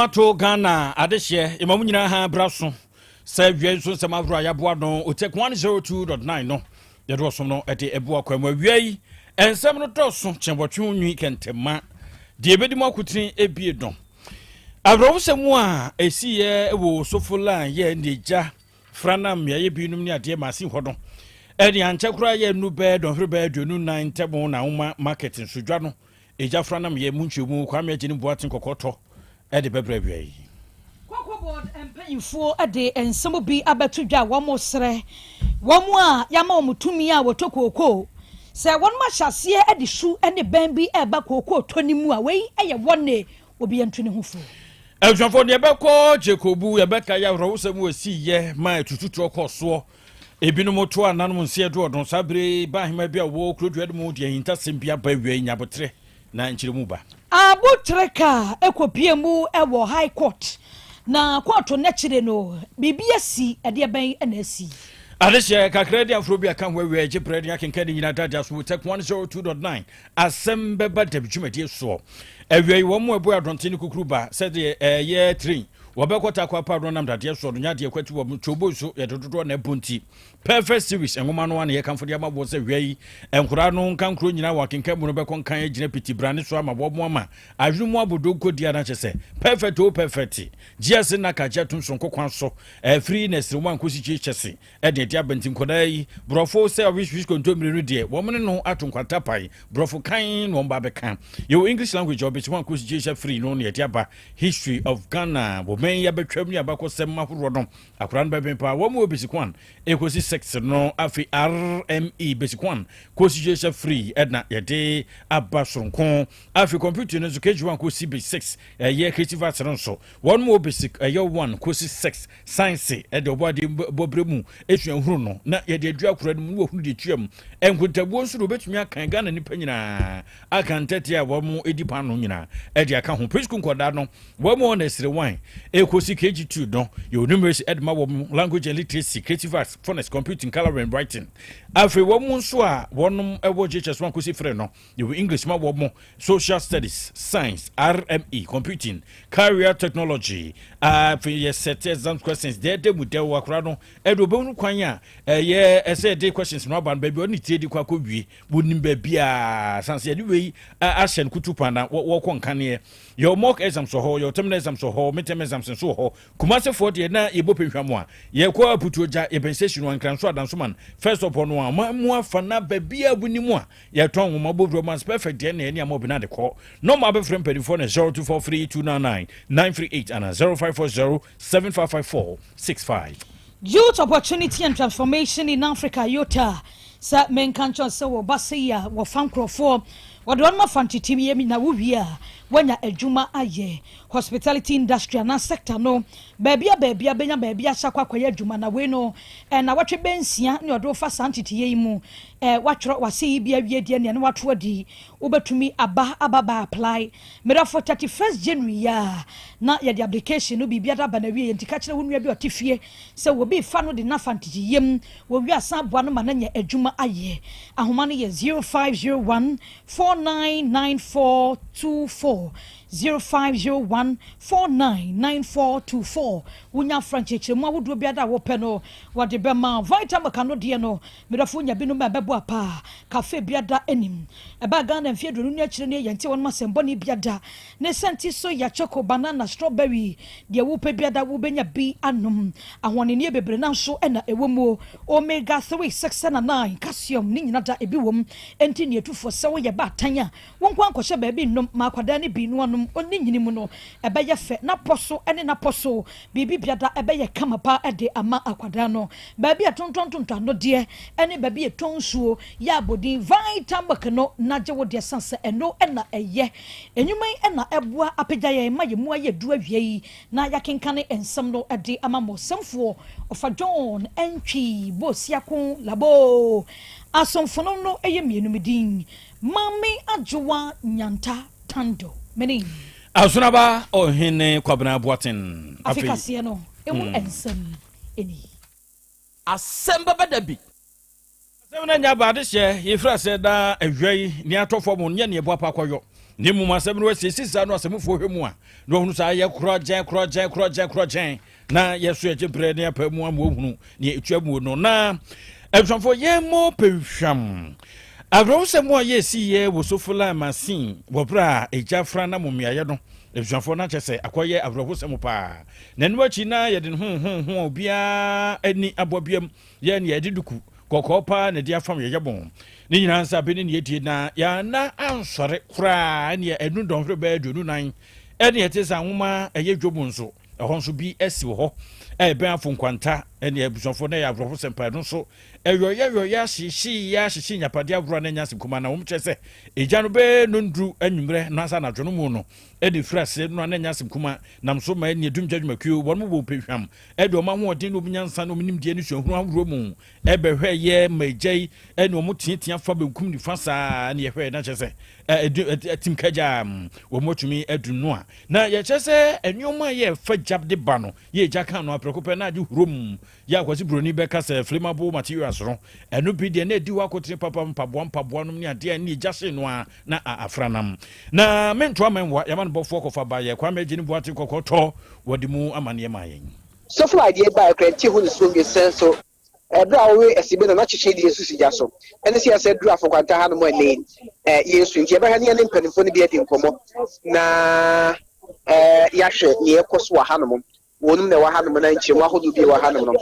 Ato Ghana adehyeɛ yɛma mo nyinaa ha bra so sɛ awia nso nsɛm ahorow a yɛaboa no Otec 102.9 no yɛde ɔsom no ɛde ɛboa kwan mu. Awia yi nsɛm no dɔɔso kyɛn wɔtwe ho nwi kɛntɛma deɛ ɛbɛdi mu akotene ebie no awerɛhosɛm a ɛsiiɛ wɔ Sofo line yɛ ne gya franam mmeaeɛ binom ne adeɛ maase hɔ no ɛne ankyɛ koraa yɛ nu bɛɛ dɔnhwere bɛɛ 24 ntɛm na nwoma market nso dwa no ɛgya franam yɛ mu nkyɛmu. Kwame agye ne boaten kɔkɔtɔ ɛde bɛbrɛ awia yi. Cocoa Board mpanyinfoɔ de nsɛm bi abɛto dwa a wɔn srɛ wɔn a yɛama wɔn tumi a wɔtɔ kookoo sɛ wɔn ahyɛ aseɛ de su ne bɛn bi ɛreba kookoo tɔ ne mu a, wei yɛ wɔn ne obi ntu ne ho fo. Abusuafoɔ, deɛ yɛbɛkɔ Gyekobu, yɛbɛka yɛ awerɛwosɛm wɔ si yɛ ma atututuo kɔ soɔ, ebinom to ananom nseɛ do ɔdɔn saa bere ba ahema bi a wɔwɔ kurodua no mu deɛ ahintasɛm bi aba awia yi. Nyabotrɛ na nkyerɛmu ba. Abotere ka ekopie mu ɛwɔ High Court na kɔɔto n'akyire no biribi asi. Ɛdeɛ bɛn ɛna asi? Adehyɛ kakra di aforo bi aka ho awia gye brɛ ne akenka ne nyina dada so. Tech 102.9 asɛm bɛba dam dwumadie soɔ awia yi. Wɔn mu ɛboɛ adɔnten ne kukuru ba sɛdeɛ ɛyɛ train wɔbɛkɔ takɔ apa no nam dadeɛ soɔ no nyadeɛ kwati wɔ twobo so yɛde dodoɔ na ɛbɔ. Nti Perfect Series nwoma no ana yɛkamfo de ama wɔ sɛ wia yi nkoraa no nka nkuro nyinaa wɔ akenka mu no bɛkɔ nkan agyina piti brane so ama wɔn ama adwene mu abodwo nkɔdi ana kyɛ sɛ perfect o perfect gyease na kagye atom soronko kwan so ɛfiri na ɛsere wɔn ankosi kyi kyɛse ɛde ɛde abɛnti. Nkɔdaa yi borɔfo sɛ ɔwehwehwɛ kontommire no deɛ, wɔn ne no ato nkwanta pae borɔfo kan na wɔn ba bɛka. Yɛwɔ English language a ɔbɛsi wɔn ankosi kyi hyɛ firi no na yɛde aba. History of Ghana, wɔmɛn yɛbɛtwam ne abakɔsɛm ahodoɔ no, akwadaa no bɛbɛn paa. Wɔn mu wɔ basic 1 ɛkɔsi 6 no. Afei RME basic 1 kɔsi hyɛ free ɛna yɛde aba soronko. Afei computer no nso, KG1 kɔsi basic 6, ɛyɛ creative arts no nso, wɔn mu wɔ basic ɛyɛ 1 kɔsi 6. Science ɛde ɔbɔ adeɛ bɔberɛ mu esua huru no na yɛde adua akora no mu na wɔhunu deɛ tua mu. Nkontabuo nso de wɔbɛtumi akan Ghana nipa nyinaa aka ntɛte a wɔn edi paano nyinaa ɛde aka ho. Preschool nkɔdaa no, wɔn mu wɔ nursery 1 ekosi KG2 no, yɛwɔ numeracy ɛde ma wɔn, language and literacy, creative arts, phonics, computing, colouring, writing. Afei wɔn mu nso a wɔn ɛwɔ JHS 1 kosi 3 no, yɛwɔ English ma wɔn, social studies, science, RME, computing, career technology. Afei yɛ set exam questions deɛ ɛda mu dɛw akora no ɛde obɛhunu kwan a ɛyɛ ɛsɛ yɛde questions no aba no baabi ɔne tie di kɔ akɔ wie wɔnim baabi a sanse yɛde wei ahyɛ no kutu pan na wɔkɔ nkaneɛ. Yɛwɔ mock exams wɔ hɔ, yɛwɔ terminal exams wɔ hɔ, midterm exams nso wɔ hɔ. Kumasefoɔ deɛ na yɛbɔ pɛhwam a yɛkɔ aputuo gya yɛbɛn station no Ankranso Adansoman first stop hɔ no a ɔma mu afa na baabi a wonim a yɛtɔn nwoma bɔ romance perfect deɛ na ɛne ama obi no ade kɔ nɔma abɛfrɛ mpanimfoɔ no 0243 299 938 ana 0540 7554 65. Youth Opportunity and Transformation in Africa, YOTA, sɛ menka nkyɛn sɛ wɔba sɛ yi a wɔfa nkurɔfoɔ wɔde wɔn afa ntetem yɛ mi na wowie a wɔanya adwuma ayɛ. Hospitality industry anaa sector no, baabi a baabi a bɛnya baabi ahyɛ akɔ akɔyɛ adwuma na wei no ɛna wɔtwe bɛnsia ne ɔde wofa saa nteteyɛ yi mu watwerɛ wase yi bi awie deɛ nea ne wato adi wobɛtumi aba aba ba apply mmerɛfo 31st January yi a na yɛde application no biribi ada ba na wie. Nti ka kyerɛ wo nua bi a ɔte fie sɛ wɔbi fa no de nafa nteteyɛ mu, wɔwie asan aboa no ma no anya adwuma ayɛ. Ahoma no yɛ 0501 499424, 0501 499424. Wonya afra nkyerɛkyerɛmu ahodoɔ biara a wopɛ no wɔde bɛma. Vitamilk no deɛ no medɔfo nya binom a ɛbɛboa paa. Cafe biada anim ɛbaa Ghana mfeɛ 20 ne akyire no yɛnte wɔnom asɛm bɔne biada ne sɛnti so yɛ choco, banana, strawberry deɛ wopɛ biada wobɛnya bi anom. Ahoɔnenneɛ bebree na nso ɛna ɛwɔ mu, omega 3, 6 na 9, calcium ne nyina da ebi wɔ mu. Enti ne ɛtufoɔ sɛ woyɛ baatan a wo nko ankɔhyɛ baabi nnom ma akwadaa no bi no anom ɔne nyini mu no ɛbɛyɛ fɛ napɔ so ɛne napɔ so biribi biada ɛbɛyɛ kama pa ɛde ama akwadaa no. Baabi a tontɔntontɔ anodeɛ ɛne baabi a ɛtɔn nsuo yɛ abɔdin Vitamilk no nagye wo deɛ san sɛ ɛno ɛna ɛyɛ enyuma yi ɛna ɛboa apagya yɛn ma yɛn mu ayɛ du. Awia yi na yɛakenkane nsɛm no ɛde ama mo sɛmfoɔ ɔfa John Ɛntwi Bosiako Labo. Asomfono no ɛyɛ mmienu mi din Maame Adwowa Nyanta Tando mene. Asonaba ɔhene Kwabena Boaten. Afei kaseɛ no emu nsɛm ɛni. Asɛm bɛba da bi. Asɛm no anya ba adehyɛ yɛfiri asɛ daa awia yi nea atɔ fam nyɛ neɛ boapa akɔyɔ. Ne mmom asɛm no asiesie saa no asɛmufoɔ hwɛ mu a na wɔhunu saa yɛ korɔgyɛn korɔgyɛn korɔgyɛn korɔgyɛn na yɛso yɛgye berɛ ne apa mu ama wɔhunu neɛ ɛtua muo no. Na abusuafoɔ yɛn mmɔ pɛnhwam awerɛhosɛm a yɛsi yɛ wɔ Sofoline Masin wɔ berɛ a ɛgya fra na mo mmeaeɛ no, abusuafoɔ no akyɛ sɛ akɔyɛ awerɛhosɛm paa. Na ɛno akyi na yɛde ne ho ho ho a obiara ani aboa biam yɛ ne yɛde duku kɔkɔɔ paa na ɛde afam yɛyɛ bɔn ne nyinaa nsa bɛ ne ne yɛdie na yɛana ansɔre koraa ɛneɛ ɛnu dɔnhwere bɛyɛ 24 ɛne ɛte sɛ nwoma ɛyɛ dwom nso ɛhɔ nso bi asi wɔ hɔ ɛbɛn afo nkwanta ɛne abusuafoɔ na ɛyɛ awerɛho sɛm paa. Ɛno nso ɛyɔyɛ yɔyɛ ahyehye yɛ ahyehye nyapadeɛ ahoroɔ na ɛnya asɛm kuma na wɔn kyerɛ sɛ egya no bɛyɛ nonduru anwummerɛ no ansa anadwo no mu no ɛde firi ase no a na ɛnya asɛm kuma nam so ma ɛne adumgya dwumakuo wɔn mu bɔ pehwam ɛde wɔn ahoɔden ne wɔn nyansa ne wɔn nimdeɛ ne suahunu ahoroɔ mu ɛbɛhwɛ yɛ ma egya yi ɛne wɔn teatea fa benkum nifa saa ne yɛhwɛ na kyerɛ sɛ ɛtim kagya wɔn atumi adu no a na yɛkyerɛ sɛ nneɛma a yɛfa gya de ba no yɛ gya kan no aprɛko pɛ na agye hurom yɛ akwasi buroni bɛka sɛ flammable materials no ɛno bi deɛ na ɛdi hɔ akotene papa mpaboa mpaboa nom ne adeɛ ne gya hye no a na afra nam na mentoa mɛnwa yɛma no bɔfoɔ kɔfa ba yɛ Kwame agye ne boate kɔkɔ tɔ wɔde mu amanneɛ ma yɛn. Sɔfo adeɛ baa ɛkura nti ho nsuo mmiɛnsa nso ɛberɛ a wɔwe asibe no na kyekyere deɛ nso si gya so ɛne sɛ yɛsɛ duru afɔkwanta ha nom ɛnɛ yi yɛnsu nti yɛbɛhwɛ ne yɛne mpanimfoɔ no bi adi nkɔmmɔ na yɛahwɛ nea ɛkɔ so wɔ ha nom. Wɔnom na ɛwɔ ha nom na nkyerɛmu ahodoɔ bi ɛwɔ ha nom no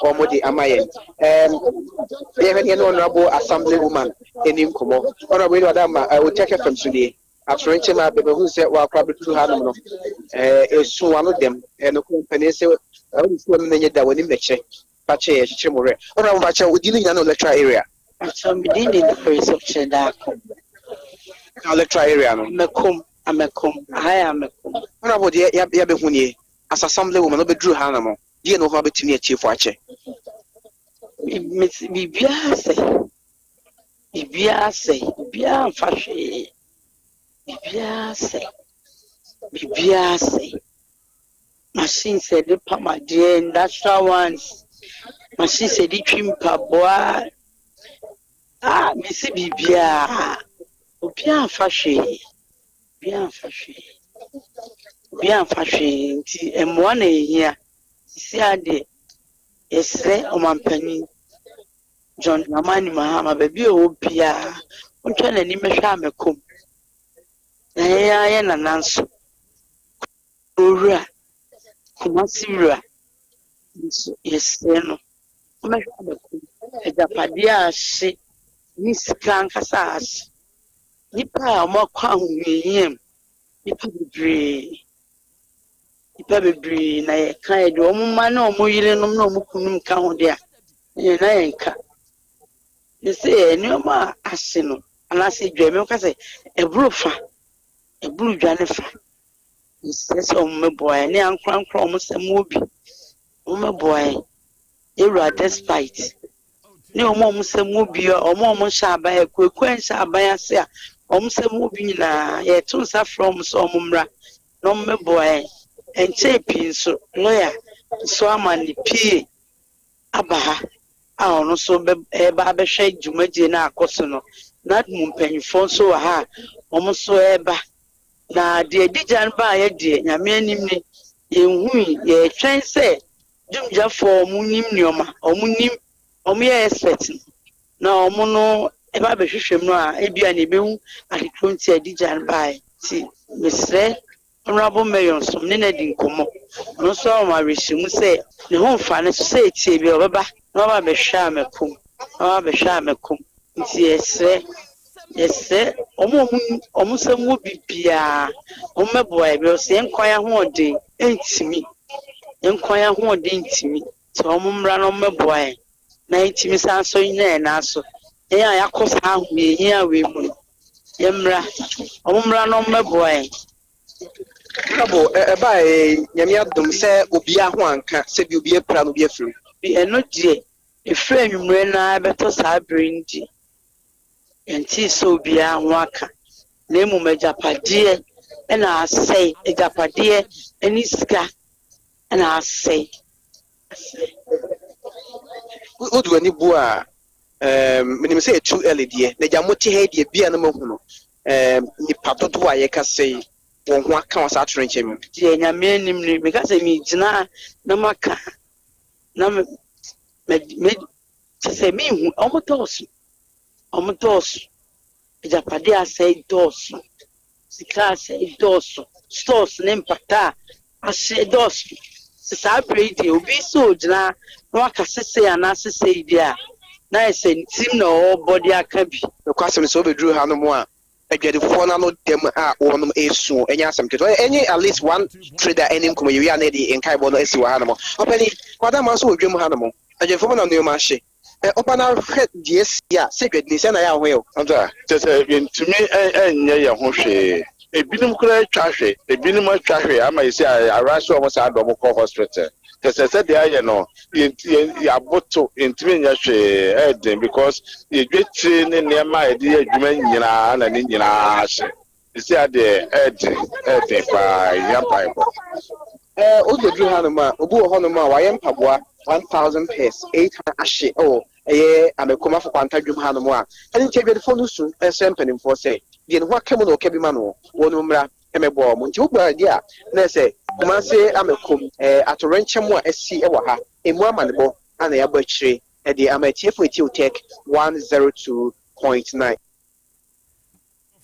wɔn de ama yɛn. Yɛhwɛ ne yɛne Honorable Assembly Woman ani nkɔmmɔ. Honorable yi wada ma Otec FM so nie atorɔnkyɛm a bɛbɛhu sɛ wakora bɛduru ha nom no esu ano dɛm ɛno mpanin sɛ ɛwɔ nsuo no n'enye da wɔn anim n'akyɛ pakyɛ yɛ kyekyere mo werɛ. Honorable, pakyɛ odi no nyinaa no electoral area. Pakyɛ, me din de Doris Ɔkyerɛ Daako. Electoral area no? Amakom, Amakom, aha yɛ Amakom. Honorable, deɛ yɛabɛhu nie, as Assembly Woman wobɛduru ha nom deɛ na wɔn abɛtumi akyiefoɔ akyɛ? Biribiara sɛ biribiara sɛ biribiara mfa hwee, biribiara sɛ biribiara sɛ machines yɛde pam adeɛ, industrial ones, machines yɛde twi mpaboa a mesi biribiara, obiara mfa hwee, obiara mfa hwee, obiara mfa hwee. Nti mmoa na ehia sisi adeɛ. Yɛsrɛ ɔmanpanyin John Dramani Mahama, baabi a ɔwɔ biara ɔntwa n'anim mɛhwɛ Amakom na yɛn ara yɛ nana nso owura Kumasi wura nso, yɛsrɛ no ɔmɛhwɛ Amakom agyapadeɛ a ahye ne sika ankasa a ahye, nipa a wɔakɔ ahohiahia mu, nipa bebree, nipa bebree na yɛka yɛde wɔn mma ne wɔn yerenom ne wɔn kunum ka ho deɛ a yɛn na yɛnka ne sɛ nneɛma a ahye no anaasɛ dwa mi ka sɛ ɛboro fa ɛboro dwa ne fa. Nsɛ sɛ wɔn mɛboa yɛn ne ankorankora wɔn sɛ mo bi wɔn mɛboa yɛn, yɛwura Despite ne wɔn a wɔn sɛ mo bi a wɔn a wɔn nhyɛ aban akuakua nhyɛ aban ase a wɔn sɛ mo bi nyinaa, yɛto nsa frɛ wɔn sɛ wɔn mmra na wɔn mɛboa yɛn. Nkyɛn pii nso lɔya nso ama ne pie aba ha a ɔno nso bɛ ɛreba abɛhwɛ dwumadie no akɔ so no. NADMO mpanyinfoɔ nso wɔ ha a wɔn nso ɛreba na deɛ edi gya no baayɛ deɛ Nyame anim ni yɛnhui. Yɛretwɛn sɛ dumgyafoɔ wɔn nim nneɛma, wɔn nim, wɔn yɛ expert no na wɔn no ɛba abɛhwehwɛ mu a ebi a na ebehu adekoro nti a edi gya no baayɛ. Nti mesrɛ Honourable Mayor nso ne no adi nkɔmmɔ, ɔno nso ama awerɛhyɛmu sɛ ne ho mfa ne so sɛ etie bi a ɔbɛba na waba abɛhwɛ Amakom na waba abɛhwɛ Amakom. Nti yɛsrɛ wɔn a wɔn nsɛm wɔ bibiara wɔn mɛboa yɛ because yɛn kwan ahoɔden ntumi, yɛn kwan ahoɔden ntumi. Nti wɔn mmra na wɔn mɛboa yɛn na yɛntumi san so nyina yɛn nan so. Yɛn a yɛakɔ saa ahohiahia wei mu no, yɛn mmra, wɔn mmra na wɔn mɛboa yɛn. Honorable, ɛbaa Nyame adom sɛ obiara ho anka sɛ bi obi apira no obi afiri mu? Ɛno deɛ efiri anwummerɛ naa bɛtɔ saa bere no deɛ yɛntee sɛ obiara ho aka, na mmom agyapadeɛ ɛna asɛe, agyapadeɛ ne sika ɛna asɛe. Wode w'ani bu a menim sɛ ɛtoo early deɛ na gya mote ha yi deɛ bia no mahu no. Nnipa dodoɔ a yɛka sɛ yi wɔn ho aka wɔ saa atoyerɛnkyɛm yi. Deɛ Nyame anim ni, meka sɛ megyina na maka na me me me kyɛ sɛ menhu, wɔn dɔɔso, wɔn dɔɔso, agyapadeɛ asɛe dɔɔso. Sika asɛe dɔɔso, stores ne mpata a ahye dɔɔso. Sɛ saa berɛ yi deɛ obi sɛ ɔgyina na waka sesei anaa sesei deɛ a, na ayɛ sɛ ne tirim na ɔrebɔ de aka bi. Nokwasɛm ne sɛ wobɛduru hanom a, adwadifoɔ no ano da mu a wɔnom resu, ɛnyɛ asɛm ketewa. Ɛnyɛ at least one trader ɛne nkɔmmɔ, yɛwie a na yɛde nkaebɔ no asi wɔ hanom. Ɔpanin, Wadama nso wɔ dwam hanom, adwadifoɔ mu na nneɛma ahye. Ɛ ɔba na hwɛ deɛ asi a, sɛ dwadini, sɛn na ɛyɛ a wo ho yɛ wo? Anta, kyerɛ sɛ yɛntumi nyɛ yɛn ho hwee. Ebinom koraa atwa ahwe, ebinom atwa ahwe ama yɛsi arase wɔn saa de wɔn kɔ hospital. Kyerɛ sɛ sɛdeɛ ayɛ no, yɛn yɛn yɛaboto, yɛntumi nyɛ hwee, ɛyɛ den because yɛn dwetire ne nneɛma a yɛde yɛ adwuma nyinaa na ne nyinaa ahye. Sisi adeɛ ɛɛden ɛɛden paa ehia mpaebɔ. Ɛɛ wobɛduru hanom a, obi wɔ hɔnom a wayɛ mpaboa 1000 pairs, 800 ahye wɔ ɛyɛ Amakom Afokwanta dwom hanom a, ɛno nti adwadifoɔ no su srɛ mpanimfoɔ sɛ deɛ ne ho aka mu na ɔka bi ma no, wɔnom mmra mmɛboa wɔn. Nti wobɔ adeɛ a na ɛsɛ Kumase Amakom ɛɛ atowerɛnkyɛm a asi wɔ ha, ɛmu amanebɔ a na yɛabɔ akyire de ama atiefoɔ ɛtie Otec 102.9.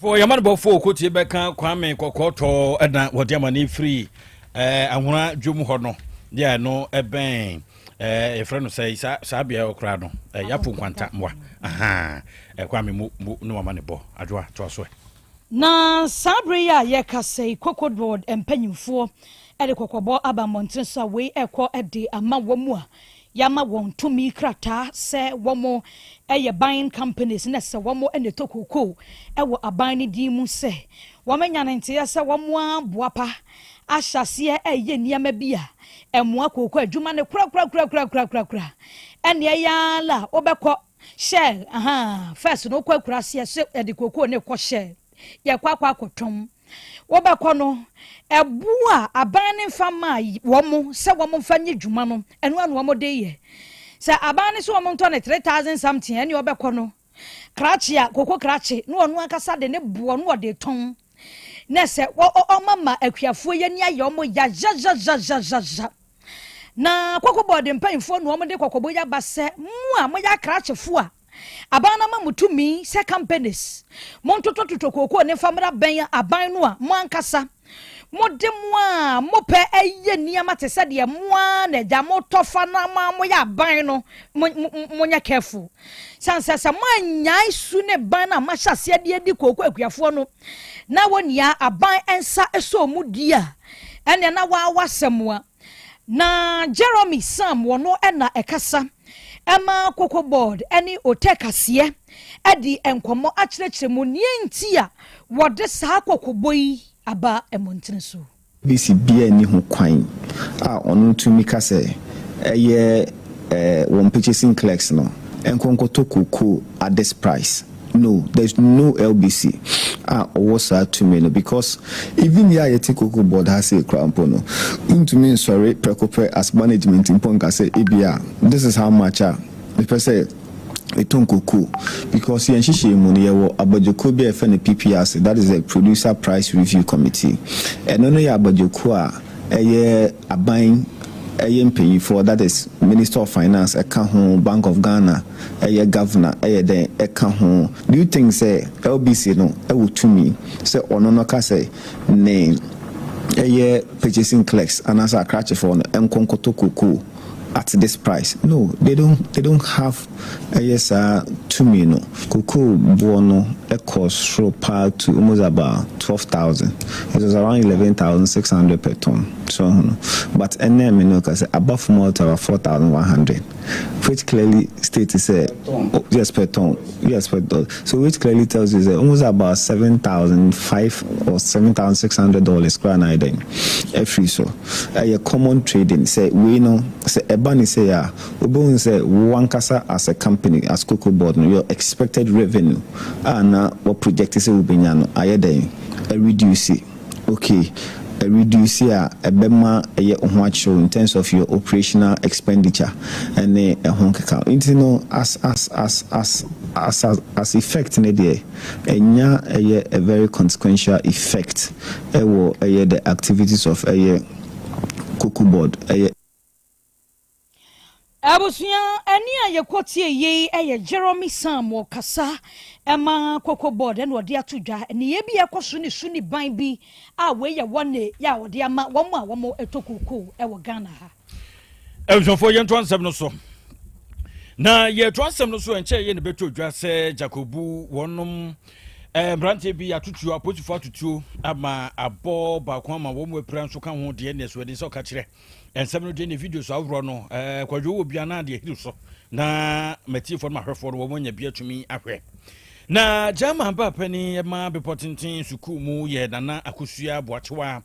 Fo yamanbɔfo okotie bɛka Kwame Kɔkɔɔtɔ ɛna wɔde ama ne firi ɛɛ Ahona dwom hɔ no deɛ ɛno ɛbɛn ɛɛ yɛfrɛ no sɛ saa saa beaeɛ hɔ koraa no ɛɛ Yafo Nkwanta mmoa ahaa ɛɛ Kwame mu mu ne wama ne bɔ adwoa toa so ɛ. Na saa bere yi a yɛrekasa yi, Cocoa Board mpanyimfoɔ de kɔkɔbɔ aba mmɔntene so a wei rekɔ de ama wɔn a Yɛama wɔn tumi krataa sɛ wɔn yɛ buying companies na sɛ wɔn na ɛtɔ kookoo wɔ aban no din mu sɛ wɔn anya no nteɛ sɛ wɔn ara boapa ahyɛ aseɛ reyɛ nneɛma bi a ɛmmoa kookoo adwuma no korakorakorakorakorakora. Ɛnneɛ ɛyɛ ara la wobɛkɔ Shell, ahaa, first no wokɔ akuraseɛ sɛ yɛde kookoo no rekɔ Shell, yɛkɔ akɔ akɔtɔn. Wobɛkɔ no, ɛbo a aban no mfa mmaa wɔn sɛ wɔmfa nyɛ dwuma no, ɛno ara na wɔde reyɛ. Sɛ aban no sɛ wɔntɔ no 3000 something a, ɛnneɛ wobɛkɔ no, krakye a, koko krakye, na ɔno ankasa de ne boɔ na ɔde retɔn. Na sɛ ɔma ma akuafoɔ yi ani ayɛ wɔn ya yayayayayaya. Na koko bɔɔde mpanyinfoɔ na wɔde kɔkɔbɔ yi aba sɛ, mo a moyɛ akrakyefoɔ a, Aban no ama mo tumi sɛ companies montotɔtotɔ kookoo no mfa mmra bɛn aban no a mo ankasa mode mo a mopɛ yɛ nneɛma te sɛ deɛ mo ara na agya motɔ fa na mo ara moyɛ aban no mo mo monyɛ careful sane sɛ sɛ moannyae su ne ban no a moahyɛ aseɛ de adi kookoo akuafoɔ no na wɔnnia aban nsa sɔ mu di a ɛnneɛ na waa w'asɛm a Na Jeremy Sam wɔno na ɛkasa ɛma Cocoa Board ne Otec aseɛ adi nkɔmmɔ akyerɛkyerɛ mu nea nti a wɔde saa kɔkɔbɔ yi aba mmɔntene so. LBC biara nni ho kwan a ɔno tumi ka sɛ ɛyɛ wɔn purchasing clerks no nkɔ nkɔtɔ cocoa at this price. No, there is no LBC a ɔwɔ saa tumi no because even yɛ a yɛte cocoa board ha sei koraa mpo no, wontumi nsɔre prɛko pɛ as management mpo nka sɛ ebia this is how much a mepɛ sɛ metɔn cocoa because yɛn nhyehyɛe mu no yɛwɔ abadwokuo bi a yɛfrɛ no PPRC, that is the Producer Price Review Committee. Ɛno no yɛ abadwokuo a ɛyɛ aban ɛyɛ mpanyinfoɔ that is minister of finance ɛka ho, bank of Ghana ɛyɛ governor ɛyɛ dɛn ɛka ho, do you think sɛ LBC no ɛwɔ tumi sɛ ɔno no ka sɛ ne ɛyɛ purchasing clerks anaasɛ akrakyefoɔ no ɛnkɔ nkɔtɔ cocoa at this price? No, they don't, they don't have ɛyɛ saa tumi no. Cocoa boɔ no kɔɔ soro paa to almost about 12,000. It was around 11,600 per ton. So wahu no? But ɛnnɛ me ne wo kasa yi, aba fam to about 4,100 which clearly states sɛ, yes per ton, yes per ton. So which clearly tells you sɛ almost about 7,500 or 7,600 dollars koraa na ayɛ dɛn afiri so. Ɛyɛ common trading sɛ wei no sɛ ɛba ne sei a, Wobɛhu sɛ wo ankasa as a company, as Cocoa Board no, your expected revenue a na wɔ project sɛ wobɛnya no ayɛ dɛn? A reduce. Okay. Reduce a ɛbɛma ɛyɛ ho akyerɛw in terms of your operational expenditure ɛne ɛho keka. Nti no as effect ne deɛ, ɛnya ɛyɛ a very consequential effect ɛwɔ ɛyɛ the activities of ɛyɛ Cocoa Board ɛyɛ. Abusua, ɛne a yɛkɔ tie yei ɛyɛ Jeremy Sam, ɔkasa ɛma Cocoa Board, ɛna ɔde ato dwa nneyɛ bi ɛkɔ so ne su ne ban bi a wei yɛ wɔne yɛ a ɔde ama wɔn a wɔn ɛtɔ kookoo ɛwɔ Ghana ha. Abusuafoɔ, yɛnto asɛm no so na yɛto asɛm no so. Ɛnkyɛn yɛ ne bɛtɔ dwa sɛ Jacobu wɔnom mmeranteɛ bi atotuo, apolisifoɔ atotuo ama abɔ baako ama wɔn mu apira nso ka ho deɛ. Ne ɛso ɛde sɛ ɔka kyerɛ nsɛm no deɛ ne video so ahoroɔ no kwadwo wɔ bia na deɛ hiri so na matiefoɔ no mahwɛfoɔ no wɔn anya bi atumi ahwɛ. Na German ba panin ma Bepɔ Tenten sukuu mu yɛ Nana Akosua Boakyewa,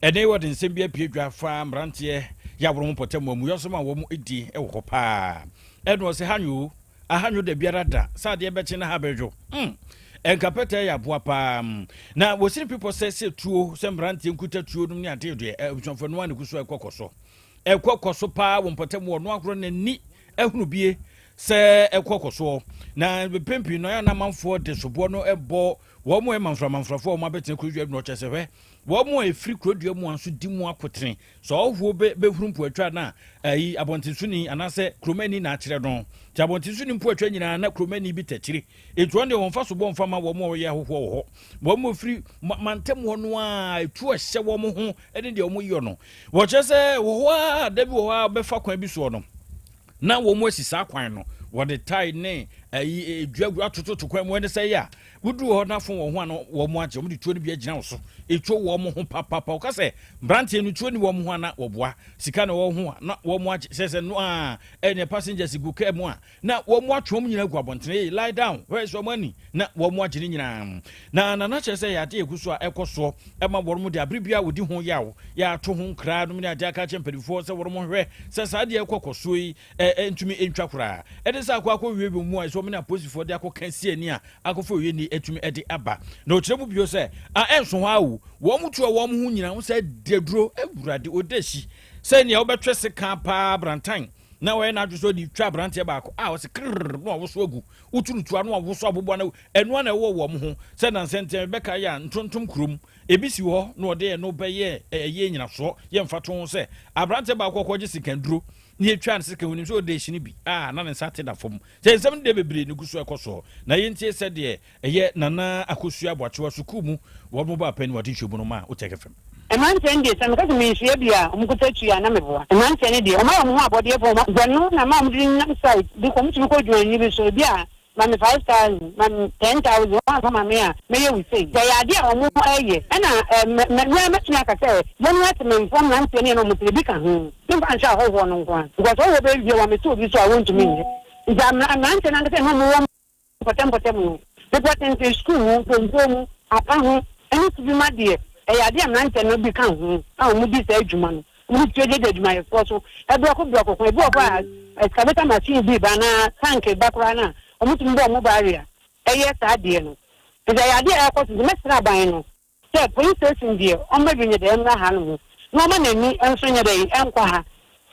ɛne wɔde nsɛm bi apue dwa fa mmeranteɛ yɛ aworɔ ho pɔtɛ mu amuyɔsɛm a wɔn di wɔ hɔ paa. Ɛna ɔsɛ hanyo ahanyo da biara da sɛ adeɛ bɛkye na ha bɛdwo ɛnka pɛtɛ yɛ aboa paa na wɔsini pepɔ sɛ tuo sɛ mmeranteɛ nkuta tuo nom ne adeɛ deɛ. Abusuafoɔ no a ne gu so ɛkɔ so, ɛkɔ kɔ so paa wɔ mpɔtam wɔ no agorɔ n'ani ahunu bie sɛ ɛkɔ kɔ soɔ. Na mpɛn no ayɛ anamanfoɔ de soboɔ no ɛbɔ wɔn mo ɛma mframanfrafoɔ a wɔn abɛtena kurodua mu na ɔkyɛ sɛ hwɛ wɔn mo a efiri kurodua mu a nso di mu akotene sɛ ɔhoɔ bɛ bɛhuru mpoatwa na ayi abɔntensoni anaasɛ kuromani na akyerɛ no. Nti abɔntensoni mpoatwa nyinaa na kuromani bi tɛkyire etu wɔn deɛ wɔn fa so bɔ nfa ma wɔn a wɔyɛ ahohoɔ wɔ hɔ, wɔn mo firi mantam hɔ no a etu ɛhyɛ wɔn ho ɛne deɛ wɔn yɛ no. Wɔkyerɛ sɛ wɔ hɔ a da bi wɔ hɔ a bɛfa kwan bi soɔ no na wɔn mo asi saa kwan no, wɔde tae ne ayi edua gu atototo kwan mu. Ɛne sɛ yɛ a woduru hɔ n'afɔ wɔn ho ano wɔn mo agye wɔn de tuo no bi agyina wɔ so etuo wɔn ho papapa. Wɔka sɛ mmeranteɛ no tuo ni wɔn ho ana wɔboa sika na wɔn ho a na wɔn mo agye sɛ no a ɛne passengers gu kaa mu a na wɔn mo atwe wɔn nyinaa gu abɔntene. Hey, lie down, where is your money? Na wɔn mo agye ne nyinaa. Na nana kyerɛ sɛ yɛade egu so a ɛkɔ soɔ ɛma wɔn mo de abere bi a wɔdi ho yaw yɛato ho nkraa nom ne ade aka kyerɛ mpanimfoɔ sɛ wɔn mo hwɛ sɛ saa adeɛ ɛkɔ kɔ soɔ yi ɛ ntumi ntwa koraa. Ɛde sɛ akɔ wie bi mu a ɛsɛ wɔn ne apolisifoɔ de akɔ ka si ani a akɔfo wie ni atumi ɛde aba. Na ɔkyerɛ mu bio sɛ a ɛnso hɔ awo wɔn mo tu a wɔn ho nyinaa ho sɛ deduro awurade ɔda si sɛ nea wɔbɛtwe sekan paa brantan na wɔyɛ n'adwo sɛ ɔde twa aberanteɛ baako a ɔsɛ krrr na ɔwoso agu woturu tua na ɔwoso aboboa na ɛnoa na ɛwɔ wɔn ho sɛ nansɛntɛn bɛka yɛ a ntontom kurom ebi si hɔ na ɔde ɛno bɛyɛ ɛyɛ nyinasoɔ yɛmfa to ho sɛ aberanteɛ baako ɔkɔgye sikanduro ne etwa ne sika onim sɛ ɔde ehyini bi a na ne nsa te da fam sɛ nsɛm no deɛ bebree ne gu so ɛkɔ soɔ. Na yɛntie sɛdeɛ ɛyɛ Nana Akosua Aboakyewa sukuu mu wɔn mo ba apɛni wɔde nhwɛmu no ma Wotɛkɛ Fam. Mmeranteɛ no deɛ, sɛ meka sɛ menhyia bi a ɔmo kuta tui a na meboa. Mmeranteɛ no deɛ, ɔmo ayɛ ɔmo ho abɔdeɛfoɔ. Ɔmo bɛno na ma ɔmo de nam site bi kɔ. Ɔmo tumi kɔ adwumayɛni bi so ebi a ma me 5,000, ma me 10,000, wɔn afa ma me a mɛyɛ wo sei. Sɛ ɛyɛ adeɛ a ɔmo ɛyɛ ɛna ɛ mɛ mɛ mɛ mɛtumi aka sɛ yɛn ate mɛnfoɔ mmeranteɛ no yɛ na ɔmo tiri bi ka ho. Memfa nhyɛ ahɔhoɔ no nko a, because ɔwɔ bɛyɛ wie wa mɛ obi so a wɔntumi nyɛ. Nti mmeranteɛ no ankasa na ɔmo wɔ mpɔtɛmpɔtɛm no, Bepɔ Tenten sukuu mu, nkonko mu apa ho ɛne sibi ma deɛ ɛyɛ adeɛ a mmeranteɛ no bi ka ho a wɔn di saa adwuma no. Wɔn tuo gyegye adwumayɛfoɔ so ɛbrɔko brɔko kwan ebi wɔ hɔ a excavator machine bi ba na tank ba koraa na wɔn tumi bɔ wɔn barrier ɛyɛ saa adeɛ no. Nti ɛyɛ adeɛ a ɛkɔ so. Nti mɛsrɛ aban no sɛ police station deɛ, ɔmma bi nyɛ dɛ ɛmmra ha no ho na ɔma n'ani nso nyɛ dɛ ɛnkɔ ha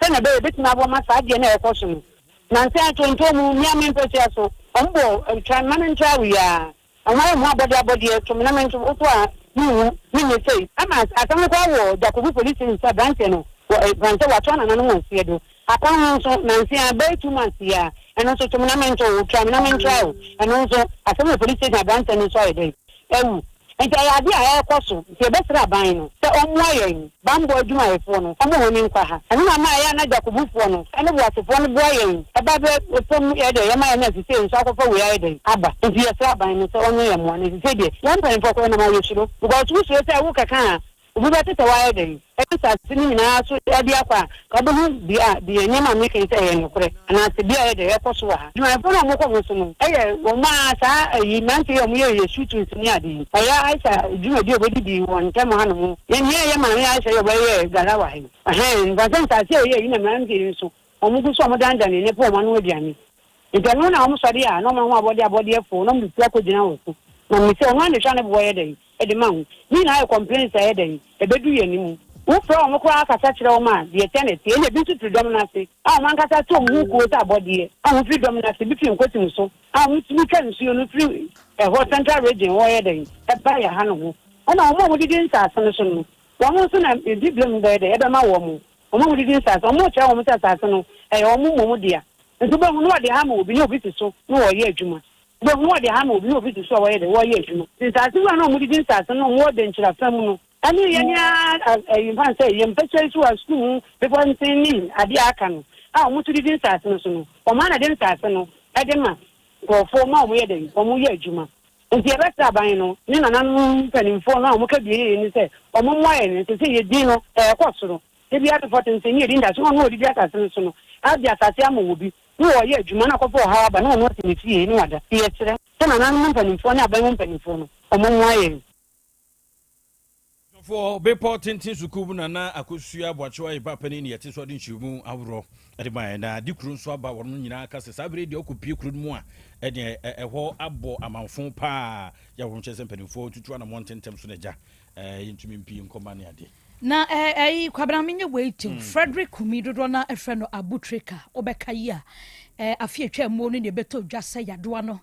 sɛnɛ ɛbɛyɛ ebɛtumi aboa ma saa adeɛ no a ɛkɔ so no. Nansi atontom mu mmea mi mpɛsua so ɔmo bɔ twa mma mi ntra awia ɔmo ayɛ mo abɔde abɔdeɛ to mi na mi nto woto a mi nwu mi nye sei ama asɛm no kɔ wɔ Jacobu police station sɛ aberanteɛ no wɔ ɛ aberanteɛ wato anananom wɔ nseɛ do apa ho nso. Nansi a bɛyɛ 2 months yi a ɛno nso to mi na mi nto wo twa mi na mi ntra o. Ɛno nso asɛm wɔ police station, aberanteɛ no nso ayɛ dɛ ɛwu. Nti ɛyɛ adeɛ a ɛrekɔ so. Nti yɛbɛsrɛ aban no sɛ ɔmmoa yɛn bambɔ adwumayɛfoɔ no, ɔmo wɔn nkɔ ha. Ɛno na ama ɛyɛ ana Jakobufoɔ no ɛne Boasefoɔ no boa yɛn ɛba bɛ fam yɛ dɛ yɛma yɛn na sise nso akɔfa wei ayɛ dɛ aba. Nti yɛsrɛ aban no sɛ ɔnyɛ yɛn mmoa. Na sise deɛ yɛn mpanyinfoɔ kɔ yɛnam ayɛ suro because wosuro sɛ wo kɛka a obi bɛtetɛ wayɛ dɛ ɛne nsase no nyinaa so ɛde akɔ a ka wobɛhu bea deɛ nneɛma a meka yi sɛ ɛyɛ nokorɛ anaasɛ bia ɛyɛ dɛ ɛkɔ so wɔ ha. Adwumayɛfoɔ no a ɔmokɔ ho so no ɛyɛ wɔn a saa ayi mmeranteɛ yi a ɔmoyɛ yɛ shootings ne ade yi. Ɛyɛ Aisha dwumadi a ɔbɛdidi wɔ ntɛm ha nom yɛn nea ɛyɛ maame Aisha yɛ ɔbɛyɛ gala wɔ ha yi ɛhɛn nfa sɛ nsase a ɛyɛ yi na mmeranteɛ yi nso ɔmo gu so ɔmo dandane ne pɛ ɔmo ano aduane. Nti ɛno na ɔmo sɔre a na ɔmo ho abɔde abɔdeɛfoɔ na ɔmo de tu akɔgyina wɔ so na mmesi ɔno ane hwɛ ne boɔ yɛ dɛ. de ma ho. Ne nyinaa yɛ complaints a ɛyɛ dɛn? Ɛbɛdu yɛn anim. Wofrɛ wɔn koraa kasa kyerɛ wɔn a, deɛ ɛteɛ na ɛteɛ. Ɛnna ebi nso firi dɔm no ase a wɔn ankasa te wɔn ho kuo sɛ abɔdeɛ a wɔfiri dɔm no ase, bi firi Nkosim so a wɔtumi twa nsuo no firi ɛhɔ Central Region hɔ yɛ dɛn? Ɛba yɛn ha no ho. Ɛnna wɔn a wɔdidi nsase no so no, wɔn nso na ebi blame bɛyɛ dɛn? Ɛbɛma wɔn. Wɔn a wɔdidi nsase, wɔrekyerɛ wɔn sɛ asase no, ɛyɛ wɔn mmom dea. Nti wobɛhu na wɔde ama obi na obi te so na wɔreyɛ adwuma. Wobɛhu na wɔde ama obi na obi te so a wɔyɛ dɛn? Wɔreyɛ adwuma. Nti nsase wura no a wɔdidi nsase no a wɔwɔ Denkyira fa mu no, ɛne yɛn ara ɛyi mfa no sɛ yɛn mpasua yi so wɔ sukuu mu bepɔ nten ne adeɛ a aka no a wɔn nso didi nsase no so no, wɔn ara na ɛde nsase no de ma nkurɔfoɔ ma wɔyɛ dɛn? Wɔyɛ adwuma. Nti yɛbɛsrɛ aban no ne nananom mpanimfoɔ no a wɔka bi yɛ yɛn sɛ wɔmmoa yɛn. Ɛsɛ sɛ yɛn din no ɛrekɔ soro. Da biara bepɔ tenten ne yɛdi ndaso na ɔno a ɔdidi asase no so no agye asase ama obi na ɔreyɛ adwuma na akɔfa ɔhaw aba na ɔno ate ne fie na wada. Nti yɛsrɛ sɛ nananom mpanimfoɔ ne aban mu mpanimfoɔ no wɔmmoa yɛn. Abusuafoɔ, Bepɔ Tenten Sukuu mu Nana Akosua Boakyewa Yeba panin ne yɛte so ɔde nkyerɛmu ahoroɔ de maeɛ. Na ade kuro nso aba, wɔnom nyinaa ka sɛ saa berɛ yi deɛ wokɔpie kuro no mu a ɛdeɛ ɛhɔ abɔ amanfo paa. Yɛ wɔn kyerɛ sɛ mpanimfoɔ tutu anamɔ ntɛntɛm so na agya yɛntumi mpie nkɔma ne adeɛ. Na ɛyi Kwabena menyɛ wei tew Frederick Kumi dodoɔ no ara frɛ no Abu Trika wobɛka yi a afe atwa mu no na ɛbɛtɔ dwa sɛ yadoa no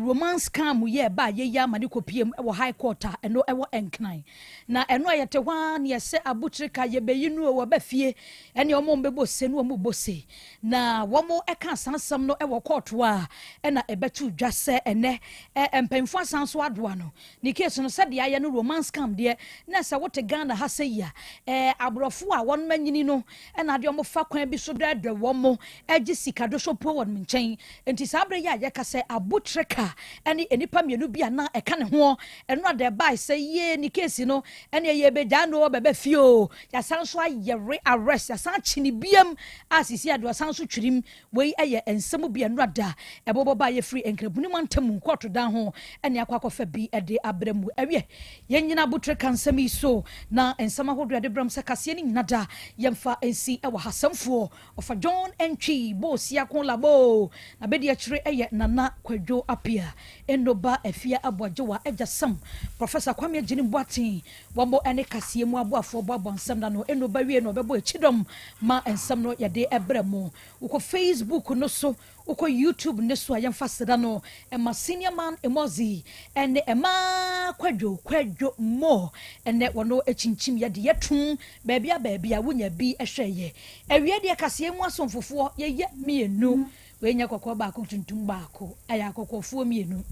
romance scam yɛ ɛba a yɛyi ama ne kɔpiem wɔ High Court a ɛno ɛwɔ Nkran na ɛno a yɛte hɔ ara ne yɛsɛ Abu Trika yɛbɛyi no o ɔba fie ɛne wɔn bɛbɔ se no wɔn bɔ se na wɔn ɛka saa asɛm no ɛwɔ court a ɛna ɛbɛto dwa sɛ ɛnɛ mpanyinfoɔ asan so adoa no Ne case no sɛdeɛ ayɛ no romance scam deɛ na sɛ wote Ghana ha sɛ yi a ɛɛ aborɔfo a wɔn anyini no ɛna adeɛ wɔn fa kwan bi so dɛɛdɛ wɔn ɛgye sika doso po wɔn nkyɛn nti saa berɛ yi a yɛka sɛ Abu Trika ɛne nnipa mmienu bi a na ɛka ne hoɔ ɛno a deɛ ɛbae sɛ yie ne case no ɛne ɛyɛ bɛgyaa no ɔbɛbɛ fie o yɛasan so ayɛ re arrest yɛasan akye ne biam a sisi adeɛ ɔsan so twirim Wei yɛ nsɛm bi a nnora da a ɛbobɔ baeɛ firi Nkrabuni mantam mu kɔɔto dan ho ne akɔ akɔfa bi de abrɛ mu. Ɛwiɛ, yɛnnyina aboterɛ ka nsɛm yi so na nsɛm ahodoɔ a yɛde brɛ mo sɛ kaseɛ no nyina da yɛmfa nsi wɔ ha. Sɛmfoɔ Ɔfa John Antwi Boo Siako Laboo na bɛdi akyire yɛ Nana Kwadwo Appiah Enoba Afia Aboagyewa Agya Sam Professor Kwame Agyenim Boateng Wɔn ne kaseɛ mu aboafoɔ boaboa nsɛm no ano. Enoba wie no ɔbɛbɔ akyidɔm ma nsɛm no yɛde brɛ mo. Wokɔ Facebook no so, wokɔ YouTube no so a, yɛmfa aseda no ma Senior Man Emozi ne Ɛmaa Kwadwo, Kwadwo Moore. Ɛnnɛ wɔn kyinkyim yɛde yɛtom baabi a baabi a wonya bi hwɛ yɛ. Awiei deɛ kaseɛ mu asomfofoɔ yɛyɛ mmienu. Wei nyɛ kɔkɔɔ baako tuntum baako, ɛyɛ akɔkɔɔfoɔ mmienu.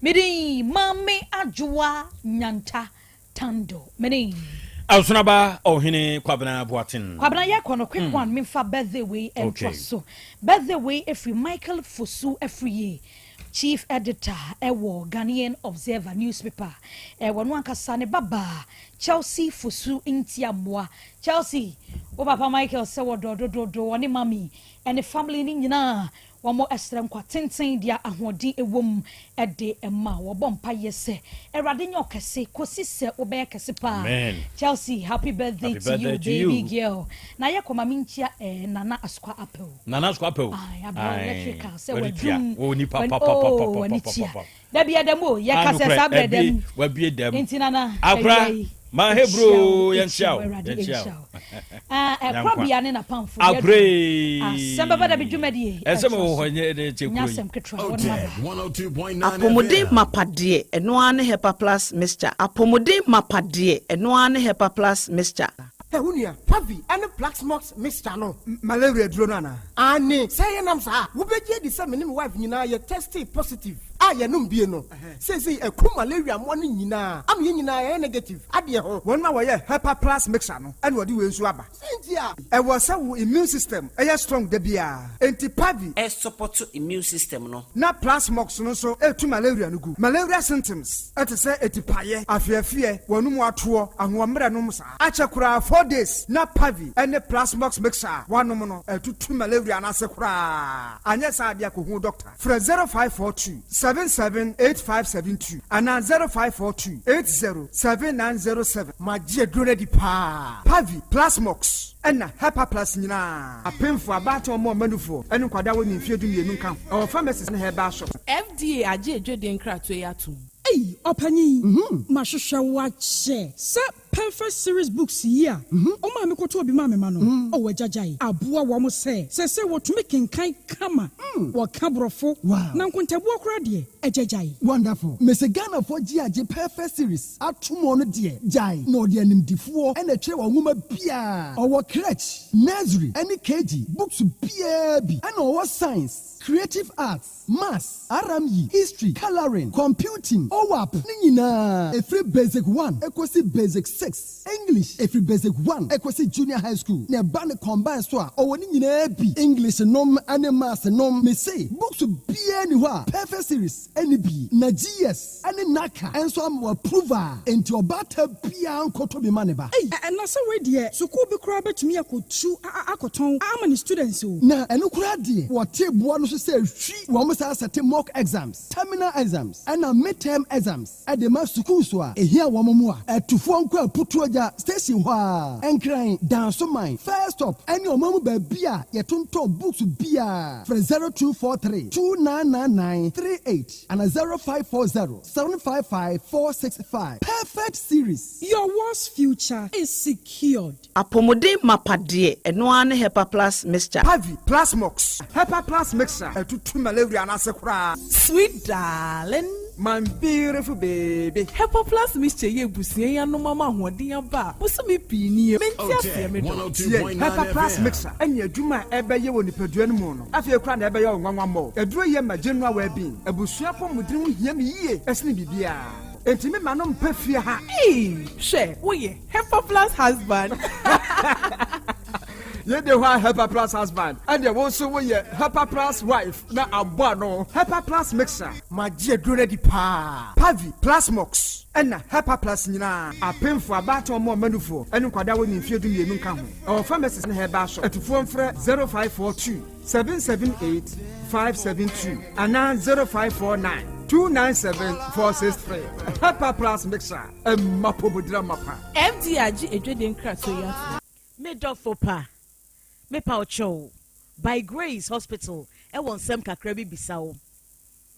Me din Maame Adwoa Nyanta Tando mene. Awosonaba Ɔhene Kwabena Boateng. Kwabena yɛkɔ no quick one memfa birthday wei ntoa so. Birthday wei ɛfiri Michael Fosu Afriyie, Chief Editor ɛwɔ Ghanaian Observer newspaper. Ɔno ankasa ne ba baa Chelsea Fosu Ntiamoa. Chelsea, wo papa Michael sɛ wɔdɔ dodoodo, ɔne mummy ɛne family no nyinaa Wɔsrɛ nkwa tenten deɛ ahoɔden wɔ mu de ma. Wɔbɔ mpaeɛ sɛ Awurade nyɛ wo kɛse kɔsi sɛ wobɛyɛ kɛse paa. Amen. Chelsea happy birthday Happy to you birthday to baby you. girl. Na yɛ kɔ ma me nkyia eh, Nana Asukwa Apɛw. Nana Asukwa Apɛw. Aye, abrɛ Aye. electrical sɛ Wadi tua. wadum. Wo nipa Wani pa pa pa oh, pa pa wani pa tia. pa pa. Dabi ɛda mu o, yɛ Ah, ka sɛ nokorɛ, saa berɛ ɛbie, dɛm. wabie dɛm. Nti Nana, Akora, awia yi, ma ɛhyia Hebrew wo, yɛnkyia ɛhyia wo, wo, Awurade yɛnkyia ɛnhyira wo. wo. Ah, Nyankwa. ɛkorɔbea ne n'apamfo Akora yɛadu. ee. Asɛm bɛba da bi dwumadie Ɛsɛm ɛtoa wɔ so. hɔ nyɛ ɛdɛ kyɛ Nyɛ kuro yi. asɛm ketewa, wɔnom aba. Otec 102.9 Apɔmuden FM. mapa deɛ, ɛno ara ne Hepa Plus Mixture. Apɔmuden mapa deɛ, ɛno ara ne Hepa Plus Mixture. Hɛ wo nua, Pavi ne Plaxmox mixture no. Malaria aduro no anaa? Aane, sɛ ɛyɛ nam saa a, wobɛgye adi sɛ me ne me wife nyinaa yɛ testee positive a yɛnom bie no. Seesei ɛku malaria mmoa no nyinaa ama yɛn nyinaa yɛayɛ negative adeɛ ho. Wɔn a wɔyɛ Hepa Plus mixture no na wɔde wei nso aba. Sɛn nti a? Ɛwɔ sɛ wo immune system yɛ strong da biara, enti Pavi. Ɛsupɔto immune system no. Na Plasmox no nso tu malaria no gu. Malaria symptoms te sɛ atipaeɛ, afeɛfeɛ, w'anum atoɔ, ahoɔmmerɛ nom saa. Akyɛ koraa 4 days na Pavi ne Plasmox mixture a woanom no atutu malaria no ase koraa. Anyɛ saa deɛ kɔhu doctor. Frɛ 0542 778572 anaa 0542 80 7907. Magye aduro no adi paa. Pavi, Plasmox, ɛna Hepa Plus nyinaa. Apemfo, abaatan, ɔmo a ɔmanufoɔ, ne nkwadaa a wɔnni mfeɛ 12 nka ho. Ɛwɔ pharmacies ne herbal shops. FDA agye adwadie nkratoɔ yi atom. Ei ɔpanyin, mahwehwɛ wo akyɛ. Sɛ Perfect Series Books yi a wo maame kɔtɔɔ bi maa me ma no, oh agya gyae, aboa wɔn sɛ seesei wɔtumi kenkan kama, wɔka Borɔfo, na nkontabuo koraa deɛ, agya gyae. Wonderful. Mese Ghanafoɔ gye agye Perfect Series ato mu ɔno deɛ gyae na ɔde animdifoɔ na ɛtwerɛ wɔn nwoma biara. Ɔwɔ crèche, nursery ɛne KG books biara bi ɛna ɔwɔ science, creative arts, Maths, RME, History, Colouring, Computing, OAP ne nyinaa ɛfiri Basic one kɔsi Basic 6, English ɛfiri Basic one kɔsi Junior High School na ɛba no combine so a ɔwɔ ne nyinaa bi, English nom ne Maths nom, mese books biara nni hɔ a Perfect Series nni bi na GS ne NaCCA nso ama wɔ approve a enti ɔbaatan biara nkɔtɔ bi ma ne ba. Ei na sɛ wei deɛ sukuu bi koraa bɛtumi akɔtu akɔtɔn ama ne students o. Na ɛno koraa deɛ wɔte boɔ no so sɛ hwi wɔn saa sɛte mock exams, terminal exams ɛna mid term exams de ma sukuus a ɛhia wɔn mmoa. Atufoɔ nkɔ Aputuogya station hɔ ara, Nkran, Dansoman, First Stop ɛne ɔman mu baabi a yɛtontɔn books biara. Frɛ 0243 2999 38 ana 0540 755 465. Perfect Series. Your world's future is secured. Apɔmuden mapa deɛ, ɛno ara ne Hepa Plus Mixture. Pavi, Plasmox, Hepa Plus Mixture ɛtutu malaria no ase koraa. Sweet darling. My beautiful baby. Hepa Plus Mixture yi abusua yi anom ama ahoɔden aba a bosome pii nie. Mente aseɛ me dɔ. Tie, Hepa Plus Mixture ɛne adwuma a ɛbɛyɛ wɔ nipadua no mu no afei koraa na ɛbɛyɛ wo nwanwa mmɔ. Aduro yi ɛma general well-being. Abusua apɔmuden ho hia me yie ɛsene biribiara. Enti me ma no mpɛ fie ha. Eii hwɛ woyɛ Hepa Plus husband. Yei de hɔ a Hepa Plus husband ɛdeɛ wo nso woyɛ Hepa Plus wife na abɔ ano. Hepa Plus mixer. Magye aduro no adi paa. Pavi, Plasmox ɛna Hepa Plus nyinaa. Apemfoɔ, abaatan ɔmo ɔma nufoɔ ɛne nkwadaa a wɔnni mfeɛ 12 nka ho. Ɛwɔ pharmacies ne herbal shop. Atufoɔ mfrɛ 0542 778 572 anaa 0549 297 463. Hepa Plus mixer ɛma pomodira mapa. FDA agye adwadie nkratoɔ yi atom. Me dɔfo pa, mepa wo kyɛw, By Grace Hospital wɔ nsɛm kakra bi bisa wo.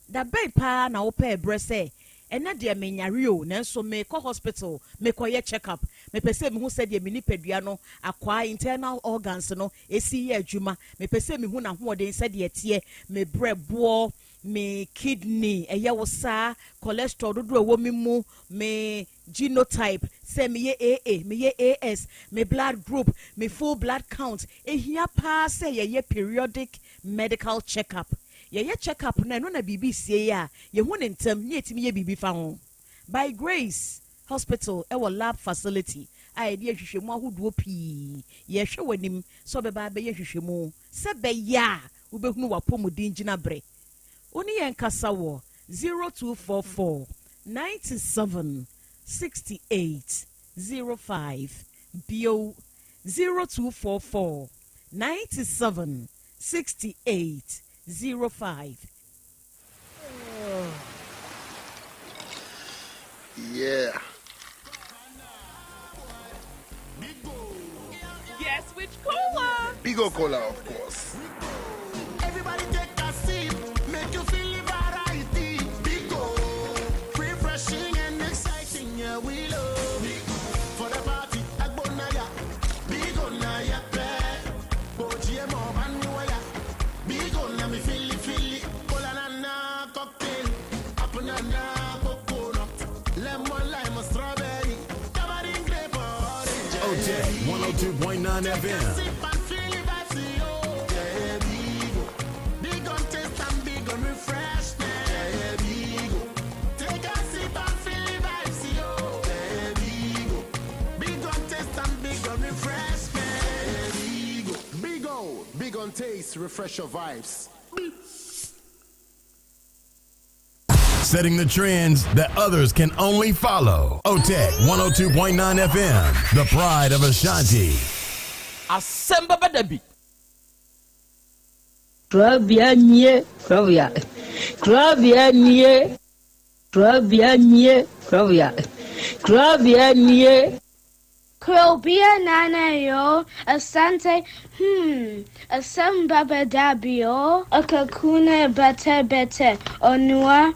Da bɛn paa na wopɛɛ berɛ sɛ, ɛnnɛ deɛ menyare o, nanso merekɔ hospital mekɔyɛ check up, mepɛ sɛ mehu sɛdeɛ me nipadua no akwaa, internal organs, no si yɛ adwuma, mepɛ sɛ mehu n'ahoɔden sɛdeɛ ɛteɛ, me berɛboɔ, me kidney, ɛyɛ wo saa, cholesterol dodoɔ a ɛwɔ me mu, me genotype, sɛ meyɛ AA, meyɛ AS, me blood group, me full blood count. Ɛhia paa sɛ yɛyɛ periodic medical check up. Yɛyɛ check up no a, ɛno na biribi sie a, yɛhu no ntɛm na yɛtumi yɛ biribi fa ho. By Grace Hospital wɔ lab facility a yɛde yɛ nhwehwɛmu ahodoɔ pii. Yɛrehwɛ w'anim sɛ wobɛba abɛyɛ nhwehwɛmu sɛ ɛbɛyɛ a wobɛhunu w'apɔmuden gyinaberɛ. Wo ne yɛn nkasa wɔ 0244 97 68 05, bio, 0244 97 68 05. Yeah. Guess which cola? Bigo Cola, of course. Everybody take a sip, make you feel the variety. Bigo, refreshing and exciting, yeah, we love. Bigo, for the party, Agbonaya. Bigo na ya pe, Boji mo banuaya. Bigo na mi fili fili, cola na na cocktail, apple na na coconut, lemon lime strawberry, tamarind grape orange. OTEC 102.9 FM. Sip and feel the vibes, yo. Yeah, Bigo. Big on taste and big on refreshment. Yeah, Bigo. Take a sip and feel the vibes, yo. Yeah, Bigo. Big on taste and big on refreshment. Yeah, Bigo. Big O, big on taste, refresh your vibes. Setting the trends that others can only follow. OTEC 102.9 FM, the pride of Ashanti. Asɛm bɛba da bi. Korabea nie, korabea, korabea nie, korabea nie, korabea, korabea nie. Krobea nana yo, asante, hmm, asɛm baba dabi o, akakuna bete bete, onua,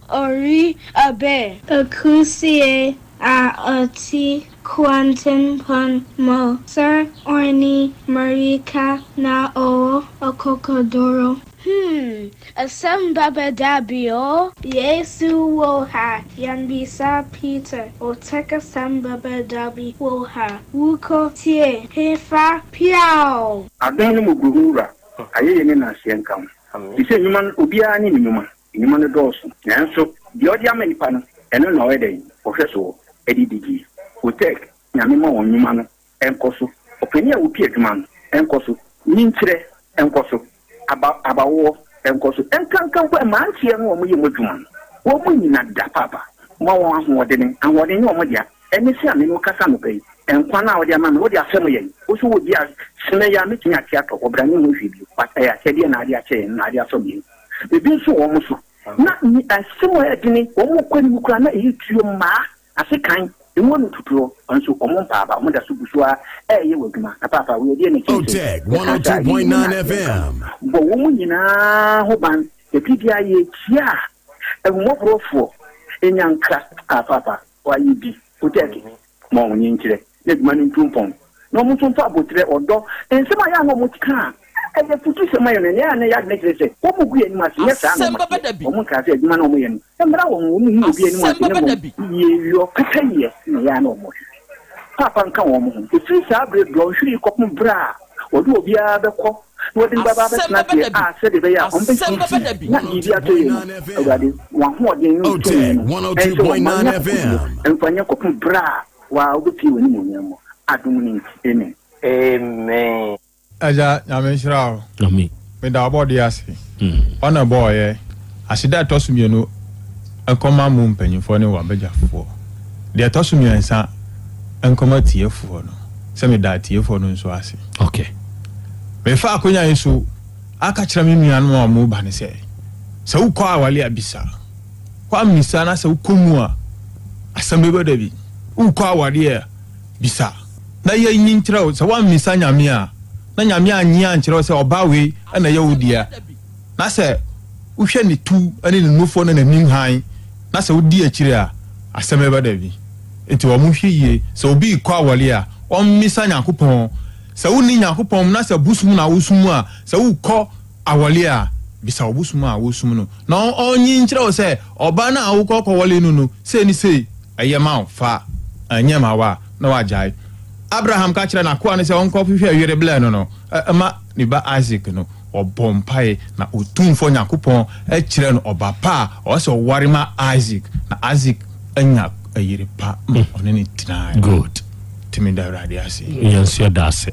Ɔre abɛ. Akusie a ɔte kwantempɔn mu sɛ ɔne mmirika na ɔwɔ akokoduru. Hmm, asɛm bɛba da bi o. Yesu wɔ ha, yɛmmisa Peter, Otec asɛm bɛba da bi wɔ ha, wokɔ tie hefa piaw! Adom ne mmɔborɔhunu Wura, ayɛyie ne nnaseɛ nka wo. Te sɛ nnwuma no, obiara ne ne nnwuma. Nnwuma no dɔɔso, nanso deɛ ɔde ama nnipa no, ɛno na ɔyɛ dɛn? Ɔhwɛ soɔ de di die. Otec, Nyame ma wɔn nnwuma no nkɔ so. Ɔpanin a ɔdi adwuma no nkɔ so. Nyinkyerɛ nkɔ so. Aba, abawoɔ nkɔ so. Nkanka mpo mmeranteɛ no a wɔyɛ mu adwuma no, wɔn nyina da paapa. Ma wɔn ahoɔdene. Ahoɔden nyɛ wɔn dea. Ɛne sɛ a me ne wo kasa anɔpa yi, nkwa no a wode ama me, wode afɛm yɛn. Wo nso wɔ bi a, sene yi a mɛtumi ate atɔ, ɔbra ne ho hwee bio. But ɛyɛ akyɛdeɛ na ade akyɛ yɛn, na ade afɛm yɛn. Ebi nso wɔ wɔn so. Na asɛm a ɛyɛ dene, wɔn kɔ anim koraa na ɛyɛ tuo mmaa, ase kan, emu ano tutuo, nso wɔn mpa aba, wɔn da so gu so ara ɛreyɛ wɔ adwuma. Na paapa, wei ɛdeɛ na ɛkyɛn sɛ yɛka sɛ ayɛ ne na yɛnka no. Bɔ wɔn nyinaa ho ban, ɛbere biara yɛkyia ahummɔborɔfoɔ, nyanka, ah paapa. Wɔayɛ bi, Otec, ma wɔn nkyerɛ na adwuma no ntu mpɔn, na wɔn nso mfa aboterɛ, ɔdɔ, nsɛm a ɛyɛ a na wɔka a ɛyɛ afutusɛm ayɛ no, nea ɛyɛ a na ɛyɛ adwene kyerɛ sɛ wɔgu yɛn anim ase, nyɛ saa na wɔteɛ, wɔn nkaa sɛ adwuma no a wɔyɛ no mmra wɔn, wɔn nhu obi anim ase, na mmom yieyɔ, pɛpɛyɛ na ɛyɛ a na wɔhwehwɛ. Paapa nka wɔn ho. Ɛfiri saa berɛ dɔnhwere yi kɔpem berɛ a wɔde obiara bɛkɔ na wɔde no bɛba abɛtena aseɛ a sɛdeɛ ɛbɛyɛ a wɔbɛsiesie na biribi atɔ yie no, Awurade, wɔn ahoɔden ne wo tumi no nhyɛ wɔn ma nyɛ akokoɔduro mfa nyɛ kɔpem berɛ a wo ara wobɛpue w'animuonyam mu. Adom no nti, amen. Amen. Agya Nyame nhyira wo. Amen. Meda ɔbɔdeɛ ase. Ɔna ɛbɔɔyɛ. Aseda a ɛtɔ so mienu nkɔma mo mpanyinfoɔ ne w'abadwafoɔ. Deɛ ɛtɔ so miɛnsa nkɔma atiefoɔ no, sɛ meda atiefoɔ no nso ase. Okay. Mefa akonya yi so aka kyerɛ me nuanom a wɔn ba no sɛ, sɛ wokɔ awale a bisa. Woammisa na sɛ wokɔ mu a, asɛm bɛba da bi. Wokɔ awadeɛ a, bisa na yɛnyi nkyerɛ wo, sɛ woammisa Nyame a, na Nyame annye ankyerɛ wo sɛ ɔbaa wei na ɛyɛ wo dea, na sɛ wohwɛ ne tu ne ne nufoɔ ne n'anim hann, na sɛ wodi akyire a, asɛm bɛba dabi. Enti wɔn nhwɛ yie, sɛ obi rekɔ awɔre a, ɔmmisa Nyankopɔn. Sɛ wonni Nyankopɔn mu na sɛ bosom na wosom a, sɛ wokɔ awɔre a, bisa wo bosom a wosom no, na ɔnyi nkyerɛ wo sɛ ɔbaa no a wokɔ kɔwɔre no no, sei ne sei. Ɛyɛ ma wo, fa, ɛnyɛ ma wo a, na woagyae. Abraham ka kyerɛɛ n'akoa no sɛ ɔnkɔhwehwɛ yere brɛ no no ma ne ba Isak no, ɔbɔɔ mpae, na Otumfoɔ Nyankopɔn kyerɛɛ no ɔba pa a ɔwɔ sɛ ɔware ma Isak, na Isak anya yere pa ma ɔne no tenae. Good. Nti meda Awurade ase. Yɛn nso yɛda ase.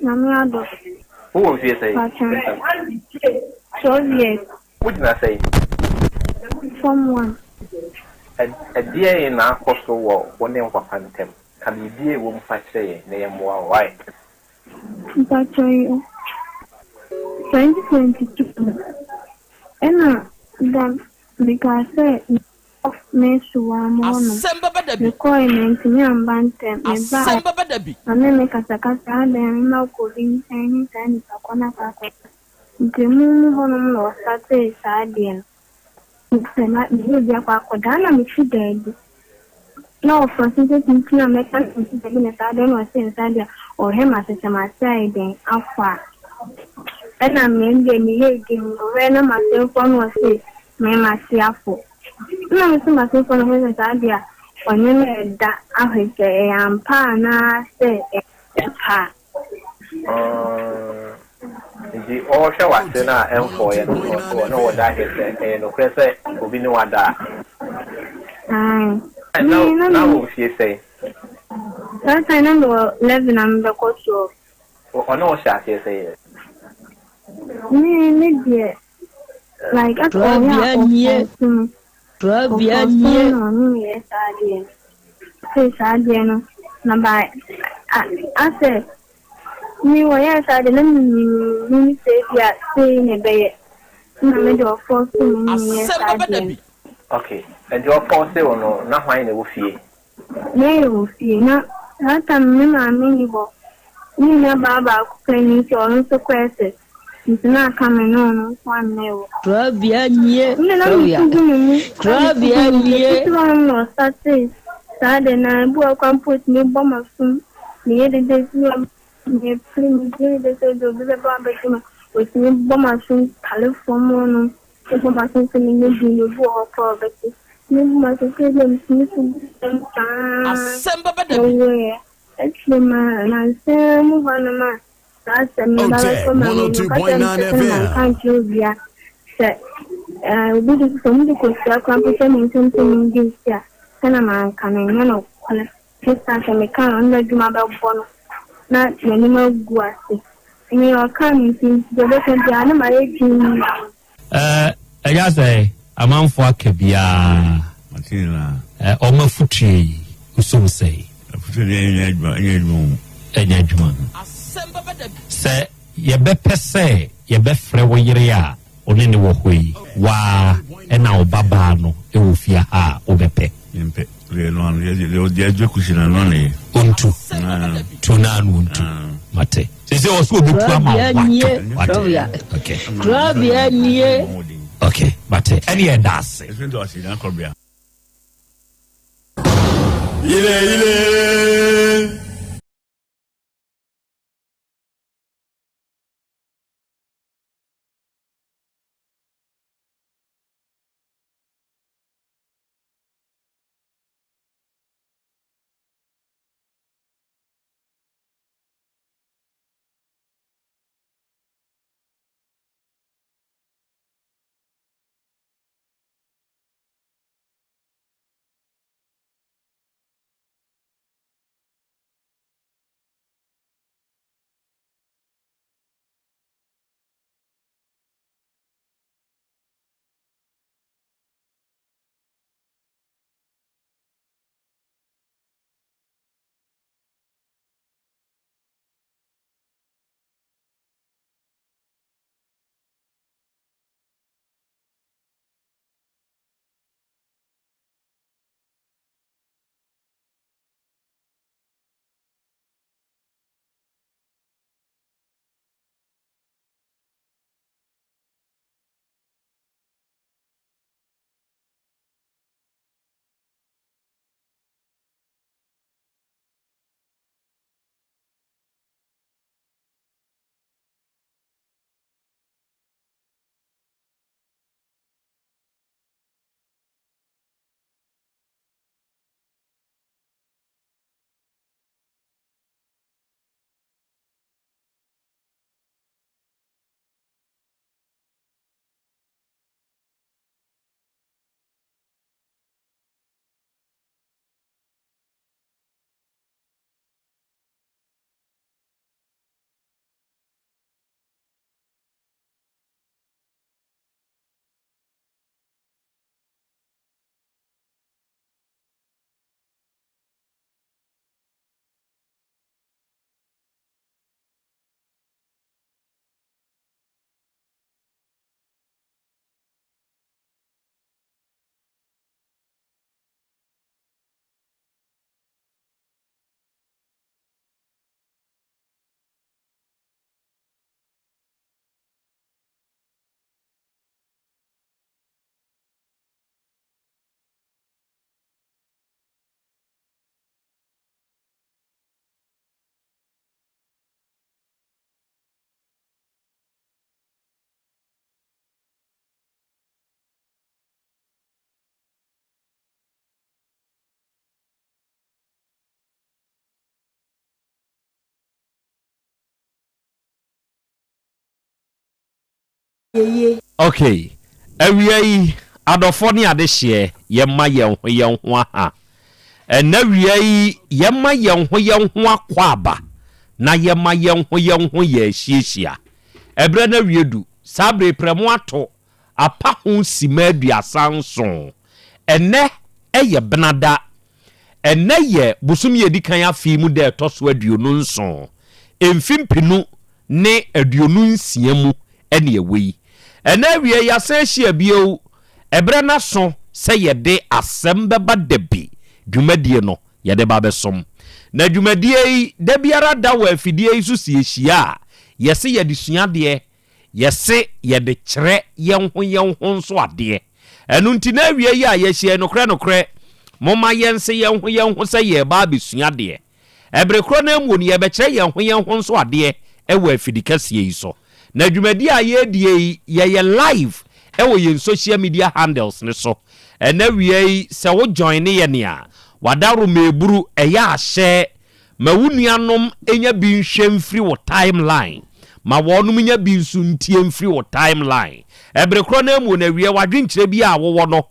Nyame adom. Wowɔ mfeɛ sɛn? Pakyɛ, 12 years. Wogyina sɛn? Form one. Ɛdeɛn na akɔ so wɔ wo ne wo papa ntam? Ka biribi a ɛwɔ mu fa kyerɛ yɛn na yɛmmoa wo. Wai? Mpakyɛ yo, 2022 no, ɛna da mekaa sɛ mekɔ Mesuwa mo hɔ nom. Mekɔe mantumi amba ntɛm, mebae a ɔne me kasakasa adɛn a mema wokɔ obi nkyɛn ne saa nipa kɔ no akɔ akɔka. Nkremu mu hɔnom na wɔstartee saa adeɛ no. Sɛ na me ne obi akɔ akɔda a na mete baabi na ɔfa so sɛ tenten a mɛka na mete baabi na saa adeɛ na ɔse nsa deɛ ɔhwɛ m'ase sɛ m'ase ayɛ dɛn afɔ a ɛna me deɛ meyɛ din ɔhwɛ na m'ase mfɔ na ɔse me m'ase afɔ ɛna me se m'ase mfɔ na ɔhwɛ sɛ saa deɛ ɔne me ɛda ahwɛ sɛ ɛyɛ ampa anaasɛ ɛyɛ pa a. Nti ɔrehwɛ w'ase no a ɛmfɔeɛ no na ɔse ɔne wo da hwɛ sɛ ɛyɛ nokorɛ sɛ obi ne wo ada a. Ae. Na Me na na me. wɔ mfie sɛn? Saa time na mewɔ 11 a mebɛkɔ 12. Ɔne wo hyɛ aseɛ sɛn? Me me deɛ like asɛ ɔyɛ a Korabea nie. ɔfɔɔse me. Korabea Ɔfɔɔse nie. me na ɔne me yɛ saa adeɛ no. Sei saa adeɛ no na by a asɛ me wɔyɛɛ saa adeɛ na me menim sɛ ebi a sei na ɛbɛyɛ na me de ɔfɔɔse me ne me yɛ saa adeɛ no. Ok, nti ɔfɔɔse wo no na hwan na ɛwɔ fie? Na yɛ wɔ fie na saa time no me maame nni hɔ, me nua baa baako pɛ ni nti ɔno nso kɔ SS. Nti na aka me ne ɔno nko ara na ɛwɔ. Korabea nie, Me na korabea, mesu gu me mu, na mesu gu korabea me mu. nie. Ɛfiti hɔnom na ɔstartee saa de no ara, ebi wɔ hɔ koraa mpo ɔtumi bɔ m'asom, meyɛ dede bi wɔ hɔ mepere, mepere dede sɛ obi bɛba abɛgye me, ɔtumi bɔ m'asom tale fam hɔnom, bɔ m'asom sɛ menyɛ din, obi wɔ hɔ koraa a ɔbɛte. Tumi bɔ m'asom sɛ ebia metumi su gu fam saa ara na ɔwuiɛ. Akyire mu ara, nnansa mu hɔnom a Saa asɛm no ba bɛtɔ maame no, ɔka kyerɛɛ me sɛ sɛ manka ankyerɛ obi a, sɛ obi de sɛ wɔde kosua koraa mpo hyɛ me nsam sɛ mendi nsi a, sɛ na manka no, ɛnyɛ nokorɛ. Esiane sɛ meka a, ɔno n'adwuma bɛbɔ no na n'anim agu ase. Nea ɔkaa no nti, deɛ ɔbɛka biara na mayɛ dinn. Ɛɛ ɛyɛ sɛ amanfoɔ aka biara. Mate nyinaa. Ɛɛ wɔn afutuo yi wosom sɛn? Afutuo deɛ ɛnyɛ adwuma ɛnyɛ adwuma o. Ɛnyɛ adwuma. Sɛ yɛbɛpɛ sɛ yɛbɛfrɛ wo yere a wo ne no wɔ hɔ yi, wo ara ɛna wo ba baa no wɔ fie ha a, wobɛpɛ? Mempɛ. Deɛ ɛno ano deɛ deɛ agye kusi na ɛno ano yɛ. Ontu. Tu na ano ontu. Mate. Sese wɔ so obetu ama Korabea wo nie, wato. korabea. Okay. Korabea nie. Okay, mate. Ɛne yɛ da ase. Ɛsɛ dɔ ase na korabea. Yile yile. Ok, awia yi, adɔfoɔ ne adehyeɛ, yɛmma yɛn ho yɛn ho aha. Ɛnnɛ awia yi, yɛmma yɛn ho yɛn ho akwaaba, na yɛmma yɛn ho yɛn ho yɛ ahyiahyia. Ɛberɛ no awie du, saa berɛ yi prɛmo ato apa ho simma 37. Ɛnnɛ yɛ Benada. Ɛnnɛ yɛ bosome a ɛdi kan afe yi mu da a ɛtɔ so 27, mfe 2026 mu ne ɛwɔ yi. Ɛnnɛ awiei yɛasan ahyia bio, ɛberɛ no aso sɛ yɛde Asɛm Bɛba Da Bi dwumadie no yɛde ba abɛsom. Na dwumadie yi, da biara da wɔ afidie yi so sɛ yɛhyia a, yɛse yɛde sua adeɛ. Yɛse yɛde kyerɛ yɛn ho yɛn ho nso adeɛ. Ɛno nti na awia yi a yɛahyia yi, nokorɛ nokorɛ, momma yɛnse yɛn ho yɛn ho sɛ yɛreba abɛsua adeɛ. Ɛbere korɔ no ara mu no, yɛrebɛkyerɛ yɛn ho yɛn ho nso adeɛ wɔ afidikɛseɛ yi so. Na dwumadie a yɛredie yi, yɛyɛ live wɔ yɛn social media handles no so. Ɛnɛ awia yi, sɛ wo joine yɛn a, w'adaworoma eburu, ɛyɛ ahyɛ Ma wo nuanom nya bi nhwɛ mfiri wo timeline. Ma wɔnom nya bi nso ntie mfiri wo timeline. Ɛbere korɔ no ara mu no, awiɛ w'adwenkyerɛ bi a wowɔ no,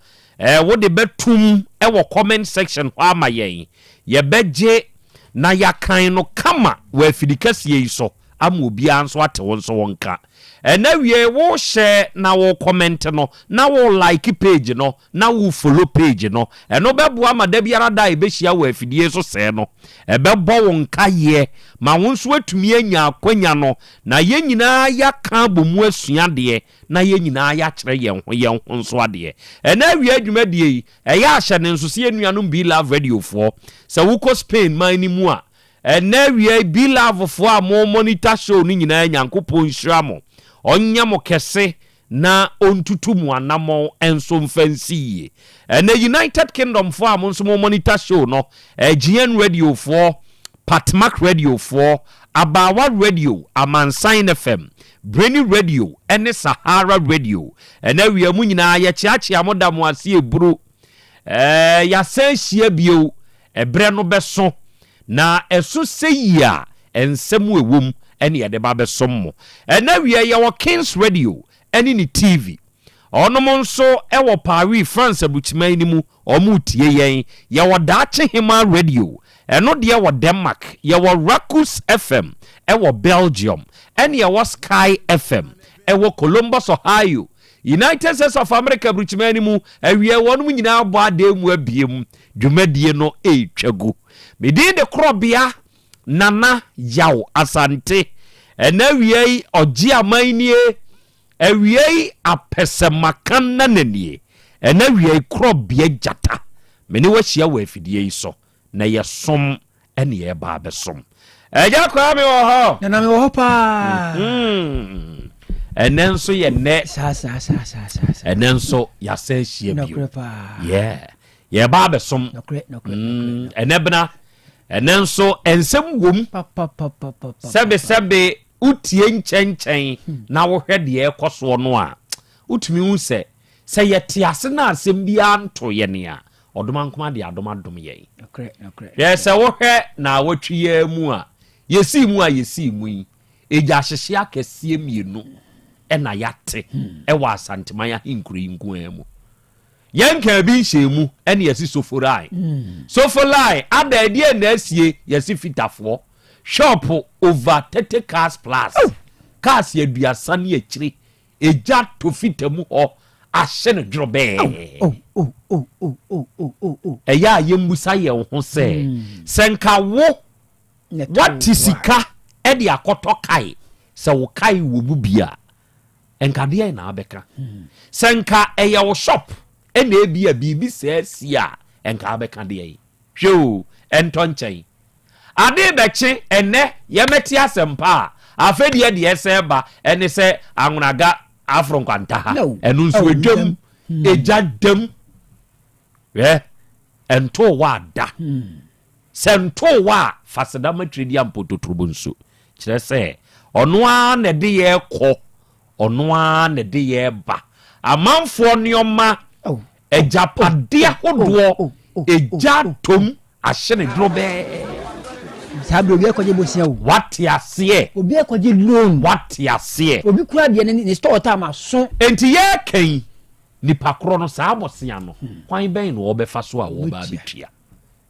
wode bɛtom wɔ comment section hɔ ama yɛn. Yɛbɛgye na yɛakan no kama wɔ afidikɛseɛ yi so ama obiara nso ate wo nso wo nka. Ɛnɛ awiei wo share na wo comment no na wo like page no na wo follow page no, ɛno bɛboa ma da biara da a yɛbɛhyia wɔ afidie so sɛɛ no, ɛbɛbɔ wo nkaeɛ ma wo nso atumi anya akwanya no na yɛn nyinaa yɛaka abɔ mu asua adeɛ na yɛn nyinaa yɛakyerɛ yɛn ho yɛn ho nso adeɛ. Ɛnɛ awia dwumadie yi, ɛyɛ ahyɛ ne nso sɛ yɛn nuanom Be Love Radio foɔ, sɛ wokɔ Spain man no mu a, Ɛnnɛ awia yi Beloved foɔ a mo monitor show no nyinaa Nyankopɔn nhyira mo, ɔnyɛ mo kɛse na ɔntutu mo anamɔn nso mfa nsi yie. Ɛnnɛ United Kingdom foɔ a mo nso mo monitor show no, GN Radio foɔ, Patmak Radio foɔ, Abaawa Radio, Amansan FM, Brainy Radio ɛne Sahara Radio. Ɛnnɛ awia mo nyinaa yɛkyeakyea mo da mo ase eburu. Ɛɛ yɛasan ahyia bio Ɛberɛ no bɛso, na ɛso sɛ yie a, nsɛm a ɛwɔ mu ne yɛde ba bɛsom mo. Ɛnnɛ awia yi, yɛwɔ Kings Radio ne ne TV. Wɔnom nso wɔ Paris, France aburukyiman no mu, wɔretie yɛn. Yɛwɔ Daakye Hemaa Radio, ɛno deɛ wɔ Denmark. Yɛwɔ Rakus FM wɔ Belgium, ɛne yɛwɔ Sky FM wɔ Columbus, Ohio, United States of America aburukyiman no mu. Awia yi, wɔnom nyinaa bɔ adan mu abiem. Dwumadie no retwa gu. Me din de Korɔbea Nana Yaw Asante. Ɛnɛ awia yi ɔgye aman nie. Awia yi apɛsɛmakan nana nie. Ɛnɛ awia yi Korɔbea Gyata. Me ne wo ahyia wɔ afidie yi so na yɛsom ɛne yɛreba abɛsom. Agya Kwame wɔ hɔ. Nana mewɔ hɔ paa. Mhm. Ɛnɛ nso yɛ nnɛ. Saa saa saa saa saa. Ɛnɛ nso yɛasan ahyia bio. Nokorɛ paa. Yeah. Yɛreba abɛsom. Nokorɛ nokorɛ. Mm, ɛnɛ bena. Ɛnɛ nso nsɛm wom. Papapapapa. Sɛbe sɛbe wotie nkyɛnkyɛn na wohwɛ deɛ ɛrekɔ soɔ no a, wotumi hu sɛ sɛ yɛte ase na asɛm biara nto yɛn a, Ɔdomankoma de adom adom yɛn. Hwɛ sɛ wohwɛ naawɔtwe yi ara mu a, yɛsii mu a yɛsii mu yi, egyahyehye akɛseɛ mmienu na yɛate wɔ Asanteman ahenkuro yi nko ara mu. Yɛnkaa bi nhyɛɛ mu ɛne yɛse Sofoline. Sofoline, ada ɛdeɛn na asie? Yɛse Fitafoɔ. Shop over 30 cars plus. Cars aduasa ne akyire Egya tɔ fita mu hɔ ahye no dworobɛɛ. Ɛyɛ a yɛmmisa yɛn ho sɛ, sɛ nka wo woate sika de akɔtɔ kae, sɛ wo kae wɔ mu bi a, nka deɛn na abɛka? Sɛ nka ɛyɛ wo shop ɛna ebi a biribi saa si a, nka abɛka deɛn? Hwɛ o, ɛntɔ nkyɛn. Ade rebɛkye ɛnnɛ yɛmmɛte asɛmpa a, afei deɛ deɛ ɛsɛ ba ɛne sɛ anwonaga aforo nkwanta ha. Ɛno nso edwam, egya dam. Hwɛ, ɛntoo wɔ ada. Sɛ ntoo wɔ a, fa seda ma Tweredia mpototurobo nsu. Kyerɛ sɛ, ɔno ara na ɛde yɛ kɔ, ɔno ara na ɛde yɛ ba. Amanfoɔ nneɛma, agyapadeɛ ahodoɔ, egya tom. Ahye ne dworobɛɛ. Saa bere obi akɔgye bosia o. Wate aseɛ. Obi akɔgye loan. Wate aseɛ. Obi kura deɛ ne ne store time aso. Enti yɛreka yi, nipa korɔ no saa bosea no, kwan bɛn na ɔbɛfa so a ɔreba abɛtua?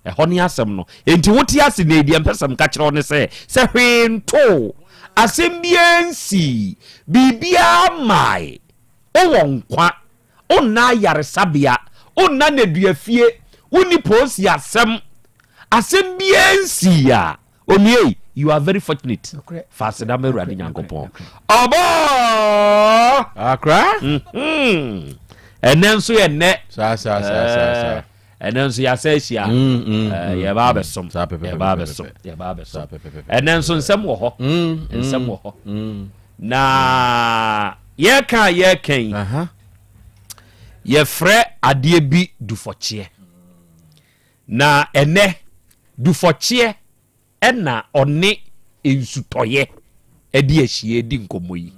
Ɛhɔ ne asɛm no. Enti wote ase nnɛ yi, deɛ mpɛ sɛ meka kyerɛ wo ne sɛ, sɛ hwee ntoo wo, asɛm biara nsii, biribiara mmae, wowɔ nkwa, Wonna ayaresabea, wonna nneduafie, wonni polisi asɛm, asɛm biara nsii a, onua yi, you are very fortunate. Fa aseda ma Awurade Nyankopɔn. Ɔbɔɔ! Akra? Mhm. Ɛnɛ nso yɛ nnɛ. Saa saa saa saa saa. Ɛnɛ nso yɛasa ahyia. Yɛba abɛsom. Yɛba abɛsom. Yɛba abɛsom. Ɛnɛ nso nsɛm wɔ hɔ. Nsɛm wɔ hɔ. Na yɛreka a yɛreka yi, yɛfrɛ adeɛ bi dufɔkyeɛ. Na ɛnɛ dufɔkyeɛ ɛna ɔne nsutɔyɛ ɛde ahyia di nkɔmmɔ yi.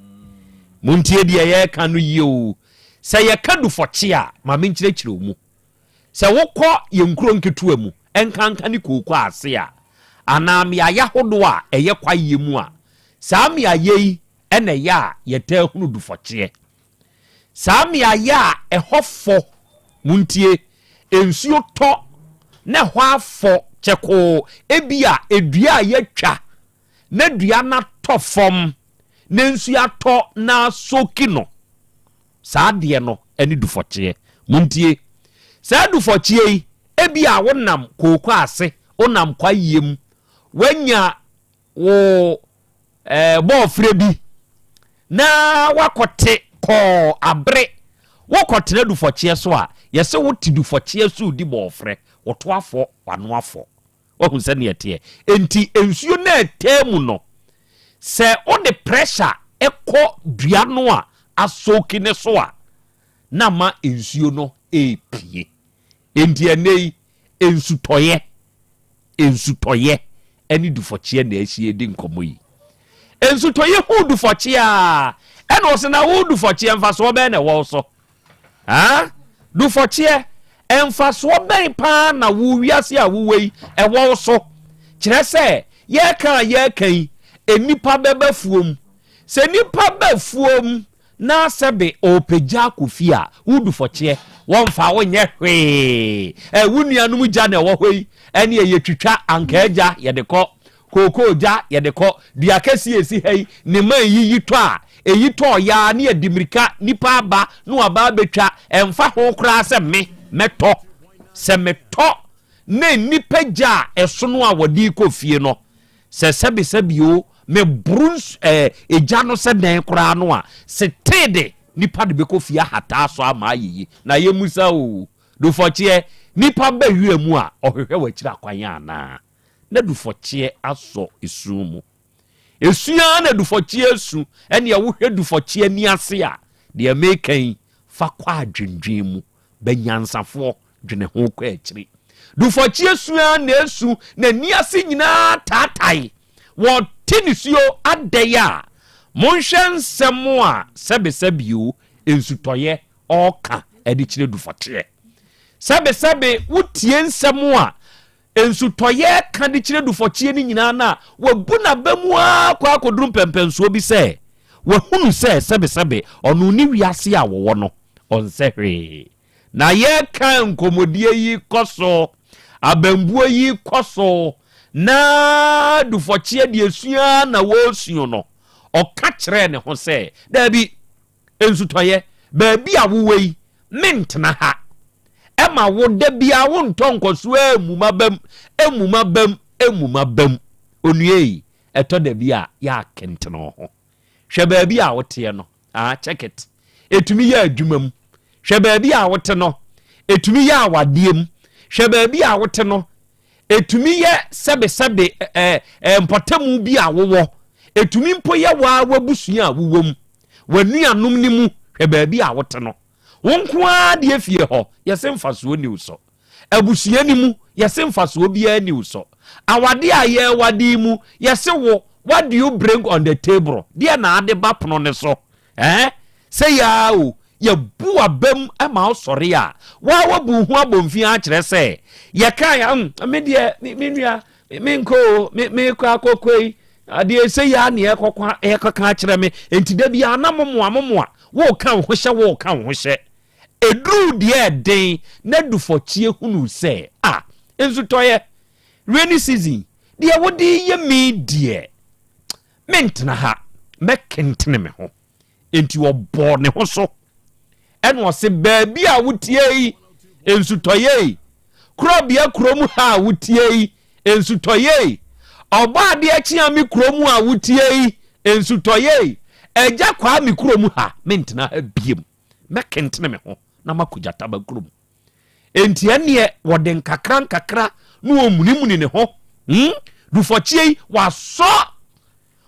Montie deɛ yɛreka no yie o. Sɛ yɛka dufɔkyeɛ a, ma menkyerɛkyerɛ wo mu. Sɛ wokɔ yɛn nkuro nketewa mu, ɛnkanka ne kooko ase a, anaa mmeaeɛ ahodoɔ a ɛyɛ kwaeɛ mu a, saa mmeaeɛ yi na ɛyɛ a yɛtaa hunu dufɔkyeɛ. Saa mmeaeɛ a ɛhɔ fɔ, montie, nsuo tɔ na ɛhɔ afɔ kyɛkoo, ebia dua a yɛatwa na dua no atɔ fam na nsuo atɔ na asoki no, Saa adeɛ no ne dufɔkyeɛ. Montie! Saa dufɔkyeɛ yi, ebia wonam kooko ase, wonam kwaeɛ mu, woanya wo eh, bɔɔfrɛ bi, na woakɔte kɔɔ abere, wokɔtena dufɔkyeɛ so a, yɛse wote dufɔkyeɛ so redi bɔɔfrɛ, woto afɔ, w'ano afɔ. Wahu sɛdeɛ ɛteɛ? Enti nsuo no a ɛtaa mu no, sɛ wode pressure kɔ dua no a asooki no so a, na ama nsuo no repue. Enti ɛnnɛ yi, nsutɔeɛ, nsutɔeɛ ne dufɔkyeɛ na ahyia redi nkɔmmɔ yi. Nsutɔeɛ hu dufɔkyeɛ a, ɛna ɔse na wo dufɔkyeɛ mfasoɔ bɛn na ɛwɔ wo so? Haa? Dufɔkyeɛ, mfasoɔ bɛn paa na wo wiase a wowɔ yi ɛwɔ wo so? Kyerɛ sɛ, yɛreka a yɛreka yi, nnipa bɛba fuom. Sɛ nnipa ba fuom na sɛbe ɔrepɛ gya akɔ fie a, wo dufɔkyeɛ, wɔmfa wo nyɛ hwee. Ɛ, wo nuanom gya na ɛwɔ hɔ yi, ɛneɛ yɛtwitwa ankaa gya yɛde kɔ. Kookoo gya, yɛde kɔ. Dua kɛseɛ a ɛsi ha yi, ne mman yiyi tɔ a, ɛyi tɔ ɔyaa ne yɛde mmirika, nnipa aba na wɔaba abɛtwa, ɛmfa ho koraa sɛ me, mɛtɔ. Sɛ metɔ na nnipa gya a ɛsono a wɔde rekɔ fie no, sɛ sɛbesɛbe o, meboro nsu, ɛɛ, egya no sɛ dɛn koraa no a, setee de, nnipa de bɛkɔ fie ahataa so ama ayɛ yie. Na yɛmmisa o, Dufɔkyeɛ, nnipa ba wira mu a, ɔhwehwɛ w'akyiri akwan anaa? na dufɔkyeɛ asɔ esu mu. Esu ara na dufɔkyeɛ asu, ɛnneɛ wohwɛ dufɔkyeɛ ani ase a, deɛ mereka yi, fa kɔ adwendwen mu. Bɛ nyansafoɔ, dwene ho kɔ akyiri. Dufɔkyeɛ su ara na esu, n'ani ase nyinaa taatae. Wɔte nisuo adɛn a, monhwɛ nsɛm a sɛbesɛbe o, nsutɔeɛ ɔreka de kyerɛ dufɔkyeɛ. Sɛbesɛbe wotie nsɛm a Nsutɔeɛ ka de kyerɛ dufɔkyeɛ no nyinaa no a, wabu n'aba mu ara kɔ akɔduru mpɛnpɛnsoɔ bi sɛ wahunu sɛ sɛbesɛbe ɔno ne wiase a wɔwɔ no, ɔnsɛ hwee. Na yɛreka nkɔmmɔdie yi kɔ so, abambuo yi kɔ so, na dufɔkyeɛ deɛ sua ara na wɔresuo no, ɔka kyerɛɛ ne ho sɛ, Daabi, Nsutɔeɛ, baabi a wowɔ yi, mentena ha. Ɛma wo da biara wontɔ nkɔsoɔ ara mmu m'abam, mmu m'abam, mmu m'abam. Onua yi, ɛtɔ da bi a yɛ akentene wo ho. Hwɛ baabi a woteɛ no, ah, check it. Ɛtumi yɛ adwuma mu. Hwɛ baabi a wote no, ɛtumi yɛ awadeɛ mu. Hwɛ baabi a wote no, Ɛtumi yɛ sɛbesɛbe ɛ ɛ mpɔtamu bi a wowɔ. Ɛtumi mpo yɛ wo ara w'abusua a wowɔ mu, w'anuanom no mu. Hwɛ baabi a wote no. Wo nko ara deɛ fie hɔ, yɛse mfasoɔ nni wo so. Abusua no mu, yɛse mfasoɔ biara nni wo so. Awadeɛ a yɛrewade yi mu, yɛse wo, what do you bring on the table? Deɛ na ade ba pono no so? Ɛɛ, sɛ yɛ ara o, yɛbu w'abam ma wosɔre a, wo ara woabu wo ho abomfi ara kyerɛ sɛ, yɛkae a, mm, me deɛ, me, me nua, menkɔ o, me, mekɔ akɔkɔ yi, adeɛ sɛ yɛ ara na yɛkɔkɔ, yɛkɔka akyerɛ me, enti da biara na momoa, momoa, woka wo ho hyɛ, woka wo ho hyɛ. Ɛduruu deɛ ɛden na dufɔkyeɛ hunuu sɛ, ah, nsutɔeɛ, rainy season, deɛ wode reyɛ me deɛ, Mentena ha, mɛkentene me ho. Enti ɔbɔɔ ne ho so. Ɛna ɔse, baabi a wotie yi, nsutɔyɛ yi, korɔbea kurom ha a wotie yi, nsutɔyɛ yi, ɔbɔ adeɛ kyea me kurom a wotie yi, nsutɔyɛ yi, agya kwaa me kurom ha, mentena ha biem. Mɛkentene me ho na makɔ gyataba kurom. Enti ɛnneɛ wɔde nkakra nkakra na wɔmunimuni ne ho. Hmm? Dufɔkyeɛ yi, wasɔ!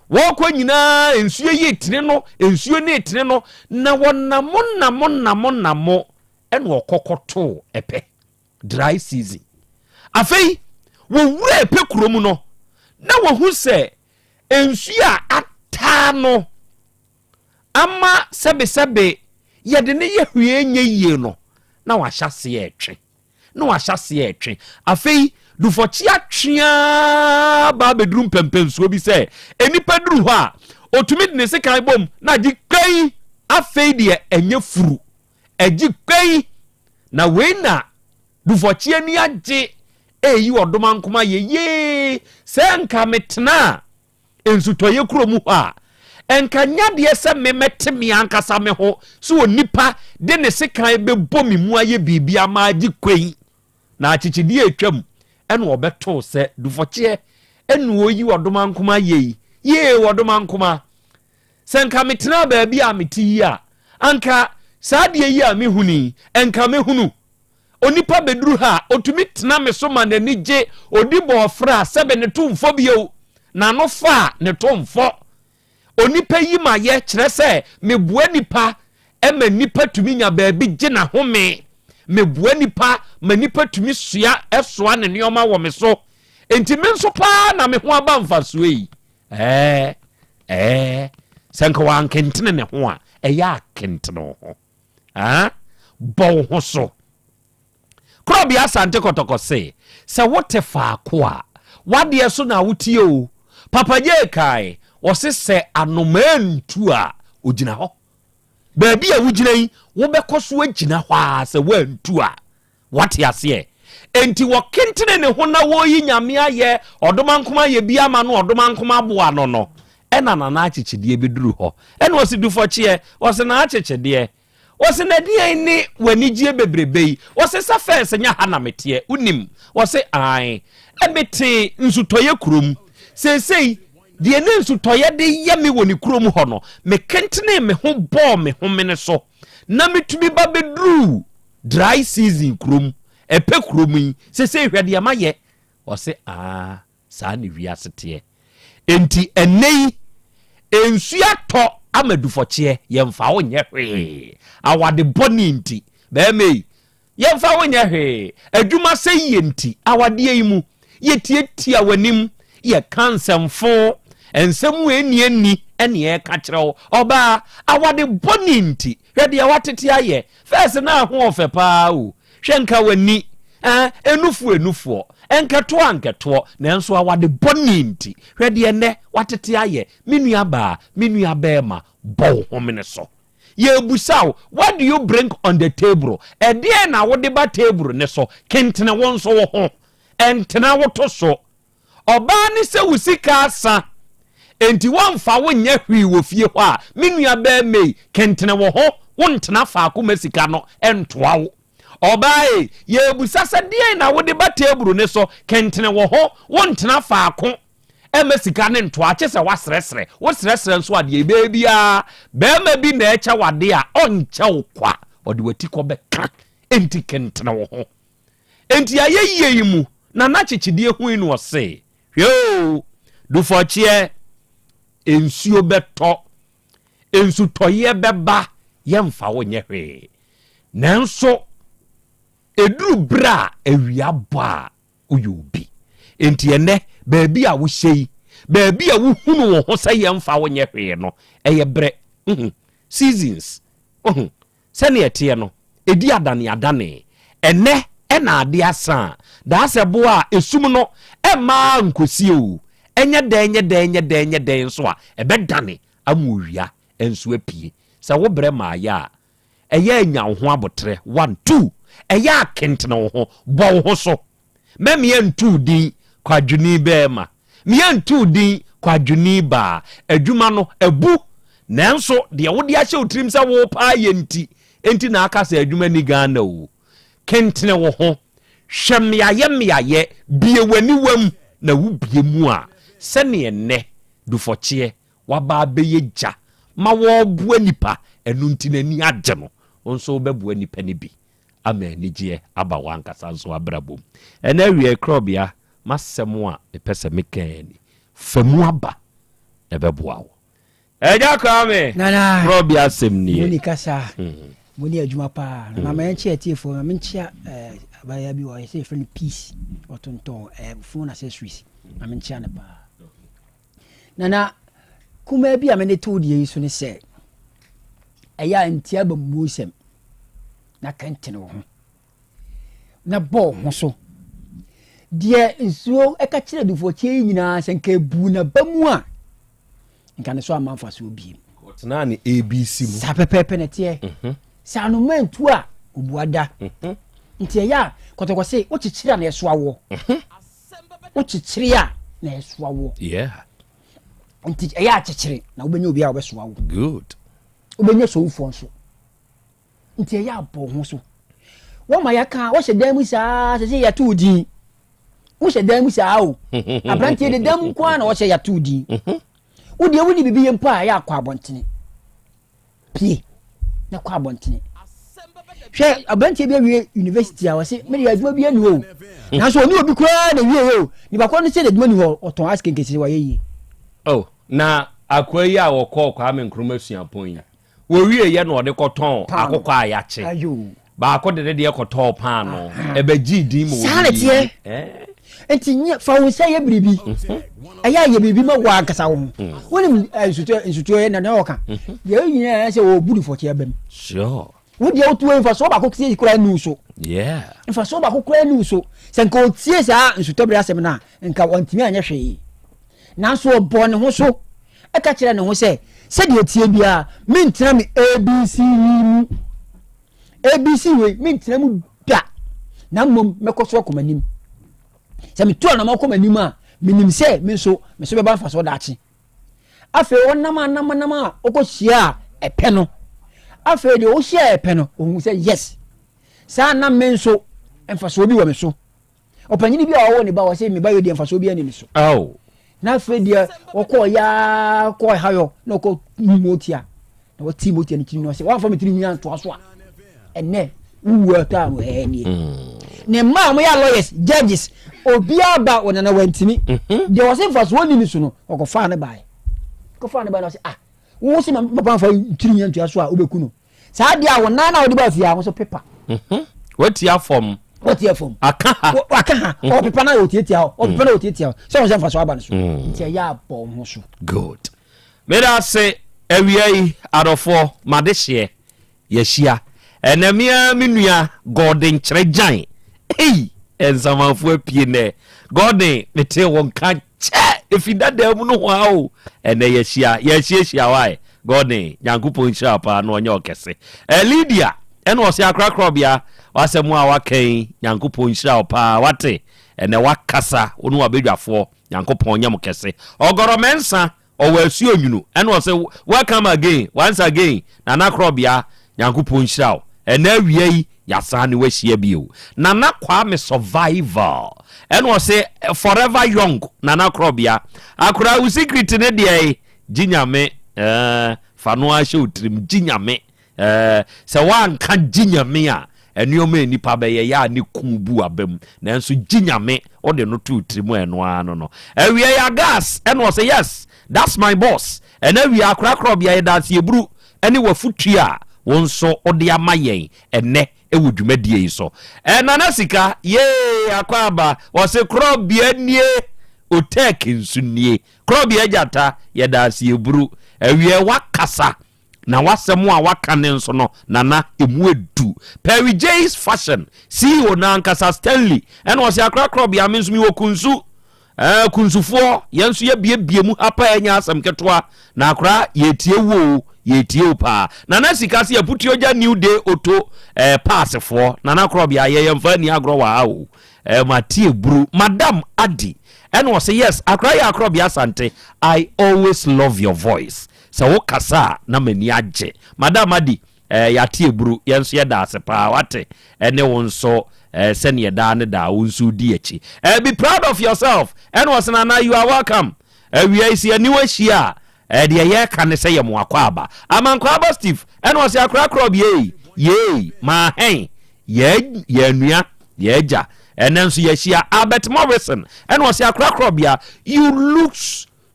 Wɔkɔ nyinaa nsuo yi tene no, nsuo ne tene no, na wɔnamo namo namo namo ɛna ɔkɔkɔtoo ɛpɛ dry season. Afei wɔwura ɛpɛ kuro mu no, na wɔhu sɛ nsuo a ataa no ama sɛbesɛbe yɛde ne yɛ hwee nyɛ yie no, na wahyɛ aseɛ ɛtwe. na wahyɛ aseɛ retwe. Afei dufɔkye atwe ara ba abɛduru mpɛmpɛnsuo bi sɛ nnipa duru hɔ a, ɔtumi de ne sekan bom na agye kpɛn. Afei deɛ ɛnyɛ furu, agye kpɛn. Na wei na dufɔkye ani agye ɛreyi ɔdomankoma yɛ yee sɛ nka metenaa nsutɔeɛ kuro mu hɔ a, ɛnka nyɛ adeɛ sɛ me mɛte me ankasa me ho sɛ onipa de ne sekan bɛbɔ me mu ayɛ biribi ama agye kwan na akyekyedeɛ atwam ɛna ɔbɛtoo sɛ dufɔkyeɛ ɛna ɔyi ɔdomankoma yei yee ɔdomankoma sɛ nka metenaa baabi a mete yi a anka saa adeɛ yi a mehunu yi ɛnka mehunu Onipa bɛduru ha a, ɔtumi tena me so ma n'ani gye, ɔdi bɔɔfrɛ a, sɛbe ne to mfɔ bio, n'ano fa a, ne to mfɔ. Onipa yi ma yɛ, kyerɛ sɛ, meboa nipa ma nipa tumi nya baabi gye n'ahome. Meboa nipa ma nipa tumi soa soa ne nneɛma wɔ me so. Enti me nso paa na me ho aba mfasoɔ yi. Ɛɛ, ɛɛ, sɛ nka wankentene ne ho a, ɛyɛ akentene wo ho. Ah, bɔ wo ho so. Korɔbea Asante Kɔtɔkɔ se, sɛ wote faako a, w'adeɛ so na wotie o. Papa Gyee kae, ɔse sɛ anomaa ntu a, ogyina hɔ. Baabi a wogyina yi, wobɛkɔ so agyina hɔ ara sɛ woantu a. Wate aseɛ? Enti wɔkentene ne ho na wɔreyi Nyame ayɛ, ɔdomankoma ayɛ bi ama no, ɔdomankoma aboa no no, ɛna Nana Akyekyedeɛ bɛduru hɔ. Ɛna ɔse, Dufɔkyeɛ, ɔse, Nana Akyekyedeɛ, ɔse, na ɛdeɛn ne w'anigyeɛ bebrebe yi? Ɔse, sɛ fɛs nyɛ ha na meteɛ, wonim? Ɔse, Ae, mete nsutɔeɛ kurom. Seesei, deɛ ne nsutɔeɛ de yɛ me wɔ ne kurom hɔ no, mekentenee me ho bɔɔ me homene so, na metumi ba bɛduruu Dry season kurom ɛpɛ kurom yi sesei hwɛ deɛ mayɛ ɔse aa saa ne wiase teɛ enti ɛnɛ yi nsuo atɔ ama dufɔkyeɛ yɛmfa wo nyɛ hwee awade bɔne nti bɛɛma yi yɛmfa wo nyɛ hwee adwuma sɛ yie nti awadeɛ yi mu yɛtiatia w'anim yɛka nsɛmfo nsɛm a ɛnni ɛnni ɛne yɛka kyerɛ wo ɔbaa awade bɔne nti Hwɛ deɛ watete ayɛ. First na ho ɔfɛ paa o. Hwɛ nka w'ani eh, enufoɔ enufoɔ, nkɛtoɔ a nkɛtoɔ, nanso awade bɔne nti, hwɛ deɛ nnɛ watete ayɛ. Me nua baa, me nua bɛɛma, bɔ wo homene so. Yɛrebusa wo, what do you bring on the table? Ɛdeɛn na wode ba table ne so? Kentene wo nso wo ho. Ɛntena wo to so. Ɔbaa ne sɛ wo sika asa enti wɔmfa wo nyɛ hwee wɔ fie hɔ a, me nua barima ei, kentene wo ho, wontena faako ma sika no ntoa wo. Ɔbaa ei, yɛrebisa sɛ deɛn na wode ba teeburu no so, kentene wo ho, wontena faako ma sika no ntoa, kye sɛ woasrɛsrɛ, wosrɛsrɛ nso a deɛ ɛbɛyɛ biara barima bi na ɛkyɛ wo adeɛ a, ɔnkyɛ wo kwa, ɔde w'atikɔ bɛka, enti kentene wo ho. Enti ayɛyie yi mu na n'akyekyedeɛ hui no ɔse, Hwɛ oo, dufɔkyeɛ, nsuo bɛtɔ, nsutɔeɛ bɛba, yɛmfa wo nyɛ hwee. Nanso ɛduru berɛ a awia bɔ a, woyɛ obi. Enti ɛnnɛ, baabi a wohyɛ yi, baabi a wohunu wo ho sɛ yɛmfa wo nyɛ hwee no, ɛyɛ berɛ, seasons, Sɛnea ɛteɛ no, edi adaneadane. Ɛnnɛ na ade asa a, daasɛ bo a esum no mma ara nkosie o, ɛnyɛ dɛn nyɛ dɛn nyɛ dɛn nyɛ dɛn nso a, ɛbɛdane ama owia nso apue. Sɛ wobrɛ ma ayɛ a, ɛyɛ a nya wo ho aboterɛ. One, two, ɛyɛ a kentene wo ho, bɔ wo ho so. Mɛ meɛ nto wo din kwadwoni bɛɛma, meɛ nto wo din kwadwoni baa, adwuma no abu nanso deɛ wode ahyɛ wo tirim sɛ wo paa yɛ nti, enti na aka sɛ adwuma ni Ghana o. Kentene wo ho, hwɛ mmeayɛ mmeayɛ, bue w'aniwam na wo bue mu a, sɛdeɛ nnɛ Dufɔkyeɛ waba abɛyɛ gya ma wɔreboa nipa, ɛno nti n'ani agye no, wo nso wobɛboa nipa no bi. ama anigyeɛ aba w'ankasa nso abrabɔ mu. Ɛnnɛ awiei korɔbea, m'asɛm a mepɛ sɛ meka ara ni, Fa mu aba. Ɛbɛboa wo. Agya Kwame, Nana, korɔ bi asɛm nie. Moni kasa, moni adwuma paa. Na ma yɛnkyea atiefoɔ, ma menkyea eh, abaayewa bi wɔ yɛsɛ yɛfrɛ no Peace, ɔtontɔn eh, phone accessories. Ma menkyea no paa. Nana, kumaa bi a mede too deɛ yi so ne sɛ, ɛyɛ a ntia bammuo sɛm na kɛntene wo ho na bɔ wo ho so. Deɛ nsuo ɛka kyerɛ dufoɔkyeɛ yi nyinaa sɛ nka ebu n'aba mu a, nka ne so amma mfasoɔ biem. Ɔtenaa ne ABC mu. Saa pɛpɛɛpɛ na ɛteɛ. Mhm. Sɛ anoma ntu a, obua da. Mhm. Nti ɛyɛ a kɔtɔkɔ se wokyekyere a na ɛso awoɔ. Mhm. Wokyekyere a na ɛso awoɔ. Yeah. Nti ɛyɛ akyekyere na wobɛnya obi a wɔbɛsoa wo. Good. Wobɛnya sowufoɔ nso. Nti ɛyɛ abɔ ho so. Wɔma yɛka wɔhyɛ dan mu saa sɛ sɛ yɛto wo din. Wohyɛ dan mu saa o. Aberanteɛ de dan mu nko ara na wɔhyɛ yɛato wo din. Mhm. Wo deɛ wonni biribi yɛ mpo a ɛyɛ akɔ abɔntene. Pie na kɔ abɔntene. Hwɛ aberanteɛ bi awie university a wɔse mede adwuma bi ani hɔ o. Nanso ɔne obi koraa na wie o. Nipa korɔ no sɛ adwuma ni hɔ ɔtɔn ice cream kɛse wayɛ yie. Oh, na akoa yi a wɔkɔɔ Kwame Nkrumah suapɔn yi, Wɔwieeɛ na ɔde kɔtɔn akokɔ a yɛakye. Baako de ne deɛ kɔtɔɔ paanoo. Ɛbɛgyee din ma Saa na ɛteɛ. Nti nyɛ fa wo nsa yɛ biribi. Mhm. Ɛyɛ a yɛ biribi ma wo ankasa wo ho. Mm. Wonim eh, nsutuo nsutuo yɛ na na ɔka. Mhm. Deɛ nyinaa sɛ wɔbu no fɔkye aba mu. Sure. Wo deɛ wotu mfasoɔ baako sie koraa ni so. Yeah. Mfasoɔ baako koraa ni so. Sɛ nka otie saa nsutɔbere asɛm no a nka wɔntumi anyɛ hwee. Nanso ɔbɔ ne ho so. Ɛka kyerɛɛ ne ho sɛ, Sɛdeɛ ɛteɛ biara, mentena me ABC yi mu. ABC wei, mentena mu da, na mmom mɛkɔ so akɔ m'anim. Sɛ metu anamɔ kɔ m'anim a, menim sɛ me nso me so bɛba mfasoɔ daakye. Afei ɔnam anam anam a ɔkɔhyia a ɛpɛ no. Afei deɛ ɔhyia a ɛpɛ no, ɔhu sɛ yes, saa na me nso mfasoɔ bi wɔ me so. Ɔpanyini bi a ɔwɔ ne ba ɔsɛ me ba yɛ deɛ mfasoɔ bi ani ne so. Oh. Na afei deɛ ɔkɔɔ yaa kɔɔ hayɔ na ɔkɔ motia na ɔti motia ne tiri no ɔsɛ wɔamfa me tiri nwi antoa so a ɛnɛ wowu atɔ a ɛɛ nie. Mm. Ne mma a wɔyɛ lawyers judges obiara ba wɔnana wantumi mhm. deɛ ɔsɛ mfasoɔ ni ne so no ɔkɔfaa ne baeɛ kɔfaa ne baeɛ na ɔsɛ ah wo sɛ papa mfa tiri nwi antoa so a wobɛku no Saa adeɛ a wo nan na wode ba fie a wo nso pepa. Mhm. Watia fam. Watia fam. Aka ha. Aka ha. Mhm. Ɔpepa na ɔtiatia hɔ. Ɔpepa na ɔtiatia hɔ. Sɛ wɔn sɛ nfa so aba no so. Mm. Nti ɛyɛ abɔ wo ho so. Good. Meda ase awia yi adɔfoɔ madehyeɛ yɛahyia ɛnɛ me ara me nua Gordon kyerɛ gyan ei nsamanfoɔ apue nɛ Gordon metee wo nka kyɛ efi dadaa mu no hoa o ɛnɛ yɛahyia yɛahyiahyia wae Gordon, Nyankopɔn nhyira wo paa na ɔnyɛ wo kɛse. Eh, Lydia, ɛna ɔse akorakorɔbea, w'asɛm a waka yi, Nyankopɔn nhyira wo paa, wate? Ɛnɛ wakasa, wo ne w'abadwafoɔ, Nyankopɔn nyɛ mo kɛse. Ɔgɔrɔ Mɛnsa, ɔwɔ asuo nwunu, ɛna ɔse welcome again, once again, Nana Korɔbea, Nyankopɔn nhyira wo. Ɛnɛ awia yi, yɛasan ne wahyia bio. Nana Kwame Survival, ɛna ɔse forever young, Nana Korɔbea. Akora, wo secret ne deɛ Gye Nyame eh, fa no ara hyɛ wo tirim, gye Nyame eh, sɛ woanka gye Nyame a, nneɛma a nnipa bɛyɛ yɛ a ne ku bu aba mu, nanso gye Nyame, wode no to wo tirim a ɛno ara no no. Awia yi Agas ɛna ɔsɛ yes, that's my boss, ɛna awia akorakora ɔbea yɛda ase eburu ɛne w'afotuo a wo nso wode ama yɛn ɛnɛ ɛwɔ dwumadie yi so. Nana Sika, yee akwaaba, ɔse korɔbea nie, Otek nso nie. Korɔbea Gyata, yɛda ase eburu. Awiɛ wakasa na wasɛm a waka ne nso no Nana emu edu. Perry J's Fashion CEO no ankasa Stanley ɛna ɔse akora Korɔbea me nso mewɔ kunsu. Ɛɛ kunsufoɔ yɛn nso yɛbiebie mu ha paa ɛnyɛ asɛm ketewa na akora yɛtie wo o yɛtie wo paa. Nana Sika se Aputuogya New Day Auto ɛɛ paasefoɔ Nana Korɔbea yɛ yɛmfa ani agorɔ wɔ ha o. Eh, mate aburu. Madam Adi ɛna ɔse yes, akora yɛ akorɔbea Asante, I always love your voice. Sɛ wo kasa a na m'ani agye. Madam Adi, eh, yɛate aburu, yɛn nso yɛda ase paa, wate, ɛne wo nso eh, sɛneɛ daa ne daa wo nso wodi akyi. Eh, be proud of yourself. Ɛna ɔse Nana, you are welcome. Awia yi sɛ yɛne wo ahyia a, eh, deɛ yɛreka ne sɛ yɛ mo akwaaba. Amankwaaba Steve, ɛna ɔse akora korɔbea ei, yei, maahɛn, Yɛ yɛn nua, yɛ agya. Ɛnɛ nso yɛahyia Albert Morrison. Ɛna ɔse akorakorɔbea, you look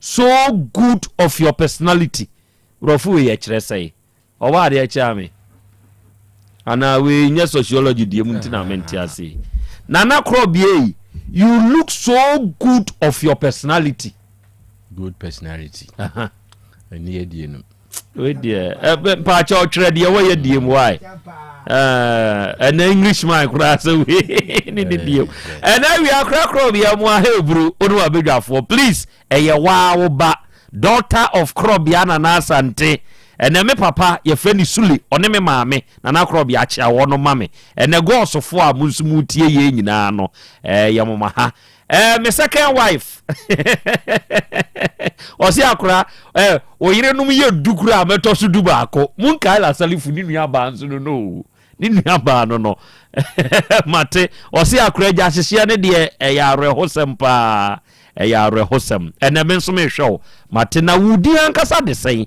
so good of your personality. Borɔfo wei ɛkyerɛ sɛe? Ɔwɔ adeɛ kyerɛ me anaa wei nyɛ sociology deɛ mu nti na mente ase. Nana Korɔbea yi, you look so good of your personality. Good personality. Ɛne yɛ die no. Wei deɛ mpaakyɛ ɔtwerɛ deɛ wɔyɛ die mu wae. Ɛnɛ English man koraa sɛ wei ne ne die mu. Ɛnɛ wia koraa korɔbea mu aha eburu onu abedwafoɔ please Ɛyɛ waa wo ba, daughter of Korɔbea Nana Asante. Ɛnɛ me papa, yɛfrɛ no Sule, ɔne me maame, Nana Korɔbea, akyea wɔn no ma me. Ɛnɛ Gɔɔsofoɔ a mo nso moretie yei nyinaa no, eh, yɛ mo ma ha. Eh, me second wife. Ɔse akora, eh, wo yerenom yɛ du koraa mɛtɔ so du baako. Monkae Lasalifu ne nuabaa nso no no o. Ne nuabaa no no. Mate. Ɔse akora agya hyehyeɛ no deɛ ɛyɛ awerɛhosɛm paa. Ɛyɛ awerɛhosɛm. Ɛnɛ me nso mehwɛ wo. Mate. Na wo din ankasa de sɛn?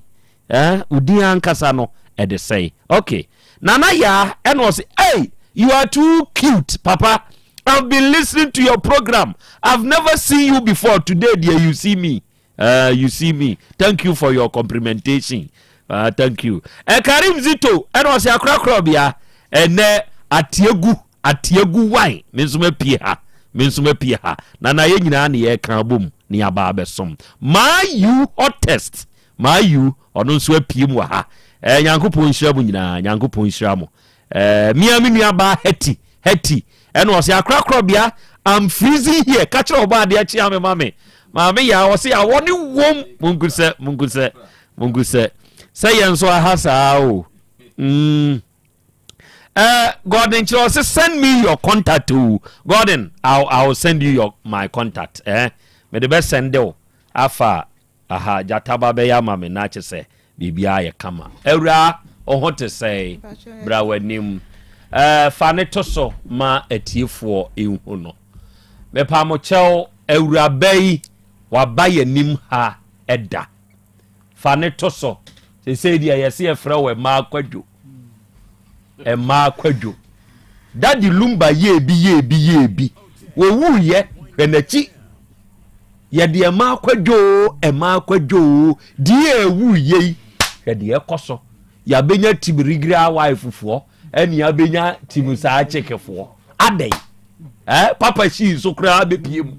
Eh, wo din ankasa no ɛde sɛn? Okay. Nana Yaa ɛna ɔse, hey, you are too cute, papa. I've been listening to your program. I've never seen you before. Today, dear, you see me. Uh, you see me. Thank you for your complimentation. Uh, thank you. Uh, Karim Zito, ɛna ɔsɛ akorakora bia. Ɛnɛ atiegu, atiegu wine. Me nso mapie ha. Me nso mapie ha. Na na yɛn nyinaa ne yɛka abom ne yɛaba abɛsom. My you hottest. My you ɔno nso apue mu wɔ ha. Eh, Nyankopɔn nhyira mu nyinaa. Nyankopɔn nhyira mo. Eh, mia me nua baa Hetty, Hetty. Ɛna ɔse akorakorabea, I'm freezing here. Ka kyerɛ ɔbaa adeɛ kyea me ma me. Maame yaa ɔse awɔ ne wom. Munku sɛ, munku sɛ, munku sɛ. Sɛ yɛn nso aha saa o. Mm. Eh, Gordon kyerɛ ɔse send me your contact o. Gordon, I'll, I'll send you your, my contact. Eh, mede bɛ send o. Afa Aha gyata ba bɛyɛ ama me na kyesɛ biribiara yɛ kama. Awuraa wo ho te sɛn? Bra w'anim. Eh, fa ne to so ma atiefoɔ nhu no. Mepa mo kyɛw, awuraba yi waba yɛnim ha da. Fa ne to so. Sesei deɛ yɛse yɛfrɛ wo mmaa kwadwo. Mmaa kwadwo. Daddy Lumba yɛɛ bi yɛɛ bi yɛɛ bi. Wɔwuiɛ, hwɛ n'akyi. Yɛde ɛmaa kwadwo oo, ɛmaa kwadwo oo, deɛ ɛwu yei, hwɛ deɛ ɛkɔ so. Yɛabɛnya tim regular wife foɔ, ɛne yɛabɛnya tim saa kyekefoɔ. Adɛn? Eh, papa hyii nso koraa bɛpie mu.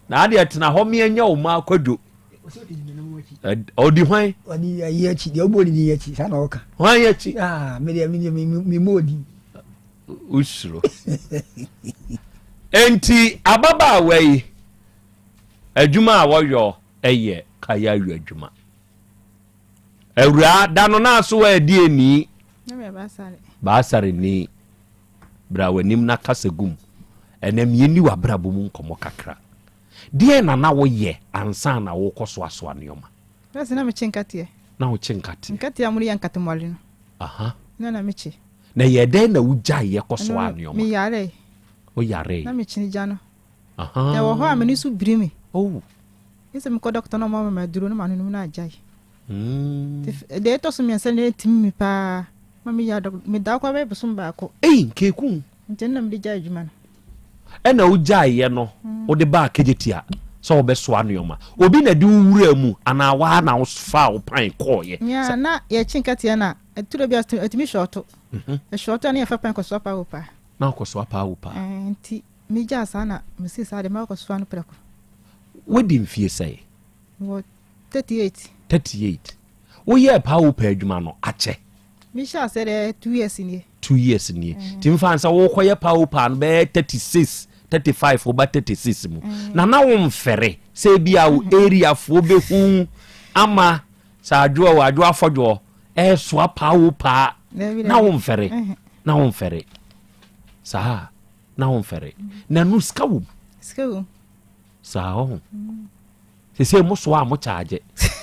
Na adeɛ tena hɔ meɛnyɛ wo maa kwadwo. Ɔdi hwan? Ɔdi ayi akyi, deɛ ɔbɔ ne din akyi, saa na ɔka. Hwan akyi? Ah, me deɛ me me me mmɔ odin. Wosuro. Enti ababaawa yi, adwuma a wɔyɔ yɛ kayayo adwuma. Awuraa, da no na aso adi ani. Baasare ni. Bra w'anim na kasa gum. Ɛnɛ mmieni w'abrabɔ mu nkɔmmɔ kakra. Deɛn na na woyɛ ansa na wokɔ soasoa nneɛma? Na mekye nkateɛ. Na wokye nkateɛ? Nkateɛ a wɔde yɛ nkatemɔre no. Aha. Na na mekye. Na ɛyɛɛ dɛn na wugyaeɛ kɔsoaa nneɛma? Meyaree. Woyaree? Na mekyene gya no. Ahaa. Na ɛwɔ hɔ a m'ani so biri me. Oh. Gye sɛ mekɔ dɔkota na ɔma me aduro na manonom na agyae. Mm. Nti deɛ ɛtɔ so mmiɛnsa no ɛtumi me paa ma meyɛ dɔk meda hɔ koraa bɛyɛ bosom baako. Ei, nkeeku. Nti ɛno na mede gyae adwuma no. Ɛna wogyaeɛ no wode baa Kejetia sɛ wobɛsoa nneɛma. Obi na ɛde wo wuraa mu anaa waa na wofaa wo pan kɔɔeɛ? Nea na yɛkye nkateɛ na ɛturo bi a ɛtumi hyɔɔto. Ɛhyɔɔto a na yɛfa pan kɔsoa paa wo paa. Na wokɔsoa paa wo paa. Nti megyaa saa na mesii saa deɛ mɛkɔsoa no prɛko. Wadi mfie sɛn? Mewɔ 38. 38. Woyɛɛ paa wo paa adwuma no akyɛ? Mehyɛ aseɛ deɛ 2 years nie. 2 years nie. Nti mfa sɛ wokɔyɛ paa wo paa no bɛyɛ 36, 35 woba 36 mu. Na na womfɛre sɛ ebi a wo areafoɔ bɛhu ama sɛ adwoɔ wɔ adwoɔ afɔdwoɔ ɛɛsoa paa wo paa na womfɛre na womfɛre saa na womfɛre na ɛno sika wom. Sika wom. Saa ɔho. Sese mo soa a mo kyaagye.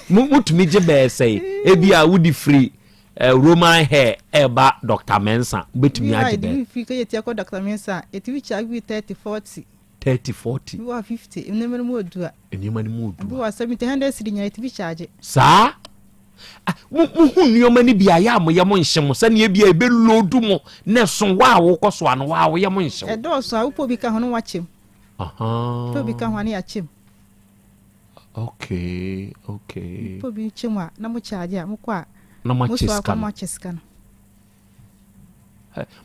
Mo motumi gye bɛɛ sɛe. Ebi a wodi firi eh, Roman hair ɛba Dr. Mensa. Wobɛtumi agye bɛɛ. Bi firi kɛyɛ tia kɔ Dr. Mensa. Ɛtumi kyagye bi 30 40. 30 40. Bi wɔ 50. Nneɛma no mu odu a. Nneɛma no mu odu a. Bi wɔ 70 100 cedi nyinaa ɛtumi kyagye. Saa. Ah, mo mohu nneɛma no bi a yɛ a moyɛ mo nhye mo sɛnea ebi a ɛbɛlodu mo na ɛso wa a wokɔ so ano wa a woyɛ mo nhye wo. Ɛdɔɔso a wopɛ obi ka ho no wakyɛm. Pɛ obi ka ho a ne yɛakyɛm. Okay, okay. Mopɛ obi kyɛ mu a, na mo charge a, mokɔ a, Na moakyɛ mosoa sika kɔ no. moakyɛ sika no.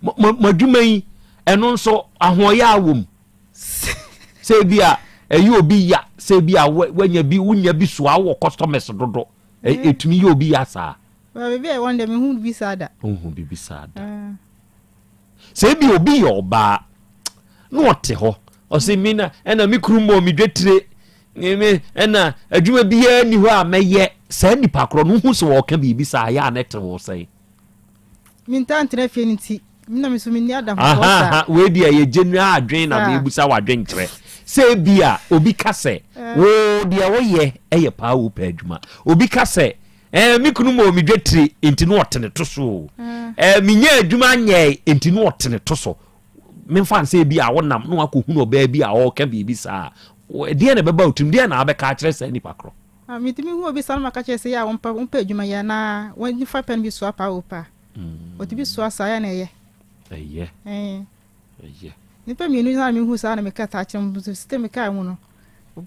Mo mo mo adwuma yi, ɛno nso ahoɔyɛ a wɔ mu. Sɛ ebi a ɛyɛ obi ya, sɛ ebi a wanya bi, wonya bi soa wɔ customers dodo. Ɛtumi yɛ obi ya saa. Baabi a ɛwɔ no deɛ mehu bi saa da. Wohu biribi saa da. Sɛ ebi obi yɛ ɔbaa na ɔte hɔ ɔsɛ mi na ɛna me kuru mmɔ me dwetire me ɛna adwuma biara ni hɔ a mɛyɛ saa nipa korɔ no wohu sɛ wɔka biribi saa yɛ a na ɛte wo sɛn. Mentaa ntena fie no nti me na me so menni adamfofoɔ saa. Wei deɛ yɛ genuine adwene na mebusa w'adwenkyerɛ sɛ ebi a obi ka sɛ wo deɛ woyɛ ɛyɛ paa wo pɛ adwuma obi ka sɛ Ɛɛ, me kunu mɔɔ me dwetire, enti na ɔte ne to so o. Ɛɛ, menyɛɛ adwuma nyɛe, enti na ɔte ne to so. Memfa nsɛ bi a wonam na wakɔhunu ɔbaa bi a ɔreka biribi saa a, ɛdeɛn na ɛbɛba wo tirim? Deɛn na wabɛka akyerɛ saa nipa korɔ? Ah, metumi hu obi saa na maka kyerɛ sɛ yɛ a wɔmpɛ wɔmpɛ adwuma yɛ anaa wɔmfa pɛn bi soa paa o paa. Ɔtumi soa saa yɛ na ɛyɛ. Ɛyɛ. Ɛɛ. Ɛyɛ. Nnipa mmienu na mehu saa na meka taa kyerɛ wɔn sɛ mekaa mu no,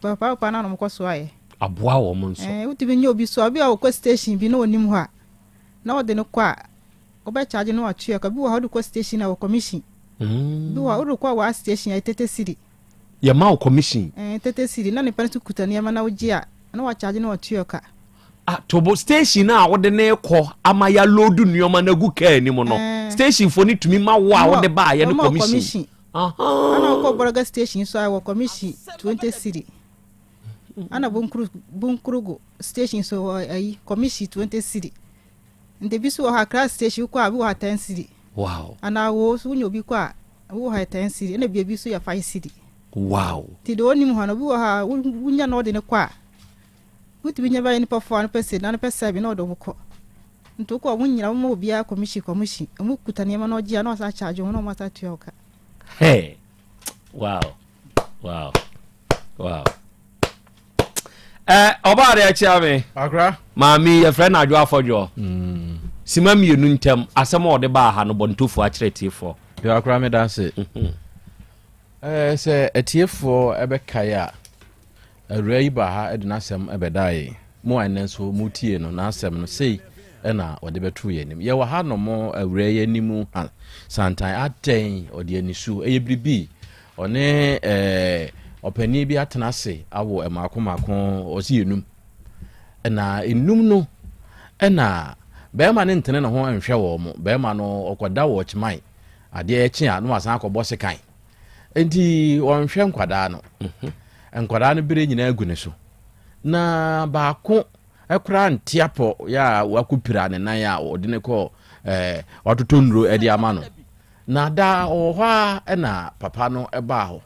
papa papa na wɔkɔ so ayɛ. Aboa wɔn nso. Ɛɛ wotumi nye obi so a obi a ɔkɔ station bi na onim hɔ a na wɔde no kɔ a wɔbɛ charge no watua ka bi wɔ hɔ wode kɔ station a wɔ commission. Mm. Bi wɔ hɔ wode kɔ wɔ station a tete cedi. Yɛma wo commission. Ɛɛ tete cedi na nipa no nso kuta nneɛma na wogye a na wa charge no watua ka. Ah, tobo station a wode ne kɔ ama ya load nneɛma no agu kaa anim no eh. station fo no tumi ma wo a wode baayɛ no commission. Ana wokɔ Bɔrɔga station so a wɔ commission 20 cedi. Ana Bunkuru Bunkurugu station so wɔ ayi commission 20 cedi. Nti bi so wɔ hɔ Accra station wokɔ a bi wɔ hɔ 10 cedi. Wow. Ana wo so wonya obi kɔ a bi wɔ hɔ 10 cedi ɛna bi so yɛ 5 cedi. Wow. Nti deɛ onim hɔ no bi wɔ hɔ a wonya na ɔde ne kɔ a Wotumi nya bɛyɛ nnipa fo a no pɛ se na no pɛ sɛbe na ɔde wɔn kɔ. Nti wokɔ a wɔn nyinaa wɔma obiara kɔmihyin kɔmihyin. Wɔn kuta nneɛma na ɔgye a na wɔasan akyagye wɔn na wɔn asan atua wo ka. Hey! Wow! Wow! Wow! Eh, ɔbaa de akyia me. Akra. Maame yɛfrɛ no Adwo Afɔdwoɔ. Mm. Sima mmienu ntam asɛm a ɔde baa ha no bɔ ntofo akyerɛ tiefoɔ. Yo akra me da ase. Mhm. Eh, sɛ atiefoɔ ɛbɛkae a Awuraa yi baa ha de n'asɛm bɛdaa yɛn. Mo a ɛnnɛ nso motie no, n'asɛm no, sei na ɔde bɛtoo yɛn anim. Yɛwɔ ha nom awuraa yi anim ha santan. Adɛn? Ɔde anisuo. Ɛyɛ biribi. Ɔne ɛɛ ɔpanin bi atena ase awo mmaako mmaako, ɔsi enum. Na enum no, ɛna bɛrima no ntene ne ho nhwɛ wɔn. Bɛrima no ɔkɔda wɔ ɔkyeman. Adeɛ kye a, na wasan akɔbɔ sekan. Nti ɔnhwɛ nkwadaa no. Mhm. Nkwadaa no bere nyinaa gu ne so. Na baako koraa nte apɔ yɛ a wakɔpira ne nan a ɔde ne kɔ ɛɛ watotɔ nnuro de ama no. Na daa ɔwɔ hɔ a ɛna papa no baa hɔ.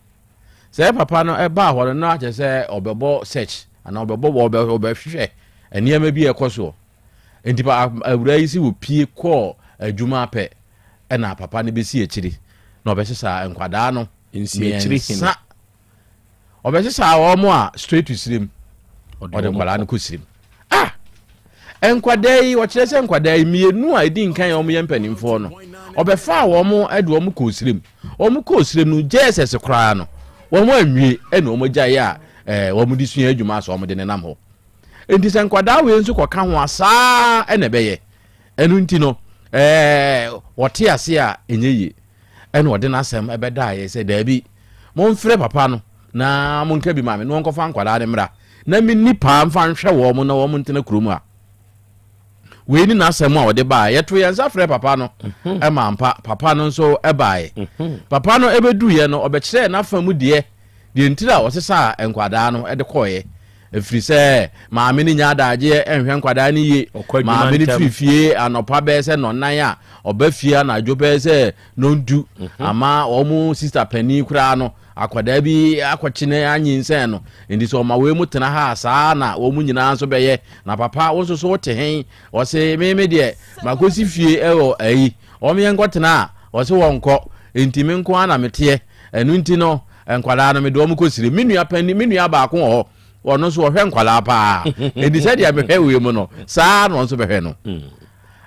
Sɛ papa no baa hɔ no na kyerɛ sɛ ɔbɛbɔ search anaa ɔbɛbɔ ɔbɛhwehwɛ nneɛma bi a ɛkɔ soɔ. Nti awuraa yi sɛ wɔpie kɔɔ adwuma pɛ ɛna papa no bɛsi akyiri na ɔbɛsesa nkwadaa no mmiɛnsa ɔbɛsesa wɔn a straight to sirim ɔde nkwadaa no kɔ sirim ah nkwadaa yi ɔkyerɛ sɛ nkwadaa yi mmienu a ɛdi nkan a wɔyɛ mpanimfoɔ no ɔbɛfaa wɔn de wɔn kɔɔ sirim wɔn kɔɔ sirim no jss koraa no wɔn anwie ɛna wɔn agyaeɛ a ɛɛ wɔn de sua adwuma so wɔn de nenam hɔ nti sɛ nkwadaa wei nso kɔka ho a saa ɛna ɛbɛyɛ Ɛno nti no, ɛɛ, wɔte ase a ɛnyɛ yie. Ɛna ɔde n'asɛm bɛdaeɛ sɛ, Daabi, momfrɛ papa no na monka bi ma me na ɔnkɔfa nkwadaa no mmra na menni paa mfa nhwɛ wɔn na wɔn ntena kurom ha. Wei ne n'asɛm a ɔde baeɛ. Yɛto yɛn nsa frɛ papa no mhm. ma ampa papa no nso baeɛ. Mhm. Papa no bɛduiɛ no, ɔbɛkyerɛɛ n'afa mu deɛ deɛ ntiri a ɔsesaa nkwadaa no de kɔeɛ. Ɛfiri sɛ maame no nya adagyeɛ nhwɛ nkwadaa no yie. Maame no firi fie anɔpa bɛyɛ sɛ nnɔnnan a, ɔba fie anadwo bɛyɛ sɛ nnɔndu. Mhm. Ama wɔn sista panin koraa no, akwadaa bi akɔkye no anyinsɛn no. Nti sɛ ɔma wei mu tena ha a, saa na wɔn nyinaa nso bɛyɛ. Na papa, wo nso so wote he? Ɔse, me me deɛ, makɔsi fie wɔ ayi. Wɔn yɛnkɔtena a, ɔse wɔnkɔ. Nti me nko ara na meteɛ. Ɛno nti no, nkwadaa no, mede wɔn kɔsire. Me nua panin, me nua baako wɔ hɔ, ɔno nso ɔhwɛ nkwadaa paa. Enti sɛdeɛ mehwɛ wei mu no, saa na ɔno nso bɛhwɛ no. Hmm.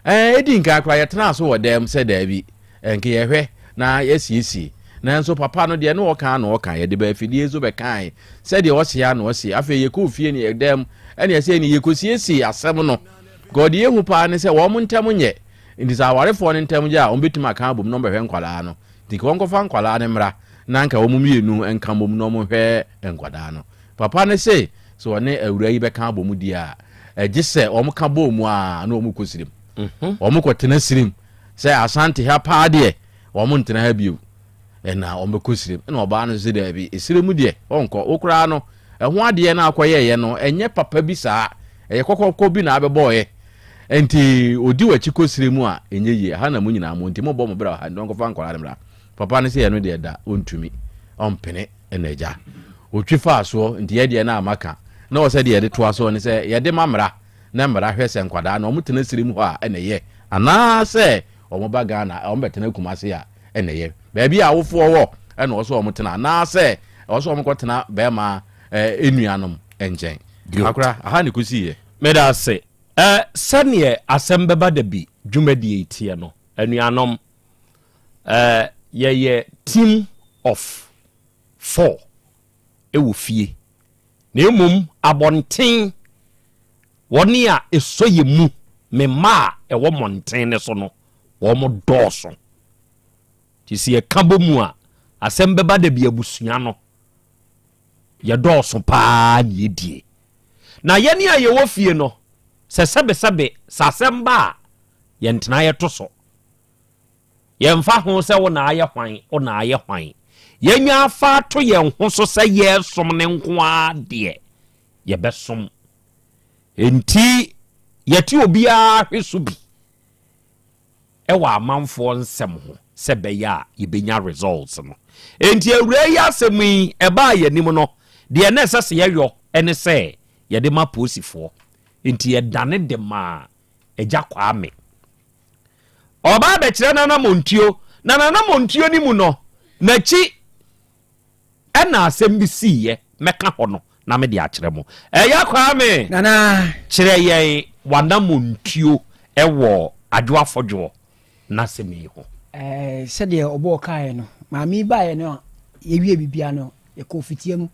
Ɛɛ, edi nkan koraa yɛtenaa so wɔ dɛm sɛ daabi, nka yɛhwɛ na yɛasiesie. Nanso papa no deɛ ne ɔka ara na ɔka, yɛde baa afidie so bɛkae sɛdeɛ ɔse ara na ɔse. Afei yɛkɔɔ fie ne yɛda mu ɛne ɛsɛ ne yɛkɔsiesie asɛm no. Because deɛ yɛhu paa ne sɛ wɔn ntam nyɛ. Nti sɛ awarefoɔ no ntam gye a, wɔbɛtumi aka abom na wɔbɛhwɛ nkwadaa no. Nti nka wɔnkɔfa nkwadaa no mmra na nka wɔn mmienu nka mmom na wɔnhwɛ nkwadaa no. Papa no se sɛ ɔne awuraa yi bɛka abom deɛ a, ɛgye sɛ wɔka bɔɔ mu ara na wɔkɔ sirim. Wɔkɔtena sirim sɛ Asante ha paa deɛ wɔn ntena ha bio ɛna wɔn bɛkɔ sirem. Ɛna ɔbaa no nso se daabi, esire mu deɛ ɔnkɔ. Wo koraa no, ɛho adeɛ no a wokɔyɛeɛ no, ɛnyɛ papa bi saa. Ɛyɛ kɔkɔkɔ bi na abɛbɔeɛ. Nti ɔdi w'akyi kɔ sire mu a, ɛnyɛ yie. Ɛha na mo nyinaa mo nti mobɔ mo bra wɔ ha nti ɔnkɔfa nkwadaa no mmra. Papa no se ɛno deɛ da, ɔntumi, ɔmpene. Ɛna agya ɔtwi faa soɔ nti yɛ deɛ na maka na wɔ sɛ deɛ yɛde toa soɔ ne sɛ yɛde ma mmara na mmara hwɛ sɛ nkwadaa no wɔn tena sire mu hɔ a ɛna ɛyɛ anaa sɛ wɔn ba Ghana wɔn bɛtena Kumase a ɛna ɛyɛ baabi a awofoɔ wɔ ɛna wɔ sɛ wɔn tena anaa sɛ ɛwɔ sɛ wɔn kɔ tena bɛrima ɛɛ enuanom nkyɛn. Akora aha ne kɔsi yɛ. Meda ase. Ɛ, sɛdeɛ asɛm bɛba da bi dwumadie yi teɛ no, anuanom, ɛ, yɛyɛ team of for wɔ fie, na mmom abɔnten, wɔn a ɛsɔ yɛn mu, me mma a ɛwɔ mmɔnten no so no, wɔn dɔɔso. Nti sɛ yɛka bɔ mu a, asɛm bɛba da bi abusua no, yɛdɔɔso paa ne yɛdie. Na yɛne a yɛwɔ fie no, sɛ sɛbesɛbe, sɛ asɛm ba a, yɛntena yɛto so. Yɛmfa ho sɛ wo na ayɛ hwan, wo na ayɛ hwan. Yɛanya afa ato yɛn ho so sɛ yɛresom no nko ara deɛ, yɛbɛsom. Enti yɛte obiara hwe so bi wɔ amanfoɔ nsɛm ho sɛ ɛbɛyɛ a yɛbɛnya results no. Enti awuraa yi asɛm yi ɛbaa yɛn anim no, deɛ na ɛsɛ sɛ yɛyɔ ne sɛ yɛde ma apolisifoɔ. Enti yɛdane de maa Agya Kwame. Ɔba abɛkyerɛ n'anammɔntuo, na n'anammɔntuo no mu no, n'akyi ɛna asɛm bi siiɛ. Mɛka hɔ no na mede akyerɛ mo. Ɛya Kwame, Nana. kyerɛ yɛn w'anammɔntuo ɛwɔ Adwo Afɔdwoɔ n'asɛm yi ho. Ɛɛ, sɛdeɛ ɔbɔɔ kaeɛ no, maame yi baeɛ no a, yɛwie biribiara no, yɛkɔɔ fitia mu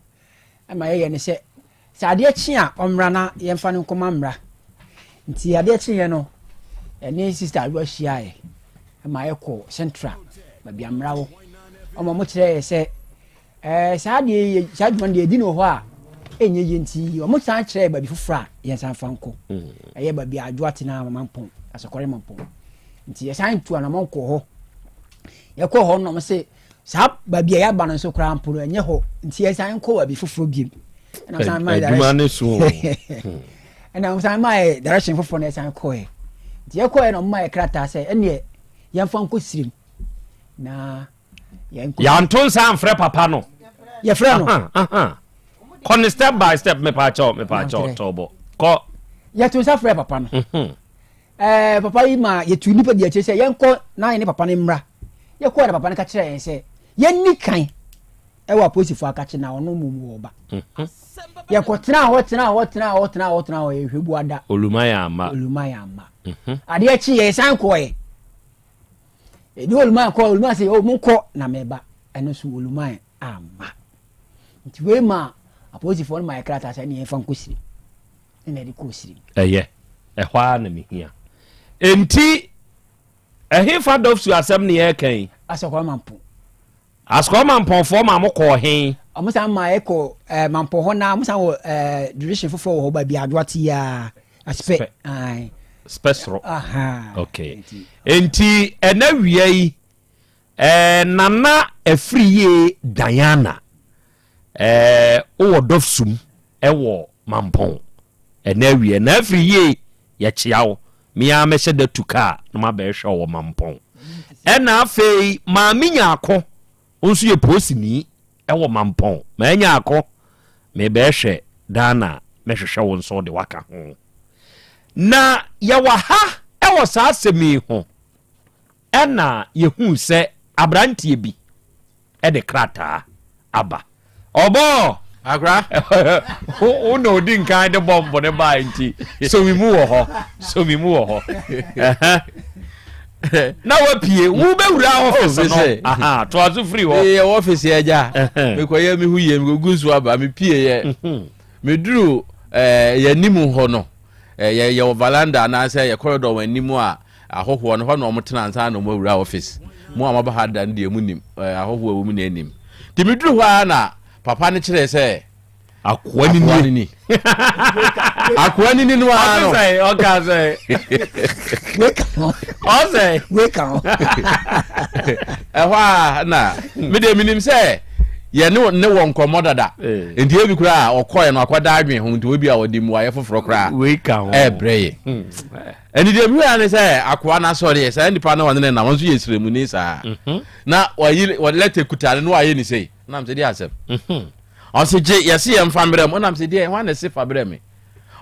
ma yɛyɛ no sɛ Sɛ adeɛ kye a ɔmmra na yɛmfa no nkɔma mmra. Nti adeɛ kyeeɛ no, yɛne Sista Adwoa hyiaeɛ ma yɛkɔɔ Central, baabi a mmra wɔ. Ɔma wɔn kyerɛɛ yɛ sɛ ɛɛ saa adeɛ yi saa adwuma no deɛ yɛdi no wɔ hɔ a ɛnyɛ yie nti wɔn san kyerɛɛ baabi foforɔ a yɛnsan fa nkɔ. Ɛyɛ baabi a Adwoa tena Mampɔn, Asɔkɔre Mampɔn. Nti yɛsan tu anamɔn kɔɔ hɔ. Yɛkɔɔ hɔ no wɔn se saa baabi a yɛaba no nso koraa mpo no ɛnyɛ hɔ nti yɛsan nkɔ baabi foforɔ biem ɛna san maa adwuma ne so ɛna san maa yɛ direction foforɔ na yɛsan kɔɛ nti yɛkɔɛ na ɔmo maa yɛ krataa sɛ ɛneɛ yɛmfa nkɔ sirim na yɛnkɔ yɛanto nsa amfrɛ papa no yɛfrɛ no kɔ ne step by step mepaakyɛw mepaakyɛw tɔbɔ kɔ yɛto nsa frɛ papa no mhm. Ɛɛ, papa yi ma yɛtuu nnipa di akyire sɛ yɛnkɔ na yɛne papa no mmra. Yɛkɔɛ na papa no ka kyerɛɛ yɛn sɛ yɛnni kan ɛwɔ apolisifoɔ akakye na ɔno mmom wɔ ɔba. Mhm. Yɛkɔtenaa hɔ tenaa hɔ tenaa hɔ tenaa hɔ tenaa hɔ yɛhwɛ bu ada. Oluman amma. Oluman amma. Mhm. Adeɛ kye yɛ yɛsan kɔɛ. Ɛdi Oluman kɔ Oluman sɛ o oh, monkɔ na meba. Ɛno nso Oluman amma. Nti wei ma apolisifoɔ no ma yɛ krataa sɛ ɛne yɛmfa nkɔsiri. na ɛde kɔɔ sirim. Ɛyɛ, ɛhɔ ara na mehia. Enti, ɛhefa Dɔfsu asɛm ne yɛreka yi? Asɔkɔrɔ Mampɔn. Asɔkɔrɔ Mampɔnfoɔ ma mo kɔɔ he? Ɔmo san ma yɛkɔ ɛɛ Mampɔn hɔ na ɔmo san wɔ ɛɛ division foforɔ wɔ hɔ baabi Adwoa te yi ara. Aspɛ. Ae. Spɛ soro. Aha. Okay. Enti, ɛnɛ wia yi, ɛɛ Nana Afriyie Diana, ɛɛ wowɔ Dɔfsum wɔ Mampɔn ɛnɛ awia na afiri yie yɛkyea wo me ara mɛhyɛ da tu kaa na mabɛhwɛ wɔ Mampɔn ɛna afei maame Nyaako nso yɛ polisini ɛwɔ Mampɔn maa Nyaako mebɛhwɛ Ghana mɛhwehwɛ wo nso de waka ho na yɛwɔ ha ɛwɔ saa asɛm yi ho Ɛnna yehuu sɛ aberanteɛ bi de krataa aba. Ɔbɔ! Akora! Wo na odi nkan de bɔmbo no bae nti, so me mu wɔ hɔ. So me mu wɔ hɔ. Na wapue, wobɛwura ɔfisi Oh, no. mese. Aha, toa so firi hɔ. Yɛ wɔ ɔfisi agya. Mekɔyɛ me ho yie, mekɔgu nsuo aba, mepie yɛ. Meduru eh, yɛn anim hɔ no, eh, yɛ yɛwɔ veranda anaasɛ yɛ corridor wɔ anim a ahɔhoɔ no hɔ na wɔn tena ansa na wɔn awura office. Mo a moaba ha da no deɛ mo nim, eh, ahɔhoɔ a ɛwɔ mu na anim. Nti meduru hɔ ara na papa no kyerɛɛ sɛ akoa ni nie. Ni. Akoa ni ni no ara no. Ɔsɛ ɔka sɛ. Ɔsɛ. Weka ho. Ɛhɔ a na me deɛ menim sɛ yɛne ne wɔ nkɔmmɔ dada. Eh. Nti ebi koraa ɔkɔɛ no akɔda adwen ho nti obi a ɔde mmuayɛ foforɔ koraa ɛɛbrɛ yɛ. Hmm. Ɛne deɛ mehwɛ ne sɛ akoa no asɔreɛ saa nipa no ɔne ne nam nso yɛ sremuni saa. Mhm. Na wayi lɛtɛ kuta no na wayɛ ne sei. Nam sɛ deɛ asɛm. Mhm. Ɔse gye yɛse yɛmfa mbrɛ mo nam se deɛ hwan na ɛse fa brɛ me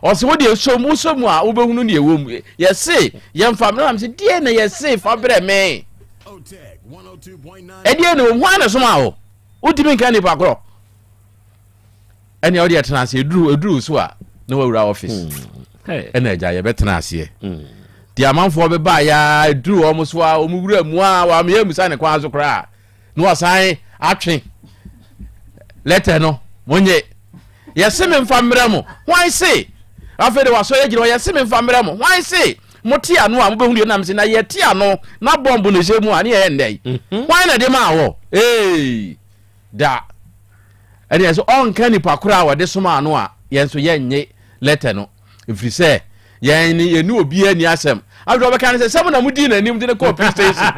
ɔse wo deɛ som wosɔ mu a wobɛhunu deɛ ɛwɔ mu yɛse yɛmfa mbrɛ nam se deɛ na yɛse fa brɛ me ɛdeɛ na ɛwɔ mu hwan na soma wo wotumi nka nipa korɔ ɛnea wode ɛtena ase ɛduru ɛduru so a na wawura office hmm. ɛna agya yɛbɛtena aseɛ hmm. deɛ amanfoɔ bɛbaa yɛ ɛduru wɔn so a wɔn wura mu a wɔameyɛ musa ne kwan so koraa na wasan atwe lɛtɛ no monye yɛse me mfa mmerɛ mo hwan se afei de wasɔ yɛ gyina hɔ yɛse me mfa mmerɛ mo hwan se mote ano a mobɛhu deɛ nam se na yɛte ano na bɔmbo no hyɛ mu a ne yɛyɛ nnɛ yi mhm. hwan na de maa wɔ ee da ɛne yɛ so ɔnka nipa koro a wɔde soma ano a yɛn nso yɛnnye lɛtɛ no ɛfiri sɛ yɛn ne yɛne obiara ni asɛm afei ɔbɛka ne sɛ sɛ mo na modii n'anim de ne kɔɔ police station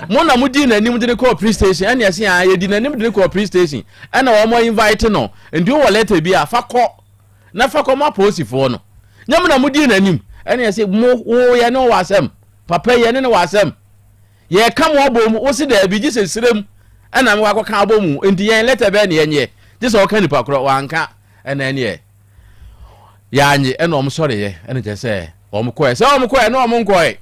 mo na modii n'anim de ne kɔɔ police station ɛne ɛse a yɛdi n'anim de ne kɔɔ police station ɛna wɔn invite no nti wowɔ letter bi a fa kɔ na fa kɔ ma apolisifoɔ no nyɛ mo na modii n'anim ɛne ɛse mo wo yɛne wɔ asɛm papa yi yɛne ne wɔ asɛm yɛka mo abɔ mu wo se daabi gye sɛ serem ɛna mekɔ akɔka abɔ mu nti yɛn letter bɛɛ ne yɛnyɛ gye sɛ ɔka nipa korɔ wanka ɛna ɛneɛ yɛanye ɛna wɔn sɔreeɛ ɛna kyerɛ sɛ wɔn kɔɛ sɛ wɔn kɔɛ na wɔn nkɔɛ.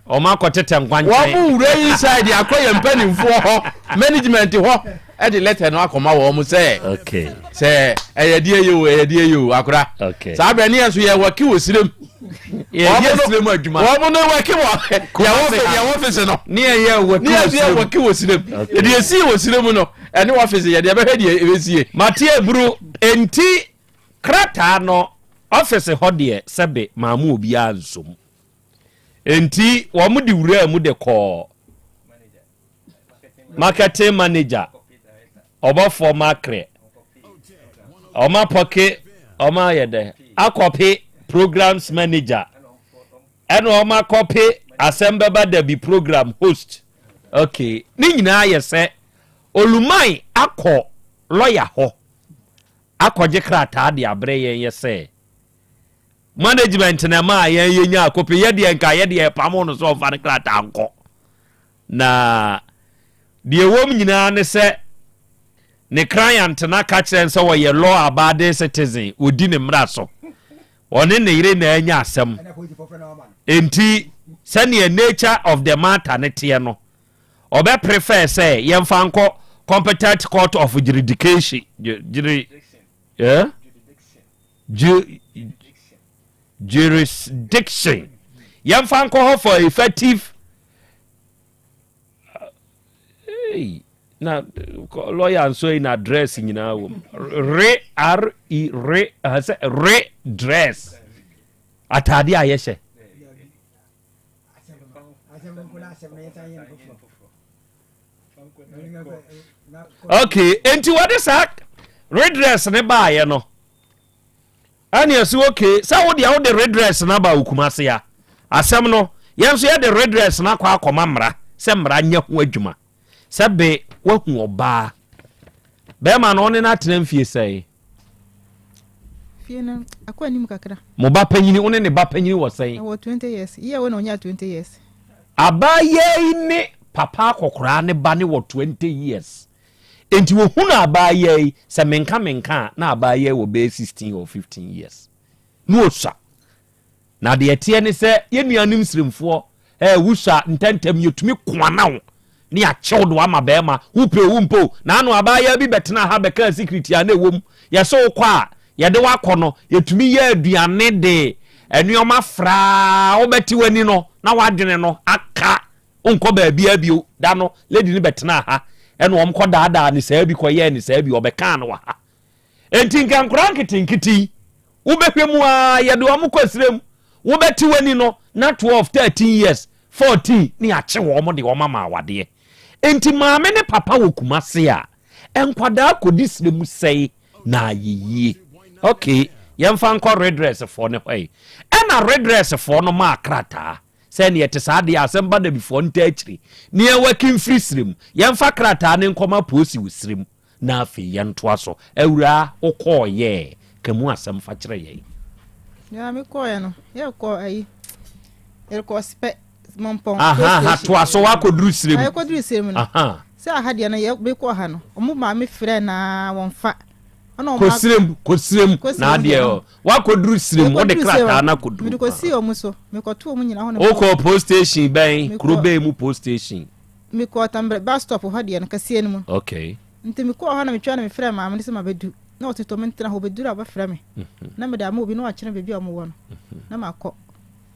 Wɔn akɔ tetɛ nkwankyɛn. Wɔn wura inside akɔ yɛn mpanimfoɔ hɔ management hɔ ɛde letter no akɔma wɔn sɛ. Okay. Sɛ ɛyɛ deɛ yɛ o ɛyɛ deɛ yɛ o akora. Okay. Saa abirɛ ne yɛn nso yɛ wɔki wɔ sirem. Yɛ sirem adwuma. Wɔn no wɔki wɔ yɛ wɔfisi no. Ne yɛ yɛ wɔki wɔ sirem. Ne yɛ yɛ wɔki wɔ sirem. Deɛ esi wɔ sirem no ɛne wɔfisi yɛ deɛ bɛhwɛ deɛ ebesie. Mate eburu enti. Krataa no, ɔfese hɔ deɛ sɛbe mamma obiara nso mu. Enti wɔde wuraa mu de kɔɔ marketing manager, ɔbɔfoɔ Makre. Wɔn apɔke, wɔn ayɛ dɛ, akɔpe programs manager, ɛna wɔn akɔpe asɛm bɛba dabi program host. Okay, ne nyinaa yɛ sɛ Oluman akɔ lɔya hɔ. akɔgye krataa de abrɛ yɛn yɛ sɛ management na ɛmaa yɛn yɛnyaa kopi yɛ deɛ nka yɛ deɛ ɛpamo no sɛ ɔmfa no krataa nkɔ na deɛ ɛwom nyinaa ne sɛ ne client no aka kyerɛ no sɛ wɔyɛ law abiding citizen wɔdi ne mmara so ɔne ne yere na anya asɛm enti sɛdeɛ nature of the matter ne teɛ no Ɔbɛ prefer sɛ yɛnfa nkɔ competent court of jurisdiction juri eh? Ju, jurisdiction yɛnfa nkɔ hɔ for effective hey, na lawyer nso yi na dress nyinaa wɔ mu re r e re sɛ re dress ataade a yɛhyɛ. Okay, enti wɔde saa redress ne baayɛ no ɛne ɛsi okay sɛ wo deɛ wode redress no aba wo Kumase a asɛm no yɛn nso yɛde redress no akɔ akɔma mmara sɛ mmara nyɛ ho adwuma sɛ be wahu ɔbaa bɛrima no ɔne no atena mfie sɛe Fie no akɔ anim kakra. Mo ba panyini, wo ne ne ba panyini wɔ sɛn? Ɛwɔ 20 years. Year wei na ɔnyaa 20 years. Abaayaa yi ne papa akɔkoraa ne ba ne wɔ 20 years. Enti wɔhunu abaayaa yi, sɛ menka menka a, na abaayaa yi wɔ bɛyɛ 16 or 15 years. Na ɔsua. Na deɛ ɛteɛ ne sɛ, yɛn nuanom Sremfoɔ, ɛɛ, wosua ntɛmntɛm, yɛtumi koana wo ne yɛakyɛw de wo ama bɛrima, wopɛ o, wompɛ o. Naano abaayewa bi bɛtenaa ha bɛkaa sikiriti a na ɛwɔ mu. Yɛse wokɔ a, yɛde wo akɔ no, yɛtumi yɛ aduane de nneɛma fra, wobɛte w'ani no. na w'adwene no aka, wonkɔ baabiara bio. Da no, lady no bɛtenaa ha, ɛna wɔn kɔ daadaa ne saa bi kɔyɛɛ ne saa bi, ɔbɛkaa no wɔ ha. Enti nka nkoraa nketenkete yi, wobɛhwɛ mu ara, yɛde wɔn kɔ serɛ mu, wobɛte w'ani no, na 12, 13 years, 14, ne yɛakye wɔn de wɔn ama awadeɛ. Enti maame ne papa wɔ Kumase a, nkwadaa kɔdi serɛ mu sɛe na ayɛ yie. Ok, yɛmfa nkɔ redress foɔ no hɔ yi. Ɛna redress foɔ no maa krataa sɛ neɛ ɛte saa deɛ asɛm ba dabifoɔ nta akyiri ne yɛwɔki mfiri serɛ mu. Yɛmfa krataa no nkɔma polisi wɔ serɛ mu na afei yɛntoa so. Awuraa, wokɔɔyɛɛ, ka mu asɛm fa kyerɛ yɛn. Nea mekɔɔyɛ no, yɛkɔ ayi, yɛkɔ spɛ Mampɔn. Aha, aha, toa so wakɔduru serɛ mu. Yɛkɔduru serɛ mu no. Aha. Sɛ aha deɛ no yɛ mekɔ ha no, ɔmo maame frɛ na wɔmfa. Ɛna ɔmo Kɔ serɛ mu, kɔ serɛ mu. Kɔ serɛ Na mu adeɛ deɛ no. wakɔduru serɛ mu, wode Mekɔduru serɛ krataa mu, no akɔduru. Mede kɔsii ɔmo so, mekɔto ɔmo nyinaa hɔ na Wokɔɔ post station bɛn? Mekɔ- Kuro bɛn mu post station? Mekɔɔ Tambre bus stop hɔ deɛ no kɛseɛ no mu. Okay. Nti mekɔɔ hɔ na metwaa na mefrɛɛ maame no sɛ mabɛdu. Na ɔse tɔ mentena hɔ, ɔbɛduru a ɔbɛfrɛ me. Na mede ama obi na wakyerɛ me baabi a wɔwɔ no. Na makɔ.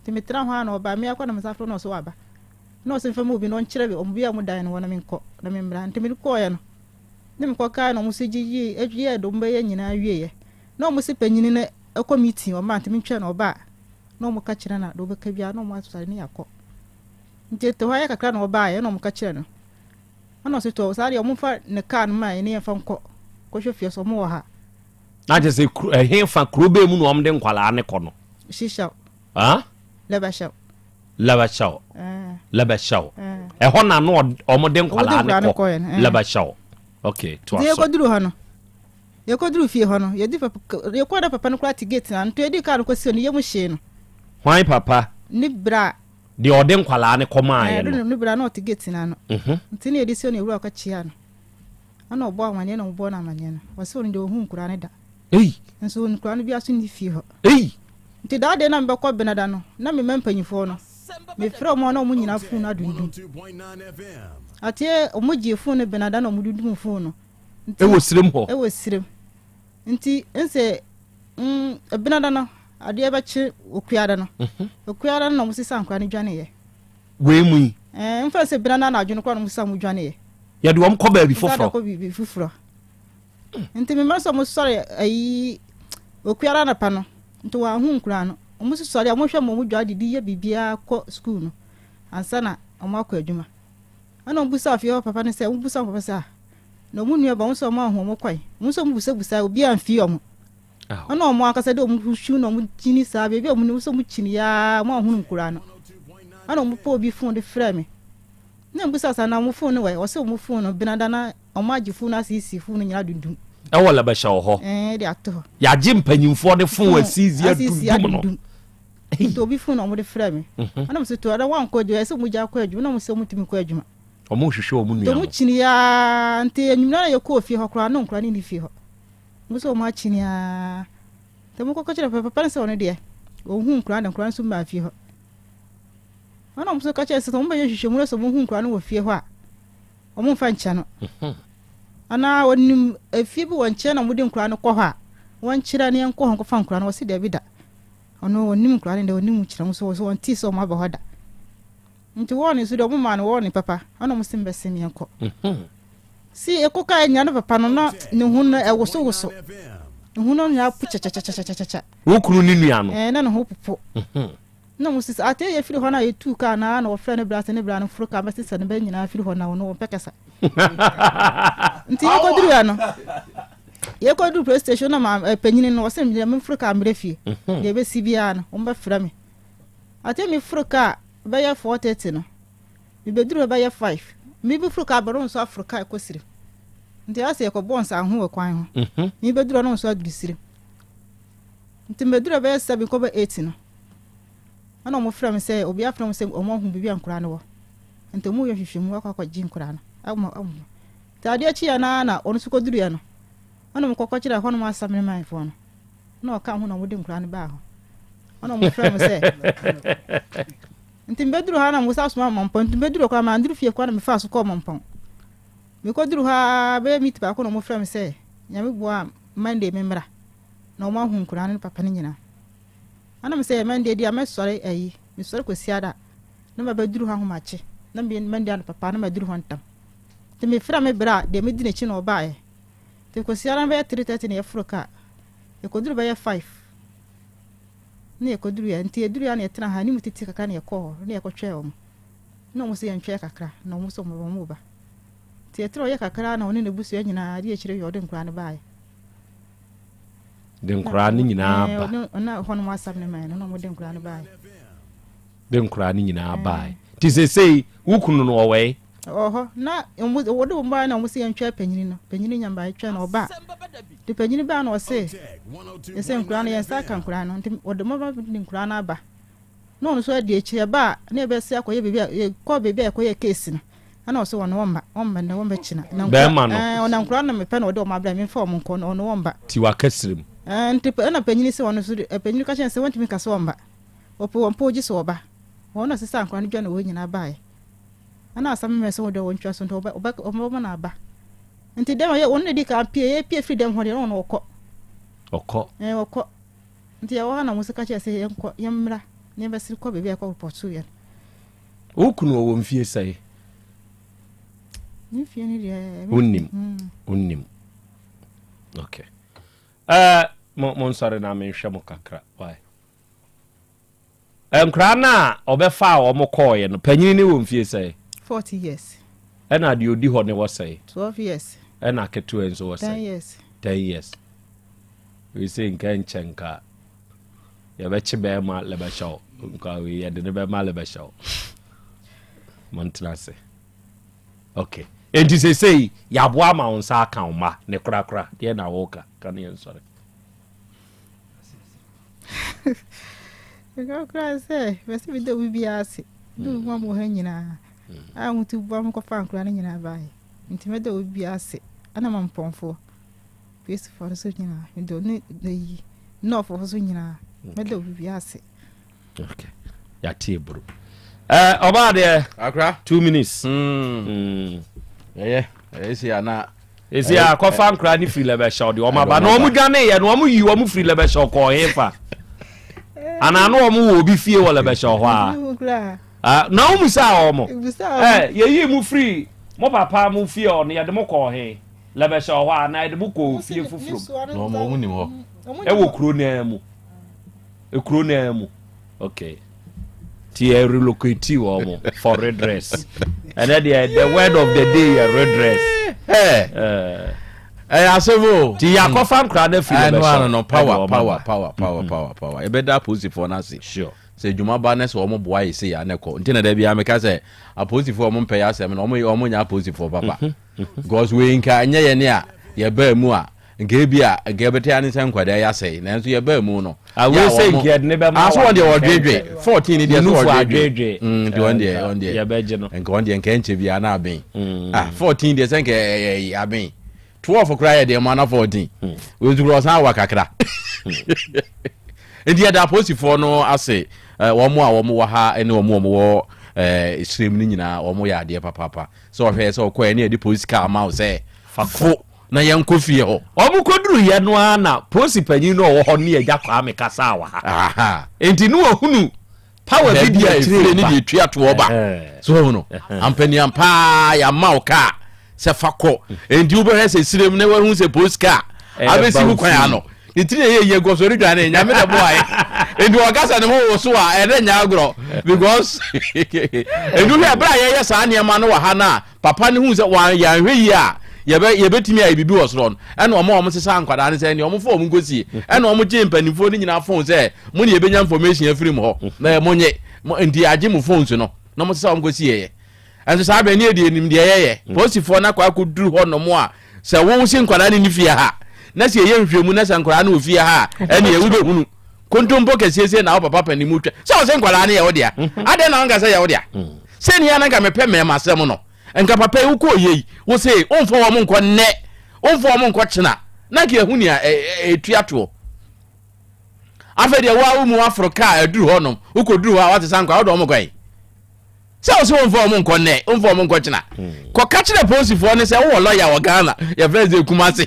Nti metena hɔ ara na ɔbaa. Me ara koraa na mesan frɛ no na ɔse waba. Na ɔse mfa ma obi na ɔnkyerɛ me wɔn baabi a wɔn dan no wɔ na menkɔ na memmra. Nti mede kɔɔeɛ no, ne mekɔkaeɛ na wɔn nso gyegyee, yɛɛ deɛ wɔbɛyɛ nyinaa wieeɛ. Na wɔn se panyini no kɔ meeting, ɔmma nti mentwɛn no, ɔba a na wɔka kyerɛ no a deɛ ɔbɛka biara na wɔn asɔre ne yɛakɔ. Nti ɛte hɔ ayɛ kakra na ɔbaeɛ na wɔka kyerɛ no. Ɛna ɔse tɔ saa deɛ wɔmfa ne kaa no ma yɛn ne yɛmfa nkɔ kɔhwɛ fie sɛ wɔn wɔ ha. Na kyerɛ sɛ ɛhe fa kuro bɛn mu na wɔn de nkwadaa no kɔ no? Shishaw. Ah? Lɛbɛhyɛw. Lɛbɛhyɛw. Lɛbɛhyɛw. Ɛhɔ na no wɔn de nkwadaa no kɔ. Lɛbɛhyɛw. Okay, to aso. Yɛkɔduru hɔ no. Yɛkɔduru fie hɔ no, yɛdi papa yɛkɔɔ na papa no koraa te gate na nto yɛdi kaa no kɔsi no yam hyee no. Hwan papa? Ne bra. Deɛ ɔde nkwadaa no kɔmaaeɛ no. Ne bra na ɔte gate no ano. Nti na yɛde si hɔ na ewura ɔkɔkyea no. Ɛna ɔbɔ amaneɛ na ɔbɔ no amaneɛ no. Ɔsɛ ɔno deɛ ɔhu nkwadaa no da. Ei! Nso nkwadaa no biara so nni fie hɔ. Ei! Nti daa deɛ na mebɛkɔ Benada no, na me mma mpanyinfoɔ no, mefrɛ wɔn a na wɔn nyinaa fon no adundum. Ateɛ wɔn gyee fon no Benada na wɔn dundum fon no. Nti, Ɛwɔ sirem hɔ? Ɛwɔ sirem. Nti nsɛ mm, Benada no, adeɛ bɛkye Okuada no. Mhm. Okuada no na wɔn sesa nkwadaa no dwaneeɛ. Wei mu yi? Ɛɛ, mfa sɛ Benada anadwo no koraa na wɔn sesa wɔn dwaneeɛ. Yɛde wɔn kɔ baabi foforɔ. Kɔ baabi foforɔ. Nti me mma sɛ wɔn sɔre ayi Okuada anapa no, nti wɔn ahu nkwadaa no. Wɔn nso sɔre a wɔhwɛ ma wɔn dwa didi yɛ biribiara kɔ sukuu no ansa na wɔn akɔ adwuma. Ɛna wɔn bisa fie hɔ papa no sɛ, wɔn bisa wɔn papa sɛ, ah, na wɔn nua ba wɔn sɛ wɔn ahu wɔn kwan. Wɔn nso wɔn busabusa obiara mfi wɔn. Ɛna wɔn ankasa de wɔn ho hwiw na wɔn kyini saa baabi a wɔn nim sɛ wɔn kyini yaa wɔn ahunu nkura no. Ɛna wɔn pɛ obi fon de frɛ me. Na mbisa sa na wɔn fon no wɔ wɔsɛ wɔn fon no benada na wɔn agye fon no asiesie fon no nyinaa dundum. Ɛwɔ lɛbɛhyɛ wɔ hɔ. Ɛɛ de ato hɔ. Yɛagye mpanyinfoɔ de fon asiesie adundum no. Nti obi fon na wɔn de frɛ me. Mhm. Ɛna wɔn sɛ to ɛdɛ wɔn ankɔ adwuma ɛsɛ wɔn gya akɔ adwuma na wɔn sɛ wɔn tumi kɔ adwuma. Wɔn hwehwɛ wɔn nua no. Wɔn kyini yaa nti enyimina na yɛkɔɔ fie hɔ koraa na nkura ne ni fie hɔ. Wɔn sɛ wɔn akyini aa. Nti wɔn kɔkɔ kyerɛ papa no sɛ ɔno deɛ ɔnhu nkura na nkura nso mmaa fie hɔ. Ɛna wɔn nso ka kyerɛ sɛ wɔn bɛyɛ nhwehwɛmu na sɛ wɔn hu nkura no wɔ fie hɔ a wɔn mfa nkyɛ no. Mhm. Anaa wɔnim efie bi wɔ nkyɛn na wɔde nkura no kɔ hɔ a wɔnkyerɛ ne yɛn kɔ hɔ nkɔfa nkura no wɔsi dɛbi da. Ɔno ɔnnim nkwadaa no deɛ ɔnnim kyerɛ nso ɔso ɔntee sɛ ɔmo aba hɔ da. Nti wɔɔne nso deɛ ɔmo maa no wɔɔne papa ɛna ɔmo se mbɛse me yɛnkɔ. Si eko kaa nya no papa no na ne ho no ɛwoso woso. Ne ho no nyinaa po kyakyakyakyakyakya. Wo kunu ne nua no? Ɛɛ na ne ho popo. Na ɔmo sisi ate yɛ firi hɔ na yɛtuu kaa na na wɔfrɛ ne bra sɛ ne bra no foro kaa bɛsesa ne bɛ nyinaa firi hɔ na ɔno wɔmpɛ kasa. Nti yɛkɔduru ya no Yɛkɔduru police station na ma eh, panyini no ɔsɛ medeɛ memforo kaa mmerɛ fie mhm. deɛ ɛbɛsi biara no wɔmbɛfrɛ me ate meforo kaa bɛyɛ 4:30 no mebɛduru hɔ bɛyɛ 5 mebɛforo kaa bɛro nso aforo kaa ɛkɔ sirim nti asɛ yɛkɔbɔɔ nsa ho wɔ kwan ho mhm. mebɛduru hɔ no nso aduru sirim nti mebɛduru hɔ bɛyɛ 7 kɔbɛ 8 no ɛna wɔn frɛ me sɛ obi afrɛ me sɛ wɔn ahu biribi a nkora no wɔ nti wɔn yɛ nhwehwɛmu akɔ akɔgye nkora no ɛma ɛma Nti adeɛ kyeeɛ no ara na ɔno nso kɔduruiɛ no, ɛna wɔkɔkɔ kyerɛɛ hɔnom asamenemanfoɔ no, na ɔka ho na wɔde nkwadaa no baa hɔ. Ɛna wɔfrɛ me sɛ, nti mebɛduru hɔ na wɔsa soma Mampɔn, nti mebɛduru hɔ koraa manduru fie koraa na mefaa so kɔɔ Mampɔn. Mekɔduru hɔ ara bɛyɛ meet baako na wɔfrɛ me sɛ, Nyame boa a Monday memmra na wɔn ahu nkwadaa no ne papa no nyinaa. Ɛna me sɛ Monday deɛ mɛsɔre ayi, mesɔre Kwasiada. Na mabɛduru hɔ ahomakye. Na me Monday anɔpa paa na maduru hɔ ntɛm. Nti mefrɛɛ me bra a deɛ medi n'akyi na ɔbaeɛ. Nti kɔsi ara bɛyɛ 3:30 na yɛforo kaa. Yɛkɔduru bɛyɛ 5 na yɛkɔduruiɛ. Nti yɛduruiɛ a na yɛtena ha anim tete kakra na yɛkɔɔ hɔ na yɛkɔtwɛɛ wɔn. Na wɔn nso yɛntwɛɛ kakra na wɔn nso wɔn reba. Nti yɛtena hɔ yɛ kakra na ɔne n'abusua nyinaa ade akyire wie ɔde nkoraa no baeɛ. De nkoraa no nyinaa ba. Ɔna hɔ nom asɛm no mae no na wɔde nkoraa no baeɛ. De nkoraa no nyinaa baeɛ. Nti seesei wo kunu no ɔwɔ he? Ɔwɔ hɔ. Na wɔde wɔn baeɛ na wɔn se yɛntwɛn panyini no. Panyini nya mbaeɛ twɛn na ɔba. Nti panyini baa na ɔse yɛsɛ nkoraa no yɛn nsa aka nkoraa no. Nti wɔde wɔn de nkoraa no aba. Na ɔno nso adi akyire ɛba a na yɛbɛse akɔyɛ baabi a yɛkɔ baabi a yɛkɔyɛ case no. Ɛna ɔse ɔno ɔmma ɔmma nnɛ ɔmmɛkyena. Na nkora Bɛrima no. ɛɛ ɔna nkora no mepɛ na ɔde wɔn abrɛ me memfa wɔn nkɔ ɔno ɔmba. Ti w'akasiri mu. Ɛɛ nti ɛna panyini se ɔno nso panyini ka kyerɛ no sɛ wɔntumi nka sɛ ɔmba. Ɔpɛ wɔn mpo gye sɛ ɔba. Wɔn na ɔsesaa nkora no dwa na wɔn nyinaa baeɛ. Ɛna asɛm mmerɛ sɛ wɔn deɛ wɔntwa so nti ɔbɛ ɔbɛ ɔbɛma no aba. Nti dɛm ɔyɛ wɔn na edi kan pie yɛpie firi dɛm hɔ deɛ na ɔno ɔkɔ. Ɔkɔ. Ɛɛ ɔkɔ. Nti yɛwɔ hɔ na wɔn nso ka kyerɛ sɛ yɛnkɔ yɛmmra na yɛbɛsere kɔ baabi a yɛkɔ repɔto yɛn. Wo kunu ɔwɔ mfie sɛe? Ne mfie no deɛ. Wonnim. Wonnim. Okay. Ɛɛ mo mo nsɔre na menhwɛ mo kakra. Why? Nkwadaa no a ɔbɛfaa wɔn kɔɔeɛ no, panyin no wɔ mfie sɛn? 40 years. Ɛna deɛ ɔdi hɔ no wɔ sɛn? 12 years. Ɛna ketewa nso wɔ sɛn? 10 years. 10 years. Wei sɛ nka nkyɛ nka yɛbɛkye bɛrima lɛbɛhyɛw nka wei yɛde ne bɛma lɛbɛhyɛw. Montena ase. Okay. Enti seesei yɛaboa ama wo nsa aka wo mma ne korakora deɛ na woka ka ne yɛnsɔre. Meka koraa sɛ mɛsɛ meda obi biara ase ne obi ma mo ha nyinaa a motu boa mo kɔfa nkora no nyinaa baeɛ nti mɛda obi biara ase ɛna ma mpɔnfoɔ kristofoɔ no so nyinaa meda ne yi nɔɔfoɔ so nyinaa mɛda obi biara ase. Okay. Yɛate eburu. Eh, ɔbaa deɛ. Akra. 2 minutes. Mm. Ɛyɛ, ɛyɛ si ana. Esi a kɔfa nkora ne firi lɛbɛhyɛw de wɔn aba na wɔn dwane yɛ no wɔn yi wɔn firi lɛbɛhyɛw kɔɔ hefa anaa na wɔn wɔ obi fie wɔ lɛbɛhyɛw hɔ a na wɔn musa wɔn ɛ yɛyi mu firi mo papa mo fie hɔ no yɛde mo kɔɔ he lɛbɛhyɛw hɔ a na yɛde mo kɔɔ fie foforɔ mu na wɔn nim hɔ ɛwɔ kuro naa mu. Ekuro no ara mu. Okay. Ti yɛ relocate wɔn mo for redress. Ɛnɛ deɛ the word of the day yɛ redress. Ɛyɛ asɛm o. Ti yɛ akɔfa nkura no afiri bɛ sɔ. No power power power power mm-hmm. power power. Ɛbɛda apolisifoɔ no ase. Sure. Sɛ adwuma ba ne sɛ wɔn boa yɛ se yɛ anɛ kɔ. Nti na dɛbi ameka sɛ apolisifoɔ wɔn mpɛ yɛ asɛm no wɔn wɔn nyɛ apolisifoɔ papa. Mm-hmm. Mm-hmm. Because wei nka nyɛ yɛ ne a yɛbaa mu a Nka ebia nka ɛbɛte ara ne sɛ nkwadaa yi asɛe, nanso yɛbaa mu no. Ah, wei sɛ nka yɛde ne bɛma ah, so wɔn deɛ wɔdwedwe. 14 ni deɛ so wɔdwedwe. Mm, nti wɔn deɛ wɔn deɛ. Yɛbɛgye no. Nka wɔn deɛ nka ɛnkyɛ biara na aben. Mm. Ah, 14 deɛ sɛ nka ɛyɛ aben. 12 koraa yɛ deɛ mo ana 14. Mm. Wei nso koraa ɔsan awa kakra. Nti yɛda apolisifoɔ no ase, wɔn a wɔn wɔ ha ne wɔn a wɔn wɔ srem no nyinaa wɔn yɛ adeɛ papaapa. Sɛ ɔhwɛ sɛ ɔkɔɛ ne yɛde polisi kaa ma wo sɛ fo na yɛnkɔ fie hɔ. Wɔkɔduruiɛ no ara na polisi panin no a ɔwɔ hɔ ne Agya Kwame kasaa wɔ ha. Enti ne wahunu power bi di akyire ne deɛ ɛtua toɔ ba. So wahu no? Ampaniam paa yɛama wo kaa sɛ fa kɔ. Enti wobɛhwɛ sɛ sirem na wahu sɛ polisi kaa abɛsi wo kwan ano. Ne tiri ɛyɛ yie nkɔ so ɔredwane nyame na boa yɛ. Enti ɔka sɛ ne ho wo so a ɛnɛ nyɛ agorɔ because ɛnu hwɛ ɛberɛ a yɛyɛ saa nneɛma no wɔ ha no a Papa no huu sɛ wɔn yɛanhwɛ yie a yɛbɛ yɛbɛtumi ayɛ biribi wɔ soro no, ɛna ɔma wɔn sesaa nkwadaa no sɛ ɛnneɛ wɔn fa wɔn nkɔsie. Ɛna wɔn gyee mpanimfoɔ no nyinaa phone sɛ mo ne yɛbɛnya information afiri mo hɔ na mo nye mo nti yɛagye mo phones no na wɔn sesa wɔn kɔsieɛ. Ɛnso saa bɛn ne yɛde yɛnim deɛ yɛyɛ. Polisifoɔ no akɔ akɔduru hɔ nom a sɛ wo se nkwadaa no nni fie ha na sɛ yɛyɛ nhwehwɛmu na sɛ nkwadaa no wɔ fie ha a ɛneɛ wobɛhunu. Kontompo kɛseɛ sei na wo papa panin mu twa sɛ ɔsɛ nkwadaa no yɛ wo dea. Adɛn na wonka sɛ yɛ wo dea? Sɛnea na nka mepɛ mmarima asɛm no, nka papa yi wokɔɔ yei, wo se womfa wɔn nkɔ nnɛ, womfa wɔn nkɔ kyena, na nka yɛhu nea ɛtua toɔ. Afei deɛ woa wo mu aforo kaa aduru hɔ nom, wokɔduru hɔ a woate sa nkwa, wode wɔn kɔe. Sɛ Sɛ wo sɛ womfa wɔn nkɔ nnɛ, womfa wɔn nkɔ kyena. Kɔka kyerɛ polisifoɔ no sɛ wowɔ lɔya wɔ Ghana, yɛfrɛ sɛ Kumase.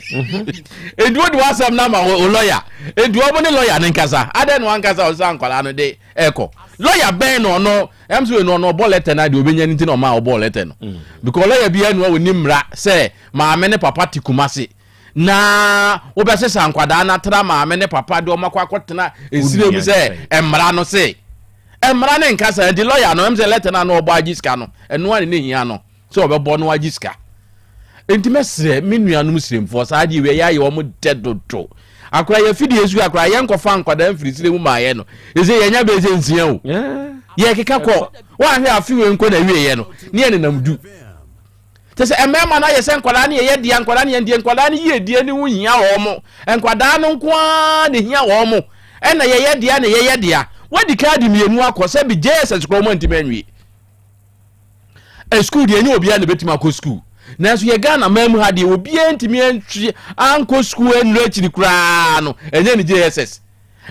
Enti wode w'asɛm no ama wo lɔya. Enti wɔn ne lɔya no nkasa. Adɛn na wankasa ɔsesa nkwadaa no de ɛkɔ? Lɔya bɛn na ɔno, ɛm sɛ wei no ɔno ɔbɔ lɛtɛ no adeɛ ɔbɛnya no nti na ɔma ɔbɔɔ lɛtɛ no. Because lɔya biara ni hɔ a ɔnim mmara sɛ maame ne papa te Kumase. Na wobɛsesa nkwadaa no atra maame ne papa de wɔn akɔ akɔtena esire mu sɛ mmara no se. Mmara no nka saa nti lɔya no ɛm sɛ lɛtɛ no a na ɔbɔ agye sika no ɛno a ne hia no sɛ ɔbɛbɔ no agye sika. Nti mɛsrɛ me nuanom siremfoɔ saa adeɛ wei ɛyɛ ayɛ wɔn dɛ dodo. Akora yɛ fidie so akora yɛn nkɔfa nkwadaa mfiri sire mu maayɛ no ɛsɛ yɛnya bɛyɛ sɛ nsia o. Yɛkeka kɔ wɔahwɛ afe wei nkɔ na awieɛ no ne yɛ nenam du. Kyerɛ sɛ mmarima no ayɛ sɛ nkwadaa no yɛyɛ dea, nkwadaa no yɛn deɛ, nkwadaa no yiedie no ho hia wɔn, nkwadaa no nko ara na ehia wɔn, ɛna yɛyɛ dea na yɛyɛ dea. Wadi kan de mmienu akɔ sɛ bi JSS koraa wɔn antumi anwie. Sukuu deɛ ɛnyɛ obiara na ebetumi akɔ sukuu. Nanso yɛ Ghana man mu ha deɛ obiara ntumi antwi ankɔ sukuu nnuru akyiri koraa no ɛnyɛ ne JSS.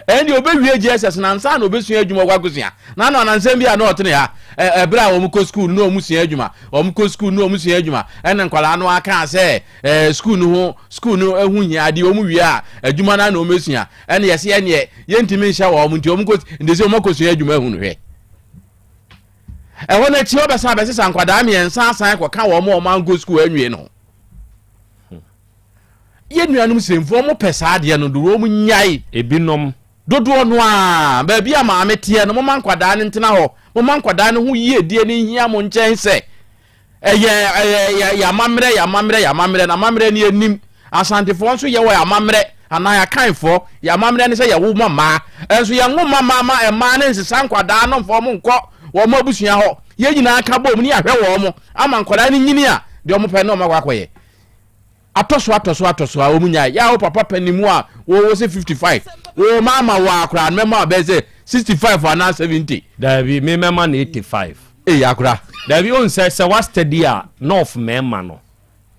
Ɛnde obewie JSS no ansa na obesua adwuma ɔkɔ akosua. Na ano anansɛm bi a na ɔtene ha, ɛ, ɛberɛ a wɔn kɔ sukuu no na wɔn sua adwuma, wɔn kɔ sukuu no na wɔn sua adwuma, ɛna nkwadaa no aka sɛ, ɛ, sukuu no ho, sukuu no ho hia adeɛ, wɔn wie a, adwuma no na wɔn bɛsua. Ɛna yɛse ɛneɛ, yɛntumi nhyɛ wɔn, nti wɔn kɔ, nti sɛ wɔn akɔsua adwuma ahunu hwɛ. Ɛhɔ no akyi wɔbɛsan abɛsesa nkwadaa mmiɛnsa asan kɔka wɔn a wɔn ankɔ sukuu anwie no ho. Yɛn nuanom Sremfoɔ, wɔn pɛ saa adeɛ no dodo, wɔn nyae. Ebinom. Dodoɔ no ara, baabi a maame teɛ no, momma nkwadaa no ntena hɔ. Momma nkwadaa no ho yiedie no nhia mo nkyɛn sɛ ɛyɛ ɛyɛ yɛ amammerɛ, yɛ amammerɛ, yɛ amammerɛ, na amammerɛ no yɛnim. Asantefoɔ nso yɛwɔ yɛ amammerɛ, anaa Akanfoɔ, yɛ amammerɛ ne sɛ yɛwo ma mmaa. Nso yɛnwo mma mmaa ma mmaa no nsesa nkwadaa no mfa wɔn nkɔ wɔn abusua hɔ. Yɛn nyinaa ka bom ne yɛahwɛ wɔn ama nkwadaa no nyini a, deɛ wɔpɛ no wɔn akɔ akɔyɛ. Atɔ so atɔ so atɔ so a wɔn nyae. Yɛ a wo papa panin mu a wo sɛ 55 wo ma ama wo a koraa no mɛma bɛyɛ sɛ 65 anaa 70. Daabi me mɛma no 85. Ei akora. Daabi o nsɛ sɛ wa study a north mɛma no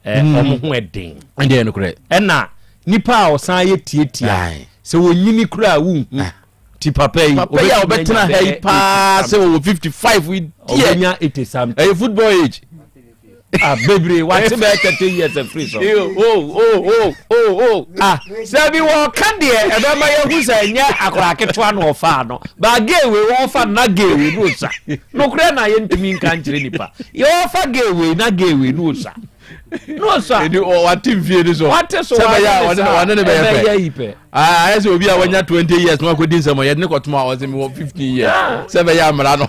eh, mm. wɔn ho ɛden. Ɛdeɛ no korɛ. Ɛna nipa a ɔsan yɛ tietia sɛ wɔnyini koraa wonhu. Ah. Ti papa yi. Papa yi a ɔbɛtena ha yi paa sɛ wɔwɔ 55 yi deɛ. Ɔbɛnya 80 something. Ɛyɛ football age. Ah, bebree wate bɛyɛ 30 years afiri so. Oh, oh, oh, oh, oh. Ah, sɛ bi wɔka deɛ ɛbɛma yɛhu sɛ ɛnyɛ akwadaa ketewa na ɔfaa no. Ba gay wei wɔfa no na gay wei no osa. Nokorɛ na yɛntumi nka nkyerɛ nipa. Yɛwɔfa gay wei na gay wei no osa. No osa. Ɛdi wate mfie ni so. Wate so sɛ bɛyɛ a ɔne ɔne ne bɛyɛ pɛ. Ɛbɛyɛ pɛ. Ah, ayɛ sɛ obi a wanya 20 years na wakɔdi nsɛm yɛde ne kɔtom a ɔsɛ mewɔ 15 years sɛ bɛyɛ amara no.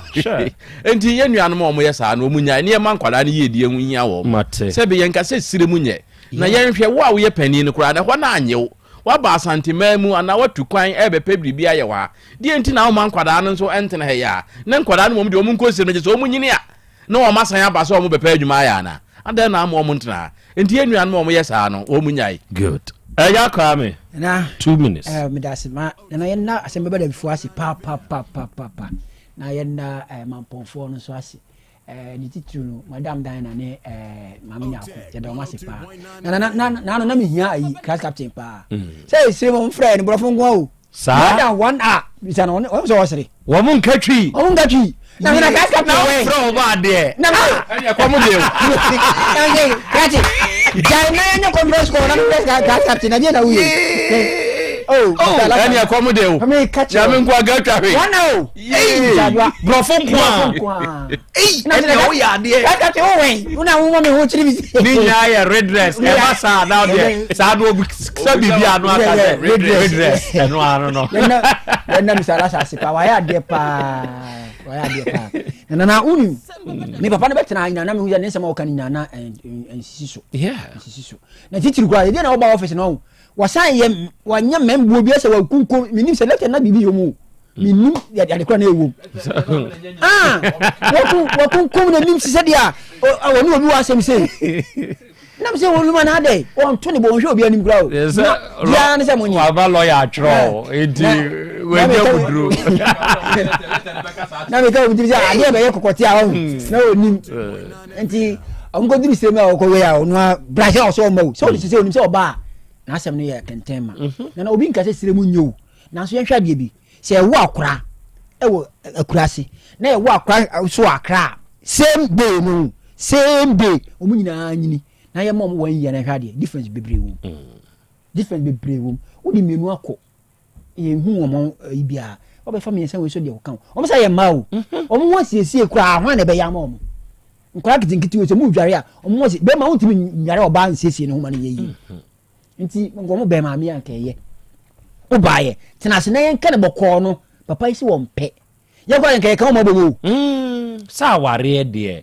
Enti yɛn nuanom a wɔyɛ saa no wɔn nyae nneɛma nkwadaa no yiedie ho hia wɔn. Sɛ bi yɛnka sɛ sire mu nyɛ na yɛnhwɛ wo a woyɛ panin no koraa na ɛhɔ no anyɛ wo. Woaba Asanteman mu anaa woatu kwan rebɛpɛ biribi ayɛ wɔ ha. Deɛ nti na woma nkwadaa no nso ntena ha yi a? Na nkwadaa no mmom deɛ wɔn nkɔ sire no gye sɛ wɔn nyini a na wɔn asan aba sɛ wɔn bɛpɛ adwuma ayɛ anaa? Adɛn na ama wɔn ntena ha? Nti yɛn nuanom a wɔyɛ saa no, wɔn nyae. Good. Ɛya Kwame, Na, 2 minutes. Eh, medase ma nana yɛnna asɛm bɛba dabifoɔ ase paapaapaapapa na yɛnna eh, mampɔnfoɔ no nso ase eh, ne titiriw no madam Diana ne eh, maame Nyako yɛda wɔn ase paa na na na na na na mehia ayi class captain paa mm. sɛ ɛsire mu mfrɛ no borɔfo nko o Saa. More than one hour. Bisa no, wɔn sɛ wɔsere. Wɔn nka twi. Wɔn nka twi. Na na class captain wɛ. Na wɔfrɛ wɔn adeɛ. Na na. Ɛni ɛkɔm deɛ o. Na n krakye. Gyae na yɛnyɛ conference call na mefrɛ class captain na deɛ na woyɛ. Oh, ɛni ɛkɔm deɛ o. Nyame nko aga twa hwee. Wɔn na o. Borɔfo nko a. Ɛnna woyɛ adeɛ. Class captain wo wɛn. Wo na wo mɔ mi ho kyerɛ mi. Ne nyinaa yɛ redress. Ɛba saa na ɔdeɛ saa na obi sɛ biribi ano aka sɛ redress. Ɛno ano no. Yɛn na misa alasa ase paa wayɛ adeɛ paa wayɛ adeɛ paa. Na nana wuni mi papa no bɛtena nyina na mi hu sɛ ne nsɛm a ɔka no nyinaa na nsisi so. Nsisi so. Na titiri koraa yɛdeɛ na ɔba office no wasan yɛ wanyɛ mɛmbuo bi ɛsɛ wakunkum menim sɛ lɛtɛ na biribi yɛ mu o menim ade kora na ɛwom ah, wakunkum n'anim sɛ sɛdeɛ a wɔne obi wɔ asɛm sei nam sɛ wɔnuma no adɛ ɔnto ne bɔ ɔnhwɛ obi anim kora o biara ne sɛ monyɛ waba lɔya atwerɛ nti wanya muduro na meka obi tiri sɛ adeɛ bɛyɛ kɔkɔte a ɔhu na ɔnim nti ɔmkɔduru sɛ mu a ɔkɔwei a ɔno a bra sɛ ɔsɛ ɔma o sɛ ɔde sɛ ɔnim sɛ ɔba a n'asɛm no yɛ kɛntɛn ma na obi nka sɛ serɛ mu nyɛ o Nanso yɛnhwɛ adeɛ bi, sɛ yɛwo akora wɔ akuraase na yɛwo akora nso wɔ Accra a, Same day no, same day wɔn nyinaa nyini na yɛ ma wɔn wɔn yie na hwɛ adeɛ difference bebree wɔ mu. Difference bebree wɔ mu. Wode mmienu akɔ yɛn hu wɔn ayi biara wɔbɛfa mmiɛnsa wei so deɛ ɔka wɔn sɛ yɛ mmaa o. Wɔn ho asiesie koraa ho a na ɛbɛyɛ ama wɔn. Nkwadaa nketenkete wei sɛ mu dware a wɔn ho asie bɛrima wontumi nware ɔbaa nsiesie ne ho ma no yɛ yie. Nti nkɔmɔ bɛn maame a nka ɛyɛ. Wobaayɛ tena ase na yɛnka no bɔkɔɔ no papa yi sɛ wɔn pɛ. Yɛn kɔ nka yɛka wɔn abɔ mu o. Sɛ awareɛ deɛ.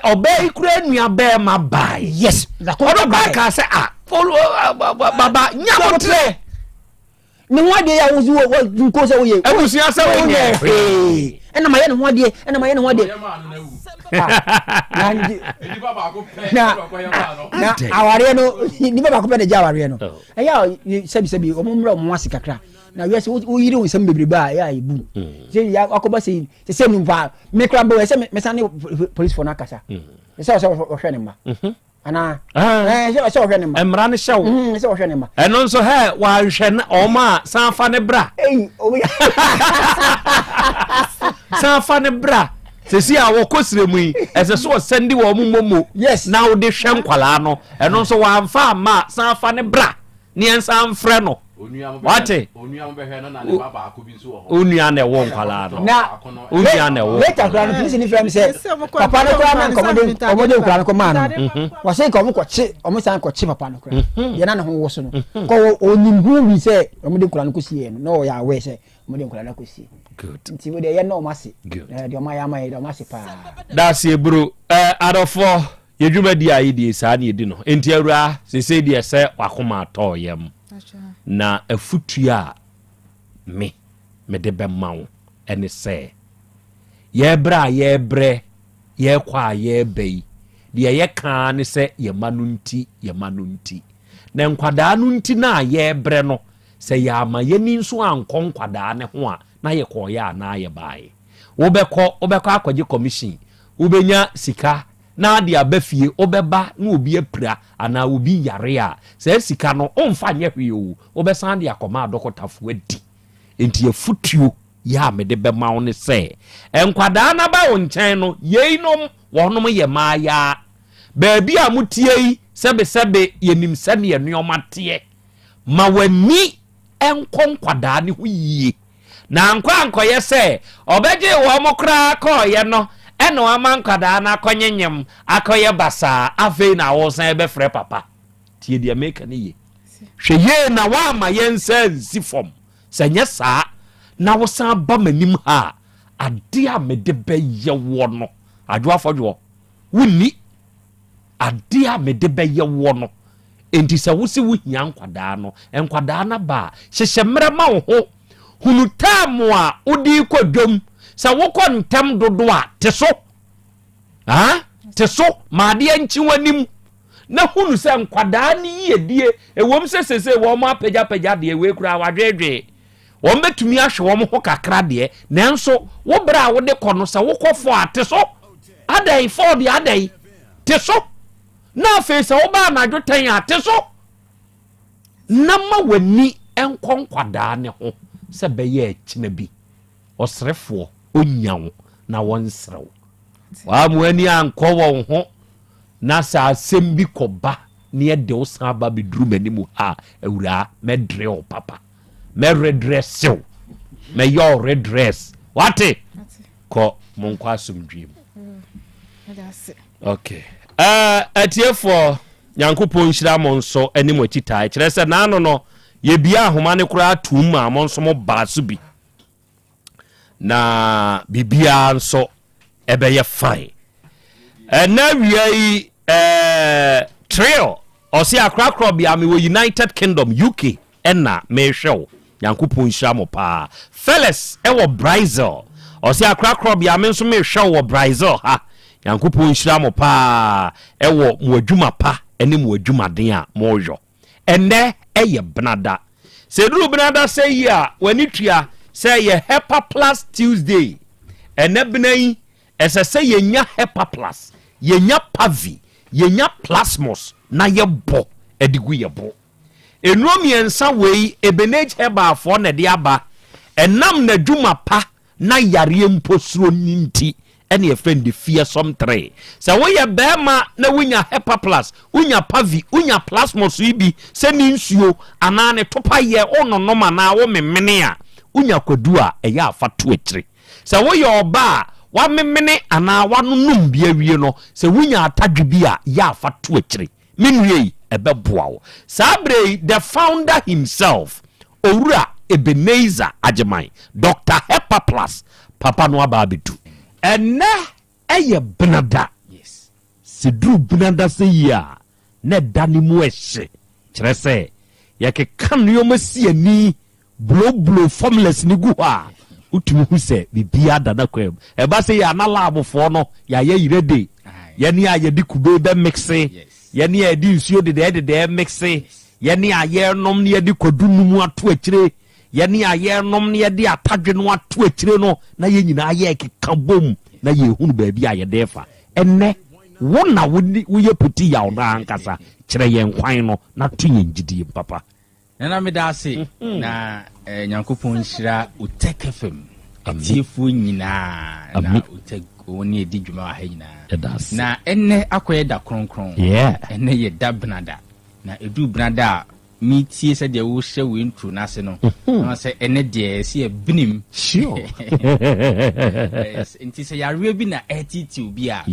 Ɔbaa yi kura nua bɛrima bae. Yes. Ɔno kora kaa sɛ a baba nyabotrɛ. Ne ho adeɛ yɛ a wosi wɔ nko sɛ woyɛ. Abusua sɛ wonyɛ hwee. Ɛna ma yɛ ne ho adeɛ ɛna ma yɛ ne ho adeɛ. Na na awareɛ no nipa baako pɛ na gye awareɛ no. Ɛyɛ a sɛbi sɛbi wɔn mmerɛ wɔn ase kakra. Na wiase woyere wo nsɛm bebrebe a ɛyɛ a ebu sɛ ya akɔba sɛ sɛ sɛ nu mpa me kora mbɔ sɛ mesan ne polisifoɔ no akasa sɛ sɛ ɔhwɛ ne mma anaa sɛ sɛ ɔhwɛ ne mma mmara no hyɛ wo sɛ ɔhwɛ ne mma ɛno nso hɛ wahwɛ ne ɔma a san fa ne bra san fa ne bra sɛsi a wɔkɔ srɛ mu yi ɛsɛ sɛ ɔsɛnde wɔn mo momo na wode hwɛ nkwalaa no ɛno nso wamfa amma a san fa ne bra ne yɛnsan mfrɛ no wate onua na ɛwɔ nkwalaa no onua na ɛwɔ later koraa no polisi ni fira mi sɛ papa no koraa na nka ɔmɔde ɔmɔde nkwadaa no kɔ maa no mhm. wɔsɛ nka ɔmo kɔkye ɔmo san kɔkye papa no koraa mhm. deɛ na ne ho wɔ so no mhm. kɔ ɔnim ho wi sɛ ɔmɔde nkwadaa no kɔ sie no na ɔyɛ awɛ sɛ ɔmɔde nkwadaa no kɔ sie nti wo deɛ yɛ na ɔmo ase deɛ ɔmo ayɛ ama yɛ deɛ ɔmo ase paa. daase eburo ɛɛ adɔfoɔ. Yɛ dwumadi a yɛdie saa na yɛdi no. Enti Awuraa, seesei deɛ sɛ w'akoma atɔ wo yam, na afutuo a me mede bɛma wo ne sɛ, yɛrebrɛ a yɛrebrɛ, yɛrekɔ a yɛreba yi, deɛ yɛka ara ne sɛ yɛn mma no nti, yɛn mma no nti. Na nkwadaa no nti no a yɛrebrɛ no, sɛ yɛamma yɛn ani nso ankɔ nkwadaa no ho a, na yɛkɔeɛ anaa yɛbaeɛ. Wobɛkɔ, wobɛkɔ akɔgye commission, wobɛnya sika na ade aba fie, wobɛba na obi apira anaa obi yare a, saa sika no womfa nyɛ hwee o, wobɛsan de akɔma adɔkotafoɔ adi. Enti afotuo yi a mede bɛma wo ne sɛ, nkwadaa no aba wo nkyɛn no, yeinom wɔnom yɛ mmaayaa. Baabi a moteɛ yi, sɛbesɛbe yɛnim sɛdeɛ nnoɔma teɛ. Ma w'ani nkɔ nkwadaa no ho yie. Na ankɔ ankɔyɛ sɛ ɔbɛgyee wɔn koraa kɔeɛ no na wama nkwadaa no akɔnyenyem akɔyɛ basaa, afei na woresan rebɛfrɛ papa. Tie deɛ mereka no yie. Hwɛ yie na woamma yɛn nsa ansi fam. Sɛ ɛnyɛ saa na wosan ba m'anim ha a, adeɛ a mede bɛyɛ woɔ no, Adwo Afɔdwoɔ, wonni. Adeɛ a mede bɛyɛ woɔ no. Enti sɛ wose wohia nkwadaa no, nkwadaa no aba a, hyehyɛ mmerɛ ma wo ho. Hunu time a wode rekɔ dwam. Sɛ wokɔ ntɛm dodo a, te so. Ah, te so ma adeɛ nkye w'anim. Na hunu sɛ nkwadaa no yiedie, ɛwom sɛ seesei wɔn apagyapagya deɛ, wei koraa wadweedwee. Wɔn bɛtumi ahwɛ wɔn ho kakra deɛ, nanso wo berɛ a wode kɔ no, sɛ wokɔ fɔ a, te so. Adɛn, fɔ deɛ adɛn, te so. Na afei sɛ woba anadwo tɛn a, te so na ma w'ani nkɔ nkwadaa no ho sɛ bɛyɛ akyina bi ɔserefoɔ ɔnya wo na wɔnsere wo. Woamma w'ani ankɔ wɔn ho na sɛ asɛm bi kɔba na ɛde wo san ba bɛduru m'anim ha a, awuraa, mɛdrɛ wo papa. Mɛredrɛse wo. Mɛyɛ wo redress. Wate? Kɔ, monkɔ asomdwoeɛ mu. Ok. Eh, atiefoɔ, Nyankopɔn nhyira mo nso ne mo akyitae. Kyerɛ sɛ, naano no, yɛbia ahoma no koraa tuum maa mo nso mo baa so bi. Na biribiara nso ɛbɛyɛ fine. Ɛnɛ awia yi, eh, Trill, ɔse akorakorɔ bea mewɔ United Kingdom, UK. Ɛna mehwɛ wo. Nyankopɔn nhyira mo paa. Felis ɛwɔ Brazil. Ɔse akora korɔbea me nso mehwɛ wo wɔ Brazil ha. Nyankopɔn nhyira mo paa ɛwɔ mo adwuma pa ɛne mo adwumaden a moyɔ. Ɛnɛ ɛyɛ benada. Sɛ ɛduru benada sɛ yi a w'ani tua sɛ ɛyɛ Hepa Plus Tuesday. Ɛnɛ bena yi ɛsɛ sɛ yɛnya Hepa Plus, yɛnya Pavi, yɛnya Plasmos na yɛbɔ ɛde gu yɛ bo. Nnuro mmiɛnsa wei Ebenage Herbal foɔ na ɛde aba ɛnam n'adwuma pa na yareɛ mpo suro no nti. ɛne yɛfrɛ no the fearsome 3. Sɛ woyɛ barima na wonya Hepaplus, wonya Pavi, wonya Plasmos yi bi sɛ ne nsuo anaa ne topayɛ wononom anaa womemene a, wonya kwadu a, ɛyɛ a fa to akyire. Sɛ woyɛ ɔbaa a wamemene anaa wanonom bi awie no, sɛ wonya atadwe bi a, yɛ a fa to akyire. Me nua yi, ɛbɛboa wo. Saa berɛ yi, the founder himself, Owura Ebenezer Agyeman, Doctor Hepaplus, papa no aba abɛdu. Ɛnnɛ yɛ Benada. Sɛ duru Benada sɛ yi a, na ɛda no mu ɛhye. Kyerɛ sɛ, yɛkeka nneɛma si ani, blowblow formulas no gu hɔ a, wotumi hu sɛ biribiara da n'akwan mu. Ɛba sɛ yɛ a na labfoɔ no, yɛayɛ yerede. Yɛne a yɛde kube bɛmekse, yɛne a yɛde nsuo dedɛɛdedɛɛ mekse, yɛne a yɛrenom na yɛde kwadu num ato akyire, yɛne a yɛrenom na yɛde atadwe no ato akyire no, na yɛn nyinaa yɛrekeka bom na yɛrehunu baabi a yɛde refa. Ɛnnɛ, wo na woyɛ poti yaw no ankasa. Kyerɛ yɛn kwan no na to yɛn gyidie mu papa. Nana meda ase na Nyankopɔn nhyira Otec FM atiefoɔ nyinaa na Otec wɔn ne ɛdi dwuma wɔ ha nyinaa. Na ɛnnɛ akɔyɛ da kronkron. Ɛnnɛ yɛ da benada. Na ɛduru benada a metie sɛdeɛ wohyɛ wo intro no ase no, na sɛ ɛnɛ deɛ ɛsɛ yɛ benim. Sure. Nti sɛ yareɛ bi na ɛretete obi a,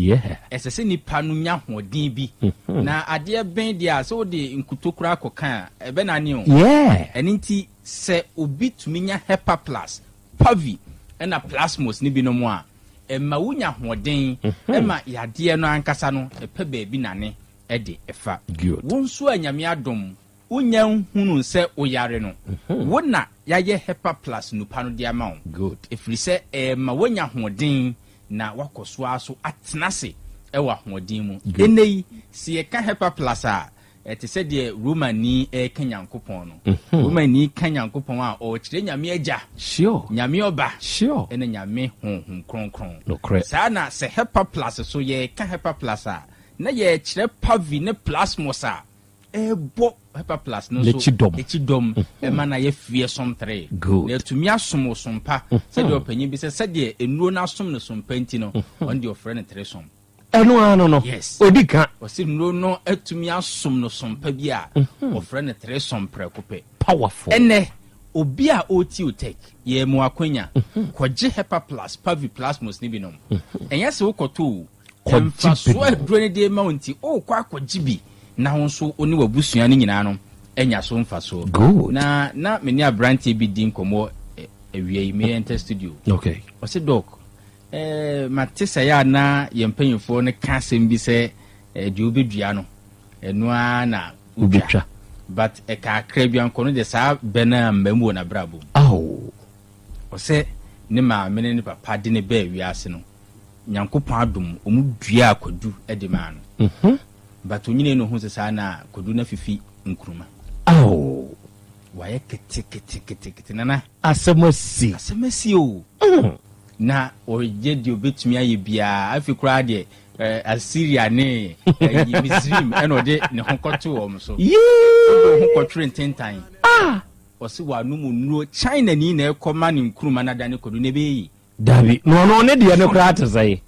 ɛsɛ sɛ nipa no nya ahoɔden bi. Na adeɛ ben deɛ a, sɛ wode nkuto koraa kɔka a, ɛbɛnane o. Ɛno nti sɛ obi tumi nya Hepa Plus, Pavi, ɛna Plasmos ne binom a, ɛma wonya ahoɔden, ɛma yadeɛ no ankasa no ɛpɛ baabi nane de fa. Wo nso a Nyame adom wonnya nhunuu sɛ woyare no, wo na yɛayɛ Hepa Plus nnupa no de ama wo. Ɛfiri sɛ ɛrema woanya ahoɔden na woakɔ so ara so atena ase wɔ ahoɔden mu. Ɛnnɛ yi, sɛ yɛka Hepa Plus a, ɛte sɛ deɛ Romani reka Nyankopɔn no. Romani ka Nyankopɔn a, ɔrekyerɛ Nyame Agya, Nyame Ɔba, ɛna Nyame Honhom Kronkron. Saa na sɛ Hepa Plus so yɛreka Hepa Plus a, na yɛrekyerɛ Pavi ne Plasmos a ɛrebɔ Hepaplus no nso akyi dɔm ma no ayɛ fearsome tre. Na atumi asom wo som pa, sɛdeɛ ɔpanyin bi sɛ sɛdeɛ nnuro no asom no som pa nti no, ɔno deɛ ɔfrɛ no threesome. Ɛno ara no no, Yes. ɔdi ka. Ɔse nnuro no atumi asom no som pa bi a, wɔfrɛ no threesome prɛko pɛ. Powerful. Ɛnnɛ, obi a ɔretie Otec, yɛrema wo akwanya, kɔgye Hepaplus, Pavi, Plasmos no bi nom. Ɛnyɛ sɛ wokɔtɔ o, Kɔgye Mfasoɔ a bi. aduro no de rema wo nti, worekɔ akɔgye bi na wo nso wo ne w'abusua no nyinaa no anya so mfasoɔ. Good. Na na me ne aberanteɛ bi di nkɔmmɔ awia yi, me enter studio. Okay. Ɔse Doc, eh, mate sɛ yɛ a na yɛn mpanyinfoɔ no ka asɛm bi sɛ eh, deɛ wobɛdua no, ɛno ara na wotwa. Wobɛtwa. But ɛkakra bi ankɔ no deɛ saa bɛ no amma mu wɔ n'abrabɔ mu. Aw. Ɔsɛ ne maame ne ne papa de no baa wiase no, Nyankopɔn adom ɔmo duaa kwadu de maa no. But onyinii no ohuu sɛ saa na kwadu no afifi nkruma. Aww. Wayɛ keteketekete Nana. Asɛm asi. Asɛm asi o. Na ɔyɛ deɛ obetumi ayɛ biara. Afei koraa deɛ eh, Assyria ne eh, Misrim ɛna ɔde ne ho kɔtoo wɔn so. Yee! Ɔde ho kɔtwere ntentan. Ah! Ɔse wanom nnuro. China ni na ɛkɔ ma ne nkruma no adane kwadu na ɛbɛyɛ yie. Dabi, na ɔno ne deɛ no koraa te sɛn?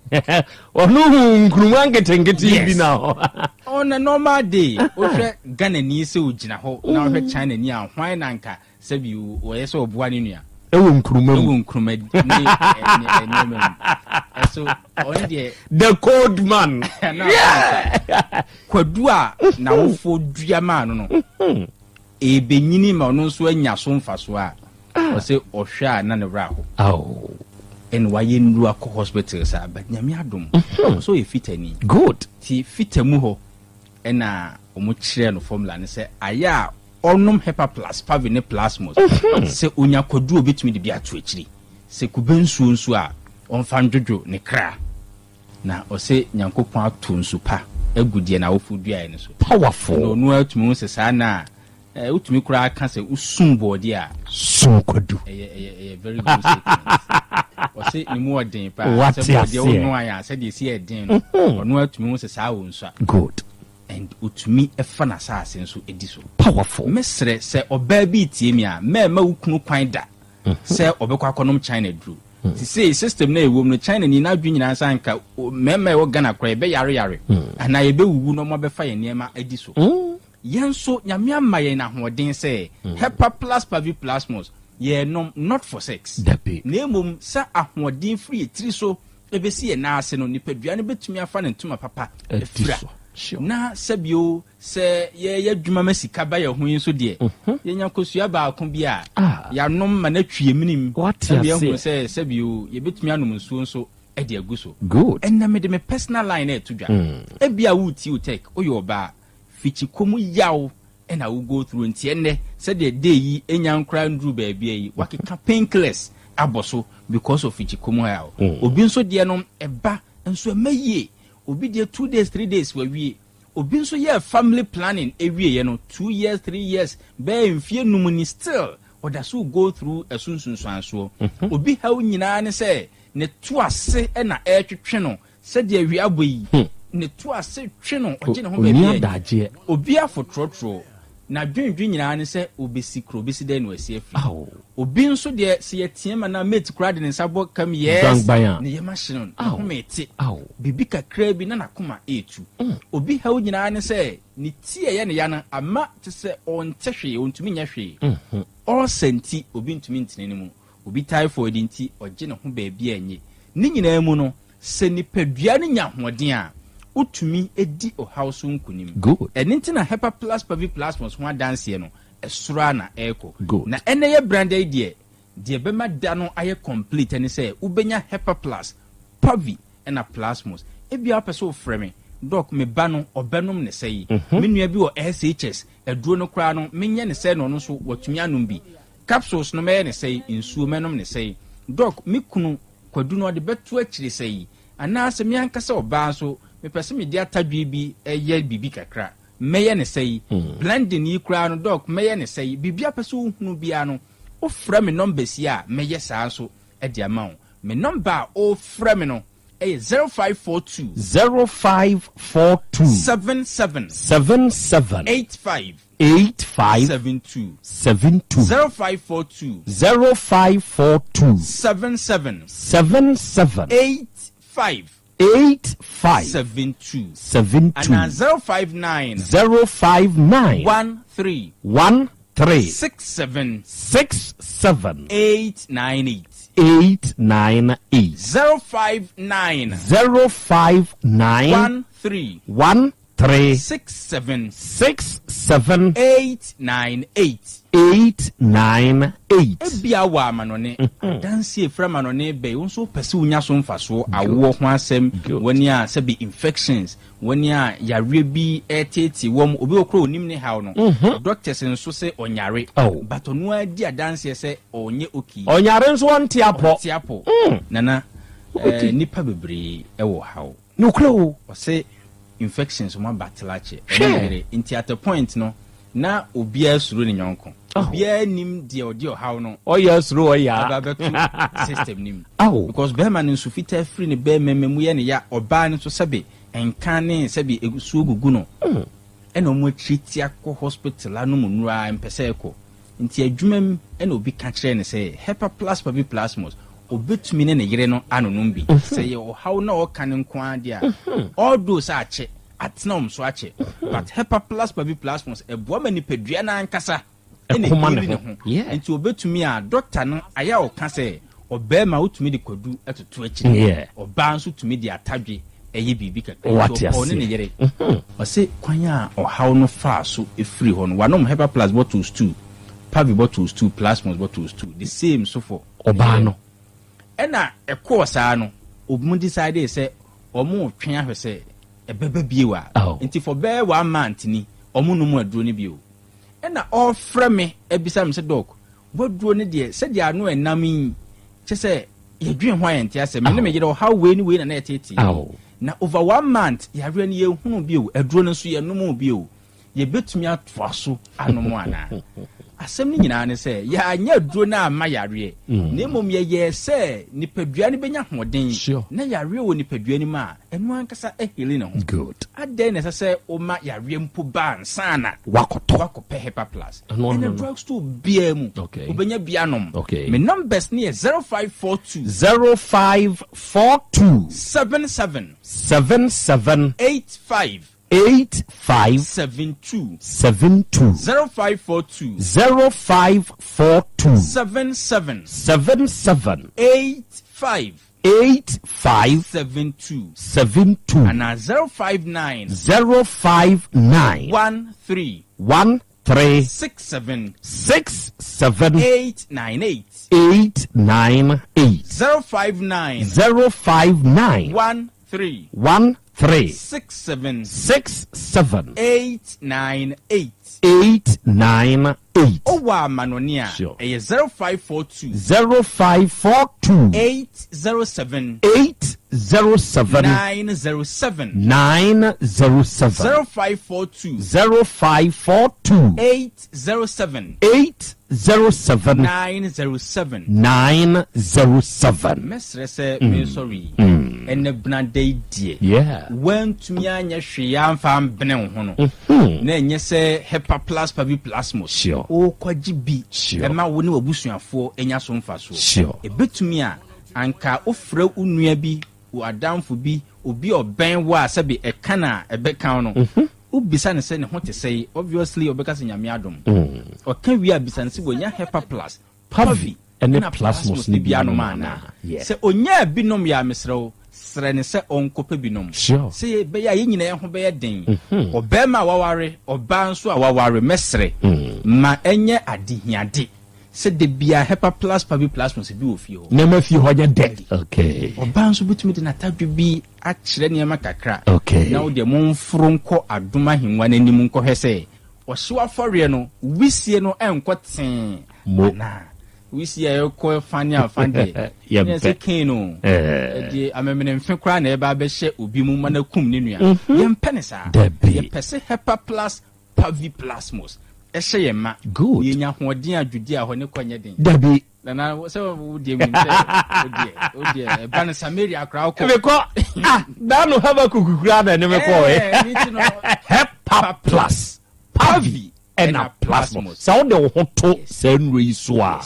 Ɔno hu nkuruma nketenkete yi bi na hɔ. On a normal day, wohwɛ Ghana ni sɛ ogyina hɔ na wohwɛ China ni a, hwan na nka sɛbi ɔyɛ sɛ ɔboa ne nua? Ɛwɔ nkuruma mu. Ɛwɔ nkuruma ne nneɛma mu. Ɛso ɔno deɛ. The cold man. Yeah. Kwadu a n'awofoɔ dua maa no no. Ɛrebɛnyini ma ɔno nso anya so mfasoɔ a, ɔse ɔhwɛ a na ne werɛ aho. Ɛna wayɛ nnuru akɔ hospital saa, but Nyame adom, ɔsɛ ɔyɛ fitani. Good. Nti fita mu hɔ ɛna wɔn kyerɛɛ no formula no sɛ ayɛ a ɔnom Hepa Plus, Pavi ne Plasmos, sɛ ɔnya kwadu a ɔbɛtumi de bi ato akyiri, sɛ kube nsuo nso a ɔmfa ndwodwo ne kra. Na ɔse Nyankopɔn ato nsu pa agu deɛ n'awofoɔ duaeɛ no so. Powerful. Ɛna ɔno ara tumi hu sɛ saa na a, wotumi koraa ka sɛ wosum bɔɔdeɛ a. Sum kwadu. Ɛyɛ, ɛyɛ, ɛyɛ very good statement. Ɔse ne mu ɔden paa. Wate Sɛ bɔɔdeɛ aseɛ. wonoaeɛ a, sɛdeɛ ɛsi yɛ den no, ɔno ara tumi hu sɛ saa wɔ nsu a. Good. And ɔtumi fa n'asaase nso di so. Powerful. Mɛsrɛ sɛ ɔbaa bi retie me a, mɛmma wo kunu kwan da sɛ ɔbɛkɔ akɔnom China aduro. Sisei system no a ɛwɔ mu no, China ni n'adwene nyinaa sɛ anka mmarima a ɛwɔ Ghana koraa yɛbɛyareyare anaa yɛbɛwuwu na wɔabɛfa yɛn nneɛma adi so. Yɛn nso, Nyame ama yɛn ahoɔden sɛ Hepa Plus Pavi Plasmos, yɛrenom not for sex, na mmom sɛ ahoɔden firi yɛn tiri so bɛsi yɛn nan ase no, nipadua no bɛtumi afa ne ntoma papa afira. Na sɛbio sɛ yɛyɛ adwuma ma sika ba yɛn ho yi nso deɛ, yɛnya kosua baako bi a, yɛanom ma no atwi yɛn menem, na yɛahunu sɛ sɛbio yɛbɛtumi anom nsuo nso de agu so. Ɛnnɛ mede me personal line reto dwa. Ebia woretie Otec, woyɛ ɔbaa, Fikyikɔ mu yaw na wo go through nti ɛnnɛ sɛdeɛ day yi nya nkoraa nduru baabia yi wakeka painkillers abɔ so because of fikyikɔ mu yaw. Obi nso deɛ no ɛba nso ɛmma yie. Obi deɛ 2 days 3 days wawie. Obi nso yɛɛ family planning ɛwieɛ no 2 years 3 years bɛyɛ mfie num ni still ɔda so go through ɛso nsunsuansoɔ. Obi haw nyinaa ne sɛ ne to ase na ɛretwetwe no Sɛdeɛ awia abɔ yi, ne to ase twe no, ɔgye ne ho baabi a ɛnyɛ. Obi afotorɔtorɔ, n'adwendwen nyinaa ne sɛ ɔbɛsi kuro, ɔbɛsi dɛn na wasi afiri. Obi nso deɛ, sɛ yɛteam anaa mate koraa de ne nsa bɔ kam, yes, ne yam ahye no, ne home rete. Biribi kakraa bi na n'akoma retu. Obi haw nyinaa ne sɛ ne ti a ɛyɛ ne ya no ama te sɛ ɔnte hwee, ɔntumi nyɛ hwee. Ulcer nti, obi ntumi ntene ne mu. Obi typhoid nti, ɔgye ne ho baabi a ɛnye. Ne nyinaa mu no, sɛ nipadua no nya ahoɔden a, wotumi di ɔhaw so nkonim. Good. Ɛno nti na Hepa Plus Paviplasmos ho adanseɛ no, ɛsoro ara na ɛrekɔ. Good. Na ɛnnɛ yɛ branda yi deɛ, deɛ ɛbɛma da no ayɛ complete ne sɛ wobɛnya Hepa Plus, Pavi ɛna Plasmos. Ebia wopɛ sɛ wofrɛ me, Doc, me ba no, ɔbɛnom ne sɛi. Me nua bi wɔ SHS, aduro no koraa no, menyɛ ne sɛi na ɔno nso watumi anom bi. Capsules no mɛyɛ ne sɛi, nsuo mɛnom ne sɛi. Doc, me kunu, Kwadu no ɔde bɛto akyire sɛi? Anaasɛ me ankasa ɔbaa nso mepɛ sɛ mede atadwe bi yɛ biribi kakra, mɛyɛ no sɛi? Blending yi koraa no Doc mɛyɛ no sɛi? Biribi a wopɛ sɛ wohunu biara no wofrɛ me numbers yi a mɛyɛ saa nso de ama wo. Me number a wofrɛ me no yɛ 0542. 0542. 77. 77. 85. 85 72. 72. 0542. 0542. 77. 77. 85. 85. 72. 72. Anaa 059. 059. 13. 13. 67. 67. 898. 898. 059. 059. 13. 13. 67. 67. 898. 898. Ebia wɔ amanɔne, adanse a ɛfiri amanɔne reba yi, wo nso wopɛ sɛ wonya so mfasoɔ, awoɔ ho asɛm, wɔn a sɛbe infections, wɔn a yareɛ bi reteetee wɔn, obi wɔ koraa ɔnim ne haw no, doctors nso se ɔnyare, but ɔno ara di adanseɛ sɛ ɔnyɛ okay. Ɔnyare nso ɔnte apɔ. Ɔnte apɔ. Nana, eh, nnipa bebree wɔ haw. Nokorɛ o. Ɔse infections ɔmo aba telakyɛ ɔne ne yere nti at a point no na obiara suro ne nyɔnko obiara nim deɛ ɔde ɔhaw no Ɔya suro ɔya. aba abɛto system no mu Ao. because bɛɛma no nsu fitaa firi ne bɛɛma mu yɛ ne ya ɔbaa no nso sɛbe nka ne sɛbe nsuo gugu no ɛna ɔmo akyiri tia kɔ hospital anom nnuro a mpɛ sɛ ɛkɔ Nti adwuma mu na obi ka kyerɛɛ no sɛ Hepa Plus Paviplasmos, obetumi ne ne yere no anonom bi. Sɛ ɛyɛ ɔhaw na ɔreka no nko ara deɛ a, although sɛ akyɛ, atena wɔn so akyɛ, but Hepa Plus Paviplasmos ɛboa ma nipadua no ankasa na ɛheali ne ho. Nti obetumi a, dɔkta no ayɛ a ɔka sɛ ɔbarima wotumi de kwadu toto akyiri, ɔbaa nso tumi de atadwe yɛ biribi kakra. Nti ɔkɔɔ ne ne yere. Ɔse kwan a ɔhaw no faa so firii hɔ no, wanom Hepa Plus bottles two, Pavi bottles two, Plasmos bottles two, the same nso for ne Ɔbaa yere. no. Ɛna ɛkɔɔ saa no, wɔn decidee sɛ wɔretwe ahwɛ sɛ ɛbɛba bio a. Nti for bɛyɛ one month ni, wɔnnom aduro no bio. Ɛna ɔrefrɛ me abisa me sɛ, Doc, Waduro no deɛ, sɛdeɛ ano ɛnam yi, kyɛ sɛ yɛdwen ho a yɛnte asɛ. Me ne me yere ɔhaw wei ne wei na na yɛteetee. Na over one month, yareɛ no yɛnhunuu bio, aduro no nso yɛnnomoo bio. Yɛbɛtumi atoa so anom anaa? Asɛm no nyinaa ne sɛ, yɛanyɛ aduro no amma yareɛ, na mmom yɛyɛɛ sɛ nipadua no bɛnya ahoɔden, na yareɛ wɔ nipadua no mu a, ɛno ankasa ahili ne ho. Adɛn na ɛsɛ sɛ woma yareɛ mpo ba ansa na Wakɔtɔ. wakɔpɛ Hepa Plus? Ɛno ano Ɛnɛ no. drugstore biara mu, wobɛnya bi anom. Me numbers no yɛ 0542. 0542. 77. 77. 85. 85. 72. 72. 0542. 0542. 77. 77. 85. 85. 72. 72. Anaa 059. 059. 13. 13. 67. 67. 898. 898. 059. 059. 13. 13. 67. 67. 898. 898. Wowɔ amanɔne a, ɛyɛ 0542. 0542. 807. 807. 907. 907. 0542. 0542. 807. 807. 907. 907. Mɛsrɛ sɛ mensɔre yi. Ɛnɛ benada yi deɛ. Woantumi anyɛ hwee amfa ambene wo ho no. Na ɛnyɛ sɛ Hepa Plus Pavi Plasmos. Worekɔgye bi ɛma wo ne w'abusuafoɔ anya so mfasoɔ. Ɛbɛtumi a anka wofrɛ wo nua bi, wo adamfo bi, obi a ɔbɛn wo a sɛbe ɛka no a ɛbɛka wo no. Wobisa no sɛ ne ho te sɛn, obviously ɔbɛka sɛ Nyame adom. Ɔka wie a bisa no sɛ wanya Hepa Plus, Pavi ne ɛna Plasmos Plasmos no no bi bi anom anom anaa? anaa. Yeah. Sɛ ɔnyaa bi nom yɛ a mesrɛ wo, srɛ no sɛ ɔnkɔpɛ bi nom. Sɛ ɛbɛyɛ a yɛn nyinaa ho bɛyɛ den. Ɔbarima a waware, ɔbaa nso a waware, mɛsrɛ, ma ɛnyɛ adehiade sɛ da biara Hepa Plus Pavi Plasmos bi wɔ fie hɔ. Nneɛma fie hɔ nyɛ dɛ. Okay. Ɔbaa nso bɛtumi de n'atadwe bi akyerɛ nneɛma kakra. Okay. Na wo deɛ momforo nkɔ adom ahengua no anim nkɔhwɛ sɛ ɔhyew afɔreɛ no wisie no ɛnkɔ tee Mo. anaa. Wisie a ɛkɔ fa ne afa deɛ, Yɛmpɛ. ɛnyɛ sɛ Kain o. Eh. Ɛde amemenemfe koraa na ɛba abɛhyɛ obi mu ma no akum ne nua. Yɛmpɛ ne saa. Dabi. Yɛpɛ sɛ Hepa Plus Pavi Plasmos ɛhyɛ yɛn ma. Good. Yɛnya ahoɔden a Judea hɔ ne kɔ nyɛ den. Dabi. Nana sɛ wo deɛ menim sɛ wo deɛ wo deɛ ɛba no Samaria koraa wokɔ. Mekɔ ah daa no Habakuk koraa na ɛne me kɔɔ Eh, ne ti no. Hepa Plus Pavi ɛna Plasmos. Sɛ wode wo ho to saa nnuro yi so a,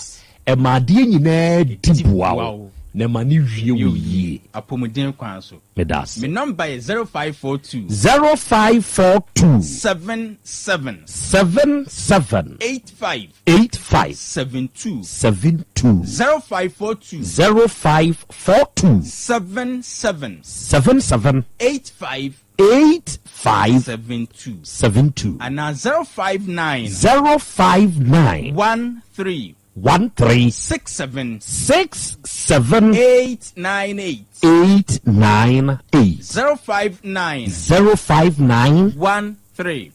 ɛma adeɛ nyinaa di boa wo na ɛma ne wie wo yie. Apɔmuden kwan so. Meda ase. Me nɔmba yɛ 0542. 0542. 77. 77. 85. 85. 72. 72. 0542. 0542. 77. 77. 85. 85. 72. 72. Anaa 059. 059. 13. 13. 67. 67. 898. 898. 059. 059. 13.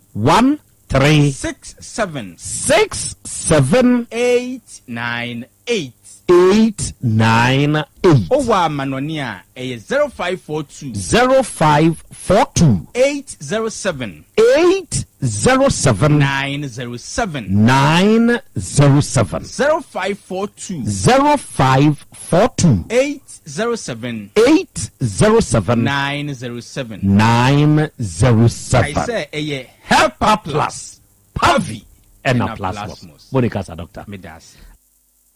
13. 67. 67. 898. 898. Wowɔ amanɔne a, ɛyɛ 0542. 0542. 807. 807. 907. 907. 0542. 0542. 807. 807. 907. 907. Kae sɛ ɛyɛ Hepa Plus, Pavi ɛna Ɛna Plasmos. Plasmos. Mo ne kasa doctor. Meda ase.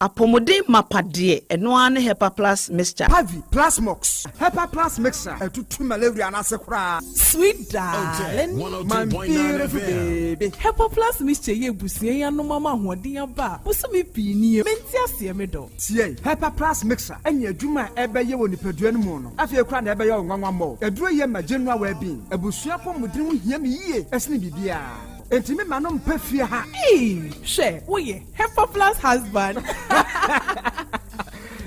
Apɔmuden mapa deɛ, ɛno ara ne Hepa Plus Mixture. Pavi, Plasmox, Hepa Plus Mixture, ɛtutu malaria no ase koraa. Sweet darling. My beautiful baby. Hepa Plus Mixture yɛ abusua yi anom ama ahoɔden aba a bosome pii nie. Mente aseɛ me dɔ. Tie, Hepa Plus Mixture ɛne adwuma a ɛbɛyɛ wɔ nipadua no mu no, afei koraa na ɛbɛyɛ wo nwanwa mmɔ. Aduro yɛ ma general well-being. Abusua apɔmuden ho hia me yie ɛsene biribiara. Enti me ma no mpɛ fie ha. Ee, hwɛ, woyɛ Hepa Plus husband.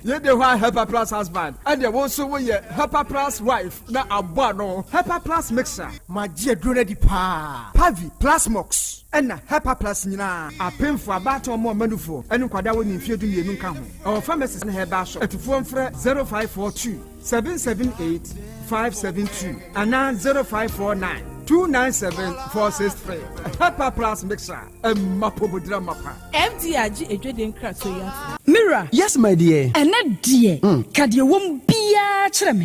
Yɛde hɔ a Hepa Plus husband, ɛdeɛ wo nso woyɛ Hepa Plus wife na abɔ ano. Hepa Plus Mixture. Magye aduro no adi paa. Pavi, Plasmox, ɛna Hepa Plus nyinaa. Apemfo, abaatan, ɔmo ɔmanufoɔ, ɛne nkwadaa wɔ ne mfeɛ 12 nka ho. Ɛwɔ pharmacies ne herbal shop. Atufoɔ mfrɛ 0542 778 572 anaa 0549. 297 463. Hepa Plus Mixture, ɛma apɔmudira mapa. FDA agye adwadie nkratoɔ yi atom. Me wura. Yes my dear. Ɛnɛ deɛ, ka deɛ ɛwɔ mu biara kyerɛ me.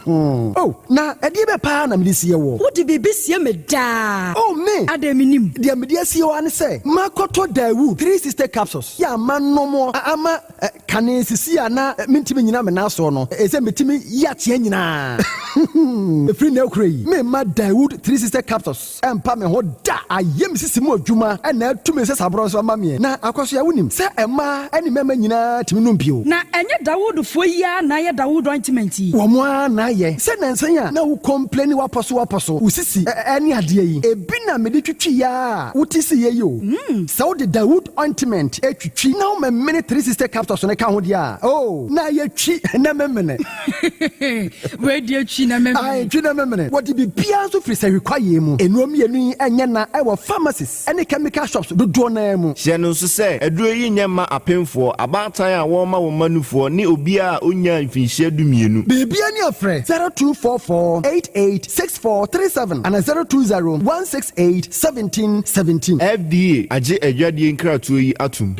Oh, na ɛdeɛ bɛ paa na mede sie woɔ? Wode biribi sie me daa. Oh, me! Adɛn mennim? Deɛ mede asie wo ara ne sɛ, makɔtɔ Daewoo 360 capsules yɛ a manom ama kane sisi a na mentumi nnyina me nan soɔ no, ɛsɛ metumi yi akyea nyinaa. Ɛfiri nnɛ rekora yi, meremma Daewoo 360 capsules ɛmpa me ho da. Ayɛ me sisi mu adwuma na atu me nsasaborɔ nso ama meɛ. Na Akwasoa, wonim sɛ mmaa ne mmarima nyinaa tumi nom bio. Na ɛnyɛ Dawoodfoɔ yi ara na ayɛ Dawood ointment yi? Wɔn ara na ayɛ. Sɛ nnansa yi a na wo complaini w'apɔso w'apɔso, wo sisi ne adeɛ yi, ebi na mede twitwiiɛ ara a wote siiɛ yi o. Sɛ wode Dawood ointment twitwi na womemene 360 capsules no ka ho deɛ a, oh, na ayɛ twi na memene. Wei deɛ twi na memene. Ae, twi na memene. Wɔde biribiara nso firi sahwi kwaeɛ mu. Nnuro mmienu yi nyɛ na ɛwɔ pharmacies ne chemical shops dodoɔ no ara mu. Hyɛ no nso sɛ, aduro yi nyɛ mma apemfoɔ, abaatan a wɔrema wɔn mma nufoɔ, ne obiara a ɔnnyaa mfinhyia dumienu. Biribiara ni a frɛ 0244 88 6437 anaa 020 168 17 17. FDA agye adwadie nkratoɔ yi atom.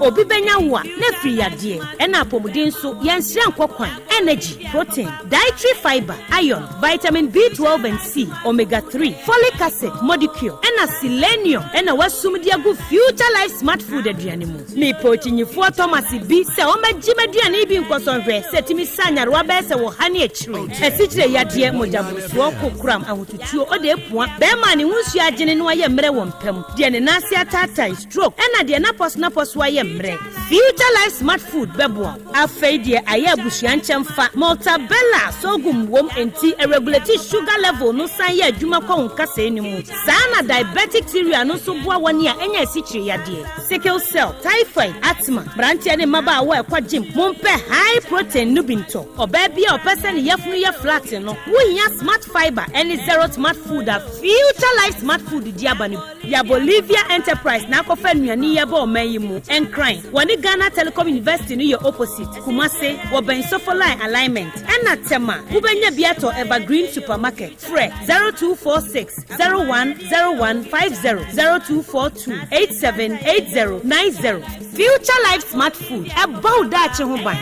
Obi bɛnya wo a, na afiri yadeɛ, ɛna apɔmuden nso, yɛnsrɛ nkɔ kwan, energy, protein, dietary fibre, iron, vitamin B12 and C, omega 3, folic acid, modicure, ɛna selenium ɛna wasum de agu Future Life Smart Food aduane mu. Mepɛ okyinyifoɔ Thomas bi sɛ ɔmmɛgye m'aduane yi bi nkɔsɔ nhwɛ sɛ ɛtumi sa nyarewa bɛyɛ sɛ wɔ ha ne akyire, asikyire yadeɛ, mogyaborosoɔ, kokoram, ahotutuo, ɔde apua, bɛrima a ne ho nsuo agyene na wayɛ mmerɛ wɔ mpa mu, deɛ ne nan ase ataatae, stroke, ɛna deɛ n'apɔso-n'apɔso ayɛ mmerɛ. Future Life Smart Food bɛboa wo. Afei deɛ ayɛ abusua nkyɛmfa, Maltabella sorghum wom enti ɛregulate sugar level no san yɛ adwuma kɔ wo nkasɛɛ no mu. Saa na diabetic cereal no nso boa wɔn a anya asikyire yadeɛ, sickle cell, typhoid, asthma. Mmeranteɛ ne mmabaawa a ɛkɔ gym, mompɛ high protein no bi ntɔ. Ɔbaa bi a ɔpɛ sɛ ne yafunu yɛ flat no, wohia Smart Fibre ne Zero Smart Food a Future Life Smart Food de aba no bi. Ya Bolivia Enterprise na akɔfa nnuane yi aba ɔman yi mu. Nkran, wɔne Ghana Telecom University no yɛ opposite. Kumase, wɔbɛn Sofo Line Alignment. Ɛna Tema, wobɛnya bi atɔ Evergreen Supermarket. Frɛ 0246 01 01 50, 0242 87 80 90. Future Life Smart Food, ɛbɔ wo daakye ho ban.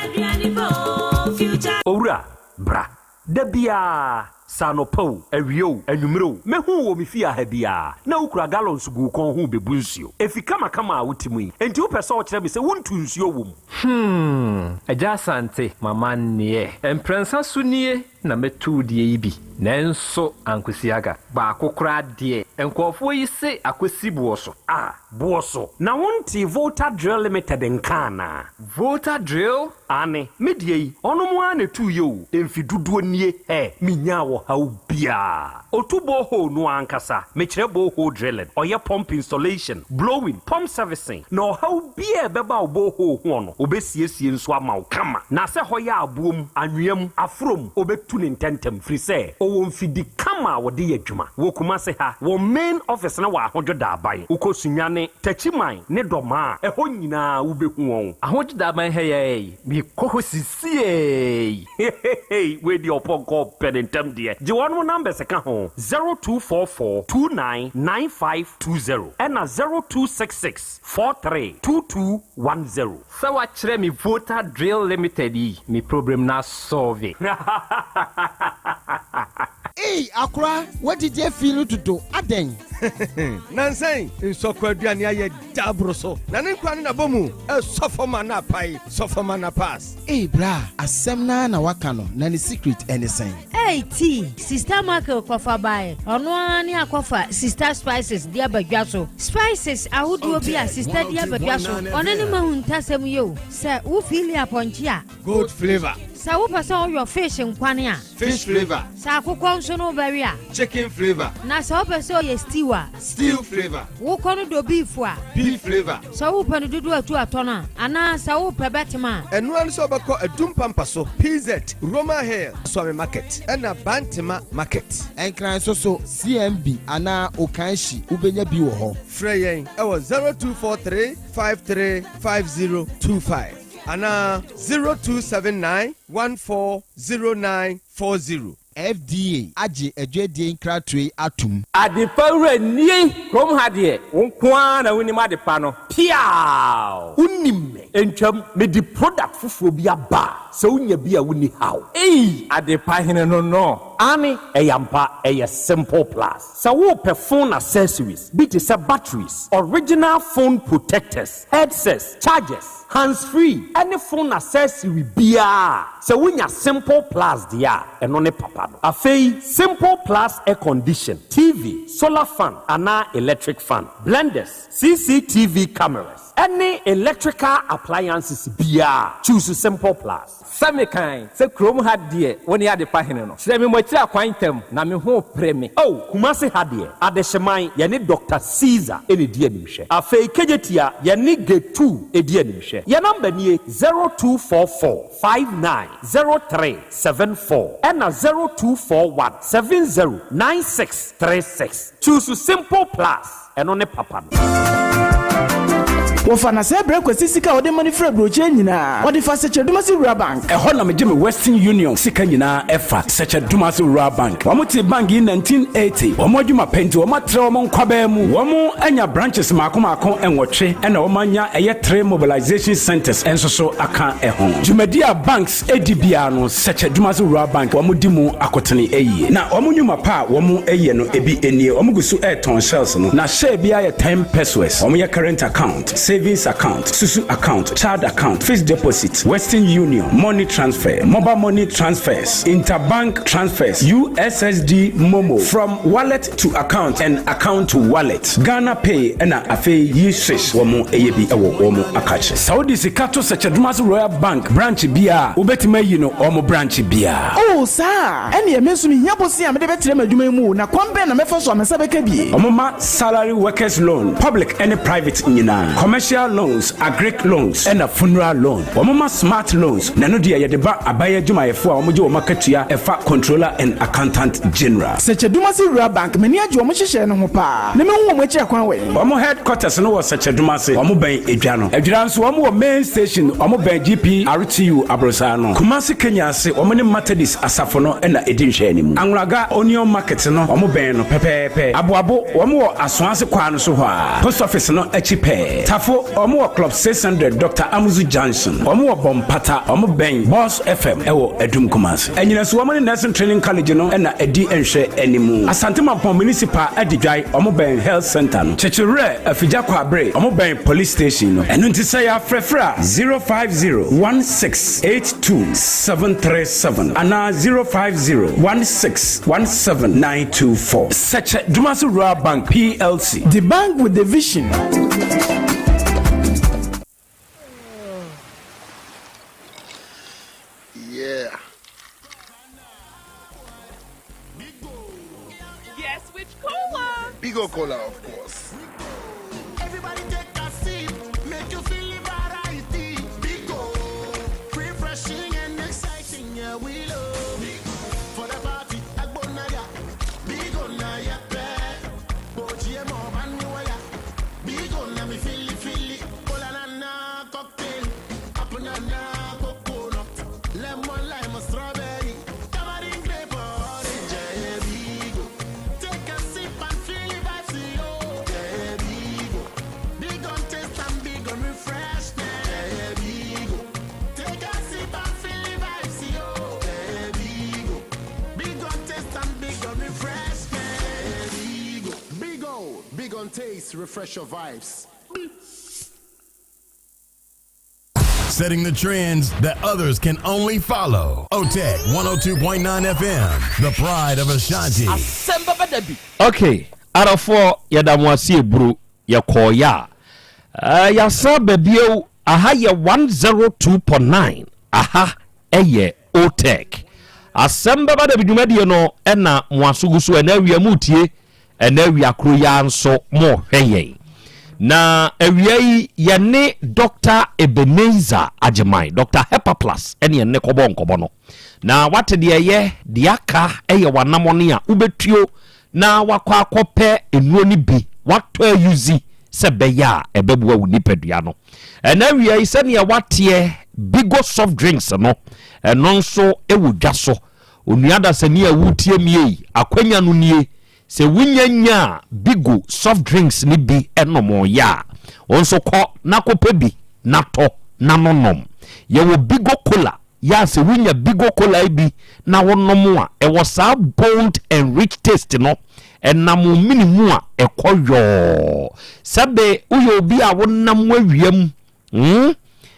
Owura, bra. Da biara, sɛ anɔpa o, awia o, anwummere o, mɛhu wo wɔ me fie ha biara, na wokura gallons gu wo kɔn ho rebebu nsuo. Efi kamakama a wote mu yi, enti wopɛ sɛ wokyerɛ me sɛ wontu nsuo wɔ mu? Hmm, Agya Asante, m'amanneɛ. Mprɛnsa so nie na mɛtu wo deɛ yi bi, nanso ankosi aga. Baako koraa deɛ, nkurɔfoɔ yi se akɔsi boɔ so. Ah, boɔ so. Na wontee Volta Drill Limited nka anaa? Volta Drill? Aane, me deɛ yi, ɔnom ara na ɛtuiɛ o, mfe dodoɔ nie, hɛ, menyaa ɔhaw biara. Ɔtu borehole no ara ankasa, mekyerɛ borehole drilling, ɔyɛ pump installation, blowing, pump servicing, na ɔhaw biara a ɛbɛba wo borehole hoɔ no, ɔbɛsiesie nso ama wo kama. Na sɛ hɔ yɛ aboɔ mu, anwea mu, aforɔ mu, ɔbɛtu no ntɛntɛm, firi sɛ ɔwɔ mfidi kama a wɔde yɛ adwuma. Wɔ Kumase ha, wɔn main office no wɔ Ahodwo Daaban. Wokɔ Sunyani, Techiman ne Dɔmaa a, ɛhɔ nyinaa wobɛhu wɔn. Ahodwo Daaban ha yi ara yi, mekɔ hɔ sisiei. Hehehe wei deɛ ɔpɔnkɔ pɛ ne ntɛm deɛ. Gye wɔnom numbers ka ho, 0244 29 9520 ɛna 0266 43 2210. Sɛ wakyerɛ me Volta Drill Limited yi, me problem no asɔlve. Ei akora w'adidi afi no dodo adɛn. Nansa yi nsɔkɔ aduane ayɛ dɛ aboro so na ne nkwa ne n'abɔmu ɛsɔ fam a na apae sɔ fam a na pass. Ei bra asɛm no ara na waka no na ne secret ɛne sɛn. Ei tea sista Michael kɔfa baeɛ ɔno ara ne akɔfa sista spices de aba dwa so spices ahodoɔ bi a sista de aba dwa so ɔno ne mahu ntasɛm yi o sɛ wo feeli apɔnkye a Goat flavour. Sɛ wopɛ sɛ woyɔ fish nkwane a. Fish flavour. Sɛ akokɔ nso no wobɛwe a. Chicken flavour. Na sɛ wopɛ sɛ ɔyɛ stew a. Stew flavour. Wokɔ no dɔ beef a. Beef flavour. Sɛ wopɛ no dodoɔ atu atɔ no a, anaa sɛ wopɛ bɛtem a. Ɛno ara ne sɛ wobɛkɔ Adum Pampa so, PZ, Roma Hill, Suame Market, ɛna Bantema Market. Nkran nso so, CMB anaa Okanshi wobɛnya bi wɔ hɔ. Frɛ yɛn wɔ 0243 53 5025. Anaa 0279 140940. FDA, agye adwadie nkratoɔ yi atom. Adepa wura nie! Kurom ha deɛ, wo nko ara na wonim adepa no. Piaaw! Wonim me. Ntwam, mede product foforɔ bi aba a, sɛ wonya bi a wonni haw. Ei! Adepa hene no no. Aane, ɛyɛ ampa, ɛyɛ Simple Plus. Sɛ worepɛ phone accessories bi te sɛ batteries, original phone protectors, headsets, chargers, hands free ne phone accessory biara a, sɛ wonya Simple Plus deɛ a, ɛno ne papa no. Afei Simple Plus air condition, TV, solar fan anaa electric fan, blenders, CCTV cameras ne electrical appliances biara a, choose Simple Plus. Sɛ mekan sɛ kurom ha deɛ wo ne adepa hene no. Kyerɛ me mo akyiri akwan ntɛm na me ho repere me. Oh, Kumasi ha deɛ, Adehyeman, yɛne Doctor Caesar na ɛdi animhwɛ. Afei Kejetia, yɛne Gate 2 di animhwɛ. Yɛn number nie, 0244 59 03 74 ɛna 0241 70 96 36. Choose Simple Plus, ɛno ne papa no. Wɔfa na sɛ brɛ Kwasi sika a ɔde ma no firi aburokyire nyinaa, ɔde fa Sɛkyɛ-Dumasi Rural Bank. Ɛhɔ na megye me Western Union sika nyinaa ɛfa, Sɛkyɛ-Dumasi Rural Bank. Wɔn tee bank yi 1980. Wɔn adwuma pɛ nti wɔn atrɛ wɔn nkwabaa mu. Wɔn anya branches mmaako mmaako nwɔtwe ɛna wɔn anya ɛyɛ three mobilization centers nso so aka ɛho. Dwumadi a banks di biara no, Sɛkyɛ-Dumasi Rural Bank wɔn di mu akotene yie. Na wɔn nnwuma pa a wɔn yɛ no ebi nie, wɔn gu so retɔn shells no, na share biara yɛ 10 pesewas. Wɔn yɛ current account, savings account, susu account, child account, fixed deposit, Western Union, money transfer, mobile money transfers, interbank transfers, USSD MoMo, from wallet to account and account to wallet, Ghana Pay ɛna afei yi swish wɔn ɛyɛ bi ɛwɔ wɔn akakye. Sɛ wode sika to Sɛkyɛ-Dumasi Royal Bank branch biara a, wobɛtumi ayi no wɔn branch biara. Oh, saa a, ɛnneɛ me nso mehia bosea a mede bɛtrɛ m'adwuma yi mu o, na kwan bɛn na mɛfa so a me nsa bɛka bi? Wɔma salary workers loan, public ne private nyinaa, commercial loans, agric loans, ɛna funeral loan. Wɔma smart loans, na ɛno deɛ yɛde ba aban adwumayɛfoɔ a wɔgye wɔn akatua ɛfa Controller and Accountant General. Sɛkyɛ-Dumasi Rural Bank, m'ani agye wɔn nhyehyɛɛ no ho paa, na mehu wɔn akyiri akwan wɛn? Wɔn headquarters no wɔ Sɛkyɛ-Dumase, wɔn bɛn Edwa no. Adwira nso wɔn wɔ main station, wɔn bɛn GPRTU aborosan no. Kumasi Kenya ase, wɔn ne Methodist asafo no na ɛdi nhwɛanimu. Anwulaga Onion Market no, wɔn bɛn no pɛpɛɛpɛ. Aboabo, wɔn wɔ Asoase kwan no so hɔ ara, Post Office no akyi pɛɛ. Tafo, wɔn wɔ Club 600, Doctor Amuzu Junction. Wɔn wɔ Bɔmpata, wɔn bɛn Boss FM wɔ Adum Kumasi. Anyinaso, wɔn ne Nursing Training College no na ɛdi nhwɛanimu. Asante Mampong Municipal Adidwae, wɔn bɛn Health Centre no. Kyekyewerɛ, Afigya Kwabre, wɔn bɛn Police Station no. Ɛno nti sɛ yɛafrɛfrɛ a, 050 16 82 737 anaa 050 16 17 924. Sɛkyɛ Dumasi Rural Bank PLC. The bank with the vision. Yeah. Guess which cola? Bigo Cola, of course. Everybody take a sip, make you feel the variety. Bigo, refreshing and exciting, yeah, we love. Bigo, for the party, Agbonaya. Bigo na ya pe. Boji mo banuaya. Bigo na mi fili fili. Cola na na cocktail. Apple na na coconut. Lemon, lime, strawberry. Tamarind, grape, orange, yeah, Bigo. Take a sip and feel the vibes, yo. Yeah, Bigo. Big on taste and big on refreshment. Yeah, Bigo. Take a sip and feel the vibes, yo. Yeah, Bigo. Big on taste and big on refreshment. Yeah, Bigo. Big O, big on taste, refresh your vibes. Setting the trends that others can only follow. OTEC 102.9 FM, the pride of Ashanti. Asɛm bɛba da bi. Ok adɔfoɔ yɛda mo ase eburu yɛkɔɔyɛ a eh, yɛasan aba bio aha yɛ 102.9 aha ɛyɛ OTEC asɛm bɛba da bi dwumadie no ɛna mo aso gu so ɛna awia mu tie Ɛnɛ awia koro yi ara nso morehwɛ yɛn. Na awia yi yɛne Dr. Ebenezer Agyeman, Dr. Hepaplus ɛne yɛne kɔbɔ nkɔbɔ no. Na wate deɛ ɛyɛ, deɛ aka ɛyɛ w'anamɔne a wobɛtuo na wakɔ akɔpɛ nnuro no bi watɔ ayuzi sɛ bɛyɛ a ɛbɛboa wo nipadua no. Ɛnɛ awia yi sɛdeɛ wateɛ Bigo soft drinks no, ɛno nso ɛwɔ dwa so. Onua dasani a woretie me ei, akwanya no nie, sɛ wunya nyaa Bigo soft drinks no bi nomee a, wo nso kɔ na kɔpɛ bi na tɔ na nonom. Yɛwɔ Bigo Cola yɛ a sɛ wunya Bigo Cola yi bi na wonom a, ɛwɔ saa bold and rich taste no, ɛnam wo mene mu a ɛkɔ yɔɔ. Sɛbe woyɛ obi a wonam w'awia mu Hmm?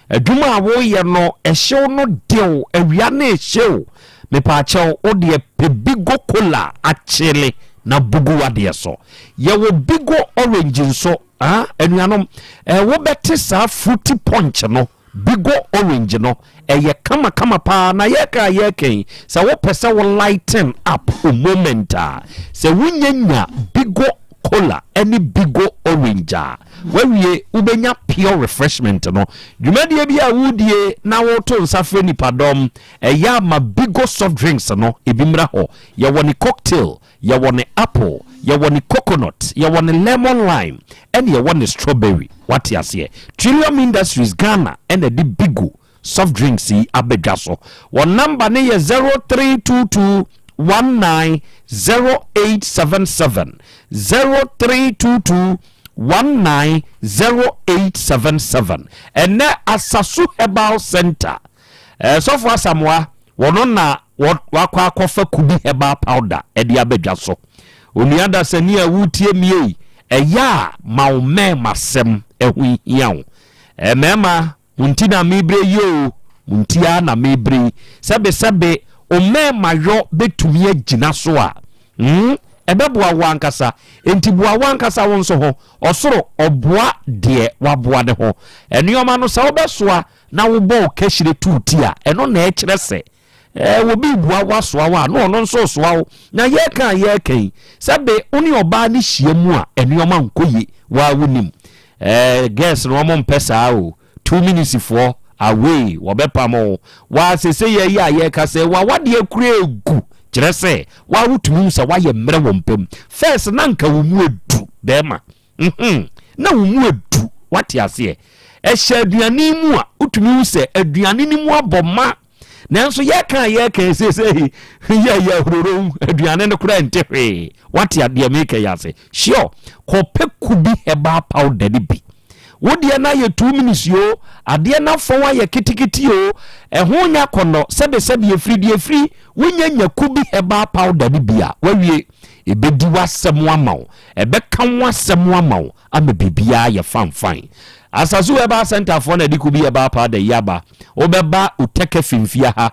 Adwuma a woyɛ no, ɛhyew no dew, awia no ehyew. Mepaakyɛw, wo deɛ pɛ Bigo Cola akyele na bugu w'adeɛ so. Yɛwɔ Bigo Orange nso, ah, anuanom, eh, wobɛte saa fruity punch no, Bigo Orange no, ɛyɛ kamakama paa na yɛka a yɛka yi, sɛ wopɛ sɛ wo lighten up wo moment a, sɛ wonya nya Bigo Cola ne Bigo Orange a, Wawie, wobɛnya pure refreshment no. Dwumadie bi a wodie na woto nsa frɛ nipadɔm, ɛyɛ a ma Bigo soft drinks no ebi mmra hɔ. Yɛwɔ ne cocktail, yɛwɔ ne apple, yɛwɔ ne coconut, yɛwɔ ne lemon lime, ɛne yɛwɔ ne strawberry. Wate aseɛ? Trillium Industries Ghana ɛna ɛde Bigo soft drinks yi aba dwa so. Wɔn namba no yɛ 0322 190877, 0322 190877. Ɛnɛ Asasu Herbal Center, eh, Sɔfo Asamoah, wɔno na wakɔ akɔfa Kubi Herbal Powder ɛde aba dwa so. Onua dasani a wotie mie, ɛyɛ a ma wo mɛɛmasɛm ɛho hia wo. Eh, mɛɛma Mo nti na merebrɛ yi oo, mo nti ara na merebrɛ yi. Sɛbesɛbe, wo mmarimayɔ bɛtumi agyina so a, mm, ɛbɛboa wo ankasa. Enti boa wo ankasa wo nso ho. Ɔsoro, ɔboa deɛ waboa ne ho. Nneɛma no, sɛ wobɛsoa na wobɔ wo kahyire to wo ti a, ɛno na ɛkyerɛ sɛ Ɛɛ, obi reboa wo asoa wo a, na ɔno nso resoa wo. Na yɛreka a yɛreka yi, sɛbe wo ne ɔbaa no hyia mu a, nneɛma nkɔ yie. Wo ara wonim. Ɛɛ, girls no wɔn mpɛ saa o. 2 minutes foɔ, away, wɔbɛpam wo. Wo ara seesei yɛ yi a yɛreka sɛ, w'awadeɛ koraa egu. Kyerɛ sɛ, wo ara wotumi hu sɛ woayɛ mmerɛ wɔ mpa mu. First na anka wo mu edu, bɛrima. Mhm. Na wo mu edu. Wate aseɛ? Ɛhyɛ aduane mu a, wotumi hu sɛ aduane no mu abɔ ma. Nanso yɛka a yɛka seesei yɛ yɛ ahuroro aduane no koraa nte hwee. Wate adeɛ meka yi ase? Sure, kɔpɛ Kubi herbal powder no bi. Wo deɛ no ayɛ 2 minutes o, adeɛ no afɔn ayɛ ketekete o, ɛho nyɛ akɔnnɔ, sɛbesɛbe efiri deɛ efiri, wonya nya Kubi herbal powder no bi a, wawie. Ebedi w'asɛm ama wo, ɛbɛka wo asɛm ama wo ama biribiara ayɛ fanfan. Asasu Herbal Center foɔ na ɛde Kubi Herbal Powder yi aba. Wobɛba Uteke Fimfia ha,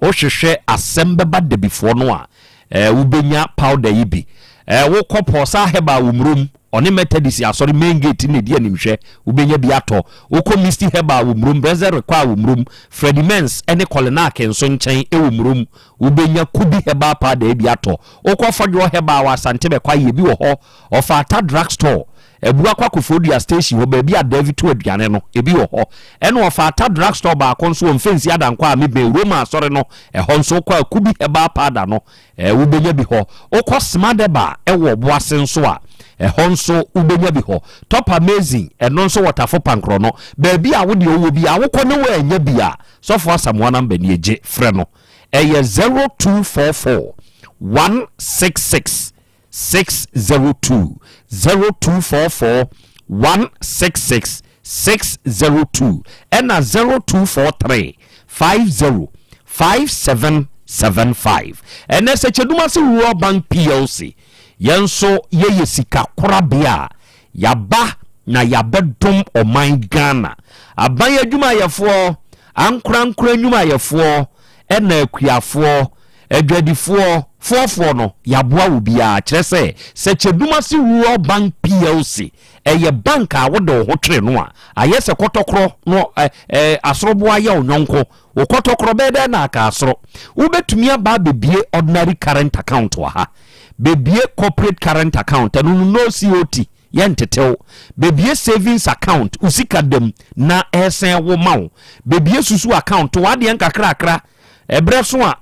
wohwehwɛ asɛm bɛba dabifoɔ no a, eh, wobɛnya powder yi bi. Eh, wokɔ Pɔsa Herbal wɔ Murom, ɔne Methodist asɔre main gate na ɛdi animhwɛ, wobɛnya bi atɔ. Wokɔ Misty Herbal wɔ Murom, Brɛsɛ Rekwa wɔ Murom, Freddie Mens ne Kɔlenak nso nkyɛn wɔ Murom, Wobɛnya Kubi Herbal Powder bi atɔ. Wokɔ Fɔdwoɔ Herbal wɔ Asante Bɛkwae, ebi wɔ hɔ. Ɔfata Drug Store, Abuakwa Koforidua Station hɔ, baabi a Davi to aduane no, ebi wɔ hɔ. Ɛna Ɔfata Drug Store baako nso wɔ Mfɛnsi Adankwa a mebɛn Roma Asɔre no, ɛhɔ nso wokɔ a Kubi Herbal Powder no, wobɛnya bi hɔ. Wokɔ Smart Herbal wɔ Ɔboase nso a, ɛhɔ nso wobɛnya bi hɔ. Top Amazing, ɛno nso wɔ Tafo Pankorɔ no. Baabi a wo deɛ wowɔ biara, wokɔ ne woannya bi a, Sɔfo Asamoah number nie, gye frɛ no. Ɛyɛ 0244 166 602, 0244 166 602, ɛna 0243 50 5775. Ɛnɛ sɛ Kyedumase Rural Bank PLC, yɛn nso yɛyɛ sika korabea a yɛaba na yɛabɛdom ɔman Ghana. Aban adwumayɛfoɔ, ankorankora nnwumayɛfoɔ, ɛna akuafoɔ, adwadifoɔ, foɔfoɔ no, yɛaboa wo biara. Kyerɛ sɛ, sɛ Kyedumase Rural Bank PLC ɛyɛ bank a wode wo ho twere no a, ayɛ sɛ kɔtɔkorɔ no ɛ ɛ asoroboa yɛ wo yɔnko. Wo kɔtɔkorɔ bɛyɛ dɛn na aka asoro? Wobɛtumi aba abɛbie ordinary current account wɔ ha. Bɛbie corporate current account, ɛno no no COT, yɛntetew. Bɛbie savings account, wo sika dam na ɛsɛn wo ma wo. Bɛbie susu account, w'adeɛ nkakrakra, ɛberɛ so a.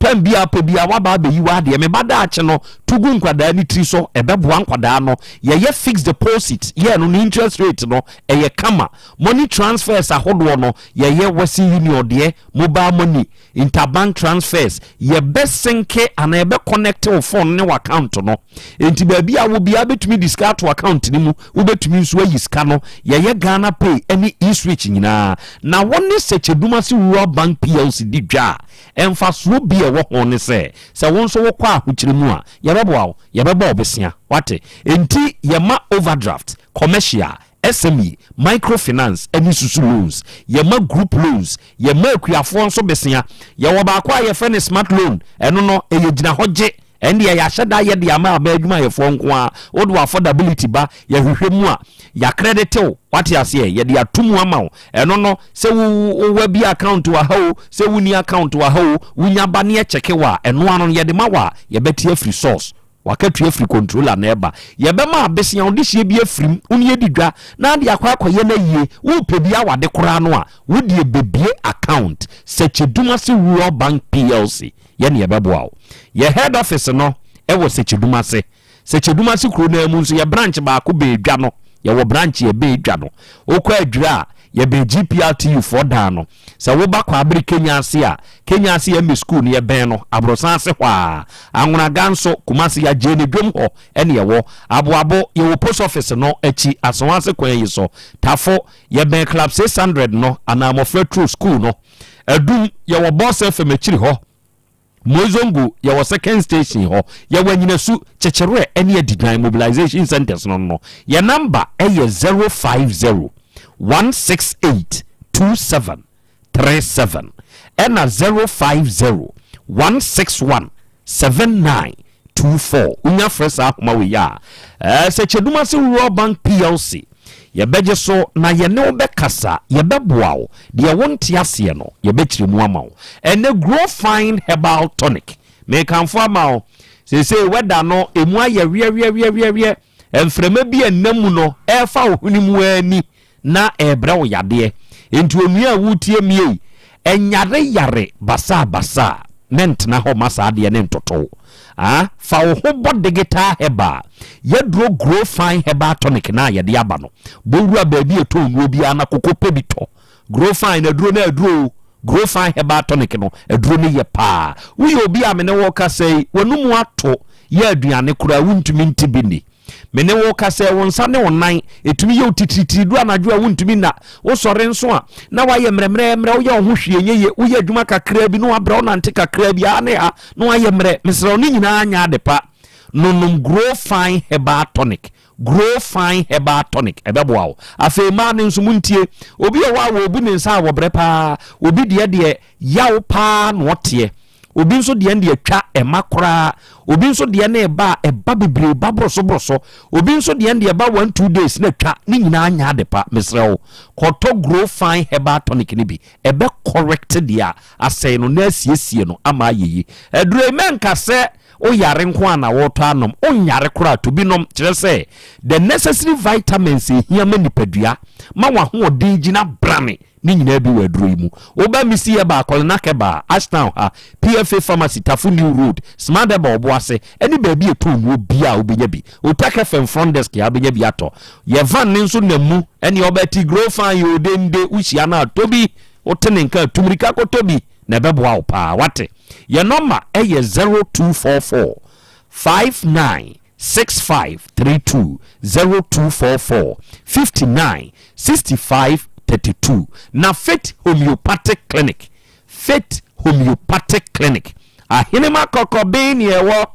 Tɛm biara pɛ biara waba abɛyi w'adeɛ. Me ba daakye no, to gu nkwadaa no tiri so, ɛbɛboa nkwadaa no. Yɛyɛ fixed deposit, yɛ no ne interest rate no, ɛyɛ kama. Money transfers ahodoɔ no, yɛyɛ Western Union deɛ, mobile money, interbank transfers. Yɛbɛ sync anaa yɛbɛ connect wo phone ne w'account no. Enti baabi a wɔ biara bɛtumi de sika ato account no mu, wobɛtumi nso ayi sika no. Yɛyɛ Ghana Pay ne eSwitch nyinaa. Na wo ne Sɛkyɛdumase Rural Bank PLC di dwa a, Mfasoɔ bi a ɛwɔ ho ne sɛ, sɛ wo nso wokɔ ahokyere mu a, yɛbɛboa wo, yɛbɛbɔ wo bosea. Woate? Enti yɛma overdraft, commercial, SME, microfinance ne susu loans. Yɛma group loans. Yɛma akuafoɔ nso bosea. Yɛwɔ baako a yɛfrɛ no smart loan. Ɛno no, ɛyɛ gyina hɔ gye. Ɛndeɛ yɛahyɛ da yɛ de ama aban adwumayɛfoɔ nko ara. Wode w'affordability ba, yɛhwehwɛ mu a, yɛakrɛdete wo. Wate aseɛ? Yɛde ato mu ama wo. Ɛno no, sɛ wo wowɔ bi account wɔ ha o, sɛ wonni account wɔ ha o, wonya ba na yɛkyɛke wo a, ɛno ano no yɛde ma wo a, yɛbɛte afiri source. W'akatua firi controller na ɛba. Yɛbɛma abesea wo dehyeɛ bi afiri mu, wo ne adi dwa, na ade akɔ akɔyɛ no ayie. Worepɛ bi awade koraa no a, wo deɛ bɛbue account, Sɛkyɛdumase Rural Bank PLC. Yɛ ne yɛbɛboa wo. Yɛ head office no wɔ Sekyedumase. Sekyedumase kuro no ara mu nso yɛ branch baako bɛn dwa no. Yɛwɔ branch yɛ bɛn dwa no. Wokɔ Adwira a, yɛbɛn GPRTU foɔ dan no. Sɛ woba Kwaabere Kenya ase a, Kenya ase MA school no yɛbɛn no, aborosan ase hɔ ara. Anwonaga nso, Kumasi yɛagyee no dwom hɔ ne yɛwɔ. Aboabo, yɛwɔ post office no akyi, Asoase kwan yi so. Tafo, yɛbɛn Club 600 no anaa Mmɔfra Turo school no. Adum, yɛwɔ Boss FM akyiri hɔ. Moizongo, yɛwɔ Second Station hɔ. Yɛwɔ Anyinasu, Kyekyereɛ ne Adidan mobilization centres no no. Yɛn number yɛ 050 168 2737 ɛna 050 161 79 24 Wonya frɛ saa ahoma wei a, ɛɛ sɛ Kyedumase Rural Bank PLC, yɛbɛgye so na yɛne wo bɛkasa, yɛbɛboa wo, deɛ wonte aseɛ no, yɛbɛkyerɛ mu ama wo. Ɛnɛ Grow Fine Herbal Tonic, mekamfo ama wo. Seesei wɛda no, ɛmu ayɛ weɛweɛweɛweɛ, mframa bi a ɛnam mu no, ɛrefa wo hwene mu ara ni. na ɛrebrɛ wo yadeɛ. Enti onua a woretie me ei, nyare yare basaa basaa na ntena hɔ ma saa adeɛ no ntoto wo. Ah, fa wo ho bɔ Digital Herbal, yɛaduro Grow Fine Herbal Tonic no a yɛde aba no. Bɔ wura baabi a ɛtɔn nnuro biara na koko pɛ bi tɔ. Grow Fine aduro no aduro o. Grow Fine Herbal Tonic no, aduro no yɛ paa. Woyɛ obi a me ne wo rekasa yi, w'anomu ato, yɛ aduane koraa wontumi nte bi nni. Me ne wo kasa yi, wo nsa ne wo nan, ɛtumi yɛ wo titiritiri du anadwo a wontumi nna. Wosɔre nso a, na woayɛ mmerɛmmerɛmmerɛ, woyɛ wo ho hwee nyɛ yie, woyɛ adwuma kakraa bi na woabrɛ, wonante kakraa bi, ha ne ha na woayɛ mmerɛ. Mesrɛ wo, ne nyinaa nyɛ ade pa. Nonom Grow Fine Herbal Tonic. Grow Fine Herbal Tonic, ɛbɛboa wo. Afei mmaa no nso, montie. Obi wɔ hɔ a, wɔbu ne nsa a, wɔbrɛ paa. Obi deɛ deɛ, yaw paa na ɔteɛ. Obi nso deɛ no deɛ twa ɛma koraa. Obi nso deɛ no ɛba a ɛba bebree ba borosoboroso. Obi nso deɛ no deɛ ɛba one two days na twa ne nyinaa nyɛ ade pa. Mesrɛ wo kɔtɔ Grow Fine Herbal Tonic no bi. Ɛbɛ correct deɛ asɛe no na asiesie no ama ayɛ yie. Aduro yi mɛnka sɛ woyare nko ara na woretɔ anom. Wonyare koraa tɔ bi nom. Kyerɛ sɛ the necessary vitamins a ɛhia ma nipadua ma w'ahoɔden gyina brane. Ne nyinaa bi wɔ aduro yi mu. Woba Missy Herbal, Kolinak Herbal, Ashtown ha, PFA Pharmacy, Tafo New Road, Smart Herbal Obuase, ɛne baabi a ɛtɔn nnuro biara a wobɛnya bi. Otak FM front desk ha wobɛnya bi atɔ. Yɛ van no nso nam mu, ɛne ɔbɛte Grow Fine o dende, wohyia no a tɔ bi, wote ne nka a tu mmirika kɔtɔ bi na ɛbɛboa wo paa, wate. Yɛ nɔma yɛ 0244 59 6532 0244 59 65 32 Na Faith Homeopathic Clinic Faith Homeopathic Clinic Ahenema Kɔkɔben ne ɛwɔ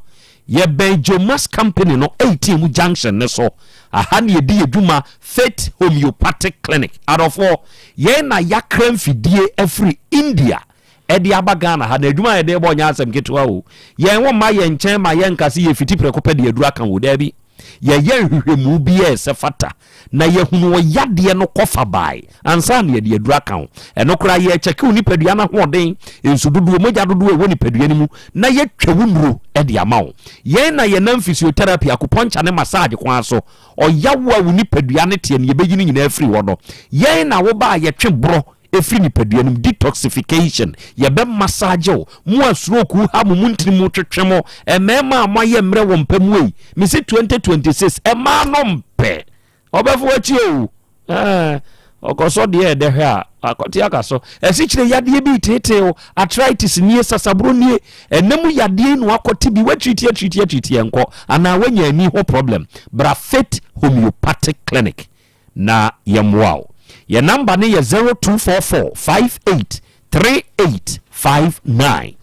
Yɛbɛn Jomas Company no 18 mu junction ne so Aha ne yɛdi yɛ dwuma Faith Homeopathic Clinic Adɔfoɔ yɛn na yɛakra mfidie afiri India ɛde aba Ghana ha na adwuma a yɛde rebɔ nyɛ asɛm ketewa o. Yɛn wo mma yɛn nkyɛn ma yɛnka sɛ yɛfiti prɛko pɛ de aduru aka wo. Daabi. Yɛyɛ nhwehwɛmu bi a ɛsɛ fata na yɛhunu ɔyadeɛ no kɔfa bae ansa na yɛde aduru aka wo. Ɛno koraa yɛkyɛke wo nipadua no ahoɔden, nsu dodoɔ, mogya dodoɔ a ɛwɔ nipadua no mu na yɛtwa wo nnuro de ama wo. Yɛn na yɛnam physiotherapy, acupuncture ne massage kwan so ɔyawo a wo nipadua no teɛ no yɛbɛyi no nyinaa afiri hɔ no. Yɛn na woba a yɛtwe borɔ. ɛfiri nipadua no mu, detoxification, yɛbɛ massage wo, mo a stroke ha mo, mo ntini mu twetwe mo, mmarima a moayɛ mmerɛ wɔ mpa mu ei, mese 2026 mmaa no mpɛ, ɔbɛfo akyi o, ɛɛ, ɔkɔsɔ deɛ ɛdɛ hwɛ a, akɔte aka so, ɛsikyire yadeɛ bi teetee o, arthritis nie, sasaburo nie, ɛnɛ mu yadeɛ na wakɔte bi, watiriti atiriti atiriti ɛnkɔ, anaa wanya ani ho problem, bra Faith Homeopathic Clinic. na yɛmmoa wo. Yɛn namba no yɛ 0244 58 38 59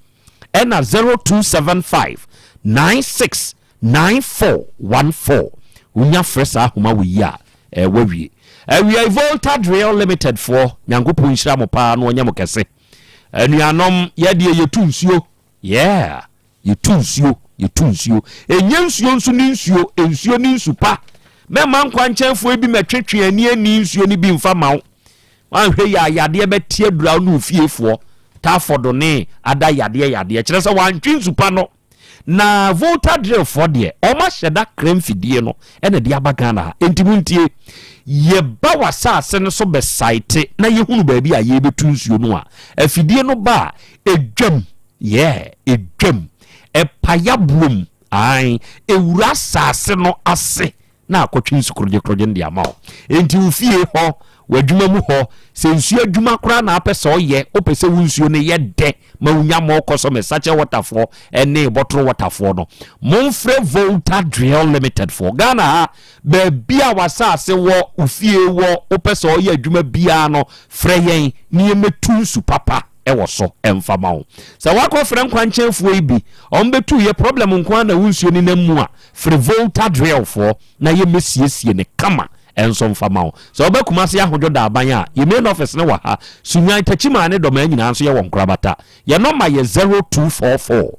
ɛna 0275 96 94 14. Wonya frɛ saa ahoma wɔ yi a, eh, wawie. Awiai Volta Drill Limited foɔ, Nyankopɔn nhyira mo paa na ɔnyɛ mo kɛse. Anuanom, yɛdeɛ yɛtu nsuo. Yeah! Yɛtu nsuo, yɛtu nsuo. Ɛnyɛ nsuo nso ne nsuo, nsuo ne nsu pa. Mɛma nkwankyɛnfoɔ bi mɛtwetwe ani ani nsuo no bi mfa ma wo. Wanhwɛ yɛ a yadeɛ bɛte adura wo ne wo fiefoɔ. Tafɔdo ne ada yadeɛ yadeɛ. Kyerɛ sɛ wantwe nsu pa no. Na Volta Drillfoɔ deɛ, wɔn ahyɛ da kra mfidie no na ɛde aba Ghana ha. Enti montie, yɛba w'asase no so bɛsaete na yɛhunu baabi a yɛrebɛtu nsuo no a, afidie no ba a, ɛdwam. Yeah, edwam, ɛpae aboɔ mu, ae, ɛwura asase no ase na akɔtwe nsu korogyekorogye no de ama wo. Enti wo fie hɔ, w'adwuma mu hɔ, sɛ nsuo adwuma koraa na apɛ sɛ ɔyɛ, wopɛ sɛ wo nsuo no yɛ dɛ ma wonya more customers, sachet waterfoɔ ne bottle waterfoɔ no, momfrɛ Volta Drill Limited foɔ. Ghana ha, baabi a w'asase wɔ, wo fie wɔ, wopɛ sɛ ɔyɛ adwuma biara no, frɛ yɛn na yɛmmɛtu nsu papa. wɔ so mfa ma wo. Sɛ woakɔ frɛ nkwankyɛnfoɔ yi bi, wɔn bɛtu yɛ problem nko ara na wo nsuo nenam mu a, frɛ Volta Drill foɔ na yɛ mmɛsiesie no kama nso mfa ma wo. Sɛ woba Kumasi Ahodwo Daaban a, yɛ main office no wɔ ha. Sunyani, Takyimaa ne Dɔmaa nyinaa nso yɛwɔ nkorabata. Yɛ nɔma yɛ 0244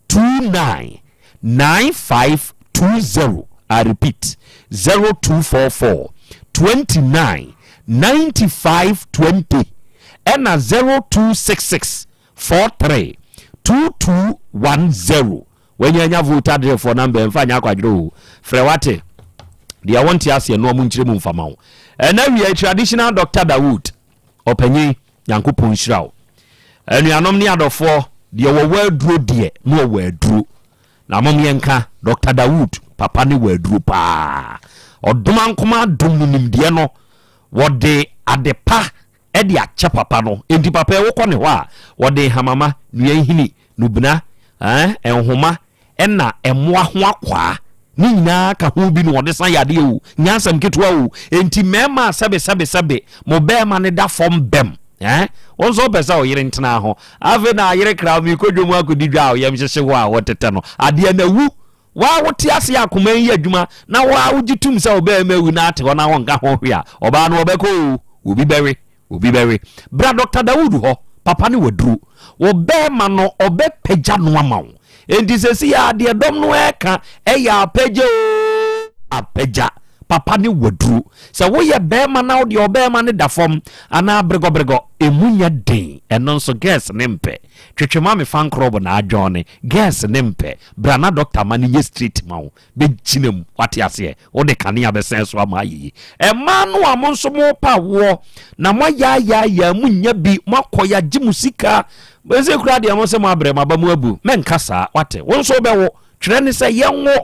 29 9520, I repeat, 0244 29 95 20 ɛna 0266 43 2210. Wanya anya vote aderefoɔ namba ɛmfa nyɛ akwadwerɛ o, frɛ wate deɛ wonte aseɛ no ɔmo nkyerɛ mu mfa ma wo. Ɛna wie traditional Doctor Dawood Ɔpanyin, Nyankopɔn nhyira wo. Anuanom ne adɔfoɔ, deɛ wɔwɔ aduro deɛ, na ɔwɔ aduro. Na mom yɛnka, Doctor Dawood, papa ne wɔ aduro paa. Ɔdomankoma adom no nimdeɛ no, wɔde adepa de akyɛ papa no. Enti papa yi wokɔ ne hɔ a, wɔde nhamama, nnua nhini, nubena, eh, nhoma, ɛna mmoa ho akwaa ne nyinaa ka ho bi na wɔde sa yadeɛ o, nyɛ asɛm ketewa o. Enti mmarima a sɛbe sɛbe sɛbe mo barima no da fam bɛm eh, wo nso wopɛ sɛ wo yere ntena ho. Afei na ayere kra mekɔ dwom akɔdi dwa a wo yam hyehye wo a wotetɛ no, adeɛ no awu. Wo a wote ase a akoma yi yɛ adwuma na wo a wogye tom sɛ wo barima awu na ate hɔ na wonka ho hwee a, ɔbaa no ɔbɛkɔ o, obi bɛwe. Obi bɛwe. Bra Dɔkta Dawood hɔ, papa ne waduru. Wo bɛɛma no ɔbɛpagya no ama wo. Enti sɛsi a deɛ dɔm no ɛɛka ɛyɛ apagya oo, apagya. Papa ne waduru. Sɛ woyɛ bɛɛma na wodeɛ ɔbɛɛma no da fam anaa bregɔbregɔ, ɛmu nyɛ den. Ɛno nso girls ne mpɛ. Twetwe ma me fan club na adwɔne. Girls ne mpɛ. Bra na dɔkta ma no nyɛ straight ma wo. Bɛgyina mu. Wate aseɛ? Wode kanea bɛsɛn so ama ayɛ yie. Mmaa no a mo nso morepa awoɔ na moayaayaaya monnya bi, moakɔ yɛagye mo sika. Ɛsɛ kura deɛ mo sɛ mo abrɛ mo aba mu abu. Mɛnka saa, wate? Wo nso wobɛwo. Twerɛ ne sɛ yɛnwo,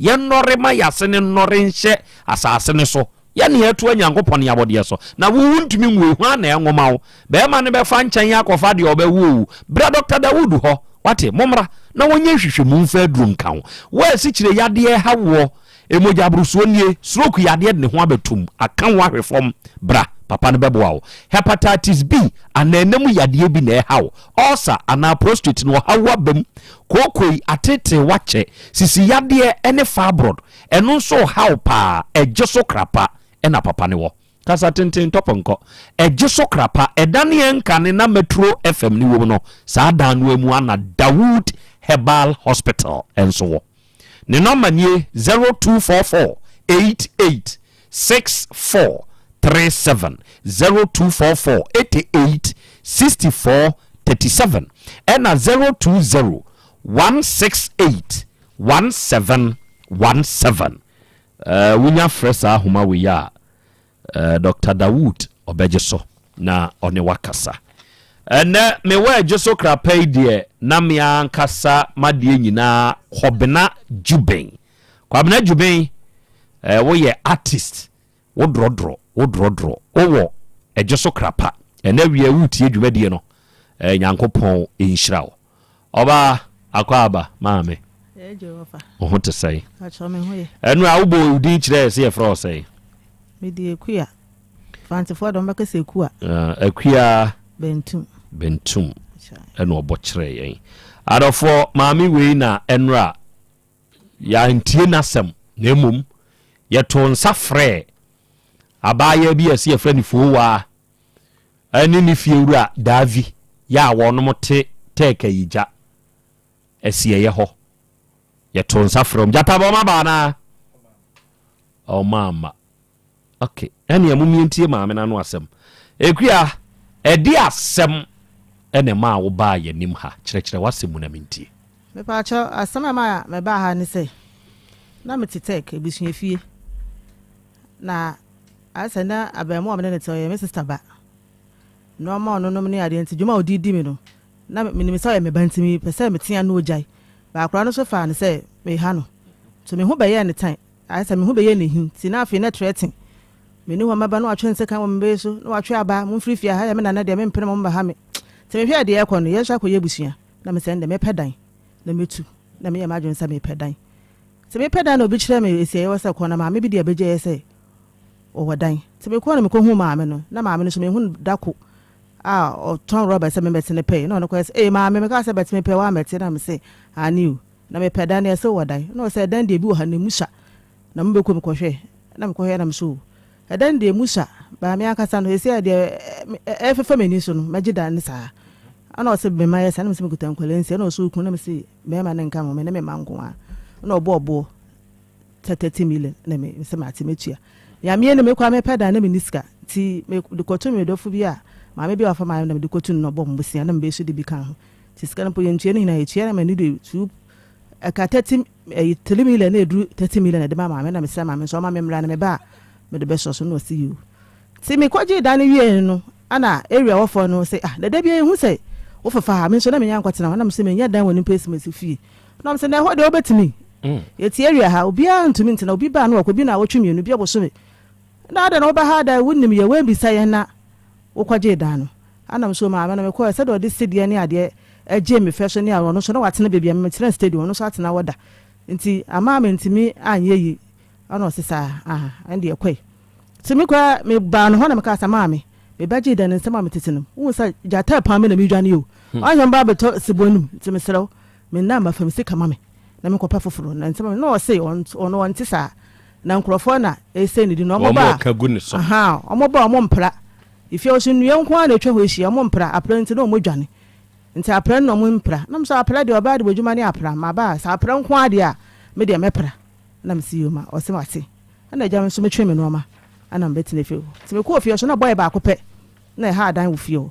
yɛnnɔre ma yɛase ne nnɔre nhyɛ asase no so. Yɛ nea ɛtoa Nyankopɔn ne abɔdeɛ so. Na wo wontumi nwoe, hwan na ɛnwoma wo? Barima no bɛfa nkyɛn akɔfa deɛ ɔbɛwo o. Bra Dɔkta Dawood hɔ, wate? Mommra na wɔnyɛ nhwehwɛmu mfa aduro nka wo. Wo a asikyire yadeɛ reha woɔ, mogyaborosoɔ nie, stroke yadeɛ de ne ho abɛtom, aka wo ahwe fam, bra, papa no bɛboa wo. Hepatitis B anaa ɛna mu yadeɛ bi na ɛreha wo, ulcer anaa prostrate na ɔhaw wo aba mu, kookoi ateetee wo akyɛ, sisi yadeɛ ne fibroid, Ɛno nso ɔhaw paa, ɛgye so krapa ɛna papa no wɔ. Kasa tenten tɔ pɔnkɔ. Ɛgye so krapa, ɛda ne ɛnkane na Metro FM no wom no, saa dan no mu ara na Dawood Herbal Hospital nso wɔ. Ne nɔma nie, 0244 88 64 37, 0244 88 64 37, ɛna 020 168 1717 Eh, wonya frɛ saa ahoma wei a, eh, Dr. Dawood ɔbɛgye so. na ɔne wakasa. Ɛnɛ mewɔ ɛgye so krapa yi deɛ na me ankasa m'adeɛ nyinaa Kɔbena Juben. Kwabena Juben, eh, woyɛ artist, wodrɔdrɔ, wodrɔdrɔ, wowɔ ɛgye so krapa. Ɛnɛ wia wotie dwumadie no, eh, Nyankopɔn nhyira wo. Ɔbaa, akɔ aba, maame. Wo ho te sɛn? Ɛno a wobɔ wo din kyerɛ sɛ yɛfrɛ wo sɛn? Mede Akua. Fantefoɔ de wɔbɛka sɛ Akua. Akua Bentum. Bentum ɛna ɔbɔ kyerɛ yɛn. Adɔfoɔ, maame wei na ɛnora yɛantie n'asɛm na mmom yɛtoo nsa frɛɛ abaayewa bi a ɛsɛ yɛfrɛ no Fowaa ɛne ne fiewura Daavi yɛ a wɔnom te Tɛɛkayigya asieeɛ hɔ. Yɛtoo nsa frɛ wɔn. Gyata bɔ ɔma ba anaa? Ɔma amma. Ok, ɛnea momie ntie maame no ano asɛm. Akua, ɛde asɛm ɛna ɛmaa wo baa yɛn anim ha? Kyerɛkyerɛ w'asɛm mu na mentie. Mepaakyɛw, asɛm a ɛmaa mebaa ha ne sɛ, na mete Tech abusuafie, na ayɛ sɛ na abarimaa a me ne no te ɔyɛ me sista ba. Nneɛma a ɔnonom ne adeɛ nti, dwuma a ɔde di me no, na menim sɛ ɔyɛ me ba nti mepɛ sɛ metea na ɔgyae. But akwadaa no nso faa no sɛ meha no. Nti me ho bɛyɛɛ no tan. Ayɛ sɛ me ho bɛyɛ no ahi nti na afei na threaten. Menni hɔ mɛba na watwe nsekan wɔ me bɛ so na watwe aba, momfiri fie ha yɛ me nana deɛ mempene mo mmɛha me. Nti mehwɛɛ deɛ ɛrekɔ no, yɛn nso akɔyɛ abusua. Na mesɛ ɛnde mɛpɛ dan na mɛtu. Na meyɛɛ m'adwene sɛ mepɛ dan. Nti mepɛ dan na obi kyerɛɛ me asieeɛ hɔ sɛ kɔ na maame bi deɛ bɛgyaeɛ sɛ ɔwɔ dan. Nti mekɔɔ na mekɔhuu maame no, na maame no nso menhu no da ko a ɔtɔn rɔba sɛ memmɛte no pɛe. Na ɔno kɔyɛ sɛ, ee maame mekaa sɛ bɛte me pɛe woammɛte. Na mese aane o. Na mepɛ dan no, ɛse wowɔ dan? Na ɔse ɛdan deɛ ebi wɔ ha na emu sua na mobɛkɔ mu kɔhwɛ. Na mekɔhwɛɛ na mese oo ɛdan deɛ emu sua, but me ankasa no seesei deɛ ɛfefa m'ani so no mɛgye dan no saa. Ɛna ɔse me mma yɛ saa? Na mese mekuta nkwadaa nsia. Ɛna ɔse wo kunu? Na mese mmarima no nka ho, me ne me mma nko ara. Ɛna ɔbɔɔ boɔ sɛ 30 million na me sɛ mate mɛtua. Nyame anim mekɔ a mepɛ dan na menni sika nti mede kɔto me dɔfo bi a maame bi a wafa maame na mede kɔto no na ɔbɔ me bosea na mebɛsu de bi ka ho. Nti sika no mpo yɛntua ne nyinaa yɛtua na m'ani de two ɛka 30 ɛyi 3 million na ɛduru 30 million na ɛde ma maame na mesrɛ maame nso ɔma me mmra na meba a mede bɛsɔ so na ɔsi yoo. Nti mekɔgyee dan no wieɛ no ana area hɔfoɔ no sɛ ah na da biara yɛhu sɛ wofefa ha me nso na menya nkɔtena hɔ na mesɛ menya dan wɔ nipa asimasi fie na ɔmo sɛ na ɛhɔ deɛ wobɛtumi yɛte area ha obiara ntumi ntena obi baa no wɔkɔ bi na awɔtwe mmienu bi abosome na adɛn na woba ha da wonim yɛ woambisa yɛn na wokɔgyee dan no ana nso maame no mekɔɛ sɛdeɛ ɔde sedeɛ ne adeɛ gyee me fɛ so ne ɔno nso na watena baabi a metena stadium ɔno nso atena hɔ da nti ama mentumi anyɛ yi ɛna ɔse saa aha ɛnde ɛkɔe nti me koraa mebaa no hɔ na mekaa sɛ maame mebɛgyee dan no nsɛm a metete no wohu sɛ gyata paa me na medwane o ɔnyɛ mba bɛtɔ sebɔ no mu nti mesrɛ wo menna mafa me sika ma me na menkɔpɛ foforɔ na nsɛm na ɔse ɔno ɔnte saa na nkurɔfoɔ na ɛsɛ ne di na ɔmo ba aha ɔmo ba ɔmo mpra efie hɔ so nnua nko ara na atwa hɔ ahyia ɔmo mpra apra nti na ɔmo dwane nti apra no na ɔmo mpra na mo sɛ apra deɛ ɔbaa de bɔ adwuma ne apra ma ba sɛ apra nko ara deɛ a me deɛ mɛpra na mese yoo ma ɔse wate ɛna agya me nso metwe me nnoɔma ɛna mebɛtena fie hɔ nti mekɔɔ fie so na bɔyɛ baako pɛ na ɛha adan wɔ fie hɔ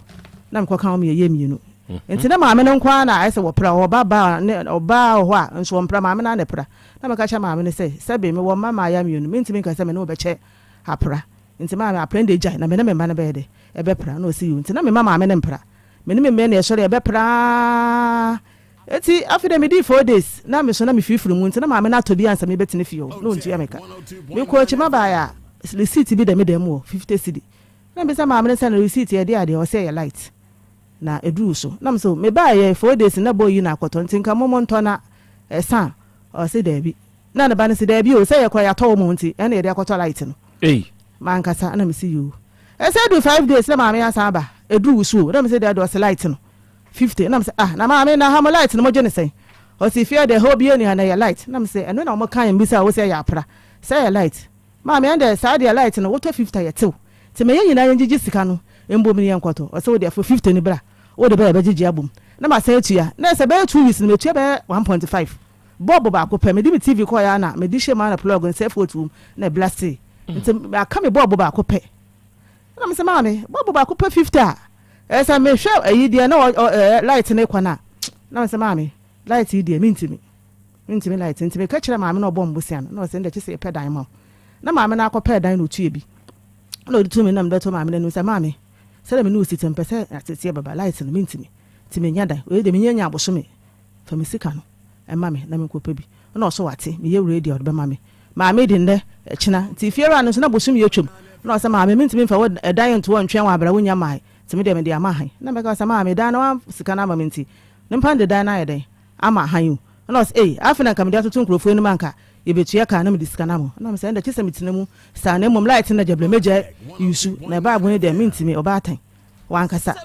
na mekɔka wɔn yɛyɛ mmienu mhm. nti na maame no nko ara na ayɛ sɛ wɔpra ɔba baa ne ɔbaa wɔ hɔ a nso wɔmpra maame no ara na ɛpra na meka kyerɛ maame no sɛ sɛbe mewɔ mma mmaayɛ mmienu mentumi nka sɛ me ne wɔbɛkyɛ apra nti maame apra no de gyae na me ne me mma no bɛyɛ dɛ ɛbɛpra na ɔsi yoo nti na mema maame no mpra me ne me mma na ɛsɔre ɛbɛpra Enti afei deɛ medii four days na me so na mefirifiri mu nti na maame no atɔ bi ansa mebɛtena fie hɔ na ɔntua me ka. Mekɔɔ akyi mabaeɛ a receipt bi da me dan mu hɔ, 50 cedi. Na mebisa maame no sɛ na receipt yɛ ɛdeɛ adeɛ ɔse ɛyɛ light na ɛduruu so. Na mese oh mebaeɛ four days na boy yi na akɔtɔ nti nka mo montɔ na ɛsa a ɔse daabi. Na ne ba no se daabi o sɛ yɛ koraa yɛatɔ wo mo nti ɛna yɛde akɔtɔ light no. Ei. Mankasa na mese yoo. Ɛsɛ du five days na maame asan aba ɛduru wo so o na mese daabi ɔse light no. 50 na mese ah na maame na ha mo light no mogye ne sɛn ɔse fie deɛ hɔ obiara ni ha na ɛyɛ light na mese ɛno na wɔn kan mbisa wo sɛ ɛyɛ apra sɛ ɛyɛ light maame ɛnde saa deɛ light no wotɔ 50 yɛ tew nti ma yɛn nyinaa yɛn gyegye sika no mbom ne yɛn kɔtɔ ɔse wo deɛ fo 50 no bra wode bɛ yɛbɛgyegye abom na masan atua na ɛsɛ bɛyɛ 2 weeks no matua bɛyɛ 1.5 bulb baako pɛ mede me TV kɔɔ ya na mede hyɛ mu ana plug no sɛ fault wom na ɛblastee nti aka me bulb baako pɛ Ɛna mese maame bɔɔbo baako pɛ 50 a ɛyɛ sɛ mehwɛ ayi deɛ na ɔ light ne kɔ no a na mese maame light yi deɛ mentumi mentumi light nti meka kyerɛ maame na ɔbɔ mbosea no na ɔsɛ ndɛ kye sɛ yɛpɛ dan ma wo na maame no akɔpɛ dan na ɔtua bi na ɔde tumi na mebɛto maame no anim sɛ maame Sɛdeɛ me ne wo si te, mepɛ sɛ ateteɛ bɛba, light no mentumi, nti mennya dan. Wei deɛ mennya nyaa bosome, fa me sika no ma me na menkɔpɛ bi. Ɛna ɔse wate, meyɛ ready a ɔde bɛma me. Maame di nnɛ, ɛkyena. Nti fiewura no nso na bosome atwam. Ɛna ɔse maame mentumi mfa wo dan nto hɔ ntwɛn wo abrɛ wonnya mmae, nti me deɛ mede ama han. Ɛna mɛka sɛ maame dan no woamfa sika no ama me nti, ne mpa no de dan no ayɛ dɛn ama han o. Ɛna ɔse ei, afei na nka mede atoto nkurɔfoɔ anim anka yɛbɛtua ka na mede sika no ama wo. Ɛna mese ɛnde kyesɛ metena mu saa na mmom light no na gyabrɛ mɛgyae use na bible no deɛ mentumi, ɔbaatan wankasa.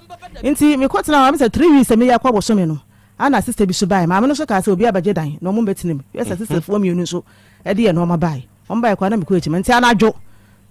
Nti mekɔtenaa hɔ mesɛ 3 weeks sɛ meyɛ akɔ bosome no ana sister bi so bae. Maame no nso kaa sɛ obi abɛgye dan na ɔmo mbɛtena mu. Yɛ sɛ sister foɔ mmienu nso ɛde yɛ nnoɔma bae. Ɔmo bae koraa na mekɔ akyima. Nti anadwo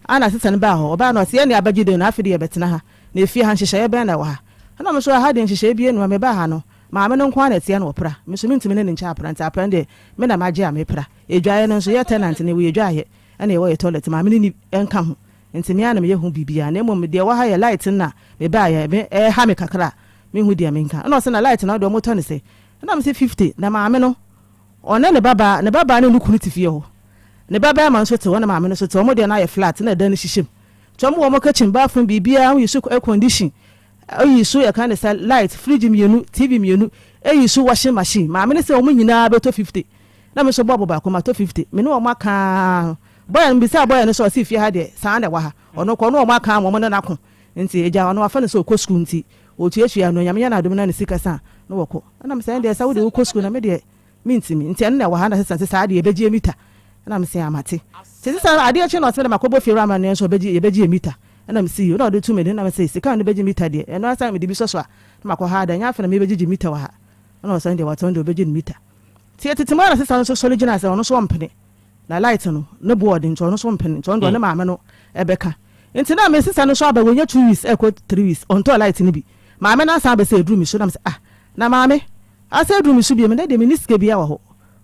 ana sister no baa hɔ. Ɔbaa no ɔse yɛne abɛgye dan no afei de yɛbɛtena ha. Na efie ha nhyehyɛeɛ bɛn na ɛwɔ ha? Ɛna me nso ɛha deɛ nhyehyɛeɛ biara nni hɔ. Mebaa ha no Maame no nko ara na ɛteɛ na ɔpra. Me nso mentumi ne no nkyɛ apra nti apra no deɛ me na magye a mepra. Adwaeɛ no nso yɛ tenant no yɛwɔ yɛdwaeɛ ɛna yɛwɔ yɛ toilet maame no nni nka ho nti me ara na meyɛ ho biribiara na mmom deɛ ɛwɔ ha yɛ light no na mebaeɛ me ɛreha me kakra a menhu deɛ menka. Ɛna ɔse na light no deɛ wɔtɔ no sɛ? Ɛna mese 50 na maame no ɔne ne babaa ne babaa ne ne kunu te fie hɔ ne ba barima nso te hɔ na maame no nso te hɔ wɔn deɛ no ayɛ flat na ɛdan no hyehyɛ mu nti wɔn wɔ wɔn kitchen bathroom biribiara wɔn use air condition Eyi so yɛka ne sɛ light, fridge mienu, TV mienu, eyi so washing machine. Maame no sɛ wɔn nyinaa bɛtɔ 50. Na me nso bɔɔbo baako matɔ 50. Me ne wɔn aka ara. Bɔyɛ no mebisaa bɔyɛ no sɛ ɔse fie ha deɛ saa na ɛwɔ ha. Ɔno kɔ ɔne wɔn aka ama wɔn ne no ako. Nti agya ɔno wafa no sɛ ɔkɔ sukuu nti ɔtuatua no. Nyame yɛ no adom na ne sika sa a na wɔkɔ. Ɛna mesɛ ɛndeɛ sɛ wodeɛ wokɔ sukuu na me deɛ Mentumi. Nti ɛno na ɛwɔ ha na sesa nti saa deɛ yɛbɛgye mita. Ɛna mese ah mate. Nti sesa adeɛ kye na ɔse mede makɔbɔ fiewura amanneɛ nso ɔbɛgye yɛbɛgye yɛ mita. Ɛna mese yoo na ɔde to m'anim na mese sika a ɔde bɛgye mita deɛ ɛno ara sɛ mede bi sɔ so a na makɔ ha ada ɛnyɛ afei na mebɛgyegye mita wɔ ha. Ɛna ɔse ɛndeɛ wate ɔno deɛ ɔbɛgye no mita. Nti yɛtete mu ara na sesa no nso sɔre gyinaa sɛ ɔno nso ɔmpene. Na light no ne bo ɔden nti ɔno nso ɔmpene nti ɔno deɛ ɔne maame no ɛbɛka. Nti na me sesa no nso aba wanya 2 weeks ɛkɔ 3 weeks ɔntɔɔ light no bi. Maame no asan abɛsɛ aduru me so na mese ah na maame Asa aduru me so bio, me nɛ deɛ menni sika biara wɔ hɔ.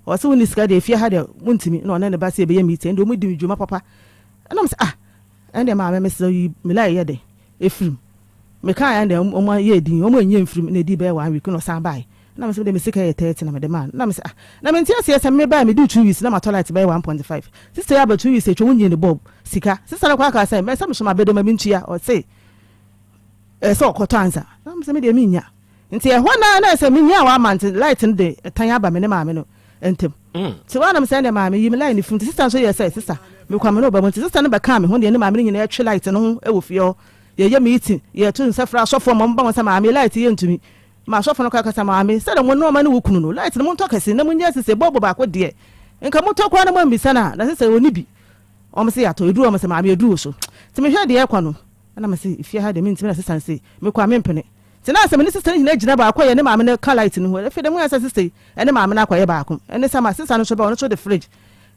Ɔse wonni sika deɛ efie ha deɛ wontumi, na ɔne ne ba se yɛbɛyɛ meeting, ɛnde ɔmo di me dwuma papa. Ɛna mese ah ɛndeɛ maame mesrɛ wo yi me line yɛ dɛn ɛfiri mu. Mekaeɛ ɛndeɛ ɔmo yɛɛ din, ɔmo anyi amfiri mu, na ɛdii bɛyɛ one week na ɔsan baeɛ. Ɛna mese medeɛ me sika yɛ 30 na mede maa no. Ɛna mese ah na mente aseɛ sɛ me baeɛ meduu 2 weeks na matɔ light bɛyɛ 1.5. Sister yi aba 2 weeks atwa wonyii ne bulb sika. Sister no koraa kaa sɛ mɛsɛ meso mabɛdam ma mentua, ɔse ɛsɛ sɛ ɔkɔtɔ ansa. Na mese medeɛ mennya. Nti ɛhɔ no ara na ɛsɛ menyaa w'ama nti light no de tan aba me ne maame no ntam. Nti hɔ ara na mesɛ ɛndeɛ maame yi me line no firi nti sister nso yɛɛ sɛ sister mekɔ a me ne wo bɛbɔ nti sister no bɛkaa me ho deɛ ne maame no nyinaa yɛtwe light no ho wɔ fie hɔ yɛyɛ meeting yɛto nsa frɛ asɔfoɔ ma wɔba wɔn sɛ maame light yɛntumi ma asɔfoɔ no koraa kasa maame sɛdeɛ mo nnoɔma ne wo kunu no light no montɔ kɛse na monyɛ sese bɔɔbo baako deɛ nka motɔ koraa na moammisa no a na sɛ ɔni bi wɔn se yɛatɔ ɛduru wɔn sɛ maame ɛduru wo so nti mehwɛ deɛ ɛkɔ no ɛna mese fie ha deɛ mentumi na sister no se mekɔ a mempene Nti na sɛ me ne sista no nyinaa gyina baako a yɛne maame no ka light no ho. Afei de moyɛ sɛ sista yi ne maame no akɔyɛ baako. Ɛne sɛ ma sista no nso ba ɔno nso de fridge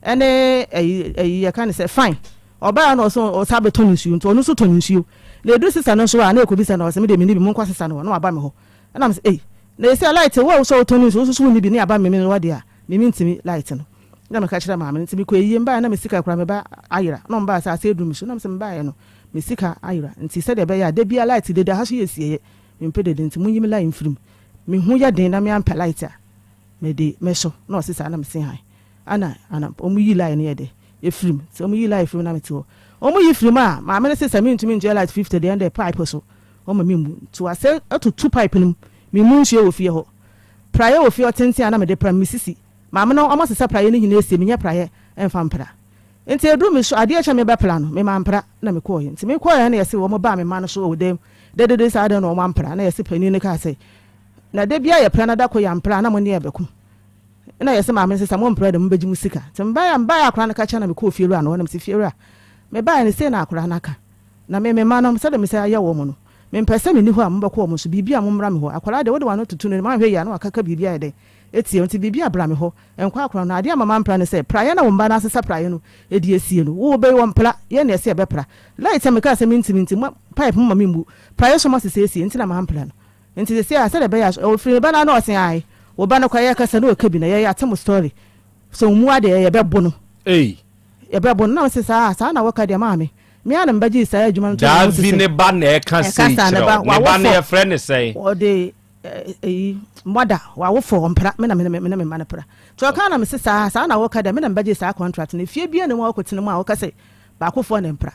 ɛne ɛyi ɛyi yɛka ne sɛ fine. Ɔbaa na ɔsɛ ɔsa bɛtɔ ne nsuo nti ɔno nso tɔ ne nsuo. Na ɛduru sista no nso a na ɛkɔbisa no ɔsɛ me deɛ menni bi monkɔ sista no hɔ na waba me hɔ. Ɛna me sɛ ei na ɛsɛ light wo a wosɛ wotɔ ne nsuo wo nso so wonni bi ne aba me me hɔ deɛ a me mentumi light no. Na meka kyerɛ maame no nti mekɔ ayie mbaeɛ na me sika koraa me ba ayera na ɔmbaa sɛ asɛ aduru me so na me sɛ mebaeɛ no me sika ayera nti sɛdeɛ ɛbɛyɛ a da biara light dede aha so yɛ sieɛ mempɛ dede nti monyi me line mfiri mu me ho yɛ den na me ampɛ light a mede mɛsɔ na ɔse saa na mese han ana ana ɔmo yi line no yɛ dɛ ɛfiri mu nti ɔmo yi line firi mu na mete hɔ ɔmo yi firi mu a maame no se sɛ mentumi ntua light 50 deɛ ɛnde pipe so ɔma me mmu nti wasɛ atutu pipe no mu memu nsuo wɔ fie hɔ praeɛ wɔ fie hɔ tenten a na mede pra me sisi Maame no ɔmo sesa praeɛ no nyinaa sie menyɛ praeɛ mfa mpra nti ɛduru me so adeɛ kye mebɛpra no me mampra na me kɔɔeɛ nti me kɔɔeɛ na yɛse wɔn baa me mma no so wɔ dɛm dedede saa dɛn na wɔn ampra na yɛse panin no kaa sɛ na da biara yɛpra na da kɔ yɛampra na mo ne yɛbɛko na yɛse maame no sesa mo mpra de mo bɛgye mo sika nti mebaeɛ a mebaeɛ akora no ka kyerɛ na mekɔɔ fiewura no hɔ na mese fiewura mebaeɛ no sei na akora no aka na me me mma no sɛdeɛ mesɛ ayɛ wɔn no mempɛ sɛ menni hɔ a mobɛkɔ wɔn so biribi a mommra me hɔ akwadaa deɛ wode w'ano toto no anim anhwɛ yie a na wakaka biribi ayɛ dɛn Etie, nti biribi abra me hɔ, nkɔ akora no. Adeɛ a mama mpra ne sɛ, praeɛ na wo mma no asesa praeɛ no de asie no, wo wobɛyi wɔn mpra, yɛn na ɛsɛ yɛbɛpra. Light a mekaa sɛ mentumi nti, mo pipe moma memmu, praeɛ nso moasesa asie nti na mampra no. Nti seesei a sɛdeɛ ɛbɛyɛ a, ɔfiri ne ba no ano ɔse ae, wo ba no koraa yɛkasa na ɔka bi na yɛyɛ ate mo story, sɛ ɔmmu adeɛ yɛbɛbo no. Ei. Yɛbɛbo no. Na mese saa, saa na woka deɛ maame, me ara na mebɛgyee saa adwuma no too me ho Daabi sese. ne ba na ɛka sei Ɛka saa, ne kyerɛ ba, wo. Ne ba no w'awofo, yɛfrɛ no sɛn? ɔde Eyi, mother, w'awofo ɔmpra, me na me ne me mma no pra. Nti ɔkaa na mese saa, saa na woka deɛ, me na mebɛgyee saa contract no. Efie biara nni mu a wokɔtena mu a woka sɛ baakofoɔ na mpra.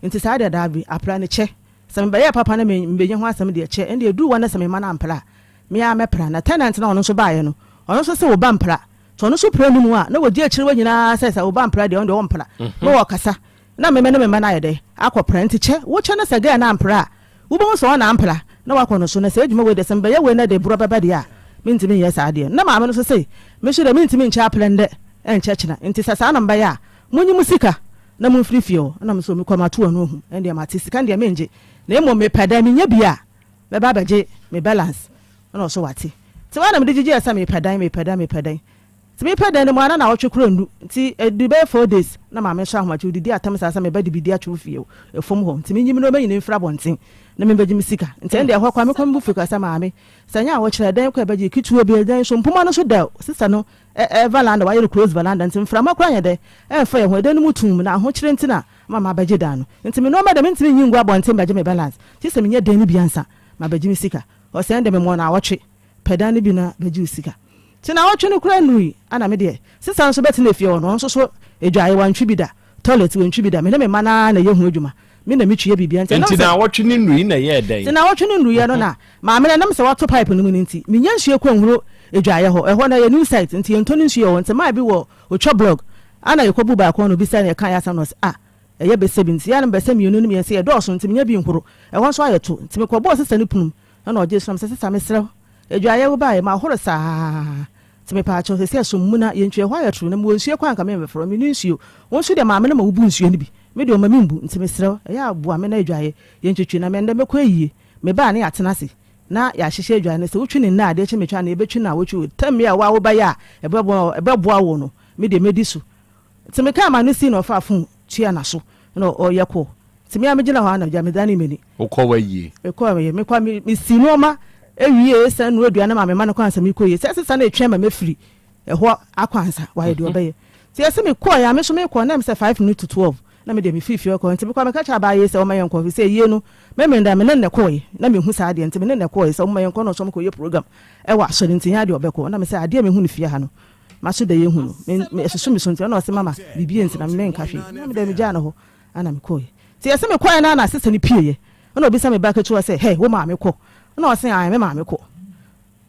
Nti saa deɛ daabi, apra no kyɛ. Sɛ mebɛyɛɛ papa na mebɛnya ho asɛm deɛ kyɛ, ɛndeɛ ɛduru hɔ na sɛ me mma no ampra a, me ara mɛpra. Na tenant no a ɔno nso baeɛ no, ɔno nso se wo ba mpra. Nti ɔno nso pra anim a, na wɔdi akyire hɔ nyinaa sɛ sɛ wo ba mpra deɛ ɔno deɛ ɔmpra. Na wɔkasa. Na me me ne me mma no ayɛ dɛ? Akɔpra. Nti kyɛ, wokyɛ na sɛ girl no ampra a, wobɛhu sɛ ɔna ampra na wakɔ no so. Na saa adwuma wei deɛ, sɛ mebɛyɛ wei na ɛde borɔ bɛba deɛ a, mentumi nyɛ saa adeɛ no. Na maame no nso se, me nso deɛ mentumi nkyɛ aprɛ nnɛ nkyɛ kyena. Nti sɛ saa na mobɛyɛ a, monyi mo sika na momfiri fie hɔ. Ɛna me nso mekɔ mato ano ahu. Ɛndeɛ mate, sika no deɛ mengye. Na mmom mepɛ dɛ menya bi a, mɛba abɛgye me balance. Ɛna ɔso wate. Nti hɔ ara na mede gyegyeɛ sɛ mepɛ dan, mepɛ dan, mepɛ dan. Nti mepɛ dan no mu a na naawɔtwe koraa nnu. Nti ɛduru bɛyɛ 4 days na maame nso ahomakye odidi atɛm saa sɛ meba de biribi ato fie wɔ fam hɔ. Nti menyi me nnoɔma nyinaa mfiri abɔnten na membɛgye me sika. Nti ɛndeɛ ɛhɔ koraa mekɔ me bo fui koraa sɛ maame sɛ ɛnyɛ awokyerɛ ɛdɛn koraa ɛbɛgye ketewa bi ɛdɛn nso mpoma no nso da sister no veranda wayɛ no close veranda nti mframa koraa nyɛ dɛ ɛmfa yɛn ho ɛdan no mu tumm na ahokyerɛ nti na ama mabɛgye dan no. Nti me nnoɔma deɛ mentumi nyi ngu abɔnten mbɛgye me balance gye sɛ menya dan no bi ansa mabɛgye me sika. Ɔsɛ ɛnde memmɔɔ naawɔtwe pɛ dan no bi na bɛgye wo sika. Nti naawɔtwe no koraa nnurui ana me deɛ sista nso bɛtena efie hɔ no ɔno nso so adwaeɛ wantwi bi da, toilet wantwi bi da, me ne me mma no ara na ɛyɛ ho adwuma, me na metwi yɛ biribiara nti ɛnam Nti sɛ. naawɔtwe no nnurui na ɛyɛɛ dɛn? Nti naawɔtwe no nnuruiɛ no na maame no ɛnam sɛ wato pipe no mu no nti menya nsuo kɔ nhuro adwaeɛ hɔ, ɛhɔ no ɛyɛ new site nti yɛntɔ no nsuo wɔ hɔ nti maa bi wɔ otwa blog ana yɛkɔbu baako na obisae na yɛkaa yɛ asɛm na ɔse ah ɛyɛ bɛsɛ bi nti yɛ a na mebɛsɛ mmienu ne mmiɛnsa yɛdɔɔso nti menya bi nhoro ɛhɔ nso ayɛ to nti mekɔbɔɔ sista no pono mu Ɛna ɔgyee so na mesɛ, Sista mesrɛ wo, adwaeɛ wo baeɛ, mahoro saa nti mepaakyɛw seesei ɛso mmu na yɛntwi ɛhɔ ayɛ toro na mewɔ nsuo koraa anka memfrɛ wo, menni nsuo, wo nso deɛ maame no ma wobu nsuo no bi, me deɛ ɔmma membu nti mesrɛ wo ɛyɛ a boa me na adwaeɛ yɛntwitwi na me ɛndɛ mɛkɔ ayie, meba a na yɛatena ase na yɛahyehyɛ adwaeɛ no, sɛ wotwi no nnɛ a adeɛ kye metwa no yɛbɛtwi no a wotwi o, tɛm a wo a wobɛyɛ a ɛbɛboa wo no me deɛ mɛdi so. Nti mekaa m'ano sii na ɔfaa fon tuaa n'aso na ɔyɛ kɔɔ. Nti me a megyina hɔ ara na gya medanee m'ani. Wokɔ w'ayie? Mekɔɔ m'ayie. Mekɔ a mesii nnoɔma wiee san noa aduane maa me mma no kɔ ansa mekɔ yie. Sɛ ɛsesa na ɛtwɛn ma mɛfiri ɛhɔ akɔ ansa wayɛ deɛ ɔbɛyɛ. Nti ɛsɛ mekɔɔ a me nso mekɔ na ɛm sɛ 5 minutes to 12 na me deɛ mefiri fie kɔ. Nti mekɔ a meka kyerɛ abaa yei sɛ ɔmma yɛnkɔ ɛfiri sɛ ayie no Memeneda me ne no na ɛkɔɔe na mehu saa adeɛ nti me ne no na ɛkɔɔe sɛ ɔmma yɛnkɔ na ɔsɛ ɔmkɔyɛ program ɛwɔ asɔre nti nyɛ adeɛ ɔbɛkɔ na mesɛ adeɛ a mehu no fie ha no Maso da yɛ hu no, me me ɛsoso me so nti ɛna ɔse mama biribi nti na me menka hwee na me deɛ me gyaa no hɔ ɛna me kɔɔɛ nti yɛse me kɔɔɛ no ara na sister no pieeɛ ɛna ɔbisa me ba ketewa sɛ hey wo maame kɔ ɛna ɔse ae me maame kɔ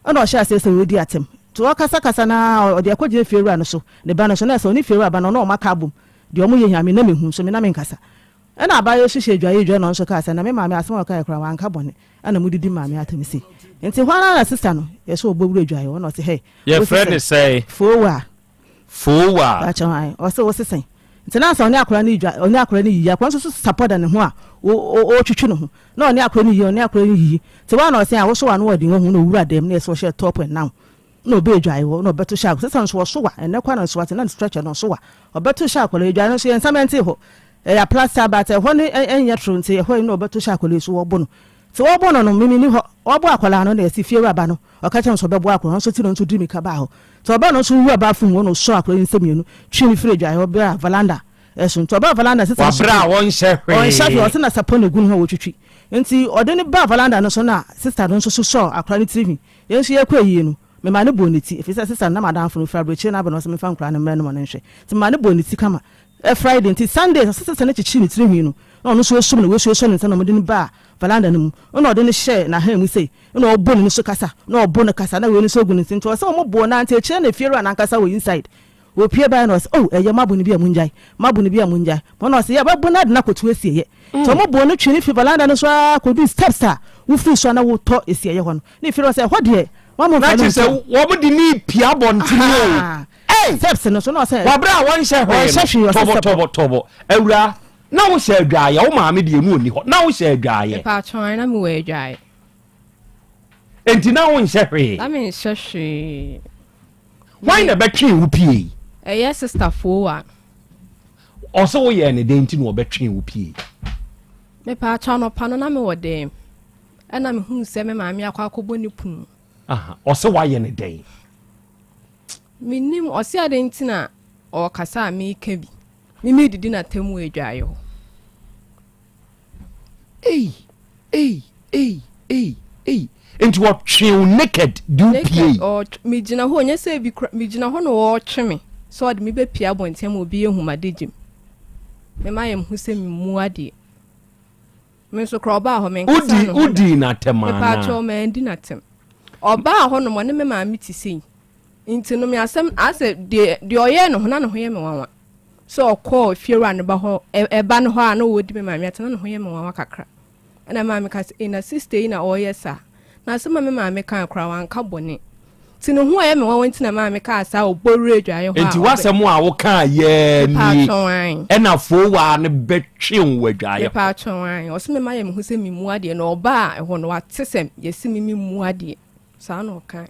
ɛna ɔhyɛ aseɛ sɛ ɔredi atɛm nti ɔkasa kasa no ara ɔde akɔgyina fiewura no so ne ba no so na ɛsɛ ɔne fiewura ba no ɔne ɔmo aka abom deɛ ɔmo yɛ hia me na mehu nso me na menkasa Ɛna abaayewa yi so hyɛɛ dwaeɛ dwa na ɔno nso kaa sɛ, na me maame asɛm a ɔkaeɛ koraa wanka bɔne, ɛna modidi maame atɛm sei. Nti hɔ ara na sista no yɛ sɛ ɔbɔ wura dwaeɛ hɔ na ɔse hɛ, wo Yɛfrɛ no sesɛn? sɛn? Foowa. Foowa. Pakyɛ ae, ɔse wo sesɛn? Nti na ansa ɔne akwadaa no redwa, ɔne akwadaa no yiyi, akwadaa no nso so sapɔ da ne ho a ɔretwitwi ne ho, na ɔne akwadaa no yiyi, ɔne akwadaa no yiyi. Nti hɔ ara na ɔse a wo so w'ano ɔden wahu, na ɔwura dɛm na yɛ sɛ ɔhyɛ top and now. Na ɔbɛ adwae hɔ na ɔbɛto hyɛ akwadaa sista no nso ɔso wa, ɛnɛ koraa na nso ate na ne stretcher no ɔso wa, ɔbɛto hyɛ akwadaa yi, adwae no nso yɛn nsa mɛnte hɔ. Ɛyɛ aplasta but ɛhɔ no ɛnyɛ toro nti ɛhɔ yi na ɔbɛto hyɛ akwadaa yi so wɔbo no. Nti wɔbo no no me menni hɔ. Wɔbo akwadaa no na yɛsi fie wura ba no ɔka kyerɛ no sɛ ɔbɛboa akwadaa no nso ti no nso di mirika baa hɔ. Nti ɔbaa no nso wura bathroom hɔ na ɔsɔ akwadaa yi nsa mmienu twe no firi adwaeɛ hɔ baa valanda ɛso. Nti ɔbaa valanda sista no so Wabrɛ a ɔnhyɛ hwee. Ɔnhyɛ hwee ɔse na sapɔ na egu ne ho a wɔtwitwi. Nti ɔde no baa valanda no so na sista no nso so sɔɔ akwadaa no tiri hwi. Yɛn nso yɛkɔ ayie no memaa no bɔɔ ne ti efisɛ sista no na m'adamfo no ofiri aburokyire na aba na ɔse memfa nkwadaa no mmrɛ no ma no nhwɛ. Nti memaa no bɔɔ ne ti kama. Friday nti Sunday sɛ sista no kyekyere ne tiri nhwi no na ɔno nso asum no wasuasua ne nsa na wɔde no baa valanda no mu na ɔde no hyɛɛ n'ahan mu sei na ɔbɔ ne so kasa na ɔbɔ no kasa na wei no nso agu ne nsa nti ɔsɛ wɔn bɔɔ no nti akyire na efiewura no ankasa wɔ inside wɔpue baeɛ na ɔsɛ oh ɛyɛ moabo no bi a mongyae moabo no bi a mongyae wɔn na ɔsɛ yɛ bɛbo no ade no akɔto asieɛ nti wɔn bɔɔ no twe no firi valanda no so ara kɔduu steps a wofiri so a na wotɔ asieɛ hɔ no na efiewura sɛ ɛhɔ deɛ wɔn mo Na mfa no kyerɛ sɛ nto wɔn de ne pia abɔntene o. Ei! Steps no so na ɔsɛ. Wɔ berɛ a wɔnhyɛ hwee Ɔnhyɛ hwee, no, ɔsɛ tɔbɔ sɛ tɔbɔ tɔbɔ. Awuraa, na wohyɛ adwaeɛ, wo maame deɛ no ɔnni hɔ, na wohyɛ adwaeɛ. Mepaatwɔ ae, na mewɔ adwaeɛ. Enti na wonhyɛ hwee? Na menhyɛ hwee. Hwan na ɛbɛtwee wo piei? Ɛyɛ sister Fowa. Ɔse woyɛɛ no dɛn nti na ɔbɛtwee wo piei? Mepaatwɔ anɔpa no na mewɔ dɛm, ɛna mehuu sɛ me maame akɔ akɔbɔ ne pono mu. Aha, ɔse woayɛ no dɛn? Mennim, ɔse adɛn nti na ɔɔkasa a meeka bi, me meedidi n'atam wɔ adwaeɛ hɔ. Ei, ei, ei, ei, ei. Nti ɔtwee wo naked de wo Naked, piei? ɔɔtwe, megyina hɔ, nyɛ sɛ ebi kora, megyina hɔ na ɔɔtwe me sɛ ɔde me bɛpie abɔnten ama obi ahu m'adagyam. Me mayɛ me ho sɛ memmu adeɛ. Me nso koraa ɔbaa hɔ menkasa ne ho da. Wodii no atɛm anaa? Mepaakyɛw mandi no atɛm. Ɔbaa hɔ nom ɔne me maame te sei. Nti no me asɛm asɛ deɛ deɛ ɔyɛɛ ne ho na ne ho yɛ me nwanwa. Sɛ ɔkɔɔ fiewura no ba hɔ ɛba no hɔ a na ɔredi me maame atɛm na ne ho yɛ me nwanwa kakra. Ɛna maame ka sɛ, Ei, na sista yi na ɔreyɛ saa? Na asɛm a me maame kae koraa, wanka bɔne. Nti ne ho a ɛyɛ me nwanwa nti na maame kaa saa wɔ Bowura adwaeɛ hɔ a Enti ɔbɛ. w'asɛm a wokaa yɛɛ nie, Mepaatwɔn ae. ɛna foowaa no bɛtwee wo wɔ adwaeɛ hɔ. Mepaatwɔn ae. Ɔse me mayɛ me ho sɛ memmu adeɛ, na ɔbaa ɛhɔ no, wate sɛ yɛse me memmu adeɛ. Saa na ɔkae.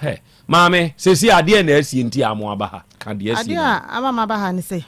Hɛ, maame, seesei adeɛn na asie nti a moaba ha? Ka deɛ asie Adeɛ no. a ama maba ha ne sɛ,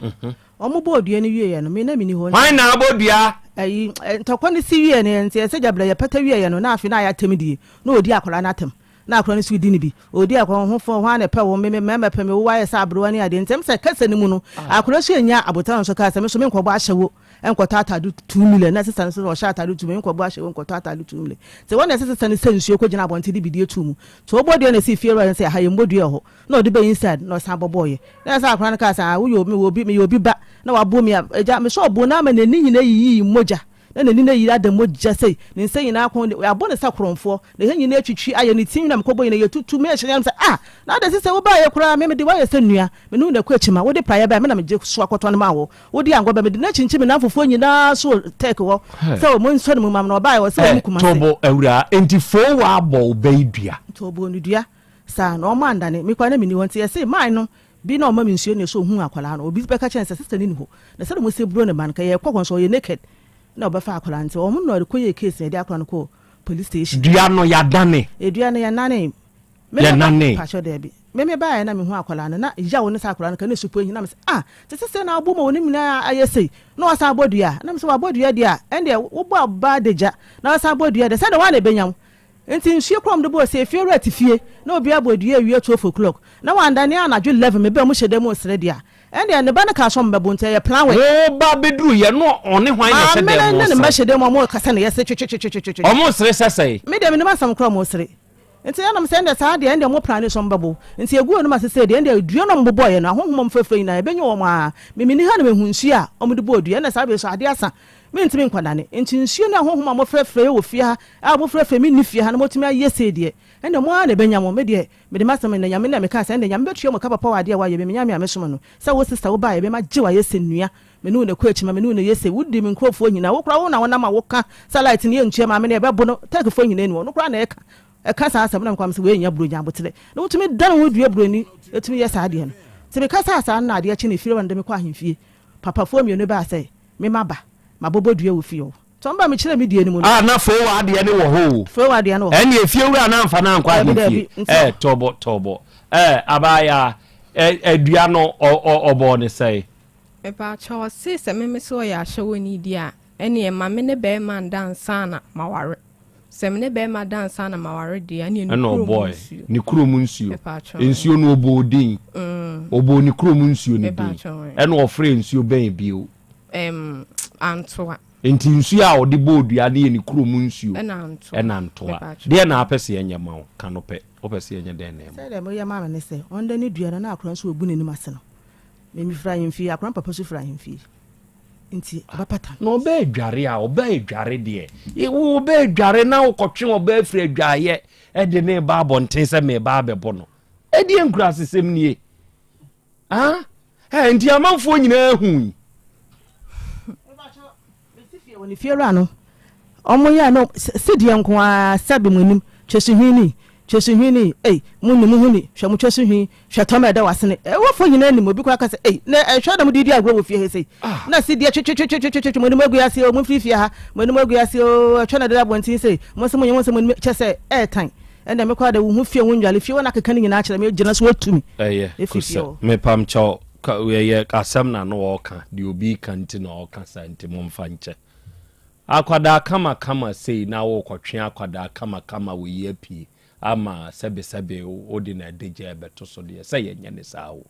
wɔn bɔɔ dua no wieɛ no, me na menni hɔ. Hwan na abɔ dua? Ayi, ntɔkwa no si wieɛ no, nti ɛsɛ gyabrɛ yɛpata wieɛ no, na afei na ayɛ atɛm die, na ɔdi akwadaa no atɛm, na akwadaa no nso redi no bi. Ɔdi akwadaa no ho fɔ, hwan na ɛpɛ wo, me, me mmarima pɛ me, wo ayɛ sɛ aberewa ne adeɛ. Nti ɛm sɛ kasa no mu no, akwadaa nso annya aboterɛ nso kaa sɛ, me nso menkɔbɔ ahyɛwo nkɔtɔ atade 2 million, na sesa no sɛ ɔhyɛ atade 2 million, nkɔbɔ ahyɛwo nkɔtɔ atade 2 million. Nti wɔn na ɛsɛ sesa no sɛ nsuo kɔgyina abɔnten de bidie too mu. Nti wɔbɔ dua na ɛsi fie wura no sɛ, ha yɛmmɔ dua wɔ hɔ. Na ɔde bɛɛ inside na ɔsan bɔbɔɔyɛ. Na ɛsɛ akwadaa no kaa sɛ, ah, woyɛ obi, mewɔ obi, meyɛ obi ba, na wabɔ mi a, agya, mesɛ ɔbo no ama n'ani nyinaa yiyii mogya, na n'ani no ayiri ada mogya sei, ne nsa nyinaa kɔn de, yɛabɔ no sɛ korɔmfoɔ, ne ha nyinaa atwitwi ayɛ, ne ti nwene a mekɔbɔ nyinaa yɛtutu, me ɛhyɛ nyam sɛ, ah, na adɛn sɛ wobaeɛ koraa, me mede woayɛ sɛ nua, me ne wo na ɛkɔ akyi ma, wode praeɛ baeɛ, me na megye so akɔtɔn no maa wo, wode ango baeɛ, mede no akyinkyim me nnamfofoɔ nyinaa so wɔ Turkey hɔ, sɛ wɔn nsɔ ne mu ma me, na ɔbaeɛ, ɔsɛ wɔn Kumasi. Tobo awuraa, enti foo w'abɔ wo bɛ yi dua? Nti ɔbɔɔ no dua. Saa na ɔmo andane me koraa na menni hɔ nti yɛse man no bi na ɔma me nsuo na ɛsɛ ohuu akwadaa no obi bɛka kyerɛ no sɛ sister no nni hɔ na sɛdeɛ ɔmo si boro ne ba no nka yɛkɔ hɔ nso ɔyɛ naked na ɔbɛfa akwadaa no nti ɔmo na ɔde kɔyɛɛ case na yɛde akwadaa no kɔɔ police station. Dua no yɛadane. Dua no yɛnanee. Me me ba Yɛnanee. pakyɛ daabi me me baeɛ na mehu akwadaa no na yaw ne sɛ akwadaa no ka ne supo ahi na me sɛ ah te sɛ sɛ na abɔ mu a wɔn nyinaa ayɛ sei na wasan abɔ dua na me sɛ wabɔ dua deɛ a ɛndeɛ wobɔ abaa adagya na wasan abɔ dua deɛ sɛdeɛ wɔn na ɛbɛnya wo Nti nsuo koraa ɔmo de bɔɔ sɛ efie wura te fie na obiara bɔ dua awia 12 o'clock na wandane anadwo 11 me ba ɔmo hyɛ da mu resere deɛ a ɛndeɛ ne ba no kaa sɛ ɔmo bɛbo nti ɛyɛ plan work. Wo ba bɛduru yɛ no ɔne hwan na ɛhyɛ Maame dan no mu ne ne mma resere? hyɛ dan mu ɔmo rekasa na yɛsere twetwetwetwetwe. Ɔmo resere sɛ sɛn? Me deɛ menim asɛm koraa ɔmo resere nti ɛna mesɛ ɛndeɛ saa deɛ ɛndeɛ ɔmo plane sɛ ɔmo bɛbo nti egu wɔnom ase sɛ deɛ ɛndeɛ dua no ɔmo bobɔɔyɛ no ahonhom a ɔmo frɛfrɛ nyinaa ɛbɛnya wɔn aa me menni ha na mehu nsuo a ɔmo de bɔɔ dua ɛna saa bere so adeɛ asa Mentumi nkɔdane. Enti nsuo ne ahonhom a mofrɛfrɛeɛ wɔ fie ha, a mofrɛfrɛ me nni fie ha na moatumi ayɛ sei deɛ, ɛnneɛ mo ara na ɛbɛnya mo. Me deɛ, mede m'asɛm nnɛ Nyame na mekaa sɛ, ɛnneɛ Nyame bɛtua mo ka papa wɔ adeɛ a woayɛ me, me Nyame a mesom no, sɛ wo sister wobaeɛ me magye wo ayɛ sɛ nua, me ne wo na ɛkɔ akyi ma me ne wo na ɛyɛ sei, wodi me nkurɔfoɔ nyinaa, wo koraa wo na wonam a woka sɛ light no yɛntua maame no yɛbɛbo no, Turkeyfoɔ nyinaa ni hɔ, ɔno koraa na ɛka, ɛka saa asɛm na mekɔ a mesɛ wei nyɛ Buronya aboterɛ na wotumi dane wo ho dua Buroni ɛtumi yɛ saa adeɛ no. Nti mekasaa saa no na adeɛ kye no efie hɔ na de me kɔ ahemfie, papafoɔ mmienu baa sɛ Me maba, mabɔbɔ dua wɔ fie hɔ. Nti ɔmo ba mekyerɛɛ me deɛ no mu no. Ah, na Fowa adeɛ no wɔ hɔ o. Fowa adeɛ no wɔ hɔ. Ɛnneɛ fiewura no amfa no ankɔ Daabi, ahemfie. daabi. Nti Ɛɛ, tɔbɔ, tɔbɔ. Ɛɛ, abaayaa, ɛ, ɛ, dua no, ɔ, ɔ, ɔbɔɔ no sɛn? Mepaakyɛw, ɔse sɛ me mese ɔyɛ ahyɛwɔni deɛ a, ɛneɛ ma me ne bɛɛma nda ansa na maware. Sɛ me ne bɛɛma da ansa na maware deɛ a, ɛneɛ ne Ɛna kurom ɔbɔɔe. nsuo. Ne kurom nsuo. Mepaakyɛw. Nsuo no ɔbɔɔ din. Ɔbɔɔ ne kurom nsuo no din. Mepaakyɛw. Ɛna ɔfrɛɛ nsuo bɛn bio? Ɛm, Antoa. Nti nsuo a ɔde bɔɔ dua no yɛ ne kurom nsuo. Ɛna Antoa. Ɛna Antoa. Mepaakyɛw. Deɛ na apɛ sɛ yɛnyɛ ma wo? Ka no pɛ. Wopɛ sɛ yɛnyɛ dɛn na ɛma wo? Sɛdeɛ moyɛ maa me ne sɛ, ɔnda ne dua no na akora nso ɔgu n'anim ase no. Me mefiri ahemfie, akora no papa nso firi ahemfie. Nti ɔbɛpata no. Na ɔbaa adware a, ɔbaa adware deɛ, wo ɔbaa adware na wokɔtwe ɔbaa firi adwaeɛ de ne ba abɔnten sɛ meba abɛbɔ no. Ɛdeɛ nkurasesɛm nie. Ah, ɛ nti amanfoɔ nyinaa hui. Wɔ ne fiewura no, ɔmo yɛ no sedeɛ nko ara sɛbe mo anim, twɛsuhwini, twɛsuhwini, ei, mo nni mo ho ni, hwɛ mo twɛsuhwini, hwɛ tɔm a ɛda w'asene, ɛwɔfoɔ nyinaa nim, obi koraa ka sɛ, ei, na ɛhwɛ na mo de di agorɔ wɔ fie ha sei, na sedeɛ twetwetwetwetwe, mo anim agu ase o, mo mfiri fie ha, mo anim agu ase o, ɛtwɛ na ɛdeda abɔnten sei, mo nso mo nyɛ mo nso mo anim, kyɛ sɛ ɛɛtan. Ɛnna me koraa de, wo ho fie, wo nnwale fie, wɔn akeka ne nyinaa kyerɛ me, gyina so atu me Ɛyɛ, efi fie kosɛ, hɔ. mepam kyɛw, ka, ɛyɛ asɛm na no ɔɔka, deɛ obi reka nti na ɔɔka saa nti momfa nkyɛ. Akwadaa kama kama sei na worekɔtwe akwadaa kama kama wei apue ama sɛbe sɛbe wode no adagya ɛbɛto so deɛ, sɛ yɛnyɛ ne saa o.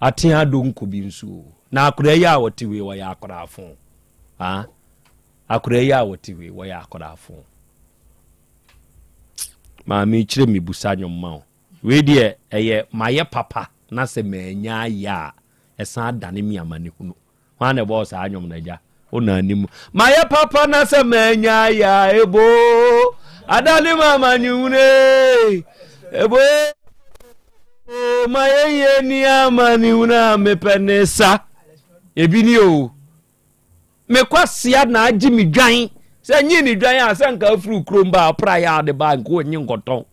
Atea donko bi nso o. Na akwadaa yi a ɔte wei ɔyɛ akwadaa fo. Ah, akwadaa yi a ɔte wei wɔyɛ akwadaa Maame kyerɛ me busa nwom ma wo. Wei deɛ ɛyɛ mayɛ papa na sɛ manya ayɛ a ɛsan adane me amanehunu. Hwan na ɛbɔɔ saa nwom no agya? Wo na anim. Mayɛ papa na sɛ manya ya ebo. Adane ma amanehunu ebo. Mayɛ yie ni amanehunu a mepɛ ne sa. Ebi ni o. Me kwasia na agye me dwan. Sɛ nye ne dwan a sɛ nka afiri kurom ba ɔpra yɛ ade ba nka ɔnye nkɔtɔn.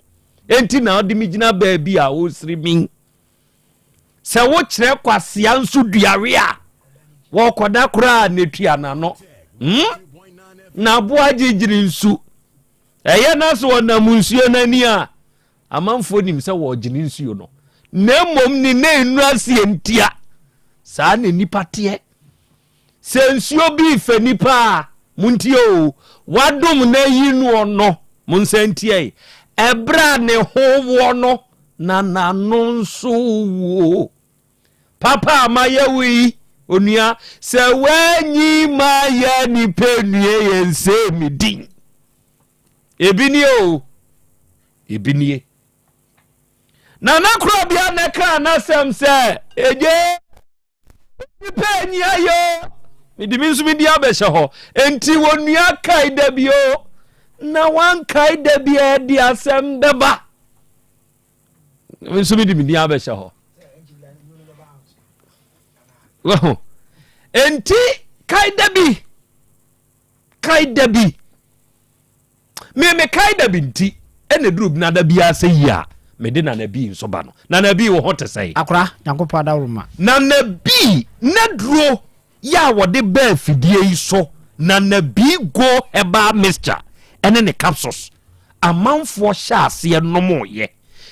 Enti na ɔde me gyina baabi a ɔresiri mi. Sɛ wokyerɛ kwasea nso duawe a, wɔkɔda koraa na etua n'ano. Hmm? Na aboa gyegyere nsu. Ɛyɛ na sɛ ɔnam nsuo no ani a, amanfoɔ nim sɛ wɔregyene nsuo no. Na mmom ne nan nnuru aseɛ ntia. Saa na nnipa teɛ. Sɛ nsuo bi refa nipa a, montie o, wadom no ayi noɔ no, monsan ntie, ɛberɛ a ne ho woɔ no, na n'ano nso wuo. Papa a mayɛ wo yi, onua, sɛ woanyi mayɛ nipa nnue yɛ nsɛe me din. Ebi nie o, ebi nie. Nana Korɔbea na ɛkaa n'asɛm sɛ, egye. Nipa anyi ayɛ o. Mede me nso medi abɛhyɛ hɔ. Enti wɔnua kae da bi o. Na wankae da bi a ɛde asɛm bɛba. Me nso mede me din abɛhyɛ hɔ. Wahu. Enti kae da bi. Kae da bi. Me mekae da bi nti ɛna duru nada biara sɛ yi a mede Nana Bii nso ba no. Nana Bii wo ho te sɛn? Akora, Nyankopɔn adaworoma. Nana Bii n'aduro yɛ a wɔde ba afidie yi so, Nana Bii Go Herbal Mixture ɛne ne capsules, amanfoɔ hyɛ aseɛ nomoeɛ.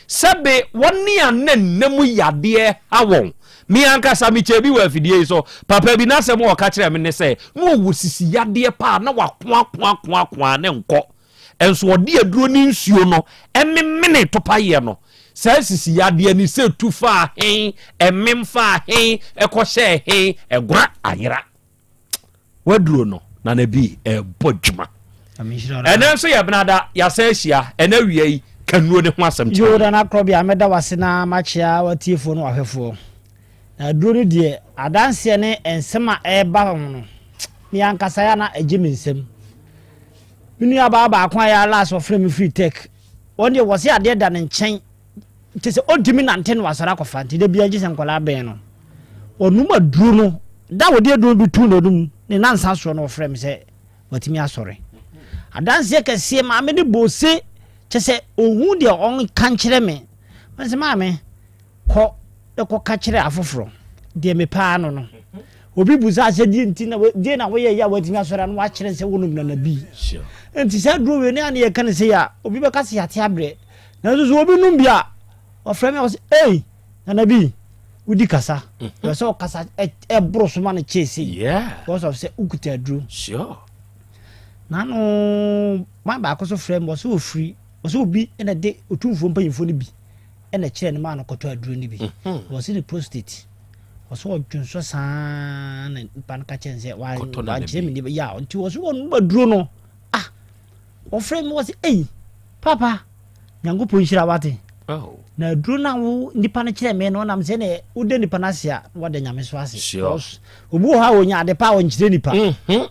Sɛbe wɔne a na nna mu yadeɛ ha wɔn. Me ankasa mekyɛɛ bi wɔ afidie yi so. Papa bi n'asɛm a ɔka kyerɛɛ me ne sɛ, na ɔwɔ sisi yadeɛ paa, na wakoakoakoakoa ne nkɔ. Nso ɔde aduro ne nsuo no memene topaeɛ no. Saa sisi yadeɛ no sɛ tu faa he, ɛmem faa he, ɛkɔhyɛɛ he, ɛgora ayera. Waduro no nana bi ɛbɔ dwuma. Ɛnɛ nso yɛ benada yɛasan ahyia ɛnɛ awia yi ka nnuro ne ho asɛm kyerɛ. Yoo nana korɔbea mɛda wase na makyea watiefoɔ ne wahwɛfoɔ. Na aduro no deɛ adanseɛ ne nsɛm a ɛreba ho no me ankasa yɛ na ɛgye me nsam. Me nuabaa baako a yɛ last ɔfrɛ me firi tech wɔn deɛ wɔse adeɛ da ne nkyɛn kyɛ sɛ ɔntumi nante no wasɔre akɔfa nti da biara gye sɛ nkwadaa bɛn no. Ɔnom aduro no, da a wɔde aduro no bi too n'anum ne nansa soɔ no ɔfrɛ me sɛ watumi asɔre. Adanseɛ kɛseɛ maame no bɔɔ se kyɛ sɛ ɔhu deɛ ɔnka nkyerɛ me. Mese maame kɔ na kɔka kyerɛ afoforɔ deɛ mepɛ ara no no. Obi busa sɛ deɛ nti na deɛ na woyɛ yɛ a watumi asɔre a na wakyerɛ sɛ wonom nana bi. Nti saa aduro wei ne a ne yɛka no sei a obi bɛka sɛ yɛate abrɛ. Nanso sɛ obi nom bi a ɔfrɛ me a ɔsɛ ei Nana bi, wodi kasa. Mhm. Ɛwɔ sɛ ɔkasa ɛboro so ma no kyɛɛ sei. Because of sɛ wokuta aduro. Sure. Nano man baako so frɛ me ɔsɛ ofiri ɔsɛ obi ɛna de otumfoɔ mpanyinfoɔ no bi ɛna kyerɛ no maa no kɔtɔ aduro no bi. Mhm. Ɔsɛ ne prostate. Ɔsɛ ɔdwonsɔ saa na nipa no ka kyerɛ no sɛ wankyerɛ me nipa ya nti ɔsɛ ɔnom aduro no. Ah Wɔfrɛ me wɔse ei papa Nyankopɔn nhyira wate. Oh. Na aduro no a wo nipa no kyerɛ me no nam sɛ ne woda nipa no ase a na wada Nyame so ase. Sure. Because obi wɔ hɔ a ɔnya ade pa a ɔnkyerɛ nipa. Mm -hmm.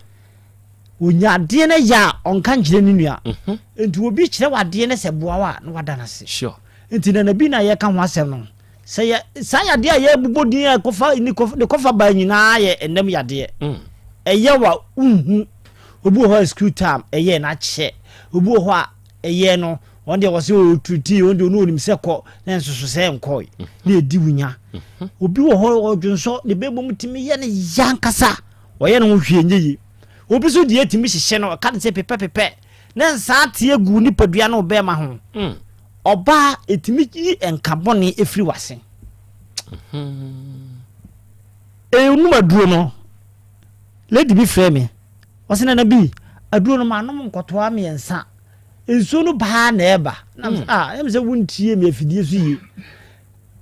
Ɔnya adeɛ no yɛ a ɔnka nkyerɛ ne nua. Mm -hmm. Nti obi kyerɛ wo adeɛ no sɛ boa wo a na wada no ase. Sure. Nti nana bi na yɛka ho asɛm no. Sɛ yɛ saa yadeɛ a yɛbobɔ din a ɛkɔfa ne kɔfa baa nyinaa yɛ ɛnam yadeɛ. Mm. Ɛyɛ wa wonhu. Obi wɔ hɔ a school time ɛyɛ no akyɛ. Obi wɔ hɔ a ɛyɛ no wɔn deɛ wɔsɛ ɔretiriti wɔn deɛ ɔno onim sɛ kɔ na nsoso sɛ nkɔe na ɛdi wo nya. Obi wɔ hɔ ɔdwonsɔ ne bɛbɔ mu tumi yɛ no ya ankasa ɔyɛ ne ho hwee nyɛ yie. Obi nso deɛ tumi hyehyɛ no ɔka ne sɛ pepɛpepɛ ne nsa ate agu nipadua no bɛrima ho. Ɔbaa ɛtumi yi nka bɔne ɛfiri w'ase. Ɛnum aduro no lady bi frɛ me ɔsɛ nana bi aduro no manom nkɔtoa mmiɛnsa nsuo no baa na ɛba na mm. ah ɛm sɛ wontie me afidie so yie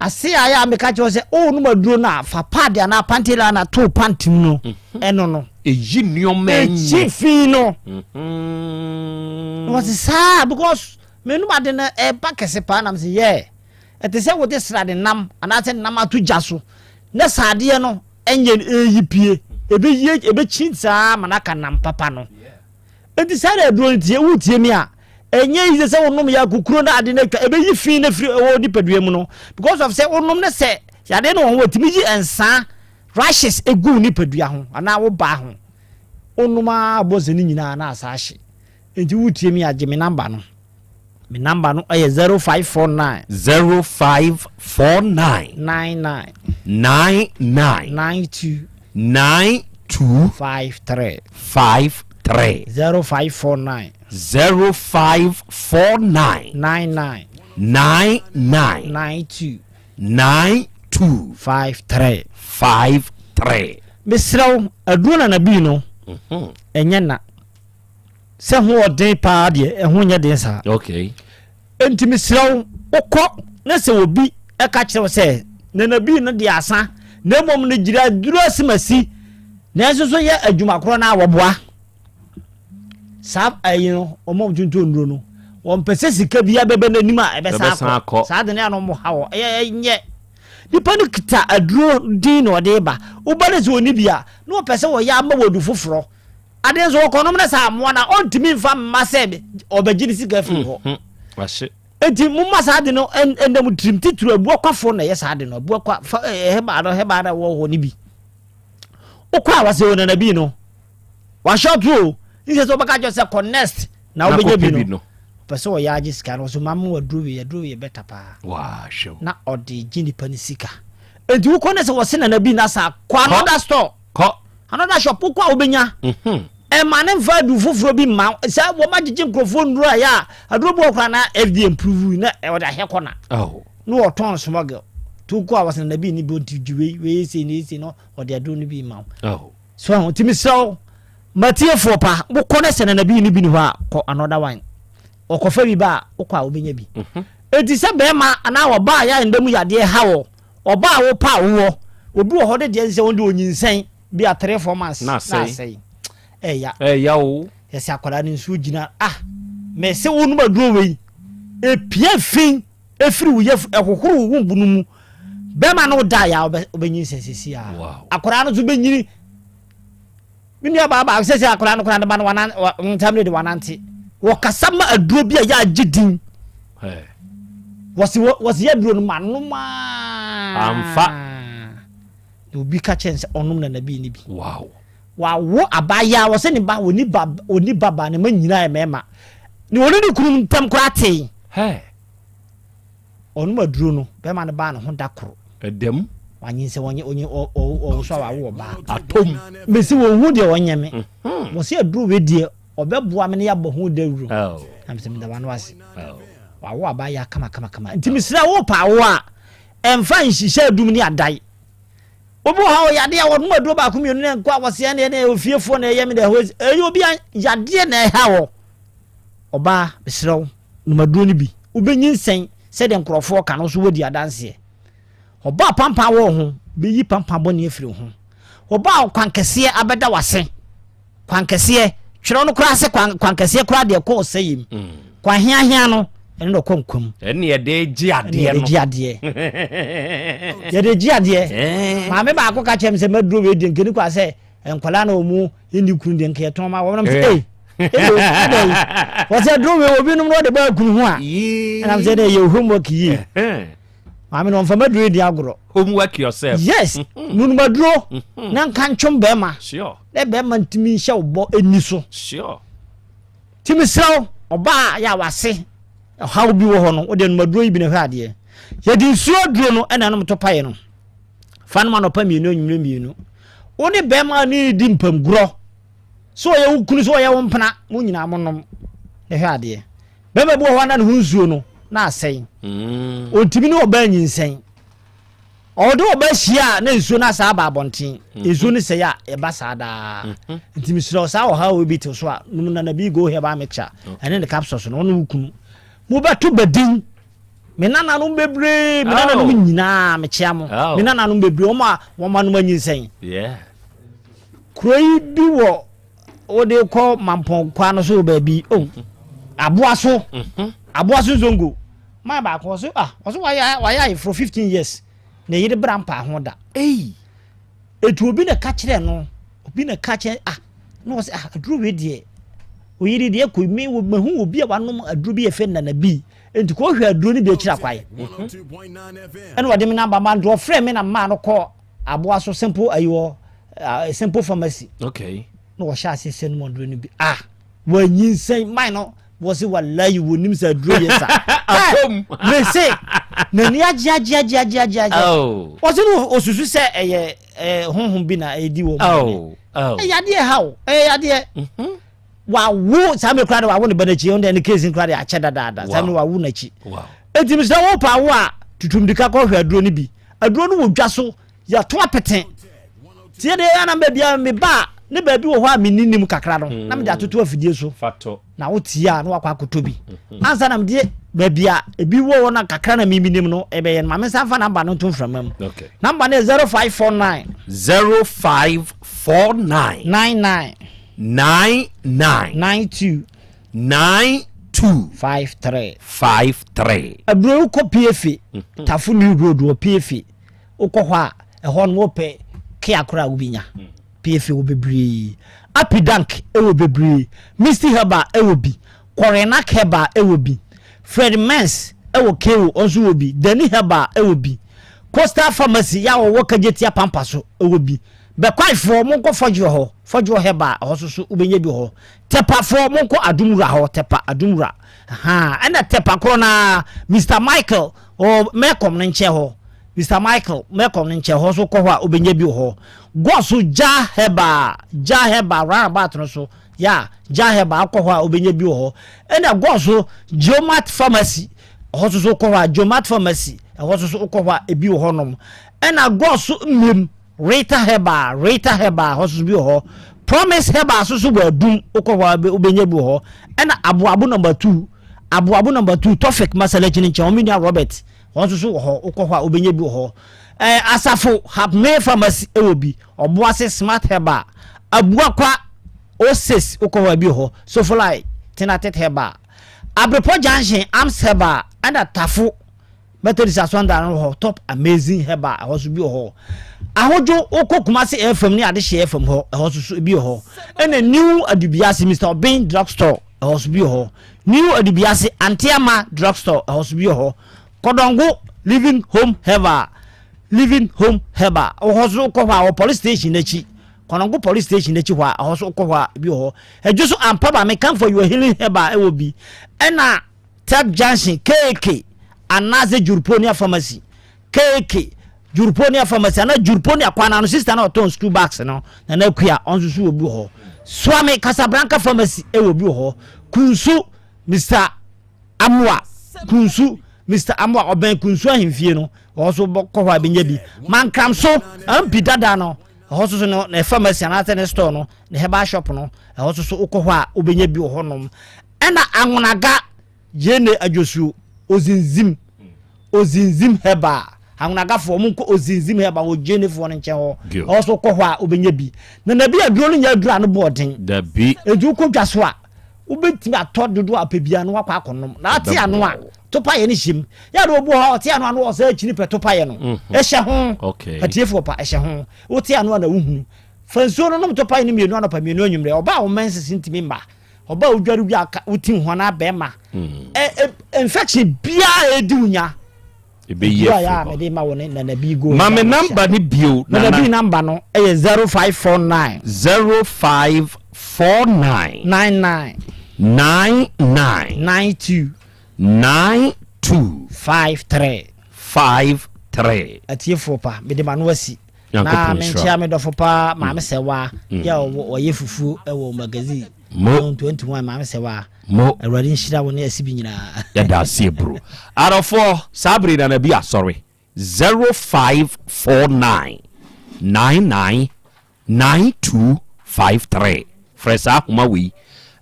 ase a yɛ a meka kyerɛ sɛ o nom aduro no a fa pad anaa panty liner to pant mu no mhm. ɛno no ɛyi nneɛma ɛyi fi no mhm. na wɔse saa because menom ade no ɛba kɛse paa nam sɛ yɛ ɛte sɛ wode srade nam anaasɛ nam ato gya so na saadeɛ no ɛnyɛ no ɛyi pie. Ɛbɛyie, ɛbɛkyin saa ma no aka nam papa no. Enti saa na aduro no tie, wotie mi a, ɛnyɛ easy sɛ wonom yɛ akukuro na ade no atwa, ɛbɛyi fi no afiri ɛwɔ nipadua mu no. Because of sɛ wonom no sɛ yadeɛ no wɔ ho, ɛtumi yi nsaa, rashes egu wo nipadua ho anaa wo baa ho. Wonom ara bɔ sɛ ne nyinaa na asa ahye. Enti wotie mi a, gye me number no. Me number no ɛyɛ 0549. 0549. 99. 99. 92. 92. 53. 53. 0549. 0549. 99. 99. 92. 92. 53. 53. Mesrɛ wo, aduro nana bii no, ɛnyɛ na. Sɛ ho ɔden paa deɛ, ɛho nyɛ den saa. Okay. Enti mesrɛ wo, wokɔ na sɛ obi ɛka kyerɛ wo sɛ nana bii no deɛ asa, na mmom no gyina aduro asimasi, nanso so yɛ adwuma korɔ no a wɔboa. Saa ayi no, wɔn a wɔtontɔn nnuro no, wɔmpɛ sɛ sika bi abɛbɛ n'anim a ɛbɛsan akɔ. Saa de no yɛ na wɔn ha wɔ. Ɛyɛ ɛnyɛ. Nipa no kita aduro din na ɔde ba. Woba no sɛ ɔni bi a, na wɔpɛ sɛ wɔyɛ ama wɔ adu foforɔ. Adeɛ nso wɔkɔnom no saa mmoa no a, ɔntumi mfa mma sɛ ɔbɛgye ne sika afiri hɔ. Wahye. Enti momma saa ade no ɛnna mo tirim titiriw abuakwafoɔ na ɛyɛ saa ade no abuakwa fa ɛhɛbaa no ɛhɛbaa no ɛwɔ hɔ no bi. Wokɔ a wɔsɛ onana bi no wahyɛ ɔto o ne sɛ sɛ wɔbɛka kyerɛ sɛ kɔ next na wobɛnya bi no ɔpɛ sɛ ɔyɛ agye sika no ɔsɛ ma mo aduro wei aduro wei bɛta paa na ɔde gye nipa no sika. Enti wokɔ ne sɛ wɔse nana bi na sa kɔ another store. Kɔ. Another shop wokɔ a wobɛnya. Ɛma ne mfa aduru foforɔ bi mma sɛ wɔn agyegye nkurɔfoɔ nnuro a yɛ a aduro bi wɔ koraa na FDA improve na ɔde ahɛ kɔ na na wɔtɔn smuggle to kɔ a wɔsɛn na bi ni bi nti gye wei wei ese na ese na ɔde aduro no bi ma wo so ɛho nti mesrɛ wo matiefoɔ pa wokɔ no sɛ na bi ni bi ni hɔ a kɔ another one ɔkɔfa bi ba a wokɔ a wobɛnya bi enti sɛ bɛrima anaa ɔbaa yɛ a nda mu yadeɛ ha wɔ Ɔbaa a wopɛ a wowɔ. Obi wɔ hɔ ne deɛ nsɛ wɔn de onyinsɛn bi a 3 4 months na asɛe. Ɛya. Ɛya o. Yɛsɛ akwadaa no nsuo gyina ah mɛsɛ wo nom aduro wei epia fi efiri wo yɛfu ɛhohoro wo womb no mu bɛrima no da ya wobɛnyinsɛn sisi a akwadaa no nso bɛnyini Me nua baa baako sɛ sɛ akwadaa no koraa ne ba no wanan ntam ne de wanante. Wɔkasa ma aduro bi a yɛ agye din. Wɔsi wɔsi yɛ aduro no ma nom aa. Amfa. Na obi ka kyɛn sɛ ɔnom na nabi ne bi. Wow. Wawo abaayewa wɔsɛ ne ba wɔni ba wɔni ba ba ne ma nyinaa yɛ mɛɛma. Ne wɔne ne kunu ntam koraa tee. Hey. Ɔnom aduro no, bɛrima no baa ne ho da koro. Ɛdam. Wanyinsɛn, wɔnye, onye, ɔ, ɔ, ɔwo so a wawo ɔbaa. Atom. Mesi wɔn hu deɛ ɔnyɛ me. Wɔsi aduro wei deɛ ɔbɛboa me ne yɛabɔ ho dawuro. Na mesɛ meda wano ase. Wawo abaa yɛ kama kama kama. Nti mesrɛ wo pa awo a, ɛmfa nhyehyɛ adum ne adae. Obi wɔ hɔ a ɔyɛ adeɛ a wɔnom aduro baako mmienu na nkɔ a wɔsi ɛne ɛne ofiefoɔ na ɛyɛ me dɛ ɛhɔ ɛyɛ obi a yadeɛ na ɛha wɔ. Ɔbaa mesrɛ wo nom aduro no bi. Wobɛnyinsɛn sɛdeɛ nkurɔfoɔ ka no nso wɔdi adanseɛ. Ɔba a pampan wɔ wo ho bɛyi pampan bɔne afiri wo ho. Ɔba a kwan kɛseɛ abɛda w'ase. Kwan kɛseɛ, twerɛ no koraa sɛ kwan, kwan kɛseɛ koraa deɛ ɛkɔ ɔsɛeɛ mu. Mm. Kwan heahea no, ɛno na ɔkɔ nkwa mu. Ɛne yɛde gye adeɛ no. Yɛde gye adeɛ. Yɛde gye adeɛ. Eh. Maame baako ka kyerɛ me sɛ maduro wei deɛ nkɛni kwa sɛ nkwadaa na wɔn nni kunu deɛ nka yɛtɔn ma wɔn nam sɛ ei ee adɛ yi wɔsɛ aduro wei obi nom na ɔde ba kunu ho a ɛnam sɛ dɛ yɛ homework yie maame no ɔnfa maduro yi di agorɔ homework yourself yes mm-hmm. nunum aduro mm-hmm. na nka ntwom bɛrima sure na bɛrima ntumi nhyɛ wo bɔ ani so sure tumi serɛw ɔbaa yɛ a wase ɔhaw bi wɔ hɔ no wode num aduro yi bi na hwɛ adeɛ yɛde nsuo aduro no ɛna nom to paeɛ no fa nom anɔpa mmienu anwummerɛ mmienu wo ne bɛrima ne di mpamgorɔ sɛ ɔyɛ wo kunu sɛ ɔyɛ wo mpena mo nyinaa mo nom na hwɛ adeɛ bɛrima bi wɔ hɔ a na ne ho nsuo no na asɛe mm. ɔntumi ne ɔbaa nyinsɛn ɔde ɔbaa hyia a na nsuo no asa aba abɔnten mm-hmm. nsuo no sɛe a ɛba saa daa mm-hmm. nti mesrɛ saa ɔha wɔ bi te so a nom nana bi go herbal mixture ɛne ne capsules no ɔne wo kunu mobɛto badin Me nananom bebree, me nananom oh. nyinaa mekyea mo. Oh. Me nananom bebree, wɔn a wɔn anom anyinsɛn. Kuro yi bi wɔ wode kɔ mampɔn kwa no so wɔ baabi. Oh. Mm-hmm. Aboa so. Mm-hmm. Aboa so nzongo. Maa baako ɔso ah ɔso wayɛ wayɛ ayeforo 15 years. Na yere bra mpa ho da. Ei. Etu obi na ka kyerɛ no. Obi na ka kyerɛ ah na ɔsɛ ah aduro wei deɛ oyiri deɛ kɔ mi wɔ mahu obi a wanom aduro bi yɛ fɛ nana bi nti kɔ hwɛ aduro no bi akyiri akwae ɛna ɔde me namba ma nti ɔfrɛ me na maa no kɔ aboa so simple ayi wɔ simple pharmacy okay na wɔhyɛ ase sɛ no aduro no bi ah wɔanyinsɛn man no wɔse walayi wɔnim sɛ aduro yɛ sa mese n'ani agye agye agye agye agye agye oh. wɔse no osusu sɛ ɛyɛ honhom bi na ɛdi wɔ mu oh, oh. ɛyɛ adeɛ ha o ɛyɛ adeɛ mhm. wawo saa mmerɛ koraa de wawo ne ba n'akyi ɔno deɛ ne case koraa de akyɛ dadaada saa mmerɛ wawo n'akyi eti mesɛ wo pa awo a tutumdika kɔhwɛ aduro no bi aduro no wɔ dwa so Yɛato apete. Nti yɛde yɛ na baabi a meba a ne baabi wɔ hɔ a menni nim kakra no na mede atoto afidie so na wotie a na wakɔ akɔtɔ bi mhm. ansa na mede baabi a ebi wɔ hɔ na kakra na mimi nim no ɛbɛyɛ no ma me nsa mfa namba no nto mframa mu namba no yɛ 0549 0549 99 99 92 92 53 53 aburo kɔ piefe mhm. tafo new road wɔ piefe Wokɔ hɔ a, ɛhɔ no wopɛ kea koraa a wobɛnya. PFA wɔ bebree. Apidank wɔ bebree. Misty Herbal wɔ bi. Korenak Herbal wɔ bi. Fred Mens wɔ KO nso wɔ bi. Dani Herbal wɔ bi. Coastal Pharmacy yɛ a wɔwɔ Kagyetia Pampa so wɔ bi. Bɛkwaefoɔ monkɔ Fɔdwoɔ hɔ, Fɔdwoɔ Herbal ɛhɔ nso so wobɛnya bi wɔ hɔ. Tɛpafoɔ monkɔ Adumwura hɔ, Tɛpa Adumwura. Ahaa, ɛna Tɛpa korɔ no ara, Mister Michael wɔ Melcom no nkyɛn hɔ. Mister Michael, Melcom no nkyɛn hɔ nso kɔ hɔ a wobɛnya bi wɔ hɔ. Gɔ so Jah Herbal, Jah Herbal roundabout no so, yeah, Jah Herbal wokɔ hɔ a wobɛnya bi wɔ hɔ. Ɛna gɔ so Geomat Pharmacy, ɛhɔ nso so wokɔ hɔ a Geomat Pharmacy, ɛhɔ nso so wokɔ hɔ a ebi wɔ hɔnom. Ɛna gɔ so Mmem Rita Herbal, Rita Herbal hɔ nso bi wɔ hɔ. Promise Herbal nso so wɔ Adum, wokɔ hɔ a wobɛnya bi wɔ hɔ. Ɛna Aboabo number 2, Aboabo number 2, Tofik Masalachi no nkyɛn, wɔn nua Robert Wɔn nso so wɔ hɔ, wokɔ hɔ a wobɛnya bi wɔ hɔ. Ɛɛ Asafo Hapmay Pharmacy wɔ bi, Ɔboase Smart Herbal, Abuakwa Osis wokɔ hɔ a bi wɔ hɔ, Sofolai Tenatet Herbal, Abrepɔ Junction Arms Herbal ɛna Tafo Methodist Asɔndan no wɔ hɔ, Top Amazing Herbal ɛhɔ nso bi wɔ hɔ. Ahodwo wokɔ Kumasi FM ne Adehyeɛ FM hɔ ɛhɔ nso so bi wɔ hɔ. Ɛna New Adubiase Mister Obeng Drug Store ɛhɔ nso bi wɔ hɔ. New Adubiase Anteama Drug Store ɛhɔ nso bi wɔ hɔ. Kɔdɔngo Living Home Herbal Living Home Herbal ɛhɔ nso wokɔ hɔ a wɔ police station n'akyi. Kɔdɔngo police station n'akyi hɔ a ɛhɔ nso wokɔ hɔ a bi wɔ hɔ. Ɛdwo so Ampa Maame Kamfo Your Healing Herbal ɛwɔ bi. Ɛna Tep Junction KK anaasɛ Juruponia Pharmacy KK Juruponia Pharmacy anaa Juruponia kwan ano sister na ɔtɔn school bags no Nana Akua ɔno nso so wɔ bi wɔ hɔ. Suame Casablanca Pharmacy ɛwɔ bi wɔ hɔ. Kunsu Mr Amoa Kunsu Mr Amoa ɔbɛn Kunsu ahemfie no ɔhɔ nso kɔ hɔ a bɛnya bi. Mankram so ampi dada no ɛhɔ nso so no ne pharmacy anaasɛ ne store no ne herbal shop no ɛhɔ nso so wokɔ hɔ a wobɛnya bi wɔ hɔnom. Ɛna Anwonaga Yene Adwosuo Ozinzim Ozinzim Herbal Anwonagafoɔ ɔmo nkɔ Ozinzim Herbal wɔ Gyenefoɔ no nkyɛn hɔ ɛhɔ nso wokɔ hɔ a wobɛnya bi. Na nabi aduro no nyɛ aduro a no bɔɔ den. Dabi. Enti wokɔ dwa so a wobɛtumi atɔ dodoɔ a wopɛ biara na wakɔ akɔnom. Na ate ano a topayɛ no hyɛ mu. Yɛ a na obi wɔ hɔ a ɔte ano a na ɔsɛ akyini pɛ topayɛ no. Mhm. Ɛhyɛ ho. Okay. Atiefoɔ pa ɛhyɛ ho. Wote ano a na wohunu. Fa nsuo no nom topayɛ no mmienu anɔpa mmienu anwummerɛ. Ɔbaa a wo menses ntumi mma. Ɔbaa a wodware wie a wotim ho anaa bɛrima. Ɛ ɛ infection biara a ɛdi wo nya. Ɛbɛyi Aduro a afiri yɛ a hɔ. mede ma wo ne Nana B Gold. Ma me number no bio, Nana Nana. B number no yɛ 0549. 0549. 99. 99. 92. 92. 53. 53. Atiefoɔ pa, mede m'ano asi. Na Nyankopɔn nhyira menkyea wo. me dɔfo paa Maame Sɛwa Mm. yɛ a ɔyɛ fufuo wɔ magazine. Mo. Zone 21 Maame Sɛwa. Mo. Awurade nhyira wo ne asibi nyinaa. Yɛda ase bro. Adɔfoɔ, saa bere yi Nana bi asɔre 0549 99 9253. Frɛ saa ahoma wei.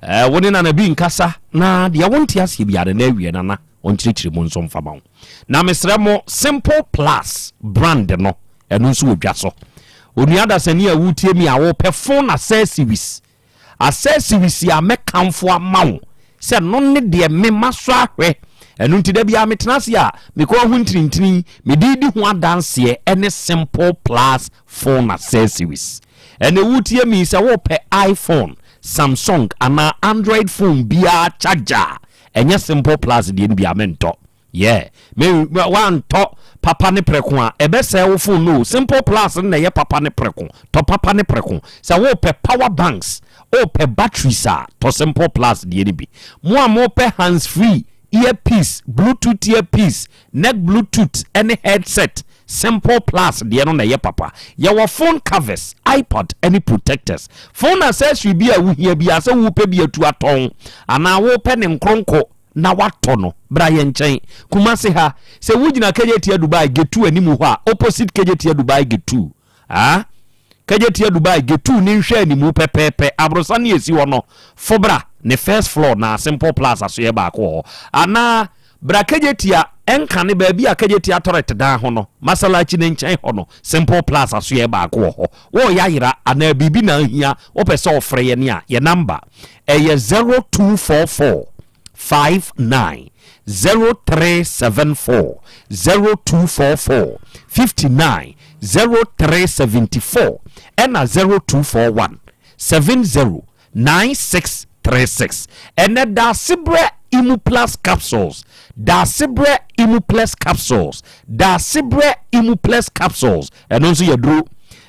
Eh, wo ne Nana bi nkasa na deɛ wonte aseɛ biara no na awie Nana ɔnkyerɛkyerɛ mu nso mfa ma wo. Na mesrɛ mo Simple Plus brand no ɛno nso wɔ dwa so. Onua dasani a wotie mi a wopɛ phone accessories Accessories a mɛkamfo ama wo sɛ no ne deɛ me masɔ ahwɛ. Ɛno nti da biara metena ase a, mekɔ ho ntinintini, mede di ho adanseɛ ɛne Simple Plus phone accessories. Ɛnɛ wotie mi sɛ wopɛ iPhone, Samsung anaa Android phone biara charger a, ɛnyɛ Simple Plus deɛ no bi a mentɔ. Yeah, me wantɔ papa ne prɛko a, ɛbɛsɛe wo phone no o. Simple Plus no na ɛyɛ papa ne prɛko. Tɔ papa ne prɛko. Sɛ wopɛ power banks, wopɛ batteries a, tɔ Simple Plus deɛ no bi. Mo a mopɛ hands free, earpiece, Bluetooth earpiece, neck Bluetooth ne headset, Simple Plus deɛ no na ɛyɛ papa. Yɛwɔ phone covers, iPod ne protectors. Phone accessory bi a wohia biara, sɛ wopɛ bi atu atɔn anaa wopɛ ne nkronko na woatɔ no, bra yɛn nkyɛn. Kumasi ha, sɛ wogyina Kejetia Dubai Gate 2 anim hɔ a, opposite Kejetia Dubai Gate 2, ah, Kejetia Dubai Gate 2 ne nhwɛanimu pɛpɛɛpɛ, aborosan no a ɛsi hɔ no, fo bra ne first floor na Simple Plus asoɛɛ baako wɔ hɔ. Anaa bra Kejetia nkane baabi a Kejetia toilet dan ho no, Masalachi no nkyɛn hɔ no, Simple Plus asoɛɛ baako wɔ hɔ. Woreyɛ ayera anaa biribi na ahia, wopɛ sɛ wofrɛ yɛn a, yɛn number ɛyɛ 0244 59 0374 0244 59 0374 ɛna 0241 70 9636. Ɛnɛ Daasebrɛ Imuplus Capsules, Daasebrɛ Imuplus Capsules, Daasebrɛ Imuplus Capsules, ɛno nso yɛ duro.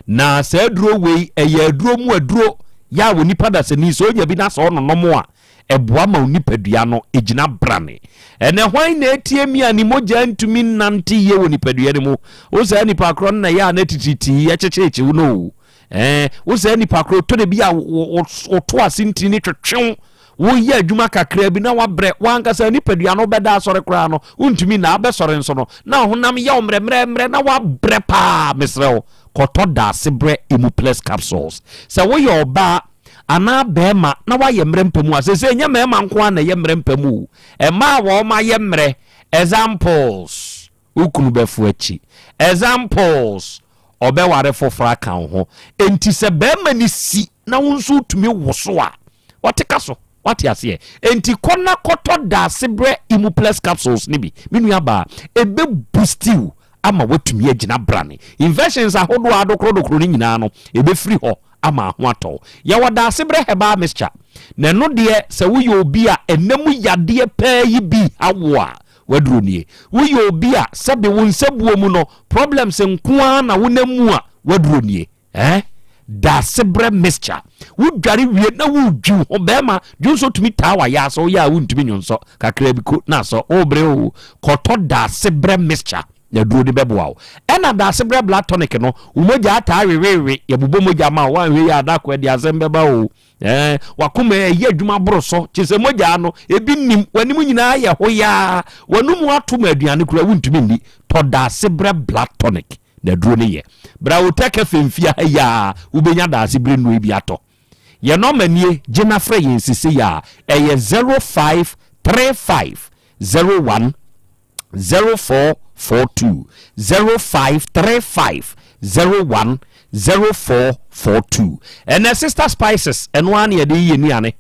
Na saa aduro wei ɛyɛ aduro mu aduro yɛ a wɔ nipa dasani sɛ ɔnya bi na sɛ ɔnonom a ɛboa ma onipadua no gyina brane. Ɛnɛ hwan na ɛtie mi a ne mogya ntumi nnante yie wɔ nipadua no mu? Wo saa nipa korɔ no na ɛyɛ a na titiritii ɛkyekyerekye wo no o. Ɛɛ, wo saa nipa korɔ tɔ da bi a woto ase ntini ne twetwew, woyɛ adwuma kakra bi na wabrɛ, wankasa nipadua no bɛda asɔre koraa no, wontumi na abɛsɔre nso no, na honam yɛ wo mmerɛmmerɛmmerɛ na wabrɛ paa. Mesrɛ wo, kɔtɔ Daasebrɛ Imuplex capsules. Sɛ woyɛ ɔbaa anaa bɛrima na woayɛ mmerɛ mpa mu a, seesei ɛnyɛ mmarima nko ara na ɛyɛ mmerɛ mpa mu o, mmaa a wɔn ayɛ mmerɛ, examples, wo kunu bɛfo akyi, examples, ɔbɛware foforɔ aka wo ho. Enti sɛ bɛrima no si na wo nso wotumi woso a, ɔte ka so. Wate aseɛ? Enti kɔ na kɔtɔ Daasebrɛ Imuplex capsules no bi, me nua baa. Ɛbɛ boost wo ama woatumi agyina brane. Infections ahodoɔ a adokorodokoro no nyinaa no, ɛbɛfiri hɔ ama ho atɔ wo. Yɛwɔ Daasebrɛ Herbal Mixture, na ɛno deɛ sɛ woyɛ obi a ɛnna mu yadeɛ paa yi bi ha wo a, w'aduro nie. Woyɛ obi a sɛbe wo nsabuo mu no, problems nko ara na wonam mu a, w'aduro nie. Eh? Daasebrɛ mixture. Wodware wie na wodwiw ho bɛrima dwonsɔ tumi taa wayɛ asɛ woyɛ a wontumi nwonsɔ kakra bi ko na asɔ wobrɛ o kɔtɔ daasebrɛ mixture na aduro no bɛboa wo. Ɛna daasebrɛ blood tonic no wo mogya ataa wewewe yɛbobɔ mogya ma wo woanhwɛ yie a na akɔ adi asɛm bɛba o. Eh, wakoma ɛyɛ adwuma boro so kye sɛ mogya no ebi nim w'anim nyinaa yɛ hoyaa w'anum ato ma aduane koraa wontumi nni tɔ daasebrɛ blood tonic. Na aduro no yɛ. Bra Hotel Cafe mfie ha yi ara, wobɛnya daase bere nnuro yi bi atɔ. Yɛn nɔma nie, gye na frɛ yɛn sesei ara, ɛyɛ 0535 01 0442, 0535 01 0442. Ɛnɛ Sister Spices, ɛno ara na yɛde yi yɛn nnuane.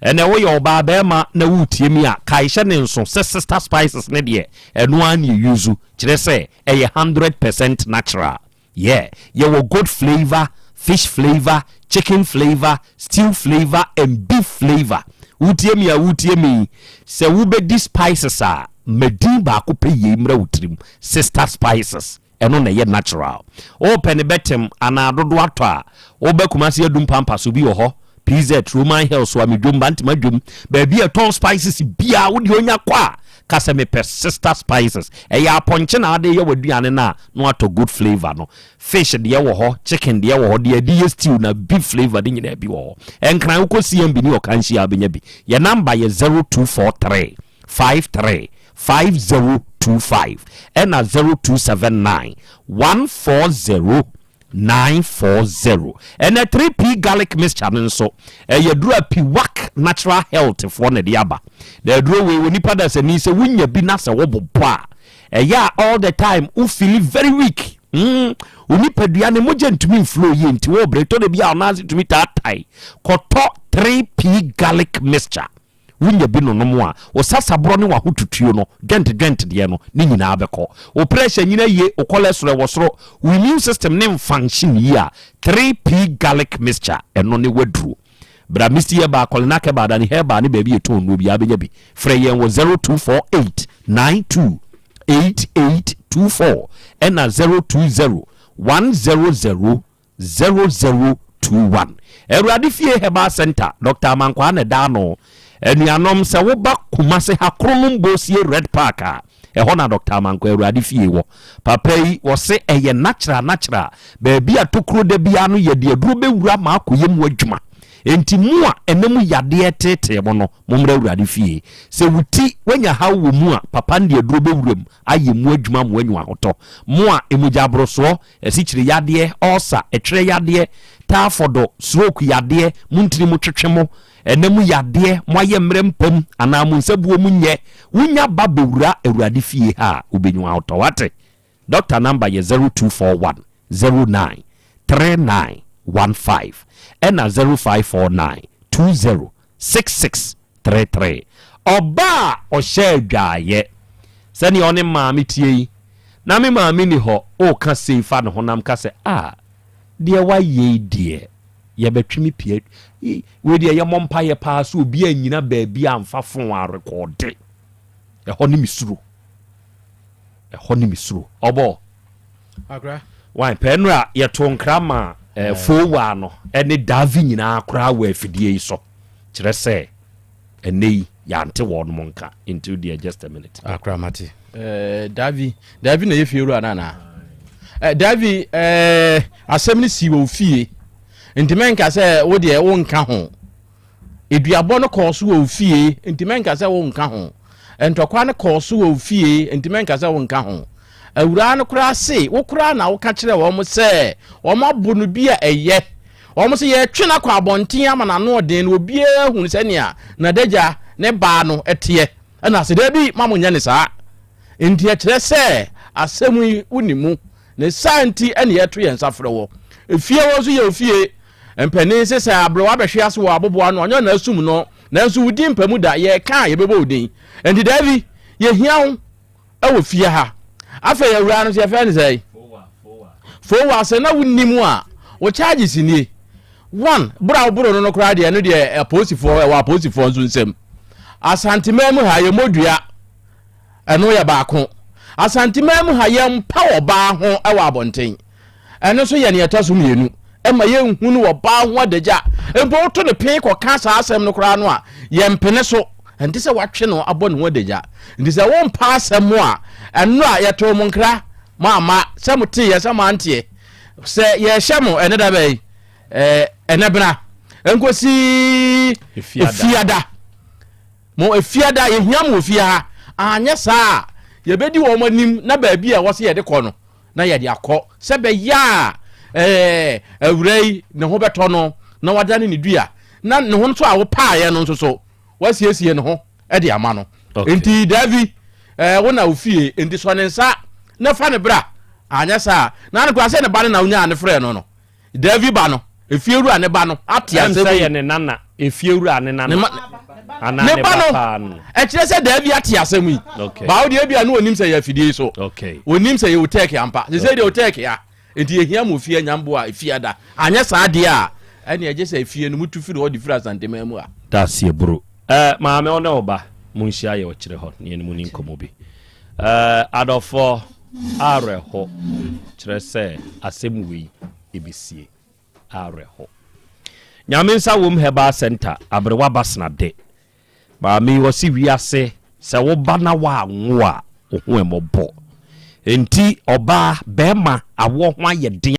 Ɛnɛ woyɛ ɔbaa bɛrima na woretie mi a, kae hyɛ ne nso sɛ Sister Spices ne deɛ, ɛno ara na yɛyuzu. Kyerɛ sɛ, ɛyɛ 100% natural. Yeah, yɛwɔ goat flavour, fish flavour, chicken flavour, stew flavour and beef flavour. Wotie me a wotie me yi, sɛ wobɛdi spices a, ma din baako pɛ yei mmra wo tirim, Sister Spices. Ɛno na ɛyɛ natural. Wopɛ ne bɛtem anaa dodoɔ atɔ a, woba Kumasi Adum Pampa so bi wɔ hɔ, PZ, Roman Hill, Soame Dwom, Bantama Dwom, baabi a ɛtɔn spices biara, wo deɛ onya kɔ a, ka sɛ mepɛ Sister Spices. Ɛyɛ apɔnkye na ade yɛ w'aduane no a, na watɔ good flavour no. Fish deɛ wɔ hɔ, chicken deɛ wɔ hɔ, deɛ ɛde yɛ stew na beef flavour ne nyinaa bi wɔ hɔ. Nkran wokɔ CMB ne Ɔkanhyi a wobɛnya bi. Yɛn number yɛ 0243 53 5025 ɛna 0279 140 940. Ɛnɛ 3P garlic mixture no nso, ɛyɛ aduro a Piwak Natural Health foɔ na ɛde aba. Na aduro wei wɔ nipa dasani sɛ wonya bi na sɛ wobobɔ a, ɛyɛ a all the time wo feel very weak. Wo nipadua ne mogya ntumi mflow yie nti wo bere tɔ da bi a ɔnan ase tumi taatae. Kɔtɔ 3P garlic mixture. Wonya bi nonom a, wo sasaborɔ ne w'ahotutuo no, dwɛnt dwɛnt deɛ no, ne nyinaa bɛkɔ. Wo pressure nyina yie, wo cholesterol wɔ soro, wo immune system ne nfunction yie a, 3P Garlic Mixture, ɛno ne w'aduro. Bra Misty Herbal, Kolinak Herbal, Dani Herbal ne baabi yɛtɔn nnuro biara bɛnya bi. Frɛ yɛn wɔ 0248 92 8824 ɛna 020 100 0021. Awurade Fie Herbal Centre, Dɔkta Amankwaa na ɛda ano. Anuanom, sɛ woba Kumase ha, Kronom Bosie Red Park a, ɛhɔ na Dɔkta Amankwaa Awurade Fie wɔ. Papa yi, wɔse ɛyɛ natural natural, baabi a tokuro da biara no yɛde aduro bɛwura ma akɔyɛ mu adwuma. Enti mo a ɛna mu yadeɛ reteetee mo no, mommra Awurade fie. Sɛ wo ti, woanya haw wɔ mu a, papa no de aduro bɛwura mu ayɛ mu adwuma ma woanya ahotɔ. Mo a mogya aborosoɔ, asikyire yadeɛ, ɔɔsa, ɛtwerɛ yadeɛ, taafɔdɔ, stroke yadeɛ, mo ntini mu twetwe mo, ɛna mu yadeɛ, moayɛ mmerɛ mpam anaa mo nsabuo mu nyɛ, wonya ba bɛwura Awurade fie ha a, wobɛnya ahotɔ. Woate? Dɔkta namba yɛ 0241 09 3915 ɛna 0549 20 6633. Ɔbaa a ɔhyɛ adwaeɛ sɛdeɛ ɔne maame tie yi na me maame ni hɔ ɔreka sei fa ne honam ka sɛ ah deɛ wayɛ yi deɛ yɛbɛtwe me pia wei deɛ yɛmmɔ mpaeɛ paa sɛ obi annyina baabi amfa fon arekɔɔde ɛhɔ ne me suro. Ɛhɔ ne me suro. Ɔbɔ. Akra. Wan pɛ no a yɛto nkra ma eh, Fowa no ne Davi nyinaa koraa wɔ afidie yi so. Kyerɛ sɛ ɛnɛ yi yɛante wɔnom nka nti deɛ just a minute. Akra mate. Eh, Davi, Davi na yɛ fie wura no anaa? Eh, Davi, eh, asɛm no sii wɔ wo fie. Nti mɛnka sɛ wo deɛ wonka ho. Eduabɔ no kɔɔ so wɔ wo fie, enti mɛnka sɛ wonka ho. Ntɔkwa no kɔɔ so wɔ wo fie, enti mɛnka sɛ wonka ho. Awuraa no koraa se, wo koraa na woka kyerɛɛ wɔn sɛ wɔabo no bi a ɛyɛ. Wɔn se, yɛretwe no akɔ abɔnten ama n'ano ɔden na obiara ahunu sɛnea n'adagya ne baa no teɛ. Ɛna se, Dabi, mma monyɛ no saa. Enti ɛkyerɛ sɛ asɛm yi wonni mu. Ne saa nti na yɛto yɛn nsa frɛ wɔ. Efie hɔ nso yɛ ofie. Mpanin se sɛ aberewa bɛhwe ase wɔ abobow ano a, ɔnyɛ ɔna asum no, nanso wo din mpa mu da, yɛreka a yɛbɛbɔ wo din. Enti Davi, yɛhia wo wɔ fie ha. Afei awuraa no nso yɛfrɛ no sɛn? Fowa. Sɛ na wonnim a, wo charges nie. One, boro a woboro no no koraa deɛ, ɛno deɛ apolisifoɔ, ɛwɔ apolisifoɔ nso nsam. Asanteman mu ha, yɛmmɔ dua. Ɛno yɛ baako. Asanteman mu ha, yɛmpa ɔbaa ho wɔ abɔnten. Ɛno nso yɛ nea ɛtɔ so mmienu. Ɛma yɛnhunu ɔbaa ho adagya. Mpo woto no pee kɔka saa asɛm no koraa no a, yɛmpene so. Ɛnte sɛ woatwe no abɔ ne ho adagya. Nti sɛ wompa asɛm a, ɛno a yɛtoo mo nkra, moamma, sɛ moteeɛ, sɛ moanteɛ. Sɛ yɛrehyɛ mo ɛnɛ da bɛn? Ɛnɛ bena. Ɛnkɔsi efiada. Mo efiada, yɛhia mo wɔ fie ha. Anyɛ saa a, yɛbɛdi wɔn anim na baabi a ɛwɔ sɛ yɛde kɔ no, na yɛde akɔ sɛ bɛyɛ a ɛɛ awura yi ne ho bɛtɔ no na wadane ne dua na ne ho nso a wopaaeɛ no nso so wasiesie ne ho de ama no. Nti Davi ɛɛ wo na ofie nti sɔ ne nsa na fa ne bra anyɛ saa na ne kora sɛ ne ba no na wonyaa ne frɛ no no Davi ba no, efiewura ne ba no ate asɛm yi. Ɛm sɛ yɛ ne nana, efiewura ne nana. Anaa ne ba no, ɛkyerɛ sɛ Davi ate asɛm yi. Okay. Baawo deɛ ebia no onim sɛ yɛ afidie yi so. Okay. Onim sɛ yɛ otɛɛke ampa. Sɛ sɛ deɛ otɛɛke a, nti yɛhia mo ofie anyambo a efie ada. Anyɛ saa deɛ a, ɛne ɛgye sɛ efie no mutu firi hɔ de firi Asanteman mu a. Daseɛ bro. Eh, maame wo ne wo ba monhyia yɛ ɔkyerɛ hɔ ne yɛne mu ni nkɔmmɔ bi. Eh, adɔfoɔ awerɛho kyerɛ sɛ asɛm wei ɛbɛsie awerɛho. Nyame nsa wom Herbal Center aberewa basena de. Maame yi ɔse wiase sɛ wo ba na woanwo a wo ho ɛmɔbɔ. Enti ɔbaa, bɛɛma awoɔ ho ayɛ den.